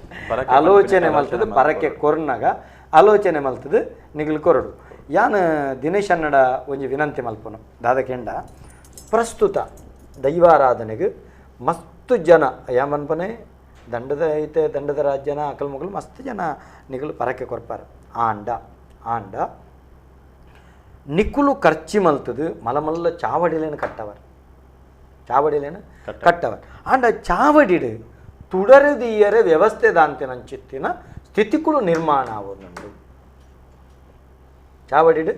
ಆಲೋಚನೆ ಮಲ್ತದ ಪರಕ್ಕೆ ಕೊರ್ನಾಗ ಆಲೋಚನೆ ಮಲ್ತದ ನಿಗಲು ಕೊರಡು ಯಾನ ದಿನೇಶ್ ಅನ್ನಡ ಒಂಜಿ ವಿನಂತಿ ಮಲ್ಪನು ದಾದಕೆಂಡ ಪ್ರಸ್ತುತ ದೈವಾರಾಧನೆಗೆ ಮಸ್ತು ಜನ ಯಾಮನ್ಪನೆ ದಂಡದ ಐತೆ ದಂಡದ ರಾಜ್ಯನ ಅಕಲ್ ಮಗಲು ಮಸ್ತ್ ಜನ ನಿಗಲು ಪರಕ್ಕೆ ಕೊರ್ಪಾರ ಆಂಡ ಆಂಡ ನಿಕ್ಕುಲು ಖರ್ಚಿ ಮಲ್ತದು ಮಲಮಲ್ಲ ಚಾವಡಿಲೇನು ಕಟ್ಟವರ್ ಚಾವಡಿಲೇನು ಕಟ್ಟವರ್ ಆಂಡ ಚಾವಡಿಡು ತುಡರದೀಯರೆ ವ್ಯವಸ್ಥೆ ದಾಂತಿನಂಚಿತ್ತಿನ ಸ್ಥಿತಿಕುಲು ನಿರ್ಮಾಣ ಆವೊಂದುಂಡು ಚಾವಡಿಡು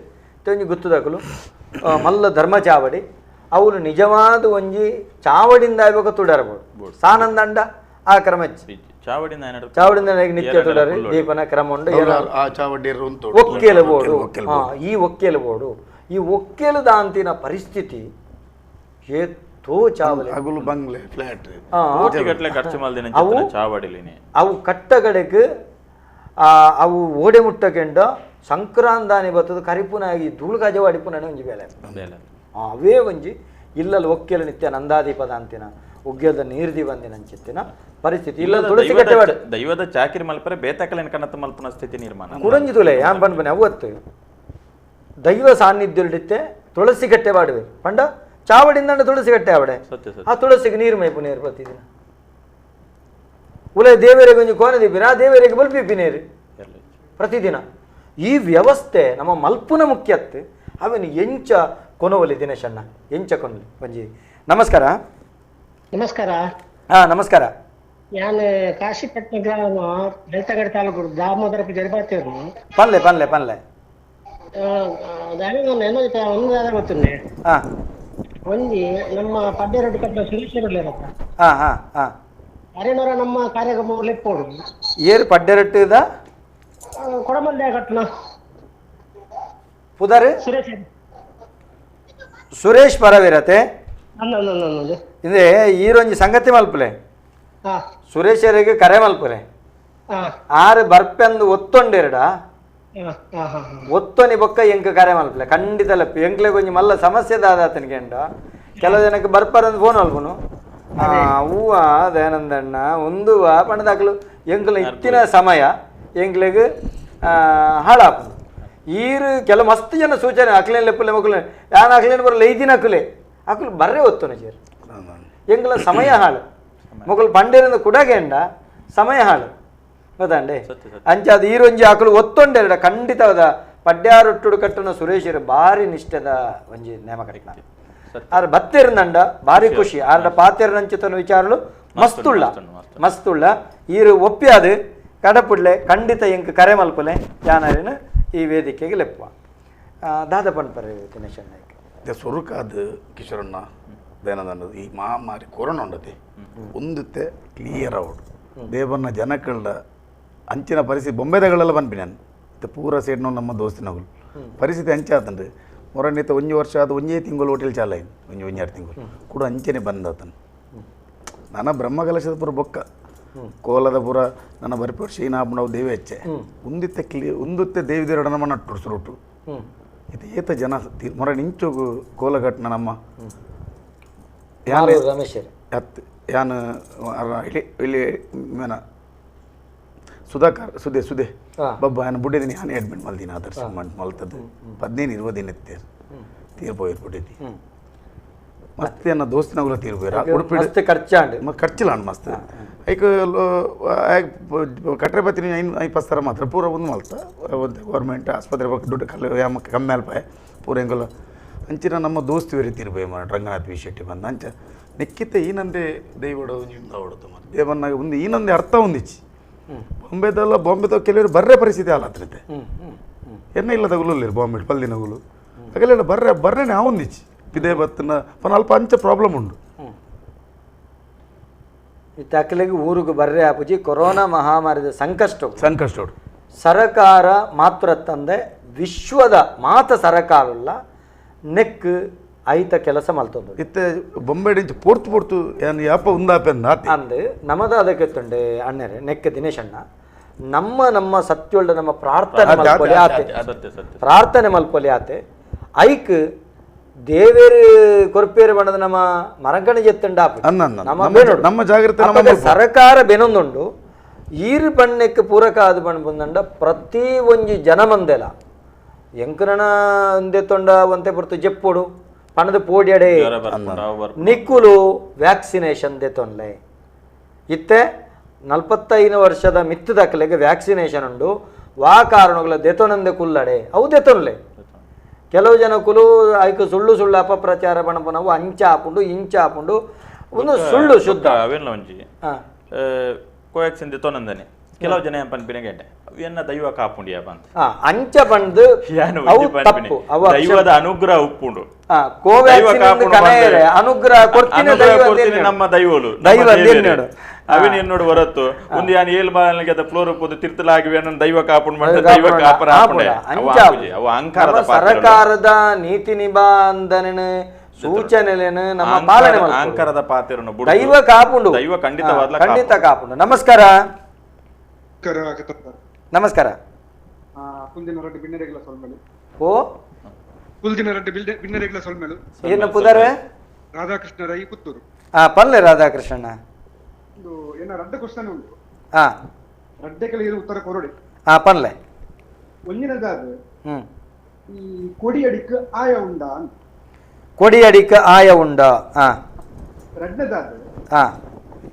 ಒಂಜಿ ಗುತ್ತುದಕಲು ಮಲ್ಲ ಧರ್ಮ ಚಾವಡಿ ಅವನು ನಿಜವಾದ ಒಂಜಿ ಚಾವಡಿಂದ ಆಯ್ಬೇಕು ತುಡರಬಹುದು ಸಾನಂದಂಡ ಆ ಕ್ರಮ ಚಾವಡಿಂದ ನಿತ್ಯ ತುಡರಿ ದೀಪನ ಕ್ರಮ ಉಂಡು ಒಕ್ಕೆಲು ಬೋಡು ಈ ಒಕ್ಕೆಲು ಬೋಡು ಈ ಒಕ್ಕೆಲು ದಾಂತಿನ ಪರಿಸ್ಥಿತಿ ಏತೋ ಚಾವಲಿ ಅಗುಲು ಬಂಗ್ಲೆ ಫ್ಲಾಟ್ ಅವು ಅವು ಕಟ್ಟಗಡೆಗೆ ಅವು ಓಡೆ ಮುಟ್ಟಕೆಂಡ ಸಂಕ್ರಾಂದಾನಿ ಬರ್ತದೆ ಕರಿಪುನಾಗಿ ಧೂಳು ಗಜವ ಅಡಿಪುನ ಒಂಜಿ ಬೇಲೆ ಅವೇ ಒಂಜಿ ಇಲ್ಲಲ್ಲಿ ಒಕ್ಕೆಲು ನಿತ್ಯ ನಂದಾದೀಪದ ಅಂತಿನ ಉಗ್ಗದ ನೀರ್ದಿ ಬಂದಿನ ಅಂಚಿತ್ತಿನ ಪರಿಸ್ಥಿತಿ ಇಲ್ಲ ತುಳಸಿ ಕಟ್ಟೆವಾಡ ದೈವದ ಚಾಕಿರಿ ಮಲ್ಪರೆ ಬೇತಕಲೇನ ಕನ್ನತ ಮಲ್ಪನ ಸ್ಥಿತಿ ನಿರ್ಮಾಣ ಕುಡಂಜಿ ತುಲೆ ಯಾನ್ ಬನ್ ಬನ್ನಿ ಅವತ್ತು ದೈವ ಸಾನ್ನಿಧ್ಯಲಿತ್ತೆ ತುಳಸಿ ಕಟ್ಟೆ ಬಾಡುವೆ ಪಂಡ ಚಾವಡಿಂದ ತುಳಸಿ ಕಟ್ಟೆ ಆವಡೆ ಆ ತುಳಸಿಗೆ ನೀರು ಮೈಪು ನೀರು ಪ್ರತಿದಿನ ಉಲೆ ದೇವರಿಗೆ ಒಂಜಿ ಕೋನ ದೀಪಿನ ಆ ದೇವರಿಗೆ ಬಲ್ಪಿಪಿ ನೀರು ಪ್ರತಿದಿನ ಈ ವ್ಯವಸ್ಥೆ ನಮ್ಮ ಮಲ್ಪುನ ಮುಖ್ಯತ್ತು ಅವನು ಎಂಚ ಕೊನವಲಿ ದಿನೇಶಣ್ಣ ಎಂಚ ಕೊನಲಿ ಒಂಜಿ ನಮಸ್ಕಾರ ನಮಸ್ಕಾರ ಹಾ ನಮಸ್ಕಾರ ನಾನು ಕಾಶಿಪಟ್ಟಣ ಗ್ರಾಮ ಬೆಳ್ತಂಗಡಿ ತಾಲೂಕು ದಾಮೋದರ ಪೂಜಾರಿ ಪನ್ಲೆ ಪನ್ಲೆ ಪನ್ಲೆ ಒಂದು ಗೊತ್ತುಂಡೆ ಒಂಜಿ ನಮ್ಮ ಪಡ್ಡೆ ರೋಡ್ ಕಟ್ಟ ಸುರೇಶ್ ಹಾ ಹಾ ಹಾ ಅರೇನವರ ನಮ್ಮ ಕಾರ್ಯಕ್ರಮ ಲೆಪ್ಪೋಡು ಏರು ಪಡ್ಡೆ ರೊಟ್ಟದ ಕೊಡಮಲ್ದೆ ಕಟ್ಟಣ ಪುದಾರು ಸುರೇಶ್ ಸುರೇಶ್ ಪರವಿರತೆ ಇಂದೇ ಈರೊಂಜಿ ಸಂಗತಿ ಮಲ್ಪಲೆ ಸುರೇಶರಿಗೆ ಕರೆ ಮಲ್ಪಲೆ ಆರು ಬರ್ಪೆಂದು ಒತ್ತೊಂಡೆರಡ ಒತ್ತೊನಿ ಬೊಕ್ಕ ಎಂಕ ಕರೆ ಮಲ್ಪಲೆ ಖಂಡಿತ ಲಪ್ಪಿ ಎಂಕ್ಲೆ ಕೊಂಚ ಮಲ್ಲ ಸಮಸ್ಯೆ ದಾದಾತನಿಗೆಂಡ ಕೆಲವು ಜನಕ್ಕೆ ಬರ್ಪರಂದು ಫೋನ್ ಮಲ್ಪನು ಹೂವ ದಯಾನಂದಣ್ಣ ಒಂದುವ ಪಂಡದಾಕ್ಲು ಎಂಕ್ಲ ಇತ್ತಿನ ಸಮಯ ಎಂಕ್ಲೆಗ್ ಹಾಳಾಪುಂಡು ಈರು ಕೆಲ ಮಸ್ತ್ ಜನ ಸೂಚನೆ ಅಕ್ಲೇನ್ ಲೆಪ್ಪುಲೆ ಮಕ್ಕಳು ಯಾನ್ ಅಕ್ಲೇನ್ ಬರಲ್ಲ ಐದಿನ ಅಕುಲೆ ಅಕುಲು ಬರ್ರೆ ಒತ್ತುನ ಚೇರು ಎಂಕ್ಲ ಸಮಯ ಹಾಳು ಮೊಕಲು ಪಂಡೇರಿಂದ ಕುಡಗೆಂಡ ಸಮಯ ಹಾಳು ಗೊತ್ತಂಡೆ ಅಂಚಾದ ಈರೊಂಜಿ ಅಕುಲು ಒತ್ತೊಂಡೆರಡ ಖಂಡಿತವಾದ ಪಡ್ಯಾರೊಟ್ಟುಡು ಕಟ್ಟುನ ಸುರೇಶರು ಭಾರಿ ನಿಷ್ಠದ ಒಂಜಿ ನೇಮಕ ಆರ್ ಬತ್ತೆರ್ನಂಡ ಭಾರಿ ಖುಷಿ ಆರ್ಡ ಪಾತೆರ್ನಂಚಿತನ ವಿಚಾರಲು ಮಸ್ತುಳ್ಳ ಮಸ್ತುಳ್ಳ ಈರು ಒಪ್ಪ್ಯಾದು ಕಡಪುಡ್ಲೆ ಖಂಡಿತ ಎಂಕ್ ಕರೆ ಮಲ್ಪುಲೆ ಯಾನರಿನ ಈ ವೇದಿಕೆಗೆ ಲೆಪ್ಪುವ ದಾದ ಪನ್ಪರೆ ದಿನೇಶ್ ನಾಯ್ಕ ಸುರುಕಾದ ಕಿಶೋರಣ್ಣ ದಯಾನಂದ ಈ ಮಹಾಮಾರಿ ಕೊರೋನಾ ಉಂಡತೆ ಒಂದುತ್ತೆ ಕ್ಲಿಯರ್ ಔಟ್ ದೇವನ್ನ ಜನಕಳ್ಳ ಅಂಚಿನ ಪರಿಸ್ಥಿತಿ ಬೊಂಬೆದಗಳೆಲ್ಲ ಬಂದ್ಬಿ ನಾನು ಪೂರ ಸೈಡ್ನೋ ನಮ್ಮ ದೋಸ್ತಿನಗಳು ಪರಿಸ್ಥಿತಿ ಅಂಚಾತಂಡ್ರಿ ಮೊರನಿತ ಒಂಜಿ ವರ್ಷ ಅದು ಒಂಜೇ ತಿಂಗಳು ಹೋಟೆಲ್ ಚಾಲಾಯಿನ್ ಒಂಜಿ ಒಂಜಾರು ತಿಂಗಳು ಕೂಡ ಅಂಚನೆ ಬಂದಾತನು ನನ್ನ ಬ್ರಹ್ಮಕಲಶದ ಪೂರ ಬೊಕ್ಕ ಕೋಲದ ಪೂರ ನನ್ನ ಬರ್ಪಿ ಶೀನ ನಾವು ದೇವಿ ಹೆಚ್ಚೆ ಉಂದಿತ್ತೆ ಕ್ಲಿ ಉಂದುತ್ತೆ ದೇವಿ ದೇವರ ನಮ್ಮ ನಟ್ಟು ಸುರುಟು ಇದು ಏತ ಜನ ಮೊರ ನಿಂಚೋಗು ಕೋಲಘಟ್ನ ನಮ್ಮ ಯಾರು ರಮೇಶ್ ಹತ್ತು ಯಾನು ಇಲ್ಲಿ ಇಲ್ಲಿ ಮೇನ ಸುಧಾಕರ್ ಸುದೆ ಸುದೆ ಬಬ್ಬ ಯಾನು ಬುಡ್ಡಿದ್ದೀನಿ ಯಾನು ಅಡ್ಮಿಟ್ ಮಲ್ದಿನ ಆದರ್ಶ ಮಲ್ತದ್ದು 15 20 ದಿನ ಇತ್ತೇರು ತೀರ್ಪೋಯಿರು ಬುಡ್ಡಿದ್ದಿ ಮಸ್ತ್ ಅನ್ನ ದೋಸ್ತಿನಗುಲ ತೀರ್ಪೋಯಿರ ಉಡುಪಿ ಮಸ್ತ್ ಖರ್ಚಾಂಡ್ ಖರ್ಚಿಲ್ಲ ಮಸ್ತ್ ಐಕ್ ಕಟ್ರೆ ಬತ್ತೀನಿ ಐನು ಐಪಸ್ತರ ಮಾತ್ರ ಪೂರ ಒಂದು ಮಲ್ತ ಒಂದು ಗೌರ್ಮೆಂಟ್ ಆಸ್ಪತ್ರೆ ದುಡ್ಡು ಕಲ್ಲು ಯಾಮ ಕಮ್ಮಿ ಅಲ್ಪ ಪೂರ ಎಂಗುಲ ಅಂಚಿನ ನಮ್ಮ ದೋಸ್ತಿ ರೀತಿ ರಂಗನಾಥ್ ವಿ ಶೆಟ್ಟಿ ಬಂದ ಅಂಚ ನೆಕ್ಕಿತ ಈನಂದೇ ದೈವಡ ಹೊಡತು ಮತ್ತೆ ದೇವನ್ನಾಗ ಒಂದು ಈನಂದೇ ಅರ್ಥ ಒಂದಿಚ್ಚಿ ಬಾಂಬೆದಲ್ಲ ಬಾಂಬೆದ ಕೆಲವರು ಬರ್ರೆ ಪರಿಸ್ಥಿತಿ ಆಲತ್ರತೆ ಎನ್ನ ಇಲ್ಲ ತಗುಲಿರು ಬಾಂಬೆ ಪಲ್ದಿನಗುಲು ಅಗಲೆಲ್ಲ ಬರ್ರೆ ಬರ್ರೆನೆ ಆವೊಂದಿಚ್ಚಿ ಪಿದೆ ಬತ್ತನ ಪನ ಅಲ್ಪ ಅಂಚ ಪ್ರಾಬ್ಲಮ್ ಉಂಡು ಇತ್ತಕಲಿಗೆ ಊರಿಗೆ ಬರ್ರೆ ಆಪುಜಿ ಕೊರೋನಾ ಮಹಾಮಾರಿದ ಸಂಕಷ್ಟ ಸಂಕಷ್ಟ ಸರಕಾರ ಮಾತ್ರ ತಂದೆ ವಿಶ್ವದ ಮಾತ ಸರಕಾರಲ್ಲ ನೆಕ್ ಐತ ಕೆಲಸ ಮಲ್ತೊಂದು ಇತ್ತೆ ಬೊಂಬೆ ಪೋರ್ತು ಪೋರ್ತು ಏನು ಯಾಪ ಉಂದಾಪೆ ಅಂದು ನಮ್ಮದ ಅದಕ್ಕೆ ತೊಂಡೆ ಅಣ್ಣರೇ ನೆಕ್ ದಿನೇಶ್ ಅಣ್ಣ ನಮ್ಮ ನಮ್ಮ ಸತ್ಯೊಳ್ಳ ನಮ್ಮ ಪ್ರಾರ್ಥನೆ ಮಲ್ಪೊಲಿ ಆತೆ ಪ್ರಾರ್ಥನೆ ಮಲ್ಪೊಲಿ ಆತೆ ಐಕ್ ದೇವೇರು ಕೊರ್ಪೇರು ಬಣ್ಣದ ನಮ್ಮ ಮರಂಕಣೆ ಜೆತ್ತಂಡ ನಮ್ಮ ಜಾಗ್ರತೆ ಸರಕಾರ ಬೆನೊಂದುಂಡು ಈರು ಬಣ್ಣಕ್ಕೆ ಪೂರಕ ಆದ ಬಣ್ಣ ಬಂದಂಡ ಪ್ರತಿ ಒಂಜಿ ಜನಮಂದೆಲ ಎಂಕರಣ ಒಂದೇ ತೊಂಡ ಒಂತೆ ಪೊರ್ತು ಜೆಪ್ಪೊಡು ಪಣದ ಪೋಡ್ಯಡೆ ನಿಕ್ಕುಲು ವ್ಯಾಕ್ಸಿನೇಷನ್ ದೆತೊನ್ಲೆ ಇತ್ತೆ 45 ವರ್ಷದ ಮಿತ್ತದಕ್ಕಲೆಗೆ ವ್ಯಾಕ್ಸಿನೇಷನ್ ಉಂಡು ವಾ ಕಾರಣಗಳ ದೆತೊನಂದೆ ಕುಲ್ಲಡೆ ಅವು ದೆತೊನ್ಲೆ ಕೆಲವು ಜನ ಕುಲು ಐಕು ಸುಳ್ಳು ಸುಳ್ಳು ಅಪಪ್ರಚಾರ ಬಣಪನವು ಅಂಚ ಹಾಪುಂಡು ಇಂಚ ಹಾಪುಂಡು ಒಂದು ಸುಳ್ಳು ಶುದ್ಧ ಅವೇನ ಒಂಜಿ ಕೋವ್ಯಾಕ್ಸಿನ್ ದೆತೊನಂದನೆ ಕೆಲವು ಜನ ಪನ್ಪಿನ ಗಂಟೆ ಅವೆನ್ನ ದೈವ ಕಾಪುಂಡಿ ಅಂತ ಅಂಚ ಬಂದು ದೈವದ ಅನುಗ್ರಹ ಉಪ್ಪುಂಡು ಅನುಗ್ರಹ ಕೊಡ್ತೀನಿ ನಮ್ಮ ದೈವಲು ದೈವ ಅವೇನು ಎನ್ನೋಡು ಹೊರತು ಒಂದು ಯಾನ್ ಏಳು ಬಾಲನಿಗೆ ಫ್ಲೋರ್ ಉಪ್ಪುದು ತಿರ್ತಲಾಗಿವೆ ದೈವ ಕಾಪುಂಡು ಮಾಡ್ತಾರೆ ದೈವ ಕಾಪರ ಅಹಂಕಾರದ ಸರ್ಕಾರದ ನೀತಿ ನಿಬಂಧನೆ ಸೂಚನೆಲೇನು ನಮ್ಮ ಪಾಲನೆ ಅಹಂಕಾರದ ಪಾತ್ರನು ದೈವ ಕಾಪುಂಡು ದೈವ ಖಂಡಿತವಾದ ಖಂಡಿತ ಕಾಪುಂಡು. ನಮಸ್ಕಾರ. ನಮಸ್ಕಾರ. ಓ ಏನು ಪುದರೆ ರಾಧಾಕೃಷ್ಣ ರೈ ಪುತ್ತೂರು. ಹಾ ಪಲ್ಲೆ ರಾಧಾಕೃಷ್ಣ ರಡ್ಡೆ ಕ್ವಶನ್ ಉಂಟು. ಹಾ ರಡ್ಡೆಗಳ ಉತ್ತರ ಕೊರೊಡೆ. ಹಾ ಪಲ್ಲೆ ಒಂದಿನದಾದ ಈ ಕೊಡಿಯಡಿಕ್ ಆಯ ಉಂಡ ಅಂತ. ಕೊಡಿಯಡಿಕ್ ಆಯ ಉಂಡ. ಹಾ ರಡ್ಡದಾದ ಹಾ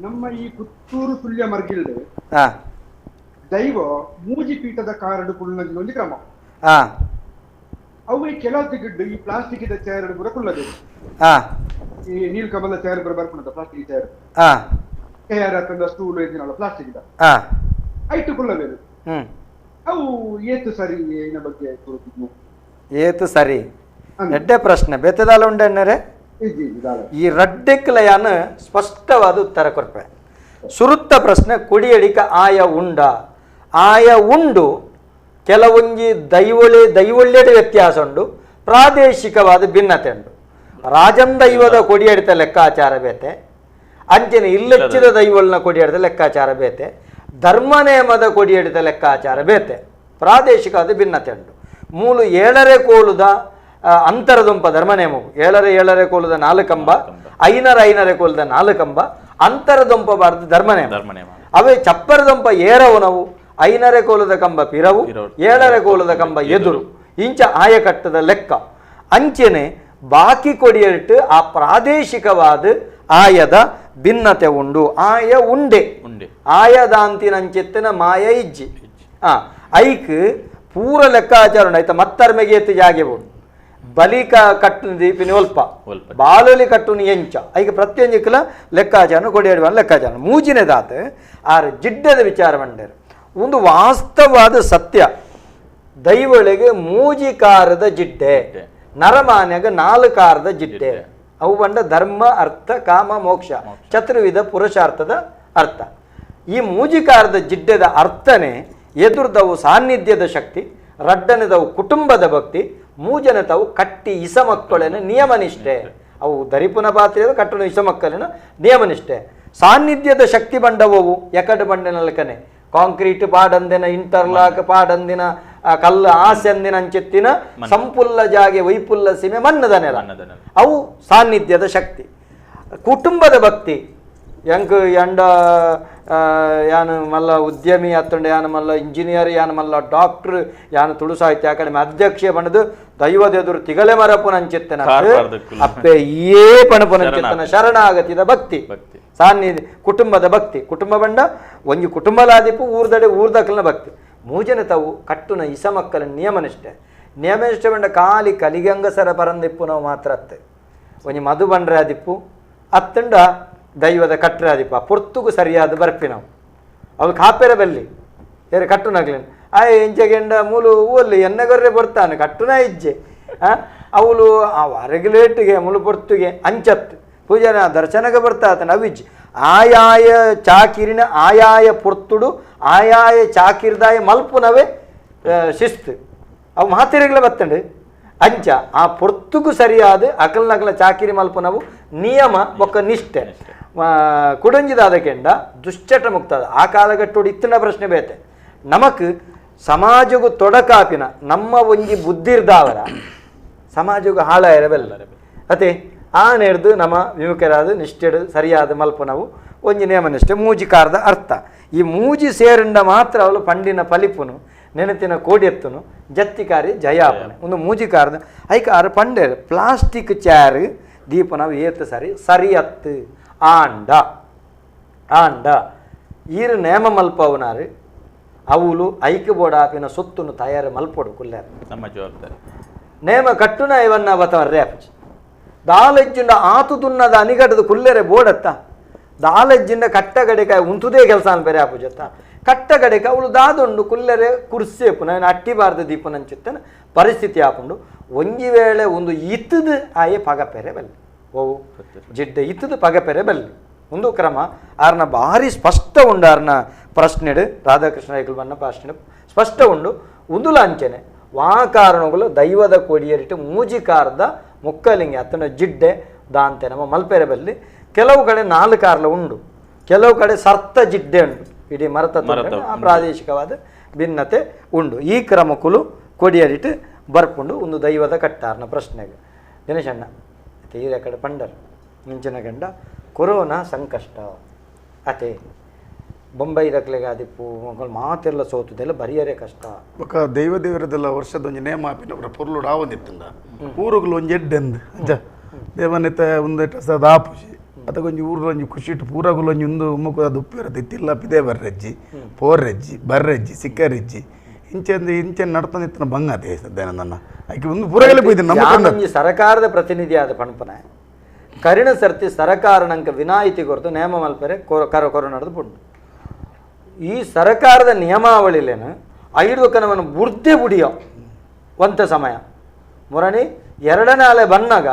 ನಮ್ಮ ಈ ಪುತ್ತೂರು ಸುಳ್ಯ ಮರ್ಗಿಲ್ಡ್ ಹಾ ದೈವ ಮೂಜಿ ಪೀಠದ ಕಾರಡು ಕುಳ್ಳೊಂದು ಕ್ರಮ. ಹಾ ಅವು ಕೆಲವು ಗಿಡ್ಡು ಈ ಪ್ಲಾಸ್ಟಿಕ್ ಚೇರ್ ಪೂರ ಕುಳ್ಳಬೇಕು. ಹಾ ಈ ನೀಲ್ಕಮಲ ಚೇರ್ ಪೂರ ಬರ್ಪುಣದ ಪ್ಲಾಸ್ಟಿಕ್ ಚೇರ್. ಹಾ ಚೇರ್ ಹಾಕೊಂಡ ಸ್ಟೂಲ್ ಇದ್ದಿನಲ್ಲ ಪ್ಲಾಸ್ಟಿಕ್ ಹಾ ಐಟು ಕುಳ್ಳಬೇಕು. ಅವು ಏತು ಸರಿ ಏನ ಬಗ್ಗೆ ಏತು ಸರಿ ಎಡ್ಡೆ ಪ್ರಶ್ನೆ ಬೆತ್ತದಾಲ ಉಂಡೆನ್ನರೆ ಈ ರಡ್ಡೆಕ್ಲಯಾನ ಸ್ಪಷ್ಟವಾದ ಉತ್ತರ ಕೊರ್ಪೆ. ಸುರುತ್ತ ಪ್ರಶ್ನೆ ಕುಡಿಯಡಿಕ ಆಯ ಉಂಡ. ಆಯ ಉಂಡು ಕೆಲವೊಂಜಿ ದೈವೊಳೆ ದೈವೊಳ್ಳೆಡೆ ವ್ಯತ್ಯಾಸ ಉಂಡು, ಪ್ರಾದೇಶಿಕವಾದ ಭಿನ್ನತೆ ಉಂಡು. ರಾಜನ್ ದೈವದ ಕೊಡಿಯಡಿತ ಲೆಕ್ಕಾಚಾರ ಬೇತೆ, ಅಂಚನೆ ಇಲ್ಲೆಚ್ಚಿದ ದೈವೊಳ್ನ ಕೊಡಿಯಡಿತ ಲೆಕ್ಕಾಚಾರ ಬೇತೆ, ಧರ್ಮ ನೇಮದ ಕೊಡಿಯಡಿತ ಲೆಕ್ಕಾಚಾರ ಬೇತೆ, ಪ್ರಾದೇಶಿಕವಾದ ಭಿನ್ನತೆ ಉಂಟು. ಮೂಲು ಏಳರೆ ಕೋಲುದ ಅಂತರದುಂಪ ಧರ್ಮನೇಮವು ಏಳರೆ ಏಳರೆ ಕೋಲದ 4 ಕಂಬ, ಐನರ ಐನರೆ ಕೋಲದ 4 ಕಂಬ, ಅಂತರದೊಂಪ ಬಾರದು ಧರ್ಮನೇಮ. ಅವೇ ಚಪ್ಪರದೊಂಪ ಏರವು ನಾವು ಐನರೆ ಕೋಲದ ಕಂಬ ಪಿರವು, ಏಳರೆ ಕೋಲದ ಕಂಬ ಎದುರು, ಇಂಚ ಆಯಕಟ್ಟದ ಲೆಕ್ಕ. ಅಂಚೆನೆ ಬಾಕಿ ಕೊಡಿಯಟ್ಟು ಆ ಪ್ರಾದೇಶಿಕವಾದ ಆಯದ ಭಿನ್ನತೆ ಉಂಡು. ಆಯ ಉಂಡೆ ಆಯದಾಂತಿನಂಚೆತ್ತಿನ ಮಾಯ ಇಜ್ಜಿ. ಐಕ್ ಪೂರ ಲೆಕ್ಕಾಚಾರ ಉಂಡು. ಆಯ್ತಾ ಮತ್ತರ್ಮೆಗೆ ಎತ್ತು ಜಾಗೆ ಉಂಡು ಬಲಿ ಕಟ್ಟು ದೀಪಿನ ಒಲ್ಪ ಬಾಲೊಲಿ ಕಟ್ಟುನಿ ಎಂಚ ಐಕ ಪ್ರತಿಯೊಂಜಿಕ್ಕಲ ಲೆಕ್ಕಾಚಾರ ಕೊಡಿಯಾಡುವ ಲೆಕ್ಕಾಚಾರ. ಮೂಜಿನೇದಾತ ಆರ್ ಜಿಡ್ಡದ ವಿಚಾರ ಮಂಡೇರು ಒಂದು ವಾಸ್ತವಾದ ಸತ್ಯ. ದೈವಳಿಗೆ ಮೂಜಿ ಕಾರದ ಜಿಡ್ಡೆ, ನರಮಾನ್ಯಾಗ 4 ಕಾರದ ಜಿಡ್ಡೆ. ಅವು ಬಂಡ ಧರ್ಮ ಅರ್ಥ ಕಾಮ ಮೋಕ್ಷ ಚತುರ್ವಿಧ ಪುರುಷಾರ್ಥದ ಅರ್ಥ. ಈ ಮೂಜಿಕಾರದ ಜಿಡ್ಡೆದ ಅರ್ಥನೇ ಎದುರ್ದವು ಸಾನ್ನಿಧ್ಯದ ಶಕ್ತಿ, ರಡ್ಡನೆದವು ಕುಟುಂಬದ ಭಕ್ತಿ, ಮೂಜನ ತಾವು ಕಟ್ಟಿ ಇಸ ಮಕ್ಕಳೇನ ನಿಯಮನಿಷ್ಠೆ. ಅವು ದರಿಪುನ ಪಾತ್ರೆಯ ಕಟ್ಟಣ ಇಸ ಮಕ್ಕಳೇನ ನಿಯಮನಿಷ್ಠೆ. ಸಾನ್ನಿಧ್ಯದ ಶಕ್ತಿ ಬಂಡವವು ಎಕಡು ಬಂಡನಲ್ಕನೆ ಕಾಂಕ್ರೀಟ್ ಪಾಡಂದಿನ ಇಂಟರ್ಲಾಕ್ ಪಾಡಂದಿನ ಕಲ್ಲು ಆಸೆಂದಿನ ಅಂಚೆತ್ತಿನ ಸಂಪುಲ್ಲ ಜಾಗೆ ವೈಪುಲ್ಲ ಸೀಮೆ ಮನ್ನದ ನೆಲ, ಅವು ಸಾನ್ನಿಧ್ಯದ ಶಕ್ತಿ. ಕುಟುಂಬದ ಭಕ್ತಿ ಎಂಕ್ ಎಂಡ ಯಾನು ಮಲ್ಲ ಉದ್ಯಮಿ ಅತ್ತಂಡ ಯಾನು ಮಲ್ಲ ಇಂಜಿನಿಯರ್ ಯಾನು ಮಲ್ಲ ಡಾಕ್ಟ್ರ್ ಯಾನು ತುಳು ಸಾಹಿತ್ಯ ಅಕಾಡೆಮಿ ಅಧ್ಯಕ್ಷ ಬಣ್ಣದು ದೈವದ ಎದುರು ತಿಗಲೆ ಮರಪುನಂಚಿತ್ತನ ಅಪ್ಪೆ ಏ ಪಣಪುನಂಚಿತ್ತನ ಶರಣಾಗತಿದ ಭಕ್ತಿ ಸಾನ್ನಿಧ್ಯ ಕುಟುಂಬದ ಭಕ್ತಿ. ಕುಟುಂಬ ಬಂಡ ಒಂಜಿ ಕುಟುಂಬಲಾದಿಪ್ಪು ಊರ್ದಡೆ ಊರ್ದಕ್ಕಲಿನ ಭಕ್ತಿ. ಮೂಜನೆ ತಾವು ಕಟ್ಟುನ ಇಸ ಮಕ್ಕಳ ನಿಯಮನಿಷ್ಠೆ. ನಿಯಮ ನಿಷ್ಠೆ ಪಂಡ ಖಾಲಿ ಕಲಿಗಂಗಸರ ಪರಂದಿಪ್ಪು ನಾವು ಮಾತ್ರ ಅತ್ತೆ ಒಂಜಿ ಮಧು ಬಂಡ್ರೆ ಆದಿಪ್ಪು ಅತ್ತಂಡ ದೈವದ ಕಟ್ಟರೆ ಆದಿಪ್ಪ ಪೊರ್ತುಗು ಸರಿಯಾದ ಬರ್ಪಿ ನಾವು ಅವಳು ಕಾಪೆರ ಬಲ್ಲಿ ಬೇರೆ ಕಟ್ಟುನಾಗ್ಲೇನು ಆಯ್ ಎಂಚಗೆಂಡ ಮೂಲು ಹೂವಲ್ಲಿ ಎನ್ನಗೊರ್ರೆ ಬರ್ತಾನೆ ಕಟ್ಟುನ ಇಜ್ಜೆ ಅವಳು ಆ ರೆಗ್ಯುಲೇಟ್ಗೆ ಮುಳು ಪೊರ್ತುಗೆ ಅಂಚತ್ತು ಪೂಜಾನ ದರ್ಶನಕ್ಕೆ ಬರ್ತಾ ಅವಿಜ್ಜೆ ಆಯಾಯ ಚಾಕಿರಿನ ಆಯಾಯ ಪೊರ್ತುಡು ಆಯಾಯ ಚಾಕಿರ್ದಾಯ ಮಲ್ಪುನವೇ ಶಿಸ್ತು ಅವು ಮಾತಿರಗ್ಲ ಬತ್ತಂಡು ಅಂಚ ಆ ಪೊರ್ತುಗು ಸರಿಯಾದ ಅಕಲ್ನಕಲ ಚಾಕಿರಿ ಮಲ್ಪುನವು ನಿಯಮ ಬೊಕ್ಕ ನಿಷ್ಠೆ ಕುಡಂಜಿದಾದ ಕೆಂಡ ದುಶ್ಚಟ ಮುಕ್ತದ ಆ ಕಾಲಗಟ್ಟೋಡು ಇತ್ತಿನ ಪ್ರಶ್ನೆ ಬೇತೆ ನಮಕ್ ಸಮಾಜಗೂ ತೊಡಕಾಪಿನ ನಮ್ಮ ಒಂಜಿ ಬುದ್ಧಿರ್ದಾವರ ಸಮಾಜಗೂ ಹಾಳಾಯಿರಬೆಲ್ಲ ಅತೆ ಆ ನೆಡ್ದು ನಮ್ಮ ವಿಮುಖರಾದ ನಿಷ್ಠೆಡು ಸರಿಯಾದ ಮಲ್ಪನವು ಒಂಜಿ ನಿಯಮ ನಿಷ್ಠೆ ಮೂಜಿ ಕಾರದ ಅರ್ಥ ಈ ಮೂಜಿ ಸೇರಂಡ ಮಾತ್ರ ಅವಳು ಪಂಡಿನ ಪಲಿಪುನು ನೆನತಿನ ಕೋಡಿಯತ್ತನು ಜತ್ತಿಕಾರಿ ಜಯಾಪನೆ ಒಂದು ಮೂಜಿ ಕಾರದ ಐಕ ಆರು ಪಂಡೇರು ಪ್ಲಾಸ್ಟಿಕ್ ಚಾರ್ ದೀಪನವು ಏತು ಸರಿ ಸರಿಯತ್ತು ಆಂಡ ಆಂಡ ಈರು ನೇಮ ಮಲ್ಪವನಾರು ಅವಳು ಐಕ್ಯ ಬೋಡಾಪಿನ ಸೊತ್ತುನು ತಯಾರು ಮಲ್ಪೊಡು ಕುಲ್ಲಾರು ನಮ್ಮ ಜವಾಬ್ದಾರಿ ನೇಮ ಕಟ್ಟುನ ಇವನ್ನ ಬತವರ್ರೆ ಅಪ್ಪಜಿ ದಾಲೆಜ್ಜಿಂಡ ಆತು ದುನ್ನದ ಅನಿಗಡದ ಕುಲ್ಲೆರೆ ಬೋಡತ್ತ ದಾಲೆಜ್ಜಿಂಡ ಕಟ್ಟಗಡೆಕಾಯಿ ಉಂತುದೇ ಕೆಲಸ ಅನ್ಬೇರೆ ಆಪುಜತ್ತ ಕಟ್ಟಗಡೆಕ ಅವಳು ದಾದುಂಡು ಕುಲ್ಲೆರೆ ಕುರ್ಸೇಪು ನಾನು ಅಟ್ಟಿಬಾರ್ದು ದೀಪನಂಚಿತ್ತನ ಪರಿಸ್ಥಿತಿ ಹಾಕೊಂಡು ಒಂಜಿ ವೇಳೆ ಒಂದು ಇತ್ತದು ಆಯೆ ಪಗಪೆರೆ ಬಲ್ಲಿ ಓ ಜಿಡ್ಡೆ ಇತ್ತದು ಪಗಪೆರೆ ಬಲ್ಲಿ ಒಂದು ಕ್ರಮ ಆರ್ನ ಭಾರಿ ಸ್ಪಷ್ಟ ಉಂಡು ಆರ್ನ ಪ್ರಶ್ನೆಡು ರಾಧಾಕೃಷ್ಣ ರೈಕುಲು ಬಣ್ಣ ಪ್ರಶ್ನೆ ಸ್ಪಷ್ಟ ಉಂಡು ಉಂದುಲ ಅಂಚನೆ ವಾ ಕಾರಣಗಳು ದೈವದ ಕೊಡಿಯರಿಟ್ಟು ಮೂಜಿಕಾರದ ಮುಕ್ಕಲಿಂಗಿ ಅತ್ತನ ಜಿಡ್ಡೆ ದಾಂತೆ ನಮ್ಮ ಮಲ್ಪೆರೆ ಬಲ್ಲಿ ಕೆಲವು ಕಡೆ ನಾಲ್ಕು ಕಾರ್ಲ ಉಂಡು ಕೆಲವು ಕಡೆ ಸರ್ತ ಜಿಡ್ಡೆ ಉಂಡು ಇಡೀ ಮರತ ಆ ಪ್ರಾದೇಶಿಕವಾದ ಭಿನ್ನತೆ ಉಂಡು ಈ ಕ್ರಮಕ್ಕೂ ಕೊಡಿಯರಿಟ್ಟು ಬರ್ಪುಂಡು ಒಂದು ದೈವದ ಕಟ್ಟಾರ್ನ ಪ್ರಶ್ನೆಗೆ ದಿನೇಶಣ್ಣ ತೀರ ಕಡೆ ಪಂಡರ್ ಮುಂಚಿನ ಗಂಡ ಕೊರೋನಾ ಸಂಕಷ್ಟ ಅತೆ ಬೊಂಬೈ ದಕ್ಲೆಗೆ ಆದಿಪ್ಪು ಮಾತೆಲ್ಲ ಸೋತುದೆಲ್ಲ ಬರಿಯರೇ ಕಷ್ಟ ಬೊಕ ದೈವ ದೇವರದೆಲ್ಲ ವರ್ಷದ ಒಂಜಿ ನೇಮ ಆಪಿನ ಪೊರ್ಲು ಆವೊಂದಿತ್ತಂಡ ಊರುಗಳು ಒಂಜಿ ಎಡ್ಡೆಂದು ಅಂಚ ದೇವನೆತ್ತ ಒಂದು ಸದ ಆಪುಜಿ ಅದಕ್ಕೊಂಜಿ ಊರು ಒಂಜಿ ಖುಷಿ ಇಟ್ಟು ಪೂರಗುಲು ಒಂಜಿ ಒಂದು ಉಮ್ಮಕು ಅದು ಉಪ್ಪಿರದು ಇತ್ತಿಲ್ಲ ಪಿದೆ ಬರ್ರೆಜ್ಜಿ ಪೋರ್ರೆಜ್ಜಿ ಬರ್ರೆಜ್ಜಿ ಸಿಕ್ಕರೆಜ್ಜಿ ಇಂಚೆ ಇಂಚೆ ನಡ್ತಂದಿತ್ತಿನ ಬಂಗಾತೆ ಸದ್ಯ ಆಕೆ ಒಂದು ಪೂರಗಲೇ ಪೋಯ್ತು ನಮ್ಮ ಸರ್ಕಾರದ ಪ್ರತಿನಿಧಿಯಾದ ಪಣಪನ ಕರಿಣ ಸರ್ತಿ ಸರಕಾರ ನಂಗೆ ವಿನಾಯಿತಿ ಕೊರತು ನೇಮ ಮಲ್ಪರೆ ಕೊರೋನಾದ ಪುಂಡು ಈ ಸರ್ಕಾರದ ನಿಯಮಾವಳಿಲೇನು ಐದು ನಮ್ಮನ್ನು ಬುರ್ದೆ ಬುಡಿಯೋ ಒಂತ ಸಮಯ ಮುರಣಿ ಎರಡನೇ ಅಲೆ ಬನ್ನಾಗ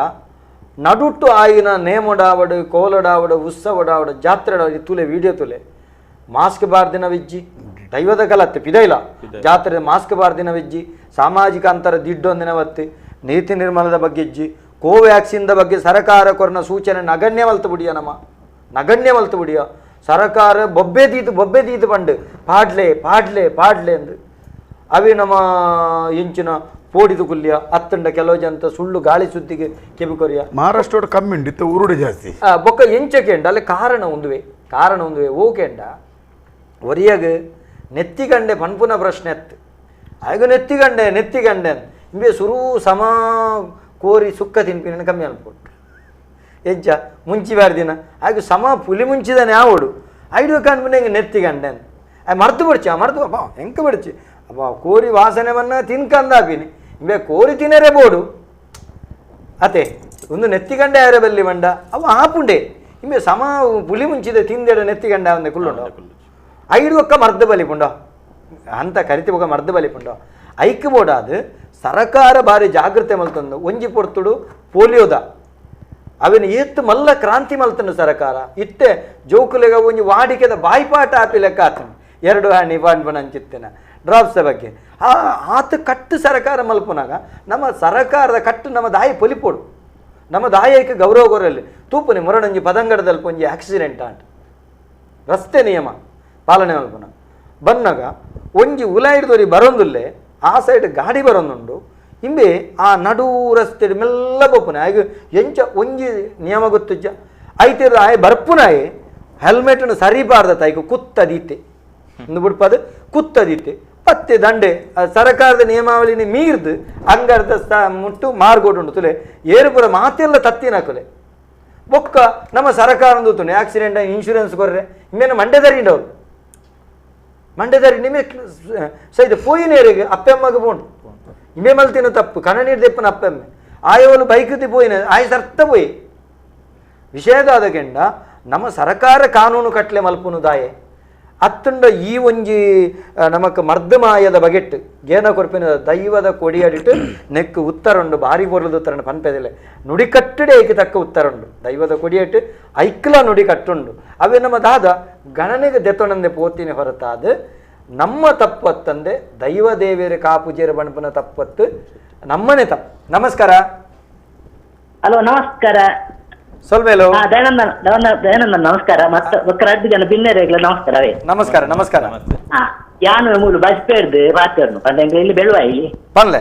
ನಡುಟ್ಟು ಆಯಿನ ನೇಮಡಾವಡು ಕೋಲಡಾವಡು ಉತ್ಸವಡಾವಡು ಜಾತ್ರೆ ತುಲೆ ವಿಡಿಯೋ ತುಲೆ ಮಾಸ್ಕ್ ಬಾರ್ದಿನ ವಿಜ್ಜಿ ದೈವದ ಕಲತ್ತೆ ಪಿದೈಲ ಜಾತ್ರೆ ಮಾಸ್ಕ್ ಬಾರ್ದಿನ ವಿಜ್ಜಿ ಸಾಮಾಜಿಕ ಅಂತರ ದಿಡ್ಡೊಂದಿನ ಒತ್ತಿ ನೀತಿ ನಿರ್ಮಲದ ಬಗ್ಗೆ ಇಜ್ಜಿ ಕೋವ್ಯಾಕ್ಸಿನ್ದ ಬಗ್ಗೆ ಸರಕಾರ ಕೊರನ ಸೂಚನೆ ನಗಣ್ಯ ಮಲ್ತು ಬುಡಿಯ ನಮ್ಮ ನಗಣ್ಯ ಮಲ್ತು ಬುಡಿಯ ಸರಕಾರ ಬೊಬ್ಬೆ ದೀತು ಬೊಬ್ಬೆ ದೀತು ಪಂಡು ಪಾಡ್ಲೆ ಪಾಡ್ಲೆ ಪಾಡ್ಲೆ ಅಂದು ಅವಿ ನಮ್ಮ ಇಂಚಿನ ಪೋಡಿದು ಕುಲ್ಯ ಅತ್ತಂಡ ಕೆಲವು ಜನ ಸುಳ್ಳು ಗಾಳಿ ಸುದ್ದಿಗೆ ಕೆಬಿ ಕೊರಿಯ ಮಹಾರಾಷ್ಟ್ರ ಕಮ್ಮಿ ಉಂಡಿತ್ತು ಊರುಡೆ ಜಾಸ್ತಿ ಬೊಕ್ಕ ಎಂಚಕೆಂಡ ಅಲ್ಲಿ ಕಾರಣ ಒಂದುವೆ ಕಾರಣ ಒಂದುವೆ ಓಕೆಂಡ ಒರಿಯಗ ನೆತ್ತಿಗಂಡೆ ಪನ್ಪುನ ಪ್ರಶ್ನೆ ಅತ್ತು ಆಗ ನೆತ್ತಿಗಂಡೆ ನೆತ್ತಿಗಂಡೆ ಇಂಬೆ ಸುರು ಸಮ ಕೋರಿ ಸುಕ್ಕ ತಿನ್ಪಿನ ಕಮ್ಮಿ ಅನ್ಪೊಟ್ಟು ಎಜ್ಜ ಮುಂಚಿ ಬಾರ್ದಿನ ಆಗ ಸಮ ಪುಲಿ ಮುಂಚಿದಾನೆ ಆವಡು ಐಡು ಕಾಣ್ಬಿನ ಹಿಂಗೆ ನೆತ್ತಿಗಂಡೆ ಅಂತ ಆ ಮರ್ತು ಬಿಡ್ಚಿ ಆ ಮರ್ತು ಅಬ್ಬಾ ಎಂಕ ಬಿಡ್ಚಿ ಅಬ್ಬಾ ಕೋರಿ ವಾಸನೆವನ್ನ ತಿನ್ಕಂದಾಪಿನಿ ಇಂಬೆ ಕೋರಿ ತಿನ್ನರೆ ಬೋಡು ಅತೆ ಒಂದು ನೆತ್ತಿಗಂಡೆ ಯಾರ ಬಲ್ಲಿ ಮಂಡ ಅವ ಆಪುಂಡೆ ಇಂಬೆ ಸಮ ಪುಲಿ ಮುಂಚಿದ ತಿಂದೆಡ ನೆತ್ತಿಗಂಡೆ ಒಂದೆ ಕುಲ್ಲುಂಡು ಐಡು ಒಕ್ಕ ಮರ್ದ ಬಲಿ ಪುಂಡ ಅಂತ ಕರಿತಿ ಒಕ್ಕ ಮರ್ದ ಬಲಿ ಪುಂಡ ಐಕ್ ಬೋಡಾದು ಸರಕಾರ ಬಾರಿ ಜಾಗೃತೆ ಮಲ್ತಂದು ಒಂಜಿ ಪೊರ್ತುಡು ಪೋಲಿಯೋದ ಅವಿನ ಏತ್ತು ಮಲ್ಲ ಕ್ರಾಂತಿ ಮಲ್ತನು ಸರಕಾರ ಇತ್ತೆ ಜೋಕುಲೆಗ ಒಂಜಿ ವಾಡಿಕೆದ ಬಾಯಿಪಾಟ ಆಪಿ ಲೆಕ್ಕ ಆತನು ಎರಡು ಹಣಿ ಬಾಣ್ಬಣ ಅಂಚಿತ್ತೇನ ಡ್ರಾಪ್ಸ್ ಬಗ್ಗೆ ಆ ಆತ ಕಟ್ಟು ಸರಕಾರ ಮಲ್ಪುನಾಗ ನಮ್ಮ ಸರಕಾರದ ಕಟ್ಟು ನಮ್ಮ ದಾಯಿ ಪೊಲಿಪೋಡು ನಮ್ಮ ದಾಯಕ್ಕೆ ಗೌರವ ಗೊರಲ್ಲಿ ತೂಪುನಿ ಮೊರಡೊಂಜಿ ಪದಂಗಡದಲ್ಲಿ ಒಂಜಿ ಆಕ್ಸಿಡೆಂಟ್ ಆಂಟ್ ರಸ್ತೆ ನಿಯಮ ಪಾಲನೆ ಮಲ್ಪುನ ಬನ್ನಾಗ ಒಂಜಿ ಉಲಾಯಿಡ್ದೋರಿ ಬರೋಂದುಲ್ಲೆ ಆ ಸೈಡ್ ಗಾಡಿ ಬರೋಂದುಂಡು ಇಂಬೆ ಆ ನಡು ರಸ್ತೆ ಮೆಲ್ಲ ಬೊಪ್ಪುನ ಆಗ ಎಂಚ ಒಂಜಿ ನಿಯಮ ಗೊತ್ತುಜ್ಜ ಐತಿರ ಆಯ್ ಬರ್ಪುನಾಯೆ ಹೆಲ್ಮೆಟ್ನು ಸರಿಬಾರ್ದ ತಾಯ್ಕು ಕುತ್ತದೀತೆ ಒಂದು ಬಿಡ್ಪದು ಕುತ್ತದೀತೆ ಪತ್ತೆ ದಂಡೆ ಸರಕಾರದ ನಿಯಮಾವಳಿನ ಮೀರ್ದು ಅಂಗರ್ದ ಮುಟ್ಟು ಮಾರ್ಗೋಡುಂಡು ತುಲೆ ಏರುಪುರ ಮಾತೆಲ್ಲ ತತ್ತಿನ ಕುಲೆ ಬೊಕ್ಕ ನಮ್ಮ ಸರಕಾರ ತುನೆ ಆಕ್ಸಿಡೆಂಟ್ ಇನ್ಶೂರೆನ್ಸ್ ಕೊರ್ರೆ ಇನ್ನೇನು ಮಂಡ್ಯದರಿಂಡವ್ರು ಮಂಡ್ಯದರಿ ನಿಮಗೆ ಸೈದ ಪೋಯಿನೇರಿಗೆ ಅಪ್ಪೆಮ್ಮಗೆ ಬೋಂಡು ಇಮೆ ಮಲ್ತಿನ ತಪ್ಪು ಕಣನೀರು ದೆಪ್ಪನ ಅಪ್ಪೆಮ್ಮೆ ಆಯವಲು ಬೈಕುತಿ ಪೋಯಿನ ಆಯ ಸರ್ತ ಪೋಯಿ ವಿಷಯದಾದ ಕೆಂಡ ನಮ್ಮ ಸರಕಾರ ಕಾನೂನು ಕಟ್ಲೆ ಮಲ್ಪುನು ದಾಯೆ ಅತ್ತುಂಡ ಈ ಒಂಜಿ ನಮಕ್ ಮರ್ದಮಾಯದ ಬಗೆಟ್ ಗೇನ ಕೊರ್ಪಿನ ದೈವದ ಕೊಡಿಯಡಿಟ್ಟು ನೆಕ್ಕು ಉತ್ತರುಂಡು ಭಾರಿ ಪೊರ್ಲದ ಉತ್ತರನ್ನು ಪನ್ಪೆದಿಲ್ಲ ನುಡಿಕಟ್ಟಡೆ ಐಕೆ ತಕ್ಕ ಉತ್ತರುಂಡು ದೈವದ ಕೊಡಿಯಟ್ಟು ಐಕ್ಲ ನುಡಿ ಕಟ್ಟುಂಡು ಅವೇ ನಮ್ಮ ದಾದ ಗಣನೆಗೆ ದೆತ್ತೊಣಂದೆ ಪೋತಿನ ಹೊರತಾದ ನಮ್ಮ ತಪ್ಪತ್ತಂದೆ ದೈವ ದೇವಿಯರ ಕಾಪುಜೇರ ಬಣಪನ ತಪ್ಪತ್ತು ನಮ್ಮನೆ ತಪ್ಪು. ನಮಸ್ಕಾರ. ಹಲೋ ನಮಸ್ಕಾರ. ಸೊಲ್ಮೇಲು ದಯಾನಂದ ದಯಾನಂದ ನಮಸ್ಕಾರ. ಮತ್ತೆ ಬೊಕ್ಕ ಜನ ಬಿನ್ನೆರೆಗ್ಲ ನಮಸ್ಕಾರ. ನಮಸ್ಕಾರ ನಮಸ್ಕಾರ. ಯಾನು ಮೂಲು ಬಸ್ಪೇರ್ದು ಪಾತೆರ್ನು ಪಂಡ ಎಂಕ್ಲೆ ಇಲ್ಲಿ ಬೆಳುವಾಯಿ ಪನ್ಲೆ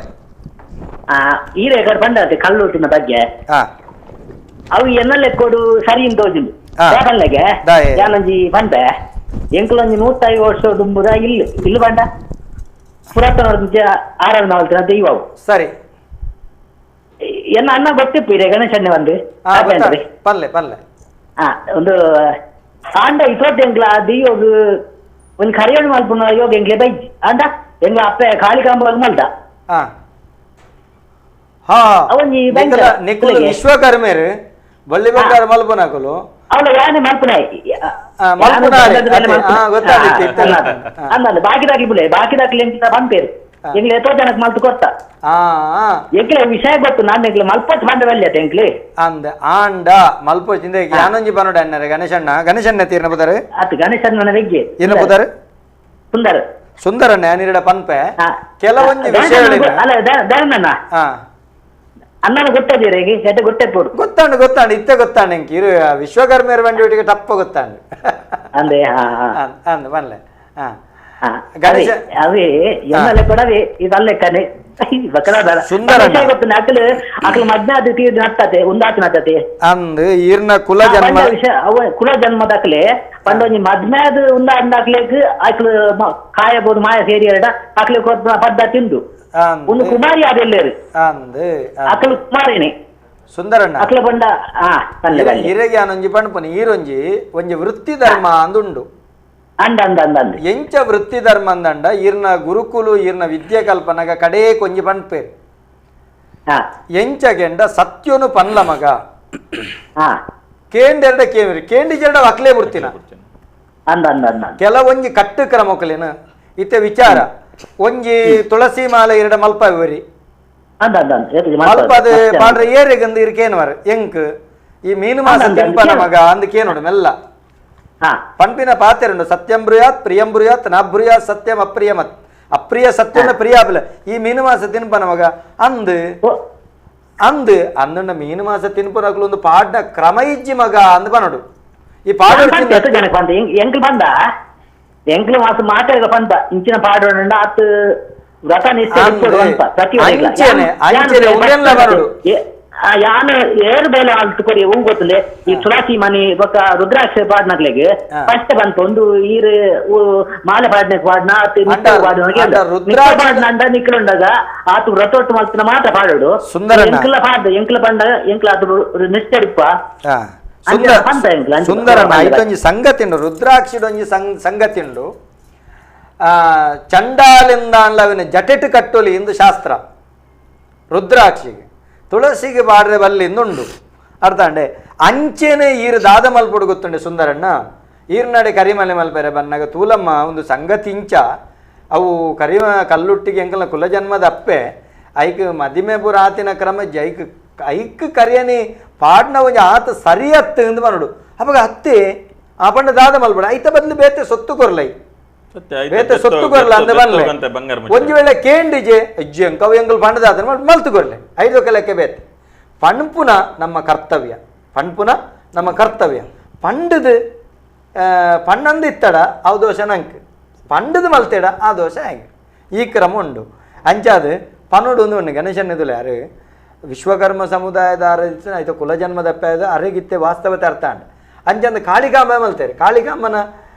ಈ ರೇಖರ್ ಪಂಡತೆ ಕಲ್ಲುಟ್ಟಿನ ಬಗ್ಗೆ ಅವು ಎನ್ನಲೆ ಕೊಡು ಸರಿ ತೋಜುಂಡು ಪನ್ಲೆಗೆ ಯಾನೊಂಜಿ ಪಂಡೆ ಎಂಕುಲೊಂಜಿ 105 ವರ್ಷ ದುಂಬುದ ಇಲ್ಲಿ ಇಲ್ಲಿ ಪಂಡ ಪುರಾತನ ಆರಾಧನೆ ಮಾಡ್ತೀರ ದೈವ ಅವು. ಸರಿ ಎನ್ನ ಅಣ್ಣ ಗೊತ್ತಿಪ್ಪು ಇದೆ ಗಣೇಶಣ್ಣೆ ಒಂದು ಪಲ್ಲೆ ಪಲ್ಲೆ ಒಂದು ಆಂಡ ಇತೋಟ್ ಎಂಕ್ಲ ದೈವಗ್ ಒಂದು ಕರಿಯೋಣ ಮಲ್ಪುನ ಯೋಗ ಎಂಕ್ಲೆ ಬೈಜಿ ಆಂಡ ಎಂಗ್ಲ ಅಪ್ಪೆ ಕಾಳಿಕಾಂಬ ಮಲ್ದ ನಿಕುಲು ವಿಶ್ವಕರ್ಮೇರು ಬಳ್ಳಿ ಬಂಗಾರ ಮಲ್ಪುನಕುಲು ಅವಳ ಯಾನೆ ಮಲ್ಪುನ ಅಂದ ಬಾಕಿ ದಾಖಲಿ ಬುಲೆ ಬಾಕಿ ದಾಖಲೆ ಎಂಕ್ಲ ಪಂಪೇರು ಎಂಗ್ಲೆ ಎತ್ತೋ ಜನಕ್ಕೆ ಮಲ್ತು ಕೊರ್ತ ಎಂಕ್ಲೆ ವಿಷಯ ಗೊತ್ತು ನಾನು ಎಂಕ್ಲೆ ಮಲ್ಪೊಚ್ಚ ಬಂದ ವಲ್ಯತೆ ಎಂಕ್ಲೆ ಅಂದ ಆಂಡ ಮಲ್ಪೊಚ್ಚಿಂದ ಯಾನೊಂಜಿ ಬನ್ನೋಡ ಅಣ್ಣರೆ ಗಣೇಶಣ್ಣ ಗಣೇಶಣ್ಣ ತೀರ್ನ ಪುದಾರು ಆತು ಗಣೇಶಣ್ಣನ ಬೆಗ್ಗೆ ಏನ ಪುದಾರು ಸುಂದರ ಸುಂದರಣ್ಣ ಯಾನಿರಡ ಪನ್ಪೆ ಕೆಲವೊಂದು ವಿಷಯಗಳಿವೆ ಅಲ್ಲ ದಯಾನಂದಣ್ಣ ಅಣ್ಣನ ಗೊತ್ತದಿರ ಈಗ ಗೊತ್ತಾಯ್ತು ಗೊತ್ತಾಂಡು ಗೊತ್ತಾಂಡು ಇತ್ತೆ ಗೊತ್ತಾಂಡು ಎಂಕ್ ಇರು ವಿಶ್ವಕರ್ಮೇರ ಬಂಡಿ ಟಪ್ಪ ಗೊತ್ತಾಂಡು ಅಂದೆ ಅಂದ ಬನ್ಲೆ ಗಣೇಶ ಅವೇ ಎನ್ನಲೆ ಕೊಡವೆ ಇದಲ್ಲೇ ಕನೆ ಸುಂದರ ಅಕಲು ಅಕಲು ಮದ್ನಾದ ತೀರ್ದು ನಟ್ಟತೆ ಉಂದಾತು ನಟ್ಟತೆ ಅಂದ್ ಈರ್ನ ಕುಲ ಜನ್ಮ ಅವ ಕುಲ ಜನ್ಮದಾಕಲೆ ಪಂಡೊಂಜಿ ಮದ್ನಾದ ಉಂದ ಅಂದಾಕ್ಲೆಗ್ ಅಕಲು ಕಾಯಬಹುದು ಮಾಯ ಸೇರಿ ಎರಡ ಅಕಲು ಪದ್ಧತಿ ಉಂದು ಒಂದು ಕುಮಾರಿ ಅದೆಲ್ಲೇರು ಅಂದ್ ಅಕಲು ಕುಮಾರಿಣಿ ಸುಂದರಣ್ಣ ಅಕಲ ಬಂಡ ಹಿರೇಗೆ ಆನೊಂಜಿ ಪಣಪುನಿ ಈರೊಂಜಿ ಒಂಜಿ ವೃತ್ತಿ ಧರ್ಮ ಅಂದುಂಡು ಅಂಡ ಅಂದ ಅಂದ ಅಂದ ಎಂಚ ವೃತ್ತಿ ಧರ್ಮ ಅಂದಂಡ ಈರ್ನ ಗುರುಕುಲು ಈರ್ನ ವಿದ್ಯೆ ಕಲ್ಪನಗ ಕಡೇ ಕೊಂಜಿ ಪಣ್ಪೇರು ಎಂಚ ಗೆಂಡ ಸತ್ಯನು ಪನ್ಲ ಮಗ ಕೇಂಡೆರಡ ಕೇಮಿರಿ ಕೇಂಡಿ ಜರಡ ಅಕ್ಲೇ ಬಿಡ್ತೀನ ಅಂದ ಅಂದ ಅಂದ ಕೆಲವೊಂಜಿ ಕಟ್ಟು ಕ್ರಮಕ್ಕಲೇನು ಇತ್ತೆ ವಿಚಾರ ಒಂಜಿ ತುಳಸಿ ಮಾಲೆ ಎರಡ ಮಲ್ಪ ಇವರಿ ಅಂದ ಅಂದ ಮಲ್ಪದ ಪಾಡ್ರೆ ಏರೆಗಂದು ಇರ್ಕೇನವರ್ ಎಂಕ್ ಈ ಮೀನು ಮಾಸ ತಿನ್ಪನ ಮಗ ಅಂದಕೇನೋಡು ಮೆಲ್ಲ ಪಣ್ಪಿನ ಪಾತೆರುಂಡು ಸತ್ಯಂ ಬ್ರೂಯಾತ್ ಪ್ರಿಯಂ ಬ್ರೂಯಾತ್ ನ ಬ್ರೂಯಾತ್ ಸತ್ಯಂ ಅಪ್ರಿಯಮತ್ ಅಪ್ರಿಯ ಸತ್ಯನ ಪ್ರಿಯಾಬಲ ಈ ಮೀನು ಮಾಸ ತಿನ್ಪನ ಮಗ ಅಂದ್ ಅಂದ್ ಅಂದುಂಡ ಮೀನು ಮಾಸ ತಿನ್ಪನಕ್ಲು ಒಂದು ಪಾಡ್ನ ಕ್ರಮ ಇಜ್ಜಿ ಮಗ ಅಂದ್ ಪನೋಡು ಈ ಪಾಡ ಎಂಕ್ಲು ಬಂದ ಎಂಕ್ಲು ಮಾಸ ಮಾತಾಡ ಪಂತ ಇಂಚಿನ ಪಾಡೋಣ ಆತ್ ವ್ರತ ನಿಷ್ಠೆ ಪ್ರತಿ ಯಾನು ಏರು ಬೇಲೆ ಆಲ್ತು ಕೊಡಿ ಹೂ ಗೊತ್ತಿಲ್ಲ ಈ ತುಳಸಿ ಮನಿ ಬೊಕ್ಕ ರುದ್ರಾಕ್ಷ ಪಾಡ್ನಕ್ಲೆಗ್ ಫಸ್ಟ್ ಬಂತು ಒಂದು ಈರು ಮಾಲೆ ಪಾಡ್ನಕ್ ಪಾಡ್ನ ಪಾಡ್ನ ಅಂಡ ನಿಕ್ಲುಂಡಾಗ ಆತು ವ್ರತೊಟ್ಟು ಮಲ್ತಿನ ಮಾತ್ರ ಪಾಡೋಡು ಎಂಕ್ಲ ಪಾಡ್ ಎಂಕ್ಲ ಪಂಡ ಎಂಕ್ಲ ಆತು ನಿಷ್ಠೆ ಇಪ್ಪ ಸುಂದರಣ್ಣ ಐತೊಂಜಿ ಸಂಗತಿ ಉಂಡು ರುದ್ರಾಕ್ಷಿಡೊಂಜಿ ಸಂಗತಿ ಉಂಡು ಚಂಡಾಲಿಂದ ಅನ್ಲವಿನ ಜಟೆಟ್ ಕಟ್ಟೊಲಿ ಇಂದು ಶಾಸ್ತ್ರ ರುದ್ರಾಕ್ಷಿಗೆ ತುಳಸಿಗೆ ಬಾಡ್ರೆ ಬಲ್ಲಿಂದುಂಡು ಅರ್ಥ ಅಂಡೆ ಅಂಚೆನೆ ಈರು ದಾದ ಮಲ್ಪೊಡು ಗೊತ್ತುಂಡೆ ಸುಂದರಣ್ಣ ಈರ್ನಾಡೆ ಕರಿಮಲೆ ಮಲ್ಪೆರೆ ಬನ್ನಾಗ ತೂಲಮ್ಮ ಒಂದು ಸಂಗತಿಂಚ ಅವು ಕರಿಮ ಕಲ್ಲುಟ್ಟಿಗೆ ಎಂಕಲ್ನ ಕುಲ ಜನ್ಮದ ಅಪ್ಪೆ ಐಕ್ ಮದಿಮೆ ಪೂರ ಆತಿನ ಕ್ರಮ ಜೈಕ್ ಐಕ್ ಕರಿಯನಿ ಪಾಡ್ನ ಒಂಜಿ ಆತ ಸರಿ ಅತ್ತು ಇಂದು ಬನ್ನೋಡು ಅವಾಗ ಅತ್ತೆ ಆ ಪಂಡ ದಾದ ಮಲ್ಪಡ ಐತ ಬದಲು ಬೇತೆ ಸೊತ್ತು ಕೊರ್ಲೈ ಬೇತೆ ಸೊತ್ತು ಕೊರ್ಲ ಅಂದ ಬನ್ಲೆ ಒಂಜಿ ವೇಳೆ ಕೇಂಡಿಜೆ ಅಜ್ಜಿ ಅಂಕವು ಎಂಕಲ್ ಪಂಡದ ಅದನ್ನ ಮಲ್ತು ಕೊರ್ಲೆ ಐದು ಲೆಕ್ಕ ಬೇತೆ ಪಣ್ಪುನ ನಮ್ಮ ಕರ್ತವ್ಯ ಪಣ್ಪುನ ನಮ್ಮ ಕರ್ತವ್ಯ ಪಂಡದು ಪಣ್ಣಂದು ಇತ್ತಡ ಆ ದೋಷ ನಂಕ್ ಪಂಡದು ಮಲ್ತೇಡ ಆ ದೋಷ ಹೆಂಗೆ ಈ ಕ್ರಮ ಉಂಡು ಅಂಚಾದ ಪನ್ನೋಡು ಒಂದು ಉಂಡು ಗಣೇಶನ ಇದುಲ್ಲ ಯಾರು ವಿಶ್ವಕರ್ಮ ಸಮುದಾಯದ ಆಯ್ತು ಕುಲಜನ್ಮದ ಅರೆಗಿತ್ತೆ ವಾಸ್ತವತೆ ಅರ್ಥ ಅಂಡ ಅಂಚಂದ ಕಾಳಿಕಾಂಬ ಮಲ್ತೇರೆ ಕಾಳಿಕಾಂಬನ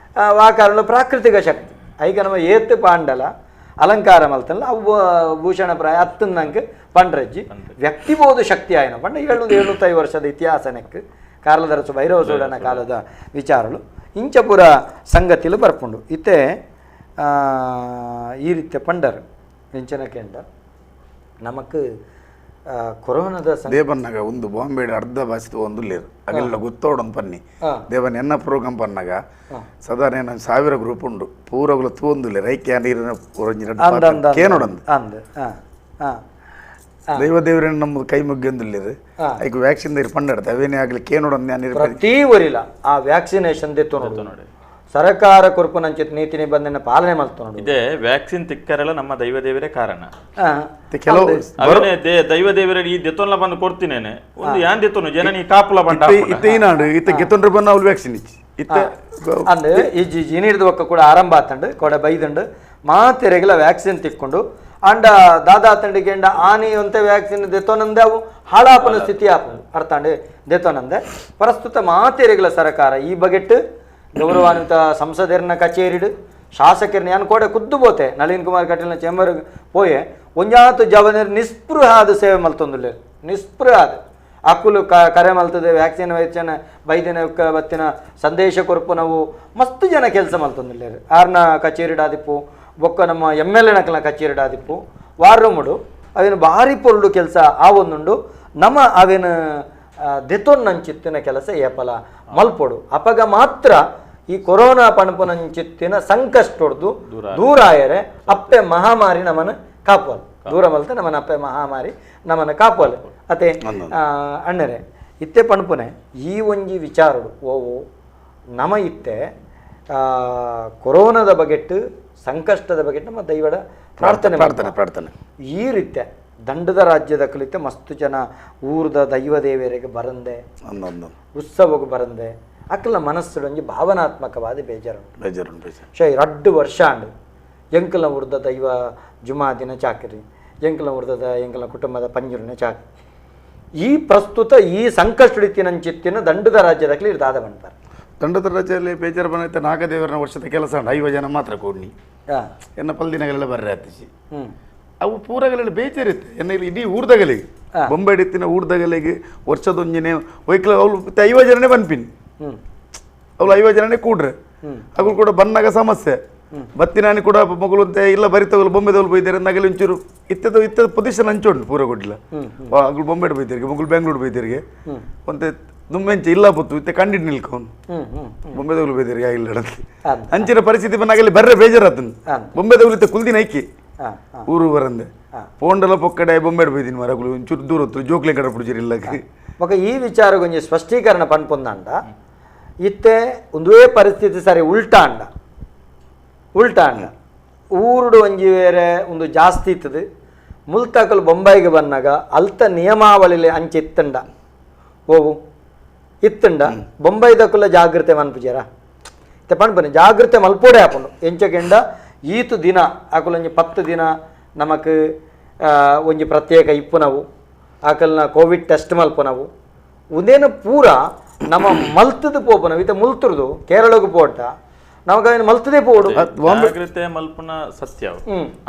ವಾಕಾರಣ ಪ್ರಾಕೃತಿಕ ಶಕ್ತಿ ಐಕ ನಮ್ಮ ಏತ್ತು ಪಾಂಡಲ ಅಲಂಕಾರ ಮಲ್ತಲ್ಲ ಅವು ಭೂಷಣ ಪ್ರಾಯ ಅತ್ತಂದಂಗೆ ಪಂಡ್ರಜ್ಜಿ ವ್ಯಕ್ತಿಬೋದು ಶಕ್ತಿ ಆಯ್ನ ಪಂಡ 705 ವರ್ಷದ ಇತಿಹಾಸ ನೆಕ್ ಕಾರ್ಲದರಸು ಭೈರವ ಸೋಡನ ಕಾಲದ ವಿಚಾರಲು ಇಂಚಪುರ ಸಂಗತಿಲು ಬರ್ಪುಂಡು ಇತ್ತೆ ಈ ರೀತಿಯ ಪಂಡರು ಇಂಚನ ಕೆಂಡ ನಮಕ್ ಕೊರೋನಾದ ದೇವನ್ನಾಗ ಒಂದು ಬಾಂಬೆ ಅರ್ಧ ಭಾಷೆ ಒಂದು ಲೇರು ಅಗೆಲ್ಲ ಗೊತ್ತೋಡೊಂದು ಪನ್ನಿ ದೇವನ್ ಎನ್ನ ಪ್ರೋಗ್ರಾಮ್ ಪನ್ನಾಗ ಸಾಧಾರಣ ನಾನು 1000 ಗ್ರೂಪ್ ಉಂಡು ಪೂರಗುಲ ತೂಂದುಲ್ಲೆ ರೈಕೆ ನೀರಿನ ಕೇನೋಡಂದು ದೈವ ದೇವರನ್ನ ನಮ್ಮ ಕೈ ಮುಗ್ಗಿಂದುಲ್ಲೇರು ಐಕು ವ್ಯಾಕ್ಸಿನ್ ಪಂಡಾಡ್ತ ಅವೇನೇ ಆಗಲಿ ಕೇನೋಡಂದು ನಾನು ಪ್ರತಿ ಊರಿಲ್ಲ ಆ ವ್ಯಾಕ್ಸಿನೇಷನ್ ದೆತ್ತು ನೋಡಿ ಸರ್ಕಾರ ಕೊರ್ಪುನಂಚಿತ್ ನೀತಿ ನಿಬಂಧನೆ ಪಾಲನೆ ಮಾಡ್ತು ಇದೇ ವ್ಯಾಕ್ಸಿನ್ ತಿಕ್ಕರೆಲ್ಲ ನಮ್ಮ ದೈವ ದೇವರೇ ಕಾರಣ. ದೈವ ದೇವರೇ ಈ ದೆತ್ತೊನ್ಲ ಬಂದು ಕೊಡ್ತೀನೇನೆ ಒಂದು ಯಾನ್ ದೆತ್ತೊನು ಜನ ನೀ ಕಾಪುಲ ಬಂಡ ಇತ್ತೆ ಈನಾಡು ಇತ್ತೆ ಗೆತ್ತೊಂಡ್ರೆ ಬಂದು ಅವ್ಲು ವ್ಯಾಕ್ಸಿನ್ ಇಚ್ಚಿ ಇತ್ತೆ ಅಂದ್ ಈ ಜಿನಿರ್ದ ಒಕ್ಕ ಕೂಡ ಆರಂಭ ಆತಂಡು ಕೊಡ ಬೈದಂಡು ಮಾತೆರೆಗೆಲ್ಲ ವ್ಯಾಕ್ಸಿನ್ ತಿಕ್ಕೊಂಡು ಅಂಡ ದಾದಾ ತಂಡಿಗೆ ಅಂಡ ಆನಿ ಒಂತೆ ವ್ಯಾಕ್ಸಿನ್ ದೆತ್ತೊನಂದೆ ಅವು ಹಾಳಾಪನ ಸ್ಥಿತಿ ಆಪು ಅರ್ಥಾಂಡೆ ದೆತ್ತೊನಂದೆ. ಪ್ರಸ್ತುತ ಮಾತೆರೆಗಳ ಸರ್ಕಾರ ಈ ಬಗೆಟ್ ಗೌರವಾನ್ವಿತ ಸಂಸದರನ್ನ ಕಚೇರಿಡು ಶಾಸಕರನ್ನ ಯಾನ್ ಕೋಡೆ ಕುದ್ದು ಬೋತೆ ನಳಿನ್ ಕುಮಾರ್ ಕಟೀಲ್ನ ಚೇಂಬರ್ ಪೋಯೆ ಒಂಜಾತು ಜವನರು ನಿಸ್ಪೃಹ ಆದ ಸೇವೆ ಮಲ್ತೊಂದುಲ್ಲೆರ್ ನಿಸ್ಪೃಹ ಆದ ಅಕುಲು ಕರೆ ಮಲ್ತದೆ ವ್ಯಾಕ್ಸಿನ್ ವೈದ್ಯನ ಬೈದಿನ ಬತ್ತಿನ ಸಂದೇಶ ಕೊರ್ಪು ನಾವು ಮಸ್ತ್ ಜನ ಕೆಲಸ ಮಲ್ತೊಂದುಲ್ಲೆರ್ ಆರ್ನ ಕಚೇರಿಡಾದಿಪ್ಪು ಬೊಕ್ಕ ನಮ್ಮ ಎಮ್ ಎಲ್ ಎನಕಲ್ನ ಕಚೇರಿಡಾದಿಪ್ಪು ವಾರೂಮುಡು ಅವೇನು ಭಾರಿ ಪೊರುಡು ಕೆಲಸ ಆ ಒಂದುಂಡು ನಮ್ಮ ಅವೇನು ದೆತೊನ್ನಂಚಿತ್ತಿನ ಕೆಲಸ ಏಪಲ ಮಲ್ಪೊಡು ಅಪಗ ಮಾತ್ರ ಈ ಕೊರೋನಾ ಪಣಪುನಂಚಿತ್ತಿನ ಸಂಕಷ್ಟೊಡ್ದು ದೂರ ಆಯರೆ ಅಪ್ಪೆ ಮಹಾಮಾರಿ ನಮ್ಮನ್ನು ಕಾಪುವಲ್ ದೂರ ಮಲ್ತ ನಮ್ಮನ್ನ ಅಪ್ಪೆ ಮಹಾಮಾರಿ ನಮ್ಮನ್ನು ಕಾಪುವಲ್ ಅತೆ ಅಣ್ಣರೆ ಇತ್ತೆ ಪಣಪುನೆ ಈ ಒಂಜಿ ವಿಚಾರಡು ಓವು ನಮ ಇತ್ತೆ ಕೊರೋನಾದ ಬಗೆಟ್ಟು ಸಂಕಷ್ಟದ ಬಗೆಟ್ಟು ನಮ್ಮ ದೈವಡ ಪ್ರಾರ್ಥನೆ ಪ್ರಾರ್ಥನೆ ಪ್ರಾರ್ಥನೆ ಈ ರೀತ್ಯ ದಂಡದ ರಾಜ್ಯದ ಕಲಿತೆ ಮಸ್ತು ಜನ ಊರದ ದೈವ ದೇವರಿಗೆ ಬರಂದೆ ಉತ್ಸವಕ್ಕೆ ಬರಂದೆ ಅಕ್ಕಲ ಮನಸ್ಸುಡೊಂಜಿ ಭಾವನಾತ್ಮಕವಾದ ಬೇಜಾರು ಬೇಜಾರು ಬೇಜಾರು ಶೈ 2 ವರ್ಷ ಅಂಡು ಎಂಕಲ ಊರ್ದ ದೈವ ಜುಮಾ ದಿನ ಚಾಕರಿ ಎಂಕಲ ಊರ್ದದ ಎಂಕಲ ಕುಟುಂಬದ ಪಂಜುರನ ಚಾಕರಿ ಈ ಪ್ರಸ್ತುತ ಈ ಸಂಕಷ್ಟ ದಂಡದ ರಾಜ್ಯದ ದಾದ ಬಂಡ್ಪಾರ ದಂಡದ ರಾಜ್ಯದಲ್ಲಿ ಬೇಜಾರು ಬಂದೈತೆ ನಾಗದೇವರನ ವರ್ಷದ ಕೆಲಸ 50 ಜನ ಮಾತ್ರ ಕೂಡ್ನಿ ಎನ್ನ ಪಲ್ದಿನಗಳೆಲ್ಲ ಬರ್ರೆ ಆತಿಸಿ ಅವು ಪೂರಗಲೆಲ್ಲ ಬೇಜಾರಿತ್ತು ಎನ್ನ ಇಲ್ಲಿ ಇಡೀ ಊರ್ದಗಲಿಗೆ ಬೊಂಬೆ ಇತ್ತಿನ ಊರ್ದಗಲಿಗೆ ವರ್ಷದೊಂಜಿನೇ ಒಯ್ಕಲ ಅವಳು 50 ಜನನೇ ಬನ್ಪಿನಿ ಅವಳು 50 ಜನನೇ ಕೂಡ್ರೆ ಅಗಳು ಕೂಡ ಬನ್ನಾಗ ಸಮಸ್ಯೆ ಬತ್ತಿನಾನಿ ಕೂಡ ಮಗಳು ಅಂತ ಇಲ್ಲ ಬರಿತವಳು ಬೊಂಬೆದವಳು ಬೈದಾರೆ ನಗಲಿ ಒಂಚೂರು ಇತ್ತದ ಇತ್ತದ ಪೊಸಿಷನ್ ಹಂಚುಂಟು ಪೂರ ಕೊಡ್ಲಿಲ್ಲ ಅಗಳು ಬೊಂಬೆ ಬೈದರಿಗೆ ಮಗಳು ಬೆಂಗಳೂರು ಬೈದರಿಗೆ ಒಂತೆ ದುಮ್ಮೆಂಚೆ ಇಲ್ಲ ಬತ್ತು ಇತ್ತೆ ಕಂಡಿಡ್ ನಿಲ್ಕೊಂಡು ಬೊಂಬೆದವಳು ಬೈದರಿಗೆ ಆಗಿಲ್ಲ ಅಂಚಿನ ಪರಿಸ್ಥಿತಿ ಬಂದಾಗಲಿ ಬರ್ರೆ ಬೇಜಾರಾತನು ಬೊಂಬೆದವಳು ಇತ್ತೆ ಕುಲ್ದಿನ ಐಕಿ ಊರು ಬರಂದೆ ಪೋಂಡಲ ಪೊಕ್ಕಡೆ ಬೊಂಬೆ ಬೈದಿನಿ ಮರಗಳು ಒಂಚೂರು ದೂರ ಹೊತ್ತು ಜೋಕ್ಲೆ ಕಡೆ ಪುಡಿಜಿರಿ ಇಲ್ಲ. ఒక ಈ ವಿಚಾರ ಕೊಂಚ ಸ್ಪಷ್ಟೀಕರಣ ಪನ್ಪೊಂದಾಂಡ ಇತ್ತೆ ಒಂದುವೇ ಪರಿಸ್ಥಿತಿ ಸರಿ ಉಲ್ಟಾಂಡ ಉಲ್ಟಾಂಡ ಊರುಡು ಒಂಜಿ ಬೇರೆ ಒಂದು ಜಾಸ್ತಿ ಇತ್ತದು ಮುಲ್ತಾಕಲು ಬೊಂಬಾಯಿಗೆ ಬಂದಾಗ ಅಲ್ತ ನಿಯಮಾವಳಿಲಿ ಅಂಚೆ ಇತ್ತಂಡ ಓವು ಇತ್ತಂಡ ಬೊಂಬಾಯಿದಕ್ಕುಲ್ಲ ಜಾಗೃತೆ ಮನ್ಪುಜಾರ ಇತ್ತೆ ಪನ್ಪನೆ ಜಾಗೃತೆ ಮಲ್ಪೋಡೆ ಆಪುಂಡು ಎಂಚಕೆಂಡ ಈತು ದಿನ ಆಕುಲೊಂಜಿ 10 ದಿನ ನಮಕ್ ಒಂಜಿ ಪ್ರತ್ಯೇಕ ಇಪ್ಪುನವು ಆಕಲ್ನ ಕೋವಿಡ್ ಟೆಸ್ಟ್ ಮಲ್ಪನವು ಉಂದೇನ ಪೂರ ನಮ್ಮ ಮಲ್ತದ ಪೋಪನವು ಇತ್ತೆ ಮುಲ್ತುರ್ದು ಕೇರಳಕ್ಕೆ ಪೋಟ ನಮಗ ಮಲ್ತದೇ ಪೋಡು ಜಾಗೃತೆ ಮಲ್ಪುನ ಸತ್ಯ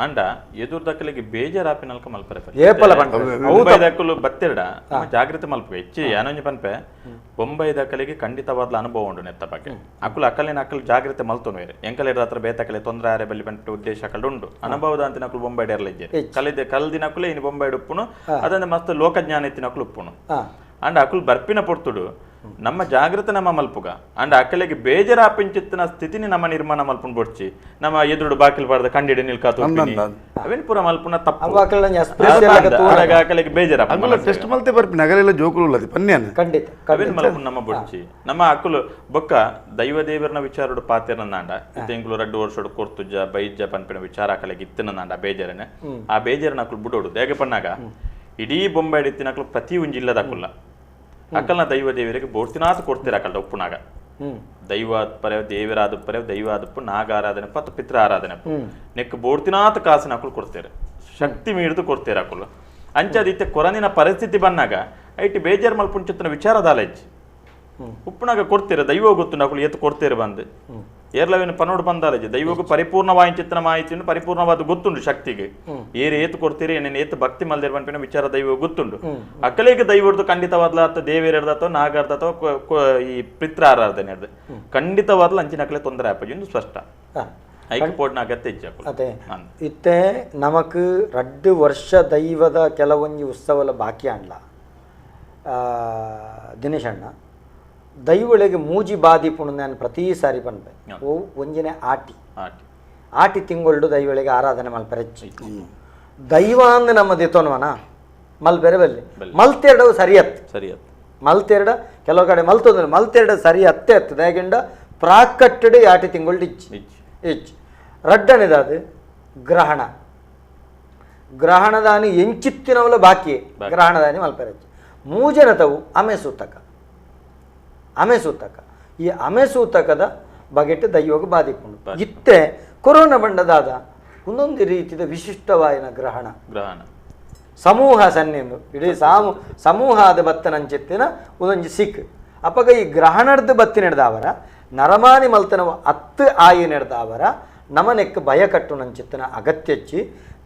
ಅಂಡ ಎದುರ್ದಕ್ಕಲಿಗೆ ಬೇಜಾರಾಪಿನಲ್ಕ ಮಲ್ಪರೆ ಏಪಲ ಬೊಂಬೈ ಬತ್ತಿರಡ ಜಾಗೃತೆ ಮಲ್ಪ ಹೆಚ್ಚಿ ಯಾನೊಂಜಿ ಪನ್ಪೆ ಬೊಂಬೈ ದಕ್ಕಲಿಗೆ ಖಂಡಿತವಾದ ಅನುಭವ ಉಂಡು ನೆತ್ತ ಬಗ್ಗೆ ಅಕುಲು ಅಕ್ಕಲಿನ ಅಕ್ಕಲು ಜಾಗೃತೆ ಮಲ್ತೊನು ಎಂಕಲ್ ಹತ್ರ ಬೇತಕಲೆ ತೊಂದರೆ ಆರೆ ಬಲ್ಲಿ ಪಂಟು ಉದ್ದೇಶ ಅಕಲ್ ಉಂಡು ಅನುಭವದ ಅಂತಿನ ಅಕುಲು ಬೊಂಬೈ ಡೇರ್ಲ ಇಜ್ಜೆ ಕಲಿದೆ ಕಲ್ದಿನಕುಲೆ ಇನ್ನು ಬೊಂಬೈ ಉಪ್ಪುನು ಅದಂದ್ರೆ ಮಸ್ತ್ ಲೋಕಜ್ಞಾನ ಇತ್ತಿನಕುಲು ಉಪ್ಪುನು ಅಂಡ್ ಅಕುಲು ಬರ್ಪಿನ ಪೊರ್ತುಡು ನಮ್ಮ ಜಾಗೃತೆ ನಮ್ಮ ಮಲ್ಪುಗ ಅಂಡ್ ಅಕ್ಕಲಿಗೆ ಬೇಜಾರಾಪಿಂಚಿತ್ತಿನ ಸ್ಥಿತಿನಿ ನಮ್ಮ ನಿರ್ಮಾಣ ಮಲ್ಪುನ್ ಬೊಡ್ಚಿ ನಮ್ಮ ಎದುರುಡು ಬಾಕಿಲ್ ಬಾರ್ದ ಕಂಡಿಡಿ ನಿಲ್ಕಾತು ಅವೇನ್ ಪೂರ ಮಲ್ಪುನ ತಪ್ಪು ಅಕ್ಕಲಿಗೆ ಬೇಜಾರ ಟೆಸ್ಟ್ ಮಲ್ತೆ ಬರ್ಪಿನ ಅಗಲೆಲ್ಲ ಜೋಕುಲು ಉಲ್ಲದಿ ಪನ್ಯಾನ ಖಂಡಿತ ಅವೇನ್ ಮಲ್ಪುನ್ ನಮ್ಮ ಬೊಡ್ಚಿ ನಮ್ಮ ಅಕ್ಕಲು ಬೊಕ್ಕ ದೈವ ದೇವರನ ವಿಚಾರಡು ಪಾತೆರನಾಂಡ ಇತ್ತೆಂಕುಲು 2 ವರ್ಷಡು ಕೊರ್ತುಜ್ಜ ಬೈಜ್ಜ ಪನ್ಪಿನ ವಿಚಾರ ಅಕ್ಕಲಿಗೆ ಇತ್ತಿನಾಂಡ ಬೇಜಾರನೆ ಆ ಬೇಜಾರನ ಅಕ್ಕಲು ಬುಡೋಡು ಹೇಗೆ ಪನ್ನಾಗ ಇಡೀ ಬೊಂಬೆ ಇತ್ತಿನಕ್ಲು ಪ್ರತಿ ಒಂಜಿ ಇಲ್ಲದ ಅಕ್ಕುಲ್ಲ ಅಕ್ಕಲ್ನ ದೈವ ದೇವರಿಗೆ ಬೋರ್ತಿನಾಥ ಕೊಡ್ತೀರ ಅಕ್ಕಲ್ದ ಉಪ್ಪುನಾಗ ದೈವ ಪರೆ ದೇವರಾದ ಪರೆ ದೈವ ಆದಪ್ಪು ನಾಗ ಆರಾಧನೆ ಪತ್ತು ಪಿತೃ ಆರಾಧನೆ ನೆಕ್ ಬೋರ್ತಿನಾಥ ಕಾಸಿನ ಅಕ್ಕಲು ಕೊಡ್ತೀರ ಶಕ್ತಿ ಮೀರಿದು ಕೊಡ್ತೀರ ಅಕ್ಕಲು ಅಂಚಾದಿತ್ತೆ ಕೊರನಿನ ಪರಿಸ್ಥಿತಿ ಬಂದಾಗ IT ಬೇಜಾರು ಮಲ್ಪುಂಚಿತ್ತಿನ ವಿಚಾರದಾಲೆಜ್ಜಿ ಉಪ್ಪುನಾಗ ಕೊಡ್ತೀರ ದೈವ ಗೊತ್ತು ಅಕ್ಕಲು ಏತು ಕೊಡ್ತೀರ ಬಂದು ಏರ್ಲವೇನು ಪನೋಡು ಬಂದಾಲಜಿ ದೈವಕ್ಕೂ ಪರಿಪೂರ್ಣವಾಯಿಂಚಿತ್ತಿನ ಮಾಹಿತಿಯನ್ನು ಪರಿಪೂರ್ಣವಾದ ಗೊತ್ತುಂಡು ಶಕ್ತಿಗೆ ಏರು ಏತು ಕೊಡ್ತೀರಿ ಏನೇನು ಏತು ಭಕ್ತಿ ಮಲ್ದಿರ ಪನ್ಪಿನ ವಿಚಾರ ದೈವ ಗೊತ್ತುಂಡು ಅಕ್ಕಲಿಗೆ ದೈವರ್ದು ಖಂಡಿತವಾದ್ಲ ಅಥವಾ ದೇವೇರ್ದ ಅಥವಾ ನಾಗಾರ್ದ ಅಥವಾ ಈ ಪಿತೃ ಆರಾಧನೆ ಖಂಡಿತವಾದ್ಲ ಅಂಚಿನ ಅಕ್ಕಲೆ ತೊಂದರೆ ಆಪಜಿ ಒಂದು ಸ್ಪಷ್ಟ. ಐಕ್ ಅಗತ್ಯ ಅದೇ ಇತ್ತೆ ನಮಕ್ ರಡ್ಡು ವರ್ಷ ದೈವದ ಕೆಲವೊಂಜಿ ಉತ್ಸವಲ ಬಾಕಿ ಅಣ್ಲ ದಿನೇಶಣ್ಣ ದೈವಳಿಗೆ ಮೂಜಿ ಬಾದಿ ಪುಣ ನಾನು ಪ್ರತಿ ಸಾರಿ ಪನ್ಪೆ ಓ ಒಂಜಿನೇ ಆಟಿ ಆಟಿ ತಿಂಗಳು ದೈವಳಿಗೆ ಆರಾಧನೆ ಮಲ್ಪೆರೆಚ್ಚಿ ದೈವ ಅಂದ್ ನಮ್ಮ ದಿತೋನ್ವನ ಮಲ್ಪೆರೆ ಬಲ್ಲಿ ಮಲ್ತೆರಡು ಸರಿಯತ್ ಸರಿಯತ್ ಮಲ್ತೆರಡ ಕೆಲವು ಕಡೆ ಮಲ್ತೊಂದ್ರೆ ಮಲ್ತೆರಡು ಸರಿ ಅತ್ತೆ ಹತ್ತು ದಾಗಿಂಡ ಪ್ರಾಕಟ್ಟಡೆ ಆಟಿ ತಿಂಗಳು ಇಚ್ಚಿ ಇಚ್ಚಿ ರಡ್ಡನೇದಾದು ಗ್ರಹಣ ಗ್ರಹಣದಾನಿ ಎಂಚಿತ್ತಿನವಲ ಬಾಕಿ ಗ್ರಹಣದಾನಿ ಮಲ್ಪೆರೆಚ್ಚಿ ಮೂಜನ ತವು ಅಮೆ ಸೂತಕ ಅಮೆ ಸೂತಕ ಈ ಅಮೆ ಸೂತಕದ ಬಗೆಟ್ ದೈವಗ ಬಾಧಿಕೊಂಡು ಇತ್ತೆ ಕೊರೋನಾ ಬಂಡದಾದ ಒಂದೊಂದು ರೀತಿಯ ವಿಶಿಷ್ಟವಾಯಿನ ಗ್ರಹಣ ಗ್ರಹಣ ಸಮೂಹ ಸನ್ನೆಂದು ಇಡೀ ಸಮೂಹ ಆದ ಬತ್ತನಂಚಿತ್ತಿನ ಒಂದೊಂಜಿ ಸಿಕ್ ಅಪಗ ಈ ಗ್ರಹಣದ ಬತ್ತಿ ನಡೆದವರ ನರಮಾನಿ ಮಲ್ತನವ ಅತ್ತು ಆಯಿ ನಡೆದವರ ನಮನೆಕ್ ಭಯ ಕಟ್ಟು ನಂಚಿತ್ತಿನ ಅಗತ್ಯಚ್ಚಿ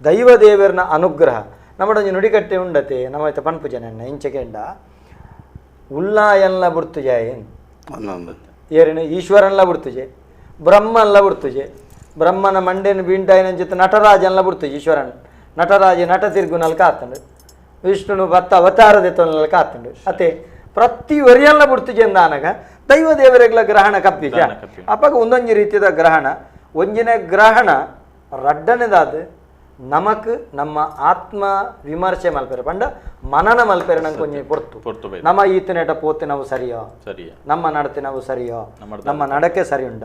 ದೈವದೇವರನ ಅನುಗ್ರಹ ನಮ್ಮಡೊಂಜಿ ನುಡಿಕಟ್ಟೆ ಉಂಡತೆ ನಮ್ಮ ಪನ್ಪುಜನ ಇಂಚೆಕೆಂಡ ಉಲ್ಲಾಯನ್ಲ ಬುಡ್ತುಜಾಯನ್ ಏರಿನ ಈಶ್ವರನ್ಲ ಬುಡ್ತುಜೆ ಬ್ರಹ್ಮನ್ಲ ಬುಡ್ತುಜೆ ಬ್ರಹ್ಮನ ಮಂಡೆನ ಬೀಂಟಾಯಿನಂಚಿತ್ತ ನಟರಾಜನ್ಲ ಬುಡ್ತುಜೆ ಈಶ್ವರನ್ ನಟರಾಜ ನಟ ತಿರ್ಗುನಲ್ಕ ಆತಂಡು ವಿಷ್ಣುನು ಭತ್ತ ಅವತಾರದ ತೊನಲ್ಕ ಆತಂಡು ಅತೆ ಪ್ರತಿ ಒರಿಯಲ್ಲ ಬುಡ್ತುಜೆ ಅಂದಾನಗ ದೈವ ದೇವರೆಗಳ ಗ್ರಹಣ ಕಪ್ಪಿಜ ಅಪಗ ಒಂದೊಂಜಿ ರೀತಿಯ ಗ್ರಹಣ ಒಂಜಿನ ಗ್ರಹಣ ರಡ್ಡನೆದಾದ ನಮಕ್ ನಮ್ಮ ಆತ್ಮ ವಿಮರ್ಶೆ ಮಲ್ಪೆರೆ ಪಂಡ ಮನನ ಮಲ್ಪೆರೆ ನಂಗೆ ಒಂಜಿ ಪೊರ್ತು ನಮ್ಮ ಈತನೇಟ ಪೋತೆ ನಾವು ಸರಿಯೋ ಸರಿಯಾ ನಮ್ಮ ನಡತೆ ನಾವು ಸರಿಯೋ ನಮ್ಮ ನಡಕೆ ಸರಿ ಉಂಡ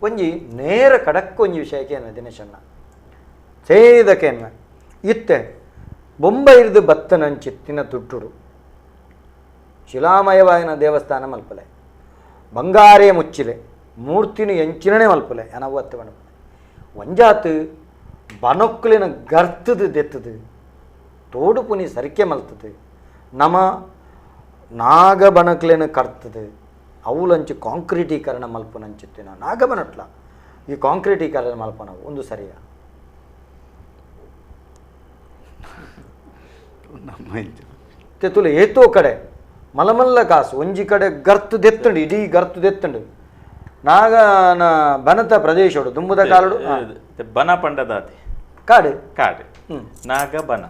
ಒಂಜಿ ನೇರ ಕಡಕ್ಕೆ ಒಂಜಿ ವಿಷಯಕ್ಕೆ ಏನ ದಿನೇಶಣ್ಣ ಸೇದಕೇನ ಇತ್ತೆ ಬೊಂಬೈರ್ದು ಬತ್ತನಂಚಿತ್ತಿನ ದುಡ್ಡುಡು ಶಿಲಾಮಯವಾಯಿನ ದೇವಸ್ಥಾನ ಮಲ್ಪಲೆ ಬಂಗಾರೇ ಮುಚ್ಚಿಲೆ ಮೂರ್ತಿನ ಎಂಚಿನನೇ ಮಲ್ಪಲೆ ಅನವತ್ತು ಮಣಪಲೆ ಒಂಜಾತು ಬನೊಕ್ಕಲಿನ ಗರ್ತದು ದೆತ್ತದು ತೋಡು ಪುನಿ ಸರಿಕೆ ಮಲ್ತದು ನಮ ನಾಗಬನಕ್ಲೇನ ಕರ್ತದು ಅವುಲಂಚು ಕಾಂಕ್ರೀಟೀಕರಣ ಮಲ್ಪನಂಚಿತ್ತಿನ ನಾಗಬನಟ್ಲ ಈ ಕಾಂಕ್ರೀಟೀಕರಣ ಮಲ್ಪನ ಒಂದು ಸರಿಯಾ ತೆತ್ತುಲೆ ಏತೋ ಕಡೆ ಮಲಮಲ್ಲ ಕಾಸು ಒಂಜಿ ಕಡೆ ಗರ್ತು ದೆತ್ತಂಡು ಇಡೀ ಗರ್ತು ದೆತ್ತಂಡು ನಾಗನ ಬನತ ಪ್ರದೇಶೋಡು ದುಂಬುದ ಕಾಲಡು ಬನ ಪಂಡದಾತಿ ಕಾಡು ಕಾಡು ನಾಗ ಬನ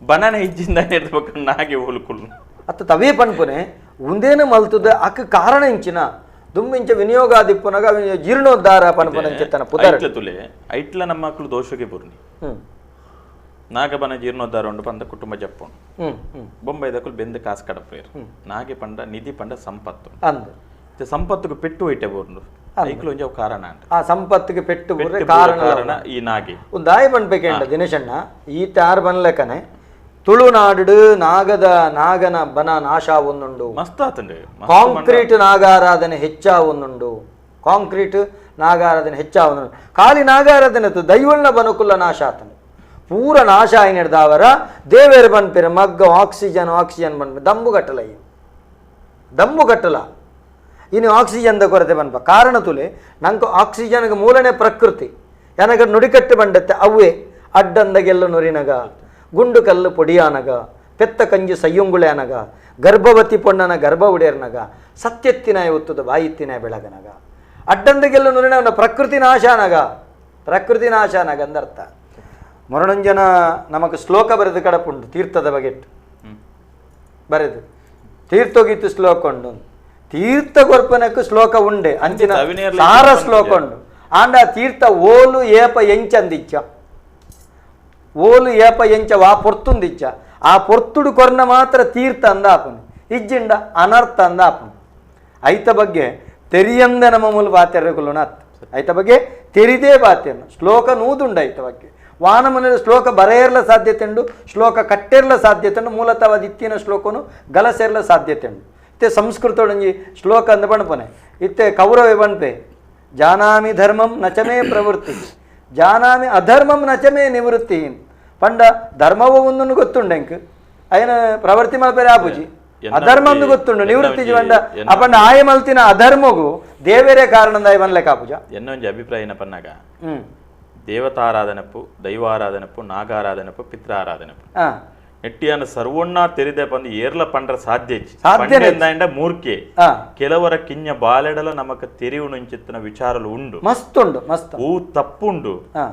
ಬನನ ಇಜ್ಜಿಂದ ಹಿಡ್ಬೇಕು ನಾಗೆ ಹುಲ್ಕುಲ್ ಅತ್ತ ತವೇ ಪನ್ಪುನೆ ಉಂದೇನು ಮಲ್ತದ ಅಕ್ಕ ಕಾರಣ ಇಂಚಿನ ದುಂಬಿಂಚ ವಿನಿಯೋಗಾದಿಪ್ಪುನಗ ಜೀರ್ಣೋದ್ಧಾರ ಪನ್ಪುನಂಚಿತ್ತನ ಪುದರ್ ಐಟ್ಲ ತುಲೆ ಐಟ್ಲ ನಮ್ಮ ಮಕ್ಕಳು ದೋಷಕ್ಕೆ ಪೂರ್ಣಿ ನಾಗಬನ ಜೀರ್ಣೋದ್ಧಾರ ಉಂಡು ಪಂದ ಕುಟುಂಬ ಜಪ್ಪು ಬೊಂಬೈದಕ್ಕೂ ಬೆಂದು ಕಾಸು ಕಡಪೇರು ನಾಗೆ ಪಂಡ ನಿಧಿ ಪಂಡ ಸಂಪತ್ತು ಅಂದು ಸಂಪತ್ತಿಗೆ ಪೆಟ್ಟು ಹೋಯ್ಟೆ ಬೋರ್ನು ಐಕ್ಲು ಒಂಜಿ ಕಾರಣ ಆ ಸಂಪತ್ತಿಗೆ ಪೆಟ್ಟು ಬೋರ್ರೆ ಕಾರಣ ಈ ನಾಗೆ ಒಂದು ದಾಯ ಪನ್ಪೇಕೇಂಡ ದಿನೇಶಣ್ಣ ಈ ತಾರ್ ಬನ್ಲೆಕನೆ ತುಳುನಾಡು ನಾಗದ ನಾಗನ ಬನ ನಾಶ ಒಂದುಂಡು ಮಸ್ತ್ ಆತಂಡು ಕಾಂಕ್ರೀಟ್ ನಾಗಾರಾಧನೆ ಹೆಚ್ಚ ಒಂದುಂಡು ಕಾಂಕ್ರೀಟ್ ನಾಗಾರಾಧನೆ ಹೆಚ್ಚ ಒಂದುಂಡು ಖಾಲಿ ನಾಗಾರಾಧನೆ ದೈವಳ್ನ ಬನಕುಲ್ಲ ನಾಶ ಆತಂಡು ಪೂರ ನಾಶ ಆಯ್ನೆಡ್ದಾವರ ದೇವೇರು ಬನ್ಪಿರ ಮಗ್ಗ ಆಕ್ಸಿಜನ್ ಆಕ್ಸಿಜನ್ ಬನ್ಪೆ ದಂಬು ಕಟ್ಟಲ ಈ ದಮ್ಮು ಕಟ್ಟಲ ಇನ್ನು ಆಕ್ಸಿಜನ್ದ ಕೊರತೆ ಬನ್ಪ ಕಾರಣ ತುಲೆ ನಂಗೆ ಆಕ್ಸಿಜನ್ಗೆ ಮೂಲನೇ ಪ್ರಕೃತಿ ಎನಗ ನುಡಿಕಟ್ಟು ಬಂಡತ್ತೆ ಅವೇ ಅಡ್ಡಂದಗೆಲ್ಲ ನುರಿನಗ ಗುಂಡು ಕಲ್ಲು ಪೊಡಿಯಾನಗ ಪೆತ್ತ ಕಂಜು ಸಯ್ಯುಂಗುಳೆ ಅನಗ ಗರ್ಭವತಿ ಪೊಣ್ಣನ ಗರ್ಭ ಉಡೆಯರ್ನಗ ಸತ್ಯತ್ತಿನ ಒತ್ತದ ಬಾಯಿತ್ತಿನ ಬೆಳಗನಗ ಅಡ್ಡಂದಗೆಲ್ಲ ನುರಿನ ಪ್ರಕೃತಿ ನಾಶಾನಗ ಪ್ರಕೃತಿ ನಾಶಾನಗ ಅಂದರ್ಥ ಮರಣಂಜನ ನಮಕ್ ಶ್ಲೋಕ ಬರೆದು ಕಡಪುಂಡು ತೀರ್ಥದ ಬಗೆಟ್ಟು ಬರೆದು ತೀರ್ಥೋಗಿತ್ತು ಶ್ಲೋಕ ಉಂಡು ತೀರ್ಥ ಕೊರ್ಪನಕ್ಕೆ ಶ್ಲೋಕ ಉಂಡೆ ಅಂಚಿನ ಸಾರ ಶ್ಲೋಕ ಉಂಡು ಆಂಡ ತೀರ್ಥ ಓಲು ಏಪ ಎಂಚಂದಿಚ್ಚ ಓಲು ಏಪ ಎಂಚ ವಾ ಪೊರ್ತುಂದಿಚ್ಚ ಆ ಪೊರ್ತುಡು ಕೊರ್ನ ಮಾತ್ರ ತೀರ್ಥ ಅಂದ ಆಪನು ಇಜ್ಜಿಂಡ ಅನರ್ಥ ಅಂದ ಆಪನು ಐತ ಬಗ್ಗೆ ತೆರಿಯಂದ ನಮ್ಮ ಮೂಲ ಬಾತೆರಗುಲುನ ಐತ ಬಗ್ಗೆ ತೆರಿದೇ ಬಾತೆಯನ್ನು ಶ್ಲೋಕ ನೂದುಂಡ ಐತ ಬಗ್ಗೆ ವಾನಮನ ಶ್ಲೋಕ ಬರೆಯರ್ಲ ಸಾಧ್ಯತೆ ಉಂಡು ಶ್ಲೋಕ ಕಟ್ಟೆರ್ಲ ಸಾಧ್ಯತೆ ಉಂಡು ಮೂಲತಃ ಇತ್ತಿನ ಶ್ಲೋಕನು ಗಲಸೆರ್ಲ ಸಾಧ್ಯತೆ ಉಂಡು ಇತ್ತೆ ಸಂಸ್ಕೃತೊಡಂಜಿ ಶ್ಲೋಕ ಅಂದ ಬಣ್ಪನೆ ಇತ್ತೆ ಕೌರವೇ ಬಣ್ಪೆ ಜಾನಾಮಿ ಧರ್ಮಂ ನಚಮೇ ಪ್ರವೃತ್ತಿ ಜಾನಾಮಿ ಅಧರ್ಮಂ ನಚಮೇ ನಿವೃತ್ತಿ ಪಂಡ ಧರ್ಮವೂ ಒಂದನ್ನು ಗೊತ್ತುಂಡು ಎಂಕ್ ಅಯ್ಯನ ಪ್ರವೃತ್ತಿ ಮಲ್ಪೆರೆ ಆಪುಜಿ ಅಧರ್ಮ ಅಂದು ಗೊತ್ತುಂಡು ನಿವೃತ್ತಿ ಜೀವಂಡ ಅಪಂಡ ಆಯ ಮಲ್ತಿನ ಅಧರ್ಮಗೂ ದೇವರೇ ಕಾರಣದ ಬನ್ಲೆ ಕಾಪುಜ ಎನ್ನೊಂಜಿ ಅಭಿಪ್ರಾಯ ಪನ್ನಾಗ ದೇವತಾರಾಧನಪ್ಪು ದೈವಾರಾಧನಪ್ಪು ನಾಗಾರಾಧನಪ್ಪು ಪಿತ್ರಾರಾಧನಪ್ಪು ನೆಟ್ಟಿಯಾನ ಸರ್ವಣ್ಣ ತೆರಿದೆ ಪಂದು ಏರ್ಲ ಪಂಡ್ರ ಸಾಧ್ಯ ಪಂಡೆಂದಾಂಡ ಮೂರ್ಖೆ ಕೆಲವರ ಕಿಂಜ ಬಾಲೆಡಲ ನಮಕ ತೆರಿವು ನಂಚಿತ್ತಿನ ವಿಚಾರಲು ಉಂಡು ಮಸ್ತುಂಡು ಮಸ್ತ್ ಹೂ ತಪ್ಪುಂಡು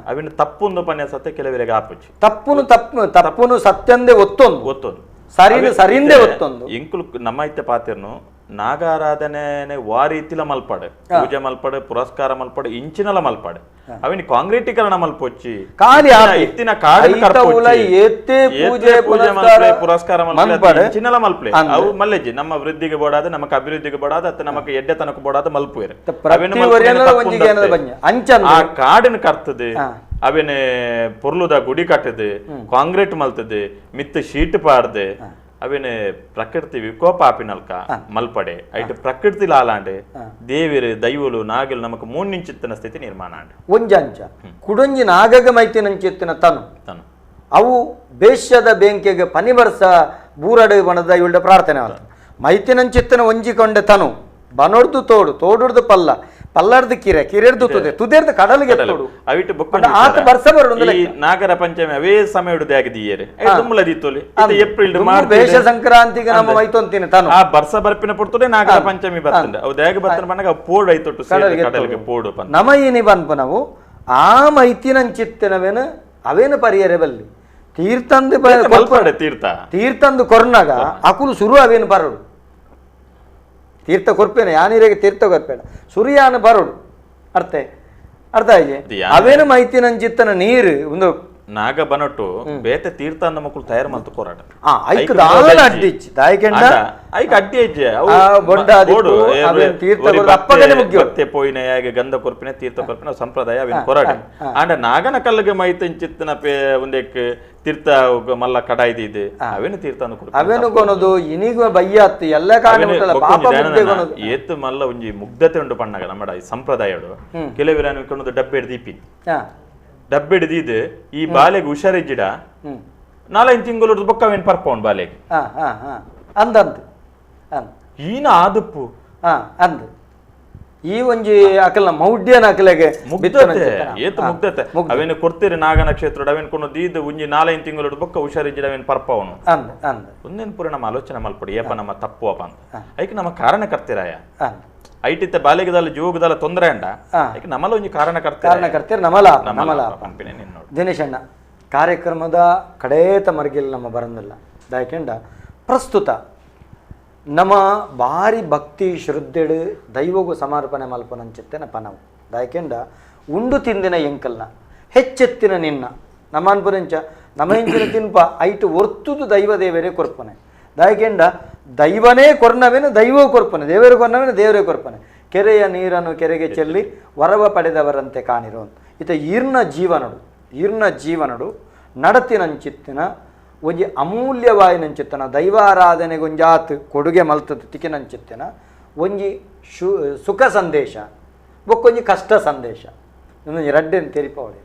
ಅವಿನ ತಪ್ಪುಂದು ಪನ್ಯ ಸತ್ಯ ಕೆಲವರಿಗೆ ಆಪುಚಿ ತಪ್ಪುನು ತಪ್ಪು ತಪ್ಪುನು ಸತ್ಯಂದೇ ಒತ್ತೊಂದು ಒತ್ತೊಂದು ಸರಿನು ಸರಿಂದೇ ಒತ್ತೊಂದು ಎಂಕುಲು ನಮ್ಮ ಇತ್ತೆ ಪಾತಿರ್ನು ನಾಗಾರಾಧನೆ ವಾ ರೀತಿಲ ಮಲ್ಪಾಡು ಪೂಜೆ ಮಲ್ಪಾಡು ಪುರಸ್ಕಾರ ಮಲ್ಪಾಡು ಇಂಚಿನಲ ಮಲ್ಪಾಡು ಅವಿನ ಕಾಂಕ್ರೀಟೀಕರಣ ಮಲ್ಪೊಚ್ಚಿ ಇತ್ತಿನ ಕಾಡು ಪೂಜೆ ಮಲ್ಪಲೆ ಪುರಸ್ಕಾರ ಮಲ್ಪಲೆ ಇಂಚಿನಲ ಮಲ್ಪಲೆ ಅವು ಮಲ್ಲೆಜ್ಜಿ ನಮ್ಮ ವೃದ್ಧಿಗೆ ಬೋಡಾದ ನಮಕ್ ಅಭಿವೃದ್ಧಿಗೆ ಬೋಡಾದ ಅತ್ತ ನಮಕ್ ಎಡ್ಡೆತನಕ್ಕೆ ಬೋಡಾದ ಮಲ್ಪುವೆರ್ ಆ ಕಾಡಿನ ಕರ್ತದೆ ಅವಿನ ಪೊರ್ಲುದ ಗುಡಿ ಕಟ್ಟದೆ ಕಾಂಕ್ರೀಟ್ ಮಲ್ತದೆ ಮಿತ್ತ ಶೀಟ್ ಪಾಡ್ದೆ ಅವೇನೆ ಪ್ರಕೃತಿ ವಿಕೋಪ ಆಪಿನಲ್ಕ ಮಲ್ಪಡೆ ಐಟ್ ಪ್ರಕೃತಿ ಲಾಲಾಂಡೆ ದೇವಿರು ದೈವಲು ನಾಗಲು ನಮಕ್ ಮೂನ್ನಿಂಚಿತ್ತಿನ ಸ್ಥಿತಿ ನಿರ್ಮಾಣ ಆಂಡ್ ಒಂಜಂಚ ಕುಡೊಂಜಿ ನಾಗಗ ಮೈತಿನಂಚಿತ್ತಿನ ತನು ತನು ಅವು ಬೇಶ್ಯದ ಬೆಂಕಿಗೆ ಪನಿವರ್ಸ ಬೂರಡು ಬಣದ ಇವಳ್ಡ ಪ್ರಾರ್ಥನೆ ಆತ ಮೈತಿನಂಚಿತ್ತಿನ ಒಂಜಿಕೊಂಡೆ ತನು ಬನೊಡ್ದು ತೋಡು ತೋಡುಡ್ದು ಪಲ್ಲ ಪಲ್ಲರ್ದು ಕಿರೆ ಕಿರೆರ್ದು ತುದೆ ತುದೆರ್ದು ಕಡಲಿಗೆ ತೋಡು ಅವಿಟ್ಟು ಆತ ಬರ್ಸ ಬರುಡು ಈ ನಾಗರ ಪಂಚಮಿ ಅವೇ ಸಮಯಡು ದ್ಯಾಗದಿಯೇರೆ ದುಮ್ಮಲ ದೀತೋಲಿ ಇದು ಏಪ್ರಿಲ್ ಮಾರ್ಚ್ ಬೇಷ ಸಂಕ್ರಾಂತಿಗೆ ನಮ್ಮ ಮೈತೊಂತಿನ ತಾನು ಆ ಬರ್ಸ ಬರ್ಪಿನ ಪೊರ್ತುಡೆ ನಾಗರ ಪಂಚಮಿ ಬರ್ತಂಡೆ ಅವು ದ್ಯಾಗ ಬರ್ತನ ಬಣ್ಣಗ ಪೋಡು ಐತೊಟ್ಟು ಕಡಲಿಗೆ ಪೋಡು ನಮ ಏನಿ ಬನ್ಪ ನಾವು ಆ ಮೈತಿನಂಚಿತ್ತಿನವೇನ ಅವೇನು ಪರಿಯರೆ ಬಲ್ಲಿ ತೀರ್ಥಂದು ತೀರ್ಥ ತೀರ್ಥಂದು ಕೊರ್ನಾಗ ಅಕುಲು ಸುರು ಅವೇನು ಬರಡು ತೀರ್ಥ ಕೊರ್ಪೇನೆ ಯಾನೀರಿಗೆ ತೀರ್ಥ ಕೊರ್ಪೇಣ ಸುರಿಯಾನ ಬರೋಡು ಅರ್ಥ ಅರ್ಥ ಆಯ್ತು ಅವೇನು ಮೈತಿನಂಚಿತ್ತನ ನೀರು ಒಂದು ನಾಗ ಬನಟ್ಟು ಬೇತೆ ತೀರ್ಥ ಅಂದ ಮಕ್ಕಳು ತಯಾರು ಮಲ್ತು ಕೋರಾಟ ಪೋಯಿನ ಯಾಗೆ ಗಂಧ ಕೊರ್ಪಿನ ತೀರ್ಥ ಕೊರ್ಪಿನ ಸಂಪ್ರದಾಯ ಅವೇನು ಕೊರಾಟ ಆಂಡ ನಾಗನ ಕಲ್ಲಿಗೆ ಮೈತಂಚಿತ್ತನ ಒಂದೇಕ್ ತೀರ್ಥ ಮಲ್ಲ ಕಡಾಯ್ದಿದೆ ಅವೇನು ತೀರ್ಥ ಅವೇನು ಕೊನದು ಇನಿಗ ಬಯ್ಯಾತ್ತು ಎಲ್ಲ ಏತು ಮಲ್ಲ ಒಂಜಿ ಮುಗ್ಧತೆ ಉಂಡು ಪಣ್ಣಗ ನಮ್ಮ ಈ ಸಂಪ್ರದಾಯಡು ಕೆಲವರು ಅನ್ಕೊಂಡು ಡಬ್ಬೆ ದೀಪಿ ಡಬ್ಬೆ ಹಿಡಿದಿದ್ದು ಈ ಬಾಲೆಗೆ ಹುಷಾರಿಜ್ಜಿಡ ನಾಲೈದು ತಿಂಗಳು ಬೊಕ್ಕವೇನು ಪರ್ಪೌಂಡ್ ಬಾಲೆಗೆ ಅಂದಂತ ಈನ ಆದುಪ್ಪು ಅಂದ ಈ ಒಂಜಿ ಅಕಲ್ನ ಮೌಢ್ಯನ ಅಕಲೆಗೆ ಮುಗ್ಧತೆ ಏತು ಮುಗ್ಧತೆ ಅವೇನು ಕೊಡ್ತೀರಿ ನಾಗನ ಕ್ಷೇತ್ರ ಅವೇನು ಕೊಂಡು ದೀದ್ ಒಂಜಿ ನಾಲೈದು ತಿಂಗಳು ಬೊಕ್ಕ ಹುಷಾರಿಜ್ಜಿಡ ಅವೇನು ಪರ್ಪವನು ಒಂದೇನು ಪೂರ ನಮ್ಮ ಆಲೋಚನೆ ಮಲ್ಪಡಿ ಏಪ ನಮ್ಮ ತಪ್ಪು ಅಪ್ಪ ಅಂತ ಐಕ್ ನಮ್ಮ ಕಾರಣಕರ್ತಿರಾಯ ಐಟಿತ್ತ ಬಾಲೆಗದಲ್ಲ ಜೋಗದಲ್ಲ ತೊಂದರೆ ಅಂಡ ಯಾಕೆ ನಮ್ಮಲ್ಲ ಒಂಜಿ ಕಾರಣಕರ್ತ ಕಾರಣಕರ್ತಿರ್ ನಮಲ ನಮಲ ದಿನೇಶಣ್ಣ ಕಾರ್ಯಕ್ರಮದ ಕಡೇತ ಮರ್ಗಿಲ್ ನಮ್ಮ ಬರಂದಿಲ್ಲ ದಾಯಕೆಂಡ ಪ್ರಸ್ತುತ ನಮ್ಮ ಭಾರಿ ಭಕ್ತಿ ಶ್ರದ್ಧೆಡು ದೈವಗೂ ಸಮರ್ಪಣೆ ಮಲ್ಪನಂಚಿತ್ತೇನ ಪನವು ದಾಯಕೆಂಡ ಉಂಡು ತಿಂದಿನ ಎಂಕಲ್ನ ಹೆಚ್ಚೆತ್ತಿನ ನಿನ್ನ ನಮ್ಮ ಅನ್ಪುನಂಚ ನಮ್ಮ ಹೆಂಚಿನ ತಿನ್ಪ ಐಟು ಒರ್ತುದು ದೈವ ದೇವರೇ ಕೊರ್ಪನೆ ದಾಯಕೆಂಡ ದೈವನೇ ಕೊರ್ನವೇನು ದೈವವೂ ಕೊರ್ಪನೆ ದೇವರು ಕೊರ್ನವೇನು ದೇವರೇ ಕೊರ್ಪನೆ ಕೆರೆಯ ನೀರನ್ನು ಕೆರೆಗೆ ಚೆಲ್ಲಿ ವರವ ಪಡೆದವರಂತೆ ಕಾಣಿರೋ ಇತ ಈರ್ನ ಜೀವನಡು ಈರ್ನ ಜೀವನಡು ನಡತಿನಂಚಿತ್ತಿನ ಒಂಜಿ ಅಮೂಲ್ಯವಾಯಿನಂಚಿತ್ತನ ದೈವಾರಾಧನೆಗೊಂಜಾತ್ ಕೊಡುಗೆ ಮಲ್ತದ್ದು ತಿಕ್ಕಿನಂಚಿತ್ತಿನ ಒಂಜಿ ಸುಖ ಸಂದೇಶ ಬೊಕ್ಕೊಂಜಿ ಕಷ್ಟ ಸಂದೇಶ ಒಂಜಿ ರಡ್ಡೆನ್ ತೆರಿಪವಳೆ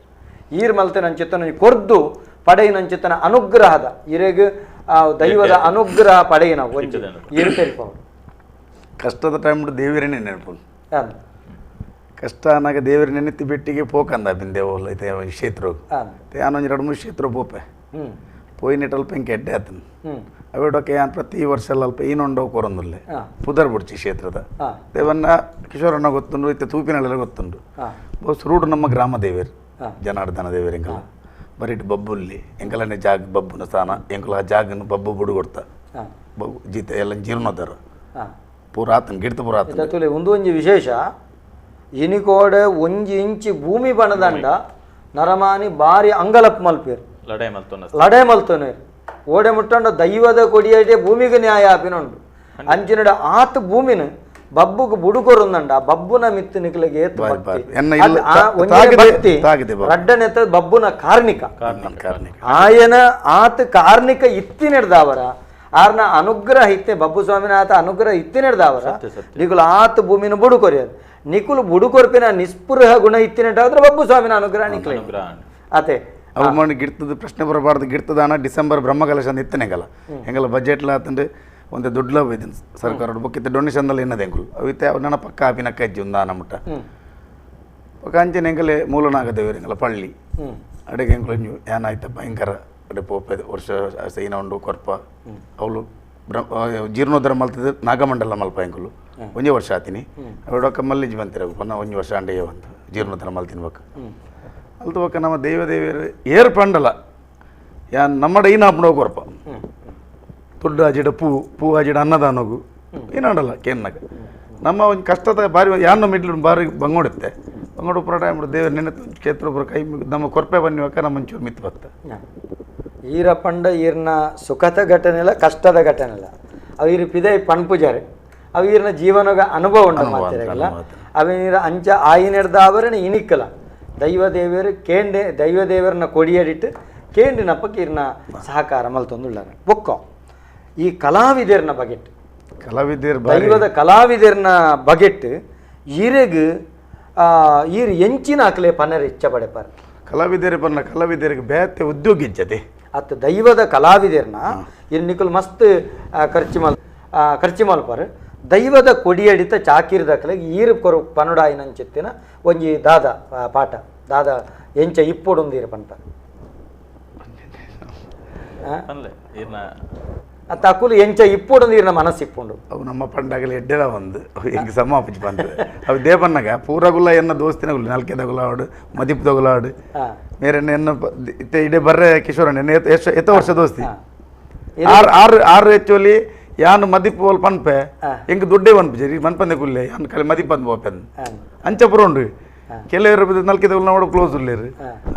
ಈರ್ ಮಲ್ತಿನಂಚಿತ್ತನ ಒಂಜಿ ಕೊರ್ದು ಪಡೆಯಿನಂಚಿತ್ತನ ಅನುಗ್ರಹದ ಇರೆಗ್ ಆ ದೈವದ ಅನುಗ್ರಹ ಪಡೆಯಿನ ಒಂಜಿ ಈರು ತೆರಿಪವಳು ಕಷ್ಟದ ಟೈಮ್ ದೇವರೇ ನೆನಪು ಕಷ್ಟ ಅನ್ನಾಗ ದೇವರ ನೆನೆತಿ ಬೆಟ್ಟಿಗೆ ಪೋಕಂದ ಬಿಂದೆ ಐತೆ ಕ್ಷೇತ್ರ ಯಾನೊಂದು ಎರಡು ಮೂರು ಕ್ಷೇತ್ರ ಪೋಪೆ ಪೋಯಿನೆಟ್ ಅಲ್ಪ ಹಿಂಗೆ ಎಡ್ಡೆ ಆತನ ಅವಿಡೋಕೆ ಯಾನ್ ಪ್ರತಿ ವರ್ಷ ಅಲ್ಪ ಏನೊಂಡೋ ಕೊರೊಂದುಲ್ಲೆ ಪುದರ್ ಬುಡ್ಚಿ ಕ್ಷೇತ್ರದ ದೇವನ್ನ ಕಿಶೋರಣ್ಣ ಗೊತ್ತುಂಡು ಇತ್ತೆ ತೂಪಿನಲ್ಲೆಲ್ಲ ಗೊತ್ತುಂಡು ಬಹು ನಮ್ಮ ಗ್ರಾಮ ದೇವರು ಜನಾರ್ದನ ದೇವರು ಎಂಕಲ ಬರೀಟ್ ಬಬ್ಬುಲ್ಲಿ ಎಂಕಲನೆ ಜಾಗ ಬಬ್ಬುನ ಸ್ಥಾನ ಎಂಕಲ ಆ ಜಾಗನ ಬಬ್ಬು ಬುಡು ಕೊಡ್ತ ಬಬ್ಬು ಜೀತ ಎಲ್ಲ ಜೀರ್ಣೋದ್ಧಾರ ಪೂರ ಆತನ ಗಿಡ್ತ ಪೂರ ಆತನ ಒಂದು ಒಂಜಿ ವಿಶೇಷ ಇನಿಕೋಡೆ ಒಂಜಿ ಇಂಚಿ ಭೂಮಿ ಬಣದಂಡ ನರಮಾನಿ ಬಾರಿ ಅಂಗಲಪ್ ಮಲ್ಪೇರು ಲಡೆ ಮಲ್ತೊನೆ ಓಡೆ ಮುಟ್ಟಂಡ ದೈವದ ಕೊಡಿಯಡೆ ಭೂಮಿಗೆ ನ್ಯಾಯ ಆಪಿನುಂಡು ಅಂಚಿನಡ ಆತ ಭೂಮಿನ ಬಬ್ಬುಗ್ ಬುಡುಕೊರುಂದಂಡ ಆ ಬಬ್ಬುನ ಮಿತ್ತು ನಿಕ್ಲೆಗೆ ಏತ್ ಭಕ್ತಿ ಭಕ್ತಿ ರಡ್ಡನೆತ್ತ ಬಬ್ಬುನ ಕಾರ್ಣಿಕ ಆಯನ ಆತ ಕಾರ್ಣಿಕ ಇತ್ತಿನೆಡ್ದಾವರ ಆರ್ನ ಅನುಗ್ರಹ ಇತ್ತೆ ಬಬ್ಬು ಸ್ವಾಮಿನ ಆತ ಅನುಗ್ರಹ ಇತ್ತಿನೆಡ್ದಾವರ ನಿಕುಲು ಆತ ಭೂಮಿನ ಬುಡುಕೊರಿಯದು ನಿಕುಲು ಬುಡುಕೊರ್ಪಿನ ನಿಸ್ಪೃಹ ಗುಣ ಇತ್ತಿನೆಟ್ಟಾದ್ರೆ ಬಬ್ಬು ಸ್ವಾಮಿನ ಅನುಗ್ರಹ ನಿಕ್ಲೆ ಆತೆ ಅವು ಮಣ್ಣು ಗಿಡ್ತದ ಪ್ರಶ್ನೆ ಬರಬಾರ್ದು ಗಿಡ್ತದಾನ ಡಿಸೆಂಬರ್ ಬ್ರಹ್ಮಕಲಶ ಅಂತ ಇತ್ತನೆ ಹೆಂಗಲ್ಲ ಹೆಂಗಲ್ಲ ಬಜೆಟ್ಲ ಆತಂದ್ರೆ ಒಂದು ದುಡ್ಡು ಹೋಯ್ತೀನಿ ಸರ್ಕಾರ ಬೊಕ್ಕಿತ್ತ ಡೊನೇಷನ್ದಲ್ಲಿ ಏನದ ಎಂಕುಲು ಅವಿತ್ತೆ ಅವು ನನ್ನ ಪಕ್ಕ ಆಪಿನ ಕಜ್ಜಿ ಒಂದು ಮುಟ್ಟ ಪಕ್ಕ ಅಂಚಿನ ಎಂಕಲೆ ಮೂಲನಾಗದೇವರು ಎಂಕಲ ಪಳ್ಳಿ ಅಡುಗೆ ಎಂಕುಲು ಏನಾಯ್ತ ಭಯಂಕರ ಅಡೆ ಪೋಪೆ ವರ್ಷ ಸೈನ ಉಂಡು ಕೊರ್ಪ ಅವಳು ಜೀರ್ಣೋದ್ಧಾರ ಮಲ್ತದ ನಾಗಮಂಡಲ ಮಲ್ಪ ಎಂಕುಲು ಒಂಜೇ ವರ್ಷ ಆತೀನಿ ಅವಡೊಕ್ಕ ಮಲ್ಲಿಜ್ ಬಂತಿರ ಪನ್ನ ಒಂಜಿ ವರ್ಷ ಅಂಡೆಯೇ ಬಂತು ಜೀರ್ಣೋದ್ಧಾರ ಮಲ್ತಿನ ಬಕ್ಕ ಅಲ್ತು ಬಕ್ಕ ನಮ್ಮ ದೈವ ದೇವಿಯರು ಏರ್ ಪಂಡಲ ಯಾನ್ ನಮ್ಮಡ ಈನ ಹಾಪುಂಡು ಕೊರ್ಪ ದುಡ್ಡು ಆಜಿಡ ಪೂ ಪೂ ಆಜಿಡ ಅನ್ನದಾನಗು ಏನಾಡಲ್ಲ ಕೇನ್ನಾಗ ನಮ್ಮ ಒಂದು ಕಷ್ಟದ ಬಾರಿ ಯಾನ್ ನಮ್ಮ ಇಡ್ಲು ಬಾರಿ ಬಂಗೋಡುತ್ತೆ ಬಂಗೋಡು ಪುರ ಟೈಮ್ ದೇವರು ನೆನೆ ಕ್ಷೇತ್ರ ಪುರ ಕೈ ನಮ್ಮ ಕೊರ್ಪೆ ಬನ್ನಿವಕ್ಕ ನಮ್ಮ ಒಂಚೂರು ಮಿತ್ತು ಬತ್ತ. ಈರ ಪಂಡ ಈರ್ನ ಸುಖದ ಘಟನೆಲ್ಲ ಕಷ್ಟದ ಘಟನೆಲ್ಲ ಅವು ಈರು ಪಿದೈ ಪಣ್ಪುಜಾರೆ ಅವು ಈರ್ನ ಜೀವನದ ಅನುಭವ ಉಂಟು ಮಾತಿರಲ್ಲ ಅವ ಅಂಚ ಆಯಿನೆಡ್ದ ಅವರನ್ನ ಇಣಿಕ್ಕಲ ದೈವ ದೇವರು ಕೇಂಡೆ ದೈವ ದೇವರನ್ನ ಕೊಡಿಯಡಿಟ್ಟು ಕೇಂಡಿನಪ್ಪಕ್ಕೆ ಈರ್ನ ಸಹಕಾರ ಮಲ್ತೊಂದುಳ್ಳಾರೆ. ಬೊಕ್ಕ ಈ ಕಲಾವಿದರ್ನ ಬಗೆಟ್ ಕಲಾವಿದರ್ ದೈವದ ಕಲಾವಿದರ್ನ ಬಗೆಟ್ ಈರೆಗ್ ಈರು ಎಂಚಿನ ಅಕ್ಲೆ ಪನರ್ ಇಚ್ಛ ಪಡೆಪಾರ ಕಲಾವಿದರ ಬನ್ನ ಕಲಾವಿದರಿಗೆ ಬೇತೆ ಉದ್ಯೋಗ ಇಜ್ಜದೆ ಅತ್ತ ದೈವದ ಕಲಾವಿದರ್ನ ಇರ್ ನಿಕುಲ್ ಮಸ್ತ್ ಖರ್ಚು ಮಲ್ಪಾರು ದೈವದ ಕೊಡಿಯಡಿತ ಚಾಕಿರ್ದಕ್ಲೆ ಈರು ಕೊರು ಪನುಡಾಯಿನಂಚಿತ್ತಿನ ಒಂಜಿ ದಾದ ಪಾಠ ದಾದ ಎಂಚ ಇಪ್ಪೊಡೊಂದು ಈರು ಪನ್ಪಾರ ಅತ್ತ ಅಕುಲು ಎಂಚ ಇಪ್ಪೊಡೊಂದು ಈರ್ನ ಮನಸ್ಸು ಇಪ್ಪುಂಡು. ಅವು ನಮ್ಮ ಪಂಡಾಗಲಿ ಎಡ್ಡೆಲ ಒಂದು ಎಂಕ್ ಸಮ ಆಪುಜಿ ಪಂಡ ಅವು ದೇಪನ್ನಾಗ ಪೂರಗುಲ್ಲ ಎನ್ನ ದೋಸ್ತಿನಗುಲು ನಾಲ್ಕೇದಗುಲ ಆಡು ಮದಿಪ್ದಗುಲ ಆಡು ಮೇರೆ ಎನ್ನ ಇತ್ತೆ ಇಡೇ ಬರ್ರೆ ಕಿಶೋರಣ್ಣ ಎನ್ನ ಎತ್ತ ವರ್ಷ ದೋಸ್ತಿ ಆರು ಆರು ಆರು ಆ್ಯಕ್ಚುಲಿ ಯಾನು ಮದಿಪ್ ಓಲ್ ಪನ್ಪೆ ಎಂಕ್ ದುಡ್ಡೇ ಪನ್ಪು ಮನ್ಪಂದೆ ಕುಲ್ಲೆ ಯಾನ್ ಕಲೆ ಮದಿಪ್ ಅಂದ್ ಪೋಪೆ ಅಂಚ ಪುರ ಉಂಡು ಕೆಲವರು ನಲ್ಕೆದಗುಲ ನೋಡು ಕ್ಲೋಸ್ ಉಲ್ಲೇರು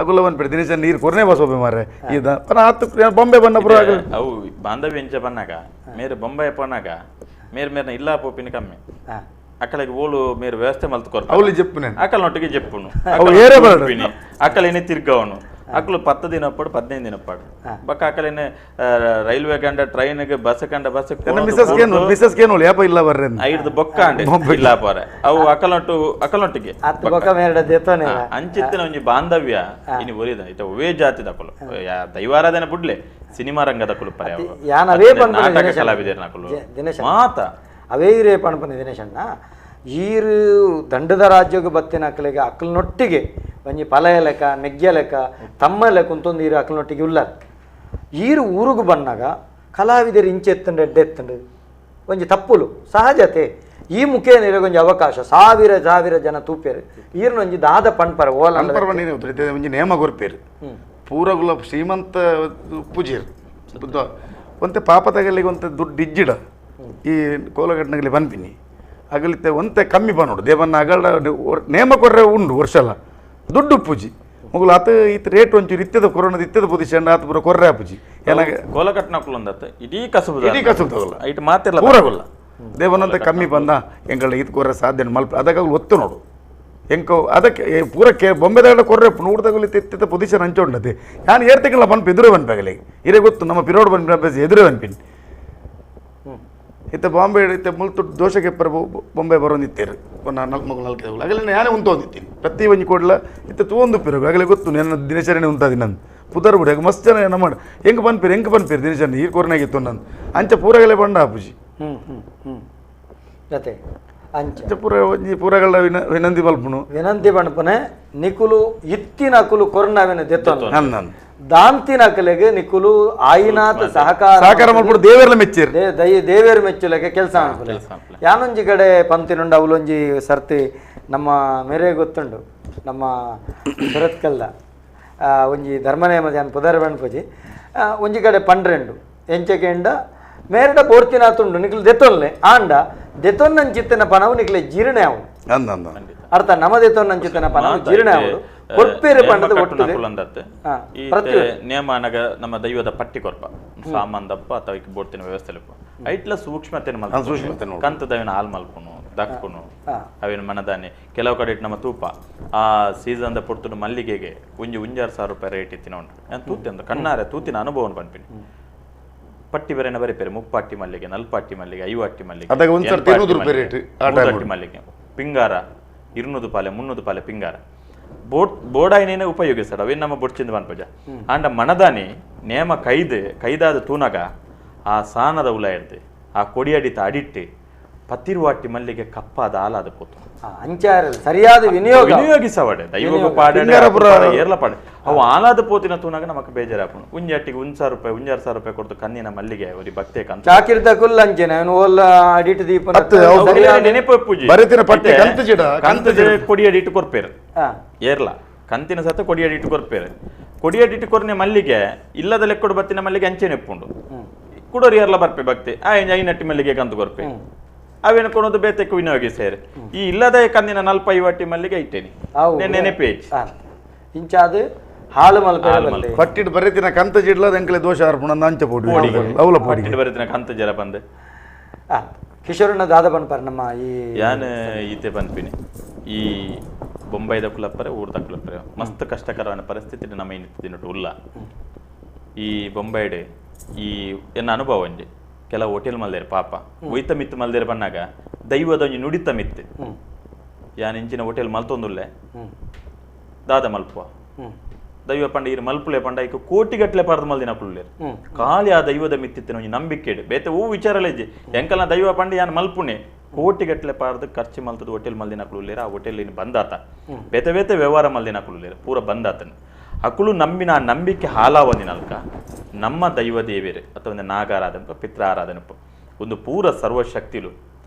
ಅಗುಲ ಪನ್ಪೆ ದಿನೇಶ ನೀರು ಕೊರನೆ ಬಸ್ ಒಬ್ಬೆ ಮಾರೆ ಇದ ಪನ ಆತು ಬೊಂಬೆ ಬನ್ನ ಪುರ ಅವು ಬಾಂಧವ್ಯ ಎಂಚ ಬನ್ನಾಗ ಮೇರೆ ಬೊಂಬೆ ಪೋನಾಗ ಮೇರೆ ಮೇರ್ನ ಇಲ್ಲ ಪೋಪಿನ ಕಮ್ಮಿ ಅಕ್ಕಳಿಗೆ ಓಲು ಮೇರೆ ವ್ಯವಸ್ಥೆ ಮಲ್ತು ಅವಳು ಜೆಪ್ಪುನೆ ಅಕ್ಕಲನೊಟ್ಟಿಗೆ ಜೆಪ್ಪುನು ಅಕ್ಕಲೇನೆ ತಿರ್ಗವನು ಅಕ್ಕಲು 10 ದಿನ ಅಪ್ಪಾಡು 15 ದಿನ ಅಪ್ಪಾಡು ಬಕ್ಕ ಅಕ್ಕಲೇನೆ ರೈಲ್ವೆ ಕಂಡ ಟ್ರೈನ್ಗೆ ಬಸ್ ಕಂಡ ಬಸ್ ಇಲ್ಲ ಬರ್ರೆ ಐದು ಬೊಕ್ಕ ಅಂಡೆ ಇಲ್ಲ ಪೋರೆ ಅವು ಅಕ್ಕಲೊಟ್ಟು ಅಕ್ಕಲೊಟ್ಟಿಗೆ ಅಂಚಿತ್ತಿನ ಒಂಜಿ ಬಾಂಧವ್ಯ ಇನಿ ಒರಿದ ಇತ ಒವೇ ಜಾತಿ ದಕಲು ದೈವಾರಾಧನೆ ಬುಡ್ಲೆ ಸಿನಿಮಾ ರಂಗದ ಕುಲು ಪರೆ ನಾಟಕ ಕಲಾವಿದರ್ನಕುಲು ಮಾತ ಅವೇ ಇರೇ ಪಣಪನ ದಿನೇಶಣ್ಣ ಈರು ದಂಡದ ರಾಜ್ಯಕ್ಕೆ ಬತ್ತಿನ ಅಕ್ಕಲಿಗೆ ಅಕ್ಕಲ್ನೊಟ್ಟಿಗೆ ಒಂಜಿ ಫಲ ಲೆಕ್ಕ ಮೆಗ್ಯ ಲೆಕ್ಕ ತಮ್ಮ ಲೆಕ್ಕ ಅಂತೊಂದು ಈರು ಅಕ್ಕಲ್ನೊಟ್ಟಿಗೆ ಉಲ್ಲಾರ ಈರು ಊರುಗು ಬನ್ನಾಗ ಕಲಾವಿದರು ಇಂಚೆ ಎತ್ತಂಡು ಎಡ್ಡೆ ಎತ್ತಂಡು ಒಂಜಿ ತಪ್ಪುಲು ಸಹಜತೆ ಈ ಮುಖೇನ ಒಂಜಿ ಅವಕಾಶ ಸಾವಿರ ಸಾವಿರ ಜನ ತೂಪೇರು ಈರ್ನೊಂಜಿ ದಾದ ಪಣ್ಪರ ಓಲ ಒಂಜಿ ನೇಮ ಕೊರ್ಪೇರು ಪೂರಗುಲ ಶ್ರೀಮಂತ ಪೂಜೆರು ಒಂತೆ ಪಾಪದಗಲಿಗೆ ಒಂತೆ ದುಡ್ಡು ಇಜ್ಜಿಡ ಈ ಕೋಲಗಟ್ಟನಗಲಿ ಪನ್ಪಿನಿ ಅಗಲಿತ್ತೆ ಒಂತೆ ಕಮ್ಮಿ ಬನ್ನೋಡು ದೇವನ್ನ ಅಗಳ ನೇಮ ಕೊರ್ರೆ ಉಂಡು ವರ್ಷಲ ದುಡ್ಡು ಪೂಜಿ ಮೊಗಲು ಆತ ಈತ ರೇಟ್ ಒಂಚೂರು ಇತ್ತದ ಕೊರೋನದ ಇತ್ತದ ಪೊಸಿಷನ್ ಆತ ಪೂರ ಕೊರ್ರೆ ಪೂಜಿ ಏನಾಗ ಕೋಲಕಟ್ಟನಕುಲಂದತ್ತ ಇಡೀ ಕಸಬು ಇಡೀ ಕಸಬು ತಗೊಲ್ಲ ಐಟ್ ಮಾತಿಲ್ಲ ಪೂರಗುಲ್ಲ ದೇವನಂತ ಕಮ್ಮಿ ಬಂದ ಎಂಗಳ ಇದು ಕೊರ್ರೆ ಸಾಧ್ಯ ಮಲ್ಪ ಅದಕ್ಕೆ ಒತ್ತು ನೋಡು ಎಂಕೋ ಅದಕ್ಕೆ ಪೂರಕ್ಕೆ ಬೊಂಬೆದಾಗ ಕೊರ್ರೆ ನೂರ್ದಾಗಲಿ ಇತ್ತಿತ್ತ ಪೊಸಿಷನ್ ಹಂಚೋಂಡತೆ ನಾನು ಏರ್ತಕ್ಕಿಲ್ಲ ಪನ್ಪು ಎದುರೇ ಬನ್ಪಾಗಲಿ ಇರೇ ಗೊತ್ತು ನಮ್ಮ ಪಿರೋಡ್ ಬನ್ಪಿ ಎದುರೇ ಬನ್ಪಿನಿ ಇತ್ತ ಬಾಂಬೆ ಇತ್ತೆ ಮುಲ್ತು ದೋಷಕ್ಕೆ ಬೊಂಬೆ ಬರೋಂದಿತ್ತೇರು ನಾಲ್ಕು ಮಗಳು ನಾಲ್ಕು ಆಗಲೇ ನಾನೇ ಉಂತೊಂದಿತ್ತೀನಿ ಪ್ರತಿ ಒಂಜಿ ಕೊಡ್ಲ ಇತ್ತ ತೂವೊಂದು ಪಿರೋಗು ಆಗಲೇ ಗೊತ್ತು ನನ್ನ ದಿನಚರಣೆ ಉಂತಾದಿ ನಾನು ಪುದರ್ ಬಿಡಿ ಆಗ ಮಸ್ತ್ ಜನ ನಮ್ಮ ಹೆಂಗೆ ಬನ್ಪೇರು ಹೆಂಗೆ ಬನ್ಪೇರು ದಿನಚರಣೆ ಈ ಕೊರನಾಗಿತ್ತು ನಾನು ಅಂಚ ಪೂರಗಲೇ ಬಂಡ ಆಪುಜಿ ಜೊತೆ ಅಂಚ ಪೂರ ಒಂಜಿ ಪೂರಗಳ ವಿನಂತಿ ಬಲ್ಪುನು ವಿನಂತಿ ಬಣ್ಪನೆ ನಿಕುಲು ಇತ್ತಿನ ಅಕುಲು ಕೊರ್ನವಿನ ದೆತ್ತೊಂದು ದಾಂತಿನ ಅಕಲೆಗೆ ನಿಕುಲು ಆಯಿನಾಥ ಸಹಕಾರ ಸಹಕಾರ ಮಲ್ಪುಡು ದೇವೇರ್ಲ ಮೆಚ್ಚಿರ್ ದೇವೇರ್ ಮೆಚ್ಚುಲಕ್ಕೆ ಕೆಲಸ ಅನ್ಪುಲೆ ಯಾನೊಂಜಿ ಕಡೆ ಪಂತಿನುಂಡು ಅವಲೊಂಜಿ ಸರ್ತಿ ನಮ್ಮ ಮೇರೆ ಗೊತ್ತುಂಡು ನಮ್ಮ ಸುರತ್ಕಲ್ದ ಒಂಜಿ ಧರ್ಮನೇಮ ಜಾನ್ ಪುದರ್ ಬಣ್ಪುಜಿ ಒಂಜಿ ಕಡೆ ಪಂಡ್ರೆಂಡು ಎಂಚಕೆಂಡ ಮೇರಡ ಬೋರ್ತಿನಾತುಂಡು ನಿಕ್ಲು ದೆತ್ತೊಲ್ಲೆ ಆಂಡ ದೆತ್ತೊನ್ನಂಚಿತ್ತನ ಪನವು ನಿಕ್ಲೆ ಜೀರ್ಣೆ ಅವು ಅರ್ಥ ನಮ್ಮ ದೆತ್ತೊನ್ನಂಚಿತ್ತನ ಪನವು ಜೀರ್ಣೆ ಅವು ಕೊರ್ಪೇರು ಪಂಡದ ಒಟ್ಟು ನೇಮ ಅನಗ ನಮ್ಮ ದೈವದ ಪಟ್ಟಿ ಕೊರ್ಪ ಸಾಮಾನ್ದಪ್ಪ ಅಥವಾ ಬೋರ್ತಿನ ವ್ಯವಸ್ಥೆ ಐಟ್ಲ ಸೂಕ್ಷ್ಮತೆ ಸೂಕ್ಷ್ಮತೆ ಕಂತದವಿನ ಹಾಲ್ ಮಲ್ಪುನು ದಕ್ಕುನು ಅವಿನ ಮನದಾನಿ ಕೆಲವು ಕಡೆ ನಮ್ಮ ತೂಪ ಆ ಸೀಸನ್ the ಪೊರ್ತುಡು ಮಲ್ಲಿಗೆಗೆ ಒಂಜಿ 1,500 ರೂಪಾಯಿ ರೇಟ್ ಇತ್ತಿನ ಉಂಟು ನಾನು ತೂತಿ ಅಂತ ಕಣ್ಣಾರೆ ತೂತಿನ ಅನುಭವವನ್ನು ಪನ್ಪಿನಿ ಪಟ್ಟಿ ಬರೆನ ಬರೀಪೇರು 30 ಮಲ್ಲಿಗೆ 40 ಮಲ್ಲಿಗೆ 50 ಮಲ್ಲಿಗೆ 30 ಮಲ್ಲಿಗೆ ಪಿಂಗಾರ 200 ಪಾಲೆ 300 ಪಾಲೆ ಪಿಂಗಾರ ಬೋಡಾಯಿನೇನೆ ಉಪಯೋಗಿಸ್ತಾರೆ ಅವೇನು ನಮ್ಮ ಬೊಡ್ಚಿಂದ ಪನ್ಪಜ ಆಂಡ ಮನದಾನಿ ನೇಮ ಕೈದು ಕೈದಾದ ತೂನಗ ಆ ಸಾನದ ಉಲ ಇರ್ತೆ ಆ ಕೊಡಿಯಡಿತ ಅಡಿಟ್ಟು ಪತ್ತಿರುವಾಟಿ ಮಲ್ಲಿಗೆ ಕಪ್ಪಾದ ಆಲಾದ ಪೋತು ಅಂಚಾರ ಸರಿಯಾದ ವಿನಿಯೋಗ ವಿನಿಯೋಗಿಸವಡೆ ದೈವಗ ಪಾಡ ಏರ್ಲ ಪಾಡೆ ಅವು ಆಲಾದ ಪೋತಿನ ತೂನಾಗ ನಮಕ್ ಬೇಜಾರಾಪುಂಡು. ಉಂಜಾಟಿಗೆ 1,000 ರೂಪಾಯಿ 1,500 ರೂಪಾಯಿ ಕೊಡ್ತು ಕಣ್ಣಿನ ಮಲ್ಲಿಗೆ ಅವರಿ ಭಕ್ತಿ ಕಂತ ಚಾಕಿರ್ದ ಕುಲ್ಲ ಅಂಚೆನೆ ಓಲ್ಲ ಅಡಿಟ್ ದೀಪ ನೆನಪು ಪೂಜೆ ಕಂತು ಕೊಡಿಯಡಿ ಇಟ್ಟು ಕೊರ್ಪೇರು ಏರ್ಲ ಕಂತಿನ ಸತ ಕೊಡಿಯಡಿ ಇಟ್ಟು ಕೊರ್ಪೇರು ಕೊಡಿಯಡಿ ಇಟ್ಟು ಕೊರ್ನೆ ಮಲ್ಲಿಗೆ ಇಲ್ಲದ ಲೆಕ್ಕಡು ಬತ್ತಿನ ಮಲ್ಲಿಗೆ ಅಂಚೆ ನೆಪ್ಪುಂಡು ಕುಡೋರು ಏರ್ಲ ಬರ್ಪೆ ಭಕ್ತಿ ಆ ಐನಟ್ಟಿ ಮಲ್ಲಿಗೆ ಕಂತು ಕೊರ್ಪೆ ಅವೇನು ಕೊಡೋದು ಬೇತೆಕ್ಕು ವಿನಿಯೋಗಿ ಸೇರಿ ಈ ಇಲ್ಲದ ಕಂದಿನ 40 ಮಲ್ಲಿಗೆ ಇಟ್ಟೇನಿ ನೆನಪೇ ಇಂಚಾದ ಹಾಲು ಮಲ್ಪೆ ಪಟ್ಟಿಡ್ ಬರೆತಿನ ಕಂತ ಜಿಡ್ಲದ ಎಂಕಲೆ ದೋಷ ಅರ್ಪಣ ಅಂಚೆ ಪೋಡಿ ಅವಲ ಪೋಡಿ ಬರೆತಿನ ಕಂತ ಜರ ಬಂದೆ ಕಿಶೋರಣ್ಣ ದಾದ ಪನ್ಪರ್ ನಮ್ಮ ಈ ಯಾನ್ ಈತೆ ಪನ್ಪಿನಿ ಈ ಬೊಂಬೈದ ಕುಲಪ್ಪರೆ ಊರ್ದ ಕುಲಪ್ಪರೆ ಮಸ್ತ್ ಕಷ್ಟಕರವಾದ ಪರಿಸ್ಥಿತಿ ನಮ್ಮ ಇನ್ನಿತ್ತು ಉಲ್ಲ. ಈ ಬೊಂಬೈಡೆ ಈ ಎನ್ನ ಅನುಭವ ಒಂಜಿ ಕೆಲವು ಹೋಟೆಲ್ ಮಲ್ದೇರು ಪಾಪ ಒಯ್ತ ಮಿತ್ತು ಮಲ್ದೇರು ಬನ್ನಾಗ ದೈವದ ಒಂಜಿ ನುಡಿತ ಮಿತ್ತು ಯಾನ್ ಇಂಚಿನ ಹೋಟೆಲ್ ಮಲ್ತೊಂದುಲ್ಲೆ ದಾದ ಮಲ್ಪುವ ದೈವ ಪಂಡ ಇರು ಮಲ್ಪುಲೆ ಪಂಡ ಐಕ ಕೋಟಿಗಟ್ಟಲೆ ಪಾರ್ದ ಮಲ್ದಿನ ಕುಲ್ಲೇರು ಖಾಲಿ ಆ ದೈವದ ಮಿತ್ತಿತ್ತಿನ ಒಂಜಿ ನಂಬಿಕೆ ಬೇತೆ ಹೂ ವಿಚಾರಲೇಜಿ ಎಂಕಲ್ನ ದೈವ ಪಂಡ ಯಾನ್ ಮಲ್ಪುಣೆ ಕೋಟಿಗಟ್ಟಲೆ ಪಾರ್ದು ಖರ್ಚು ಮಲ್ತದ ಹೋಟೆಲ್ ಮಲ್ದಿನ ಕುಲ್ಲೇರು ಆ ಹೋಟೆಲ್ ಇನ್ನು ಬಂದಾತ ಬೇತೆ ಬೇತೆ ವ್ಯವಹಾರ ಮಲ್ದಿನ ಕುಲ್ಲೇರು ಪೂರ ಬಂದಾತನ ಅಕುಲು ನಂಬಿನ ಆ ನಂಬಿಕೆ ಹಾಲಾವಂದಿನಲ್ಕ ನಮ್ಮ ದೈವ ದೇವೇರು ಅಥವಾ ಒಂದು ನಾಗಾರಾಧನಪ್ಪ ಪಿತ್ರ ಆರಾಧನಪ್ಪ ಒಂದು ಪೂರ ಸರ್ವಶಕ್ತಿಲು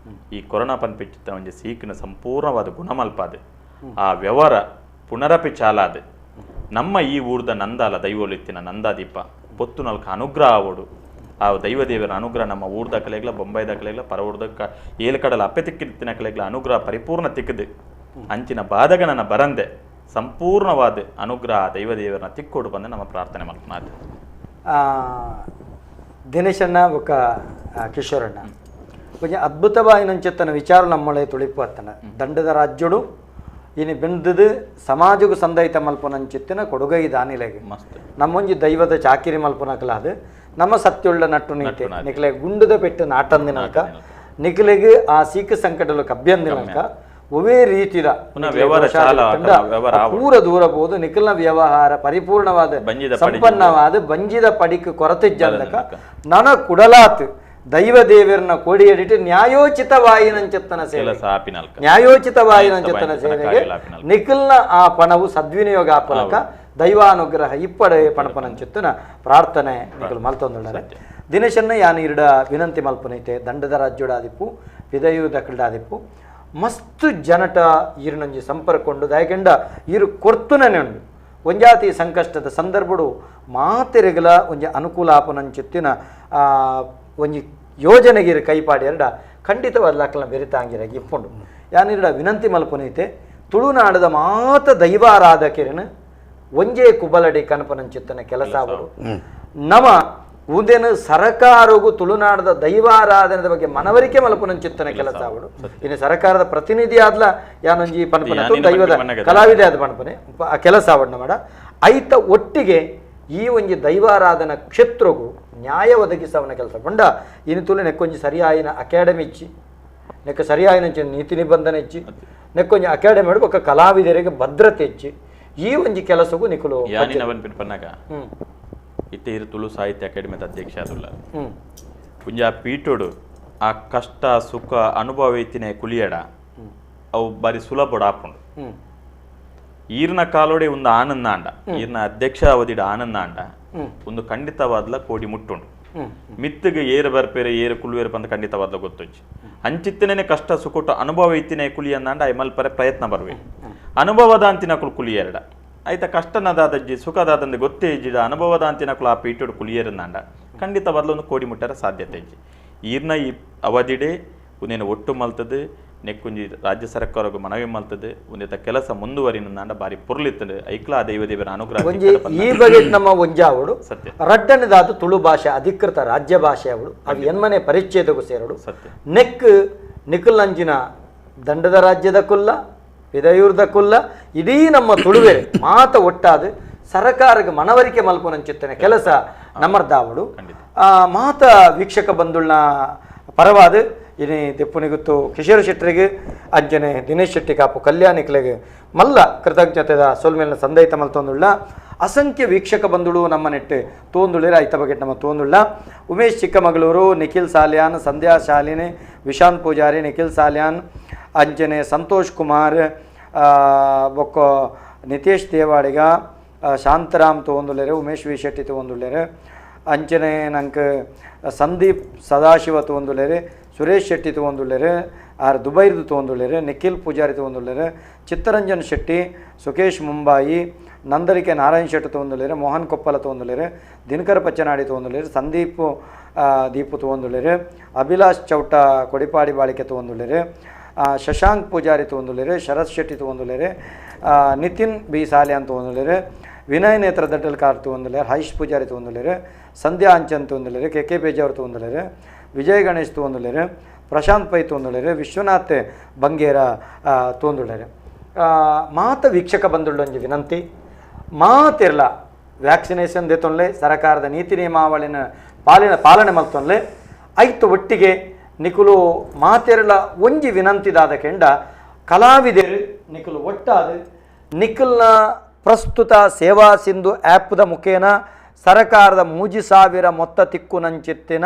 ಈ ಕೊರೋನಾ ಪನ್ಪಿಚ್ಚಿತ್ತ ಒಂಜಿ ಸೀಕಿನ ಸಂಪೂರ್ಣವಾದ ಗುಣಮಲ್ಪಾದೆ ಆ ವ್ಯವಹಾರ ಪುನರಪಿ ಚಾಲಾದೆ ನಮ್ಮ ಈ ಊರ್ದ ನಂದಾಲ ದೈವೊಲಿತ್ತಿನ ನಂದಾದೀಪ ಪೊತ್ತು ನಲ್ಕ ಅನುಗ್ರಹ ಆವೋಡು ಆ ದೈವದೇವರ ಅನುಗ್ರಹ ನಮ್ಮ ಊರ್ದ ಕಲೆಗ್ಲ ಬೊಂಬೈದ ಕಲೆಗ್ಲ ಪರ ಊರ್ದ ಏಳು ಕಡಲ ಅಪ್ಪೆ ತಿಕ್ಕಿತ್ತಿನ ಕಲೆಗ್ಲ ಅನುಗ್ರಹ ಪರಿಪೂರ್ಣ ತಿಕ್ಕದು ಅಂಚಿನ ಬಾಧಗಣನ ಬರಂದೆ ಸಂಪೂರ್ಣವಾದ ಅನುಗ್ರಹ ದೈವದೇವರನ್ನ ತಿಕ್ಕೋಡು ಬಂದು ನಮ್ಮ ಪ್ರಾರ್ಥನೆ ಮಾಡ್ಕೊನಾದ. ದಿನೇಶಣ್ಣ ಬೊಕ್ಕ ಕಿಶೋರಣ್ಣ ಒಂಜಿ ಅದ್ಭುತವಾಯಿನಂಚಿತ್ತನ ವಿಚಾರ ನಮ್ಮಳೆ ತುಳಿಪು ಅತ್ತನ ದಂಡದ ರಾಜ್ಯಡು ಇನಿ ಬೆಂದದು ಸಮಾಜಕ್ಕೂ ಸಂದೈತ ಮಲ್ಪನಂಚಿತ್ತಿನ ಕೊಡುಗೈ ದಾನಿಲೆಗೆ ನಮ್ಮೊಂಜಿ ದೈವದ ಚಾಕಿರಿ ಮಲ್ಪನಕಲಾದ ನಮ್ಮ ಸತ್ಯುಳ್ಳ ನಟ್ಟು ನೀತೆ ನಿಕ್ಲೆ ಗುಂಡದ ಪೆಟ್ಟು ನಾಟಂದಿನಲ್ಕ ನಿಕ್ಲೆಗೆ ಆ ಸೀಕ ಸಂಕಟಲು ಕಬ್ಬಿಯಂದಿನಲ್ಕ ಒವೇ ರೀತಿಯ ಪೂರ ದೂರ ಬೋದು ನಿಖಲ್ನ ವ್ಯವಹಾರ ಪರಿಪೂರ್ಣವಾದ ಸಂಪನ್ನವಾದ ಬಂಜಿದ ಪಡಿக்கு ಕೊರತೆ ಜಂದಕ ನನ ಕುಡಲಾತ್ ದೈವ ದೇವರನ್ನ ಕೋಡಿಯಡಿಟ್ಟು ನ್ಯಾಯೋಚಿತವಾಯಿನಂಚೆತ್ತನ ಸೇವೆ ನ್ಯಾಯೋಚಿತವಾಯಿನಂಚೆತ್ತನ ಸೇವೆಗೆ ನಿಖಲ್ನ ಆ ಪಣವು ಸದ್ವಿನಿಯೋಗ ಆಪಲಕ ದೈವಾನುಗ್ರಹ ಇಪ್ಪಡೆ ಪಣಪನಂಚೆತ್ತನ ಪ್ರಾರ್ಥನೆ ನಿಖಲ್ ಮಲ್ತೊಂದುಳ್ಳರೆ. ದಿನೇಶನ್ನ ಯಾನು ಇರಡ ವಿನಂತಿ ಮಲ್ಪನೈತೆ ದಂಡದ ರಾಜ್ಯೋಡಾದಿಪ್ಪು ಪಿದಯು ದಕ್ಕಲ್ಡಾದಿಪ್ಪು ಮಸ್ತ್ ಜನಟ ಈರಿನೊಂಜಿ ಸಂಪರ್ಕ ದಯಕೆಂಡ ಈರು ಕೊರ್ತುನನೆ ಉಂಡು ಒಂಜಾತಿ ಸಂಕಷ್ಟದ ಸಂದರ್ಭಡು ಮಾತೆರೆಗಲ ಒಂಜಿ ಅನುಕೂಲ ಆಪನಂಚೆತ್ತಿನ ಒಂಜಿ ಯೋಜನೆಗಿರು ಕೈಪಾಡಿ ಎರಡ ಖಂಡಿತವಾದ ಲಕ್ಕನ ಬೆರಿತಾಂಗಿರಾಗಿ ಇಪ್ಪುಂಡು ಯಾನಿರಡ ವಿನಂತಿ ಮಲ್ಪನೈತೆ ತುಳುನಾಡದ ಮಾತ ದೈವಾರಾಧಕರನು ಒಂಜೇ ಕುಬಲಡಿ ಕನಪನಂಚಿತ್ತನ ಕೆಲಸ ಅವರು ನಮ ಉದೇನು ಸರಕಾರಗೂ ತುಳುನಾಡದ ದೈವಾರಾಧನೆದ ಬಗ್ಗೆ ಮನವರಿಕೆ ಮಲ್ಪನಂಚಿತ್ತನ ಕೆಲಸ ಅವಳು ಇನ್ನು ಸರ್ಕಾರದ ಪ್ರತಿನಿಧಿ ಆದ್ಲ ಯಾನೊಂಜಿ ಪನ್ಪನೆ ದೈವದ ಕಲಾವಿದೆ ಆದ ಪನ್ಪನೆ ಆ ಕೆಲಸ ಅವಳನ್ನ ಮಾಡ ಐತ ಒಟ್ಟಿಗೆ ಈ ಒಂಜಿ ದೈವಾರಾಧನಾ ಕ್ಷೇತ್ರಗೂ ನ್ಯಾಯ ಒದಗಿಸವನ ಕೆಲಸ ಪಂಡ ಇನ್ನು ತುಳು ನೆಕ್ಕೊಂಜಿ ಸರಿಯಾಯಿನ ಅಕಾಡೆಮಿ ಇಚ್ಚಿ ನೆಕ್ಕ ಸರಿಯಾಯಿನ ನೀತಿ ನಿಬಂಧನೆ ಇಚ್ಚಿ ನೆಕ್ಕೊಂಜಿ ಅಕಾಡೆಮಿ ಬೊಕ್ಕ ಕಲಾವಿದರಿಗೆ ಭದ್ರತೆ ಇಚ್ಚಿ ಈ ಒಂಜಿ ಕೆಲಸಗೂ ನಿಕುಲು ಇತ್ತೆ ತುಳು ಸಾಹಿತ್ಯ ಅಕಾಡೆಮಿದ ಅಧ್ಯಕ್ಷ ಆದುಲ್ಲ ಪುಂಜ ಪೀಠೋಡು ಆ ಕಷ್ಟ ಸುಖ ಅನುಭವ ಇತ್ತಿನ ಕುಲಿಯಡ ಅವು ಬಾರಿ ಸುಲಭ ಆಪುಂಡು. ಈರ್ನ ಕಾಲೋಡೆ ಒಂದು ಆನಂದ ಆಂಡ ಈರ್ನ ಅಧ್ಯಕ್ಷ ಅವಧಿಡ ಆನಂದ ಆಂಡ ಒಂದು ಖಂಡಿತವಾದ್ಲ ಕೋಡಿ ಮುಟ್ಟುಂಡು ಮಿತ್ತಿಗೆ ಏರು ಬರ್ಪೇರೆ ಏರು ಕುಳುವೇರು ಬಂದ ಖಂಡಿತವಾದ್ಲ ಗೊತ್ತೊಂಜಿ ಅಂಚಿತ್ತನೇ ಕಷ್ಟ ಸುಖ ಅನುಭವ ಇತ್ತಿನ ಕುಲಿಯನ್ನಾಂಡ ಐಮಲ್ಪರೆ ಪ್ರಯತ್ನ ಬರ್ವೆ ಅನುಭವದ ಅಂತಿನ ಕುಳು ಕುಲಿಯರಡ ಆಯ್ತ ಕಷ್ಟನದಾದಜ್ಜಿ ಸುಖದಾದಂದು ಗೊತ್ತೇ ಇಜ್ಜಿಡ ಅನುಭವದ ಅಂತಿನ ಕುಲ ಆ ಪೀಠೋಡು ಕುಲಿಯರನ್ನಾಂಡ ಖಂಡಿತವಾದ್ಲ ಒಂದು ಕೋಡಿ ಮುಟ್ಟರ ಸಾಧ್ಯತೆ ಇಜ್ಜಿ. ಈರ್ನ ಈ ಅವಧಿಡೆ ಒಂದೇನು ಒಟ್ಟು ಮಲ್ತದೆ ನೆಕ್ಕುಂಜಿ ರಾಜ್ಯ ಸರ್ಕಾರಕ್ಕೆ ಮನವಿ ಮಲ್ತದೆ ಒಂದಿತ ಕೆಲಸ ಮುಂದುವರಿನ ಬಾರಿ ಪೊರ್ಲಿತ್ತದೆ ಐಕ್ಲಾ ದೈವದೇವರ ಅನುಗ್ರಹ ಈ ಬಗ್ಗೆ ನಮ್ಮ ಒಂಜಾವಡು ಸತ್ಯ ರಡ್ಡನೇದಾದ ತುಳು ಭಾಷೆ ಅಧಿಕೃತ ರಾಜ್ಯ ಭಾಷೆ ಅವಳು ಅವು ಎನ್ಮನೆ ಪರಿಚ್ಛೇದಕ್ಕೂ ಸೇರಡು ಸತ್ಯ ನೆಕ್ ನಿಖುಲಂಜಿನ ದಂಡದ ರಾಜ್ಯದ ಕುಲ್ಲ ಪಿದಯೂರ್ದ ಕುಲ್ಲ ಇಡೀ ನಮ್ಮ ತುಳುವೆ ಮಾತ ಒಟ್ಟಾದ ಸರ್ಕಾರಕ್ಕೆ ಮನವರಿಕೆ ಮಲ್ಪನಂಚಿತ್ತನೆ ಕೆಲಸ ನಮ್ಮರ್ದಾವಡು ಮಾತ ವೀಕ್ಷಕ ಬಂಧುಳ್ನ ಪರವಾದ ಇನಿ ದೆಪ್ಪುನಿಗುತ್ತು ಕಿಶೋರ್ ಶೆಟ್ಟರಿಗೆ ಅಂಜನೆ ದಿನೇಶ್ ಶೆಟ್ಟಿ ಕಾಪು ಕಲ್ಯಾಣಿಕ್ಲೆಗೆ ಮಲ್ಲ ಕೃತಜ್ಞತೆದ ಸೊಲ್ಮೇಲಿನ ಸಂದೈತ ಮಲ್ತೊಂದುಳ್ಳ. ಅಸಂಖ್ಯ ವೀಕ್ಷಕ ಬಂಧುಗಳು ನಮ್ಮ ನೆಟ್ಟು ತೋಂದುಳ್ಳಿರ ಐತ ಬಗ್ಗೆ ನಮ್ಮ ತೋಂದುಳ್ಳ ಉಮೇಶ್ ಚಿಕ್ಕಮಗಳೂರು, ನಿಖಿಲ್ ಸಾಲ್ಯಾನ್, ಸಂಧ್ಯಾ ಶಾಲಿನಿ, ವಿಶಾಂತ್ ಪೂಜಾರಿ, ನಿಖಿಲ್ ಸಾಲ್ಯಾನ್, ಅಂಜನೆ ಸಂತೋಷ್ ಕುಮಾರ್, ಬೊಕ್ಕ ನಿತೇಶ್ ದೇವಾಡಿಗ, ಶಾಂತರಾಮ್ ತೋಂದುಳ್ಳೇರು, ಉಮೇಶ್ ವಿ ಶೆಟ್ಟಿ ತೋಂದುಳ್ಳೇರು, ಅಂಚನೆ ನಂಗೆ ಸಂದೀಪ್ ಸದಾಶಿವ ತೋಂದುಳ್ಳೇರು, ಸುರೇಶ್ ಶೆಟ್ಟಿ ತೋಂದುಳ್ಳೇರು, ಆರ್ ದುಬೈರ್ದು ತೋಂದುಳ್ಳೇರು, ನಿಖಿಲ್ ಪೂಜಾರಿ ತೋಂದುಳ್ಳೇರು, ಚಿತ್ತರಂಜನ್ ಶೆಟ್ಟಿ, ಸುಕೇಶ್ ಮುಂಬಾಯಿ, ನಂದರಿಕೆ ನಾರಾಯಣ್ ಶೆಟ್ಟಿ ತೋಂದುಳ್ಳೇರು, ಮೋಹನ್ ಕೊಪ್ಪಲ ತೋಂದುಳ್ಳೇರು, ದಿನಕರ ಪಚ್ಚನಾಡಿ ತೋಂದುಳ್ಳೇರು, ಸಂದೀಪ್ ದೀಪು ತೋಂದುಳ್ಳೇರು, ಅಭಿಲಾಷ್ ಚೌಟ ಕೊಡಿಪಾಡಿ ಬಾಳಿಕೆ ತೋಂದುಳ್ಳೇರು, ಶಶಾಂಕ್ ಪೂಜಾರಿ ತೋಂದುಳ್ಳೇರು, ಶರತ್ ಶೆಟ್ಟಿ ತೋಂದುಳ್ಳೇರು, ನಿತಿನ್ ಬಿ ಸಾಲ್ಯಾನ್ ತೋಂದುಳ್ಳೇರು, ವಿನಯ್ ನೇತ್ರ ದಡ್ಡಲ್ಕಾರ್ ತೋಂದುಳ್ಳೇರು, ಹರೀಶ್ ಪೂಜಾರಿ ತೋಂದುಳ್ಳೇರು, ಸಂಧ್ಯಾ ಅಂಚನ್ ತೋಂದುಳ್ಳೇರು, ಕೆ ಕೆ ಪೇಜಾವ್ರು ತೋಂದುಳ್ಳೇರು, ವಿಜಯ್ ಗಣೇಶ್ ತೋಂದುಳ್ಳೇರು, ಪ್ರಶಾಂತ್ ಪೈ ತೋಂದುಳ್ಳೇರು, ವಿಶ್ವನಾಥ್ ಬಂಗೇರ ತೋಂದುಳ್ಳೇರು. ಮಾತ ವೀಕ್ಷಕ ಬಂದುಳ್ಳೊಂಜಿ ವಿನಂತಿ, ಮಾತಿರ್ಲ ವ್ಯಾಕ್ಸಿನೇಷನ್ ದೇತೊನ್ಲೆ, ಸರ್ಕಾರದ ನೀತಿ ನಿಯಮಾವಳಿನ ಪಾಲನೆ ಮಲ್ತೊನ್ಲೆ ಐತು ಒಟ್ಟಿಗೆ ನಿಕುಲು ಮಾತೆರಳ ಒಂಜಿ ವಿನಂತಿದಾದ ಕೆಂಡ ಕಲಾವಿದರು ನಿಕುಲು ಒಟ್ಟಾದ ನಿಖಲ್ನ ಪ್ರಸ್ತುತ ಸೇವಾ ಸಿಂಧು ಆ್ಯಪ್ದ ಮುಖೇನ ಸರಕಾರದ 3000 ಮೊತ್ತ ತಿಕ್ಕು ನಂಚಿತ್ತಿನ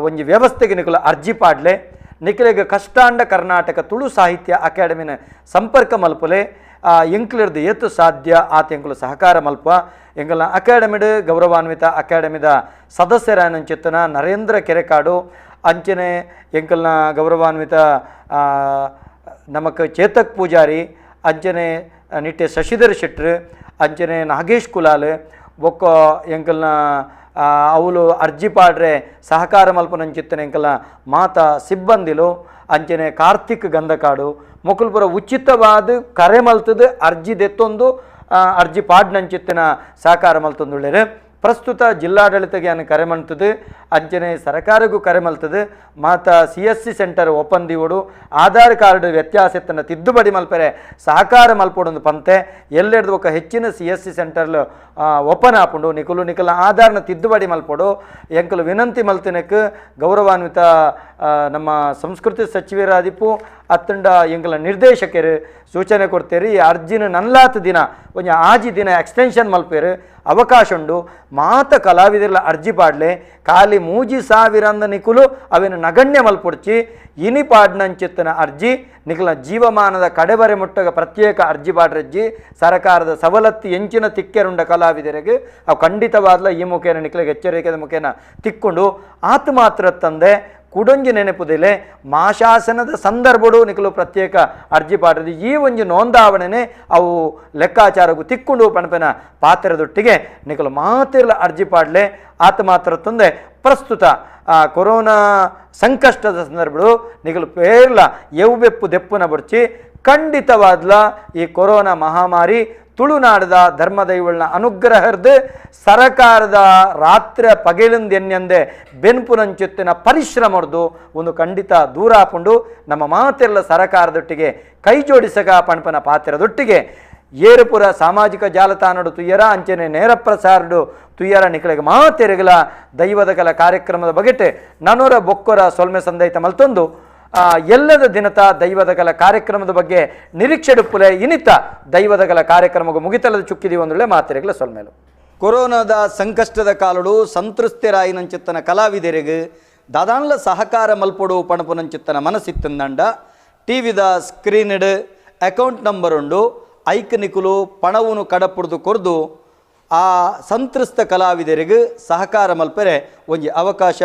ಒಂಜಿ ವ್ಯವಸ್ಥೆಗೆ ನಿಕುಲು ಅರ್ಜಿ ಪಾಡ್ಲೆ. ನಿಖಲಿಗೆ ಕಷ್ಟಾಂಡ ಕರ್ನಾಟಕ ತುಳು ಸಾಹಿತ್ಯ ಅಕಾಡೆಮಿನ ಸಂಪರ್ಕ ಮಲ್ಪಲೆ ಎಂಕ್ಲಿರ್ದು ಏತು ಸಾಧ್ಯ ಆತ ಎಂಕುಲು ಸಹಕಾರ ಮಲ್ಪ. ಎಂಕಲ್ನ ಅಕಾಡೆಮಿಡ್ ಗೌರವಾನ್ವಿತ ಅಕಾಡೆಮಿದ ಸದಸ್ಯರಾನಂಚಿತ್ತನ ನರೇಂದ್ರ ಕೆರೆಕಾಡು, ಅಂಚನೆ ಎಂಕಲ್ನ ಗೌರವಾನ್ವಿತ ನಮಕ್ ಚೇತಕ್ ಪೂಜಾರಿ, ಅಂಚನೆ ನಿಟ್ಟೆ ಶಶಿಧರ್ ಶೆಟ್ರು, ಅಂಚನೆ ನಾಗೇಶ್ ಕುಲಾಲ್, ಬೊಕ್ಕ ಎಂಕಲ್ನ ಅವಳು ಅರ್ಜಿ ಪಾಡ್ರೆ ಸಹಕಾರ ಮಲ್ಪನಂಚಿತ್ತನ ಎಂಕಲ್ನ ಮಾತಾ ಸಿಬ್ಬಂದಿಲು, ಅಂಚನೆ ಕಾರ್ತಿಕ್ ಗಂಧಕಾಡು ಮೊಕಲ್ಪುರ ಉಚಿತವಾದ ಕರೆ ಮಲ್ತದ ಅರ್ಜಿ ದೆತ್ತೊಂದು ಅರ್ಜಿ ಪಾಡ್ನಂಚಿತ್ತನ ಸಹಕಾರ ಮಲ್ತೊಂದುಳ್ಳೇರು. ಪ್ರಸ್ತುತ ಜಿಲ್ಲಾಡಳಿತಗೆ ಅನ್ನು ಕರೆ ಮಲ್ತದೆ, ಅಂಚನೆ ಸರ್ಕಾರಕ್ಕೂ ಕರೆ ಮಲ್ತದೆ. ಮಾತಾ CSC centre open ದಿವಡು Aadhaar card ವ್ಯತ್ಯಾಸತ್ತನ್ನು ತಿದ್ದುಪಡಿ ಮಲ್ಪರೆ ಸಹಕಾರ ಮಲ್ಪೊಡೊಂದು ಪಂತೆ ಎಲ್ಲೆಡ್ದು ఒక ಹೆಚ್ಚಿನ CSC ಸೆಂಟರ್ಲು ಓಪನ್ ಆಪುಂಡು. ನಿಕುಲು ನಿಕಲ ಆಧಾರ್ನ ತಿದ್ದುಪಡಿ ಮಲ್ಪೊಡು ಎಂಕಲು ವಿನಂತಿ ಮಲ್ತಿನಕ್ಕೆ ಗೌರವಾನ್ವಿತ ನಮ್ಮ ಸಂಸ್ಕೃತಿ ಸಚಿವರಾದಿಪ್ಪು ಅತ್ತಂಡ ಎಂಕಲ ನಿರ್ದೇಶಕರು ಸೂಚನೆ ಕೊಡ್ತೇರಿ. ಈ ಅರ್ಜಿನ ನಲ್ಲಾತ್ ದಿನ ಒಂಜಿ ಆಜಿ ದಿನ ಎಕ್ಸ್ಟೆನ್ಷನ್ ಮಲ್ಪೇರು ಅವಕಾಶ ಉಂಡು. ಮಾತ ಕಲಾವಿದರ ಅರ್ಜಿ ಪಾಡ್ಲೆ ಖಾಲಿ 3000 ಅಂದ ನಿಕುಲು ಅವಿನ ನಗಣ್ಯ ಮಲ್ಪೊಡ್ಚಿ ಇನಿ ಪಾಡ್ನಂಚಿತ್ತನ ಅರ್ಜಿ ನಿಕಲ ಜೀವಮಾನದ ಕಡೆಬರೆ ಮುಟ್ಟಗ ಪ್ರತ್ಯೇಕ ಅರ್ಜಿ ಪಾಡ್ರಜ್ಜಿ ಸರಕಾರದ ಸವಲತ್ತು ಎಂಚಿನ ತಿಕ್ಕೆರುಂಡ ಕಲಾವಿದರಿಗೆ ಅವು ಖಂಡಿತವಾದ್ಲ ಈ ಮುಖೇನ ನಿಕಲಿಗೆ ಎಚ್ಚರಿಕೆದ ಮುಖೇನ ತಿಕ್ಕೊಂಡು ಆತ ಮಾತ್ರ ತಂದೆ ಕುಡೊಂಜಿ ನೆನಪುದಿಲೆ ಮಾಶಾಸನದ ಸಂದರ್ಭಡು ನಿಕಲು ಪ್ರತ್ಯೇಕ ಅರ್ಜಿ ಪಾಡ್ರದು ಈ ಒಂಜಿ ನೋಂದಾವಣೆನೆ ಅವು ಲೆಕ್ಕಾಚಾರಗೂ ತಿಕ್ಕೊಂಡು ಪಣಪನ ಪಾತ್ರದೊಟ್ಟಿಗೆ ನಿಕಲು ಮಾತಿರ್ಲ ಅರ್ಜಿ ಪಾಡ್ಲೆ ಆತ ಮಾತ್ರ ತಂದೆ ಪ್ರಸ್ತುತ ಕೊರೋನಾ ಸಂಕಷ್ಟದ ಸಂದರ್ಭಡು ನಿಕಲು ಪೇರ್ಲ ಎವ್ಬೆಪ್ಪು ದೆಪ್ಪುನ ಬಡ್ಚಿ ಖಂಡಿತವಾದ್ಲ ಈ ಕೊರೋನಾ ಮಹಾಮಾರಿ ತುಳುನಾಡದ ಧರ್ಮದೈವಳನ ಅನುಗ್ರಹದ ಸರಕಾರದ ರಾತ್ರಿ ಪಗೆಲಿಂದೆನ್ನೆಂದೆ ಬೆನ್ಪುನಂಚುತ್ತಿನ ಪರಿಶ್ರಮರ್ದು ಒಂದು ಖಂಡಿತ ದೂರ ಹಾಕೊಂಡು ನಮ್ಮ ಮಾತೆಲ್ಲ ಸರಕಾರದೊಟ್ಟಿಗೆ ಕೈ ಜೋಡಿಸಕ ಪಣಪನ ಪಾತ್ರದೊಟ್ಟಿಗೆ ಏರುಪುರ ಸಾಮಾಜಿಕ ಜಾಲತಾಣಡು ತುಯ್ಯರ ಅಂಚನೆ ನೇರ ಪ್ರಸಾರಡು ತುಯ್ಯರ ನಿಕಲಿಗೆ ಮಾತೆರಗಲ ದೈವದ ಕಲ ಕಾರ್ಯಕ್ರಮದ ಬಗೆಟೆ ನನೋರ ಬೊಕ್ಕೊರ ಸೊಲ್ಮೆ ಸಂದೈತ ಮಲ್ತೊಂದು ಎಲ್ಲದ ದಿನತ ದೈವದ ಕಲ ಕಾರ್ಯಕ್ರಮದ ಬಗ್ಗೆ ನಿರೀಕ್ಷೆಡುಪ್ಪುಲೆ ಇನಿತ ದೈವದ ಕಲ ಕಾರ್ಯಕ್ರಮಕ್ಕೆ ಮುಗಿತಲದ ಚುಕ್ಕಿದೀವಿ ಒಂದೊಳ್ಳೆ ಮಾತಿರಗಲ ಸೊಲ್ಮೇಲು. ಕೊರೋನಾದ ಸಂಕಷ್ಟದ ಕಾಲಡು ಸಂತೃಪ್ತರಾಯಿನಂಚಿತ್ತನ ಕಲಾವಿದರಿಗೆ ದಾದಾನ್ಲ ಸಹಕಾರ ಮಲ್ಪೊಡು ಪಣಪುನಂಚಿತ್ತನ ಮನಸ್ಸಿತ್ತಂದಂಡ ಟಿವಿದ ಸ್ಕ್ರೀನ್ಡ್ ಅಕೌಂಟ್ ನಂಬರ್ ಉಂಡು ಐಕ್ ನಿಕುಲು ಪಣವನ್ನು ಕಡಪುಡ್ದು ಕೊರ್ದು ಆ ಸಂತ್ರಸ್ತ ಕಲಾವಿದರಿಗೆ ಸಹಕಾರ ಮಲ್ಪೆರೆ ಒಂಜಿ ಅವಕಾಶ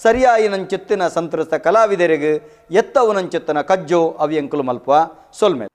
ಸರಿಯಾಯಿನಂಚಿತ್ತಿನ ಸಂತ್ರಸ್ತ ಕಲಾವಿದರಿಗೆ ಎತ್ತವನಂಚಿತ್ತನ ಕಜ್ಜೋ ಅವಿಯಂಕುಲು ಮಲ್ಪ ಸೊಲ್ಮೇಲು.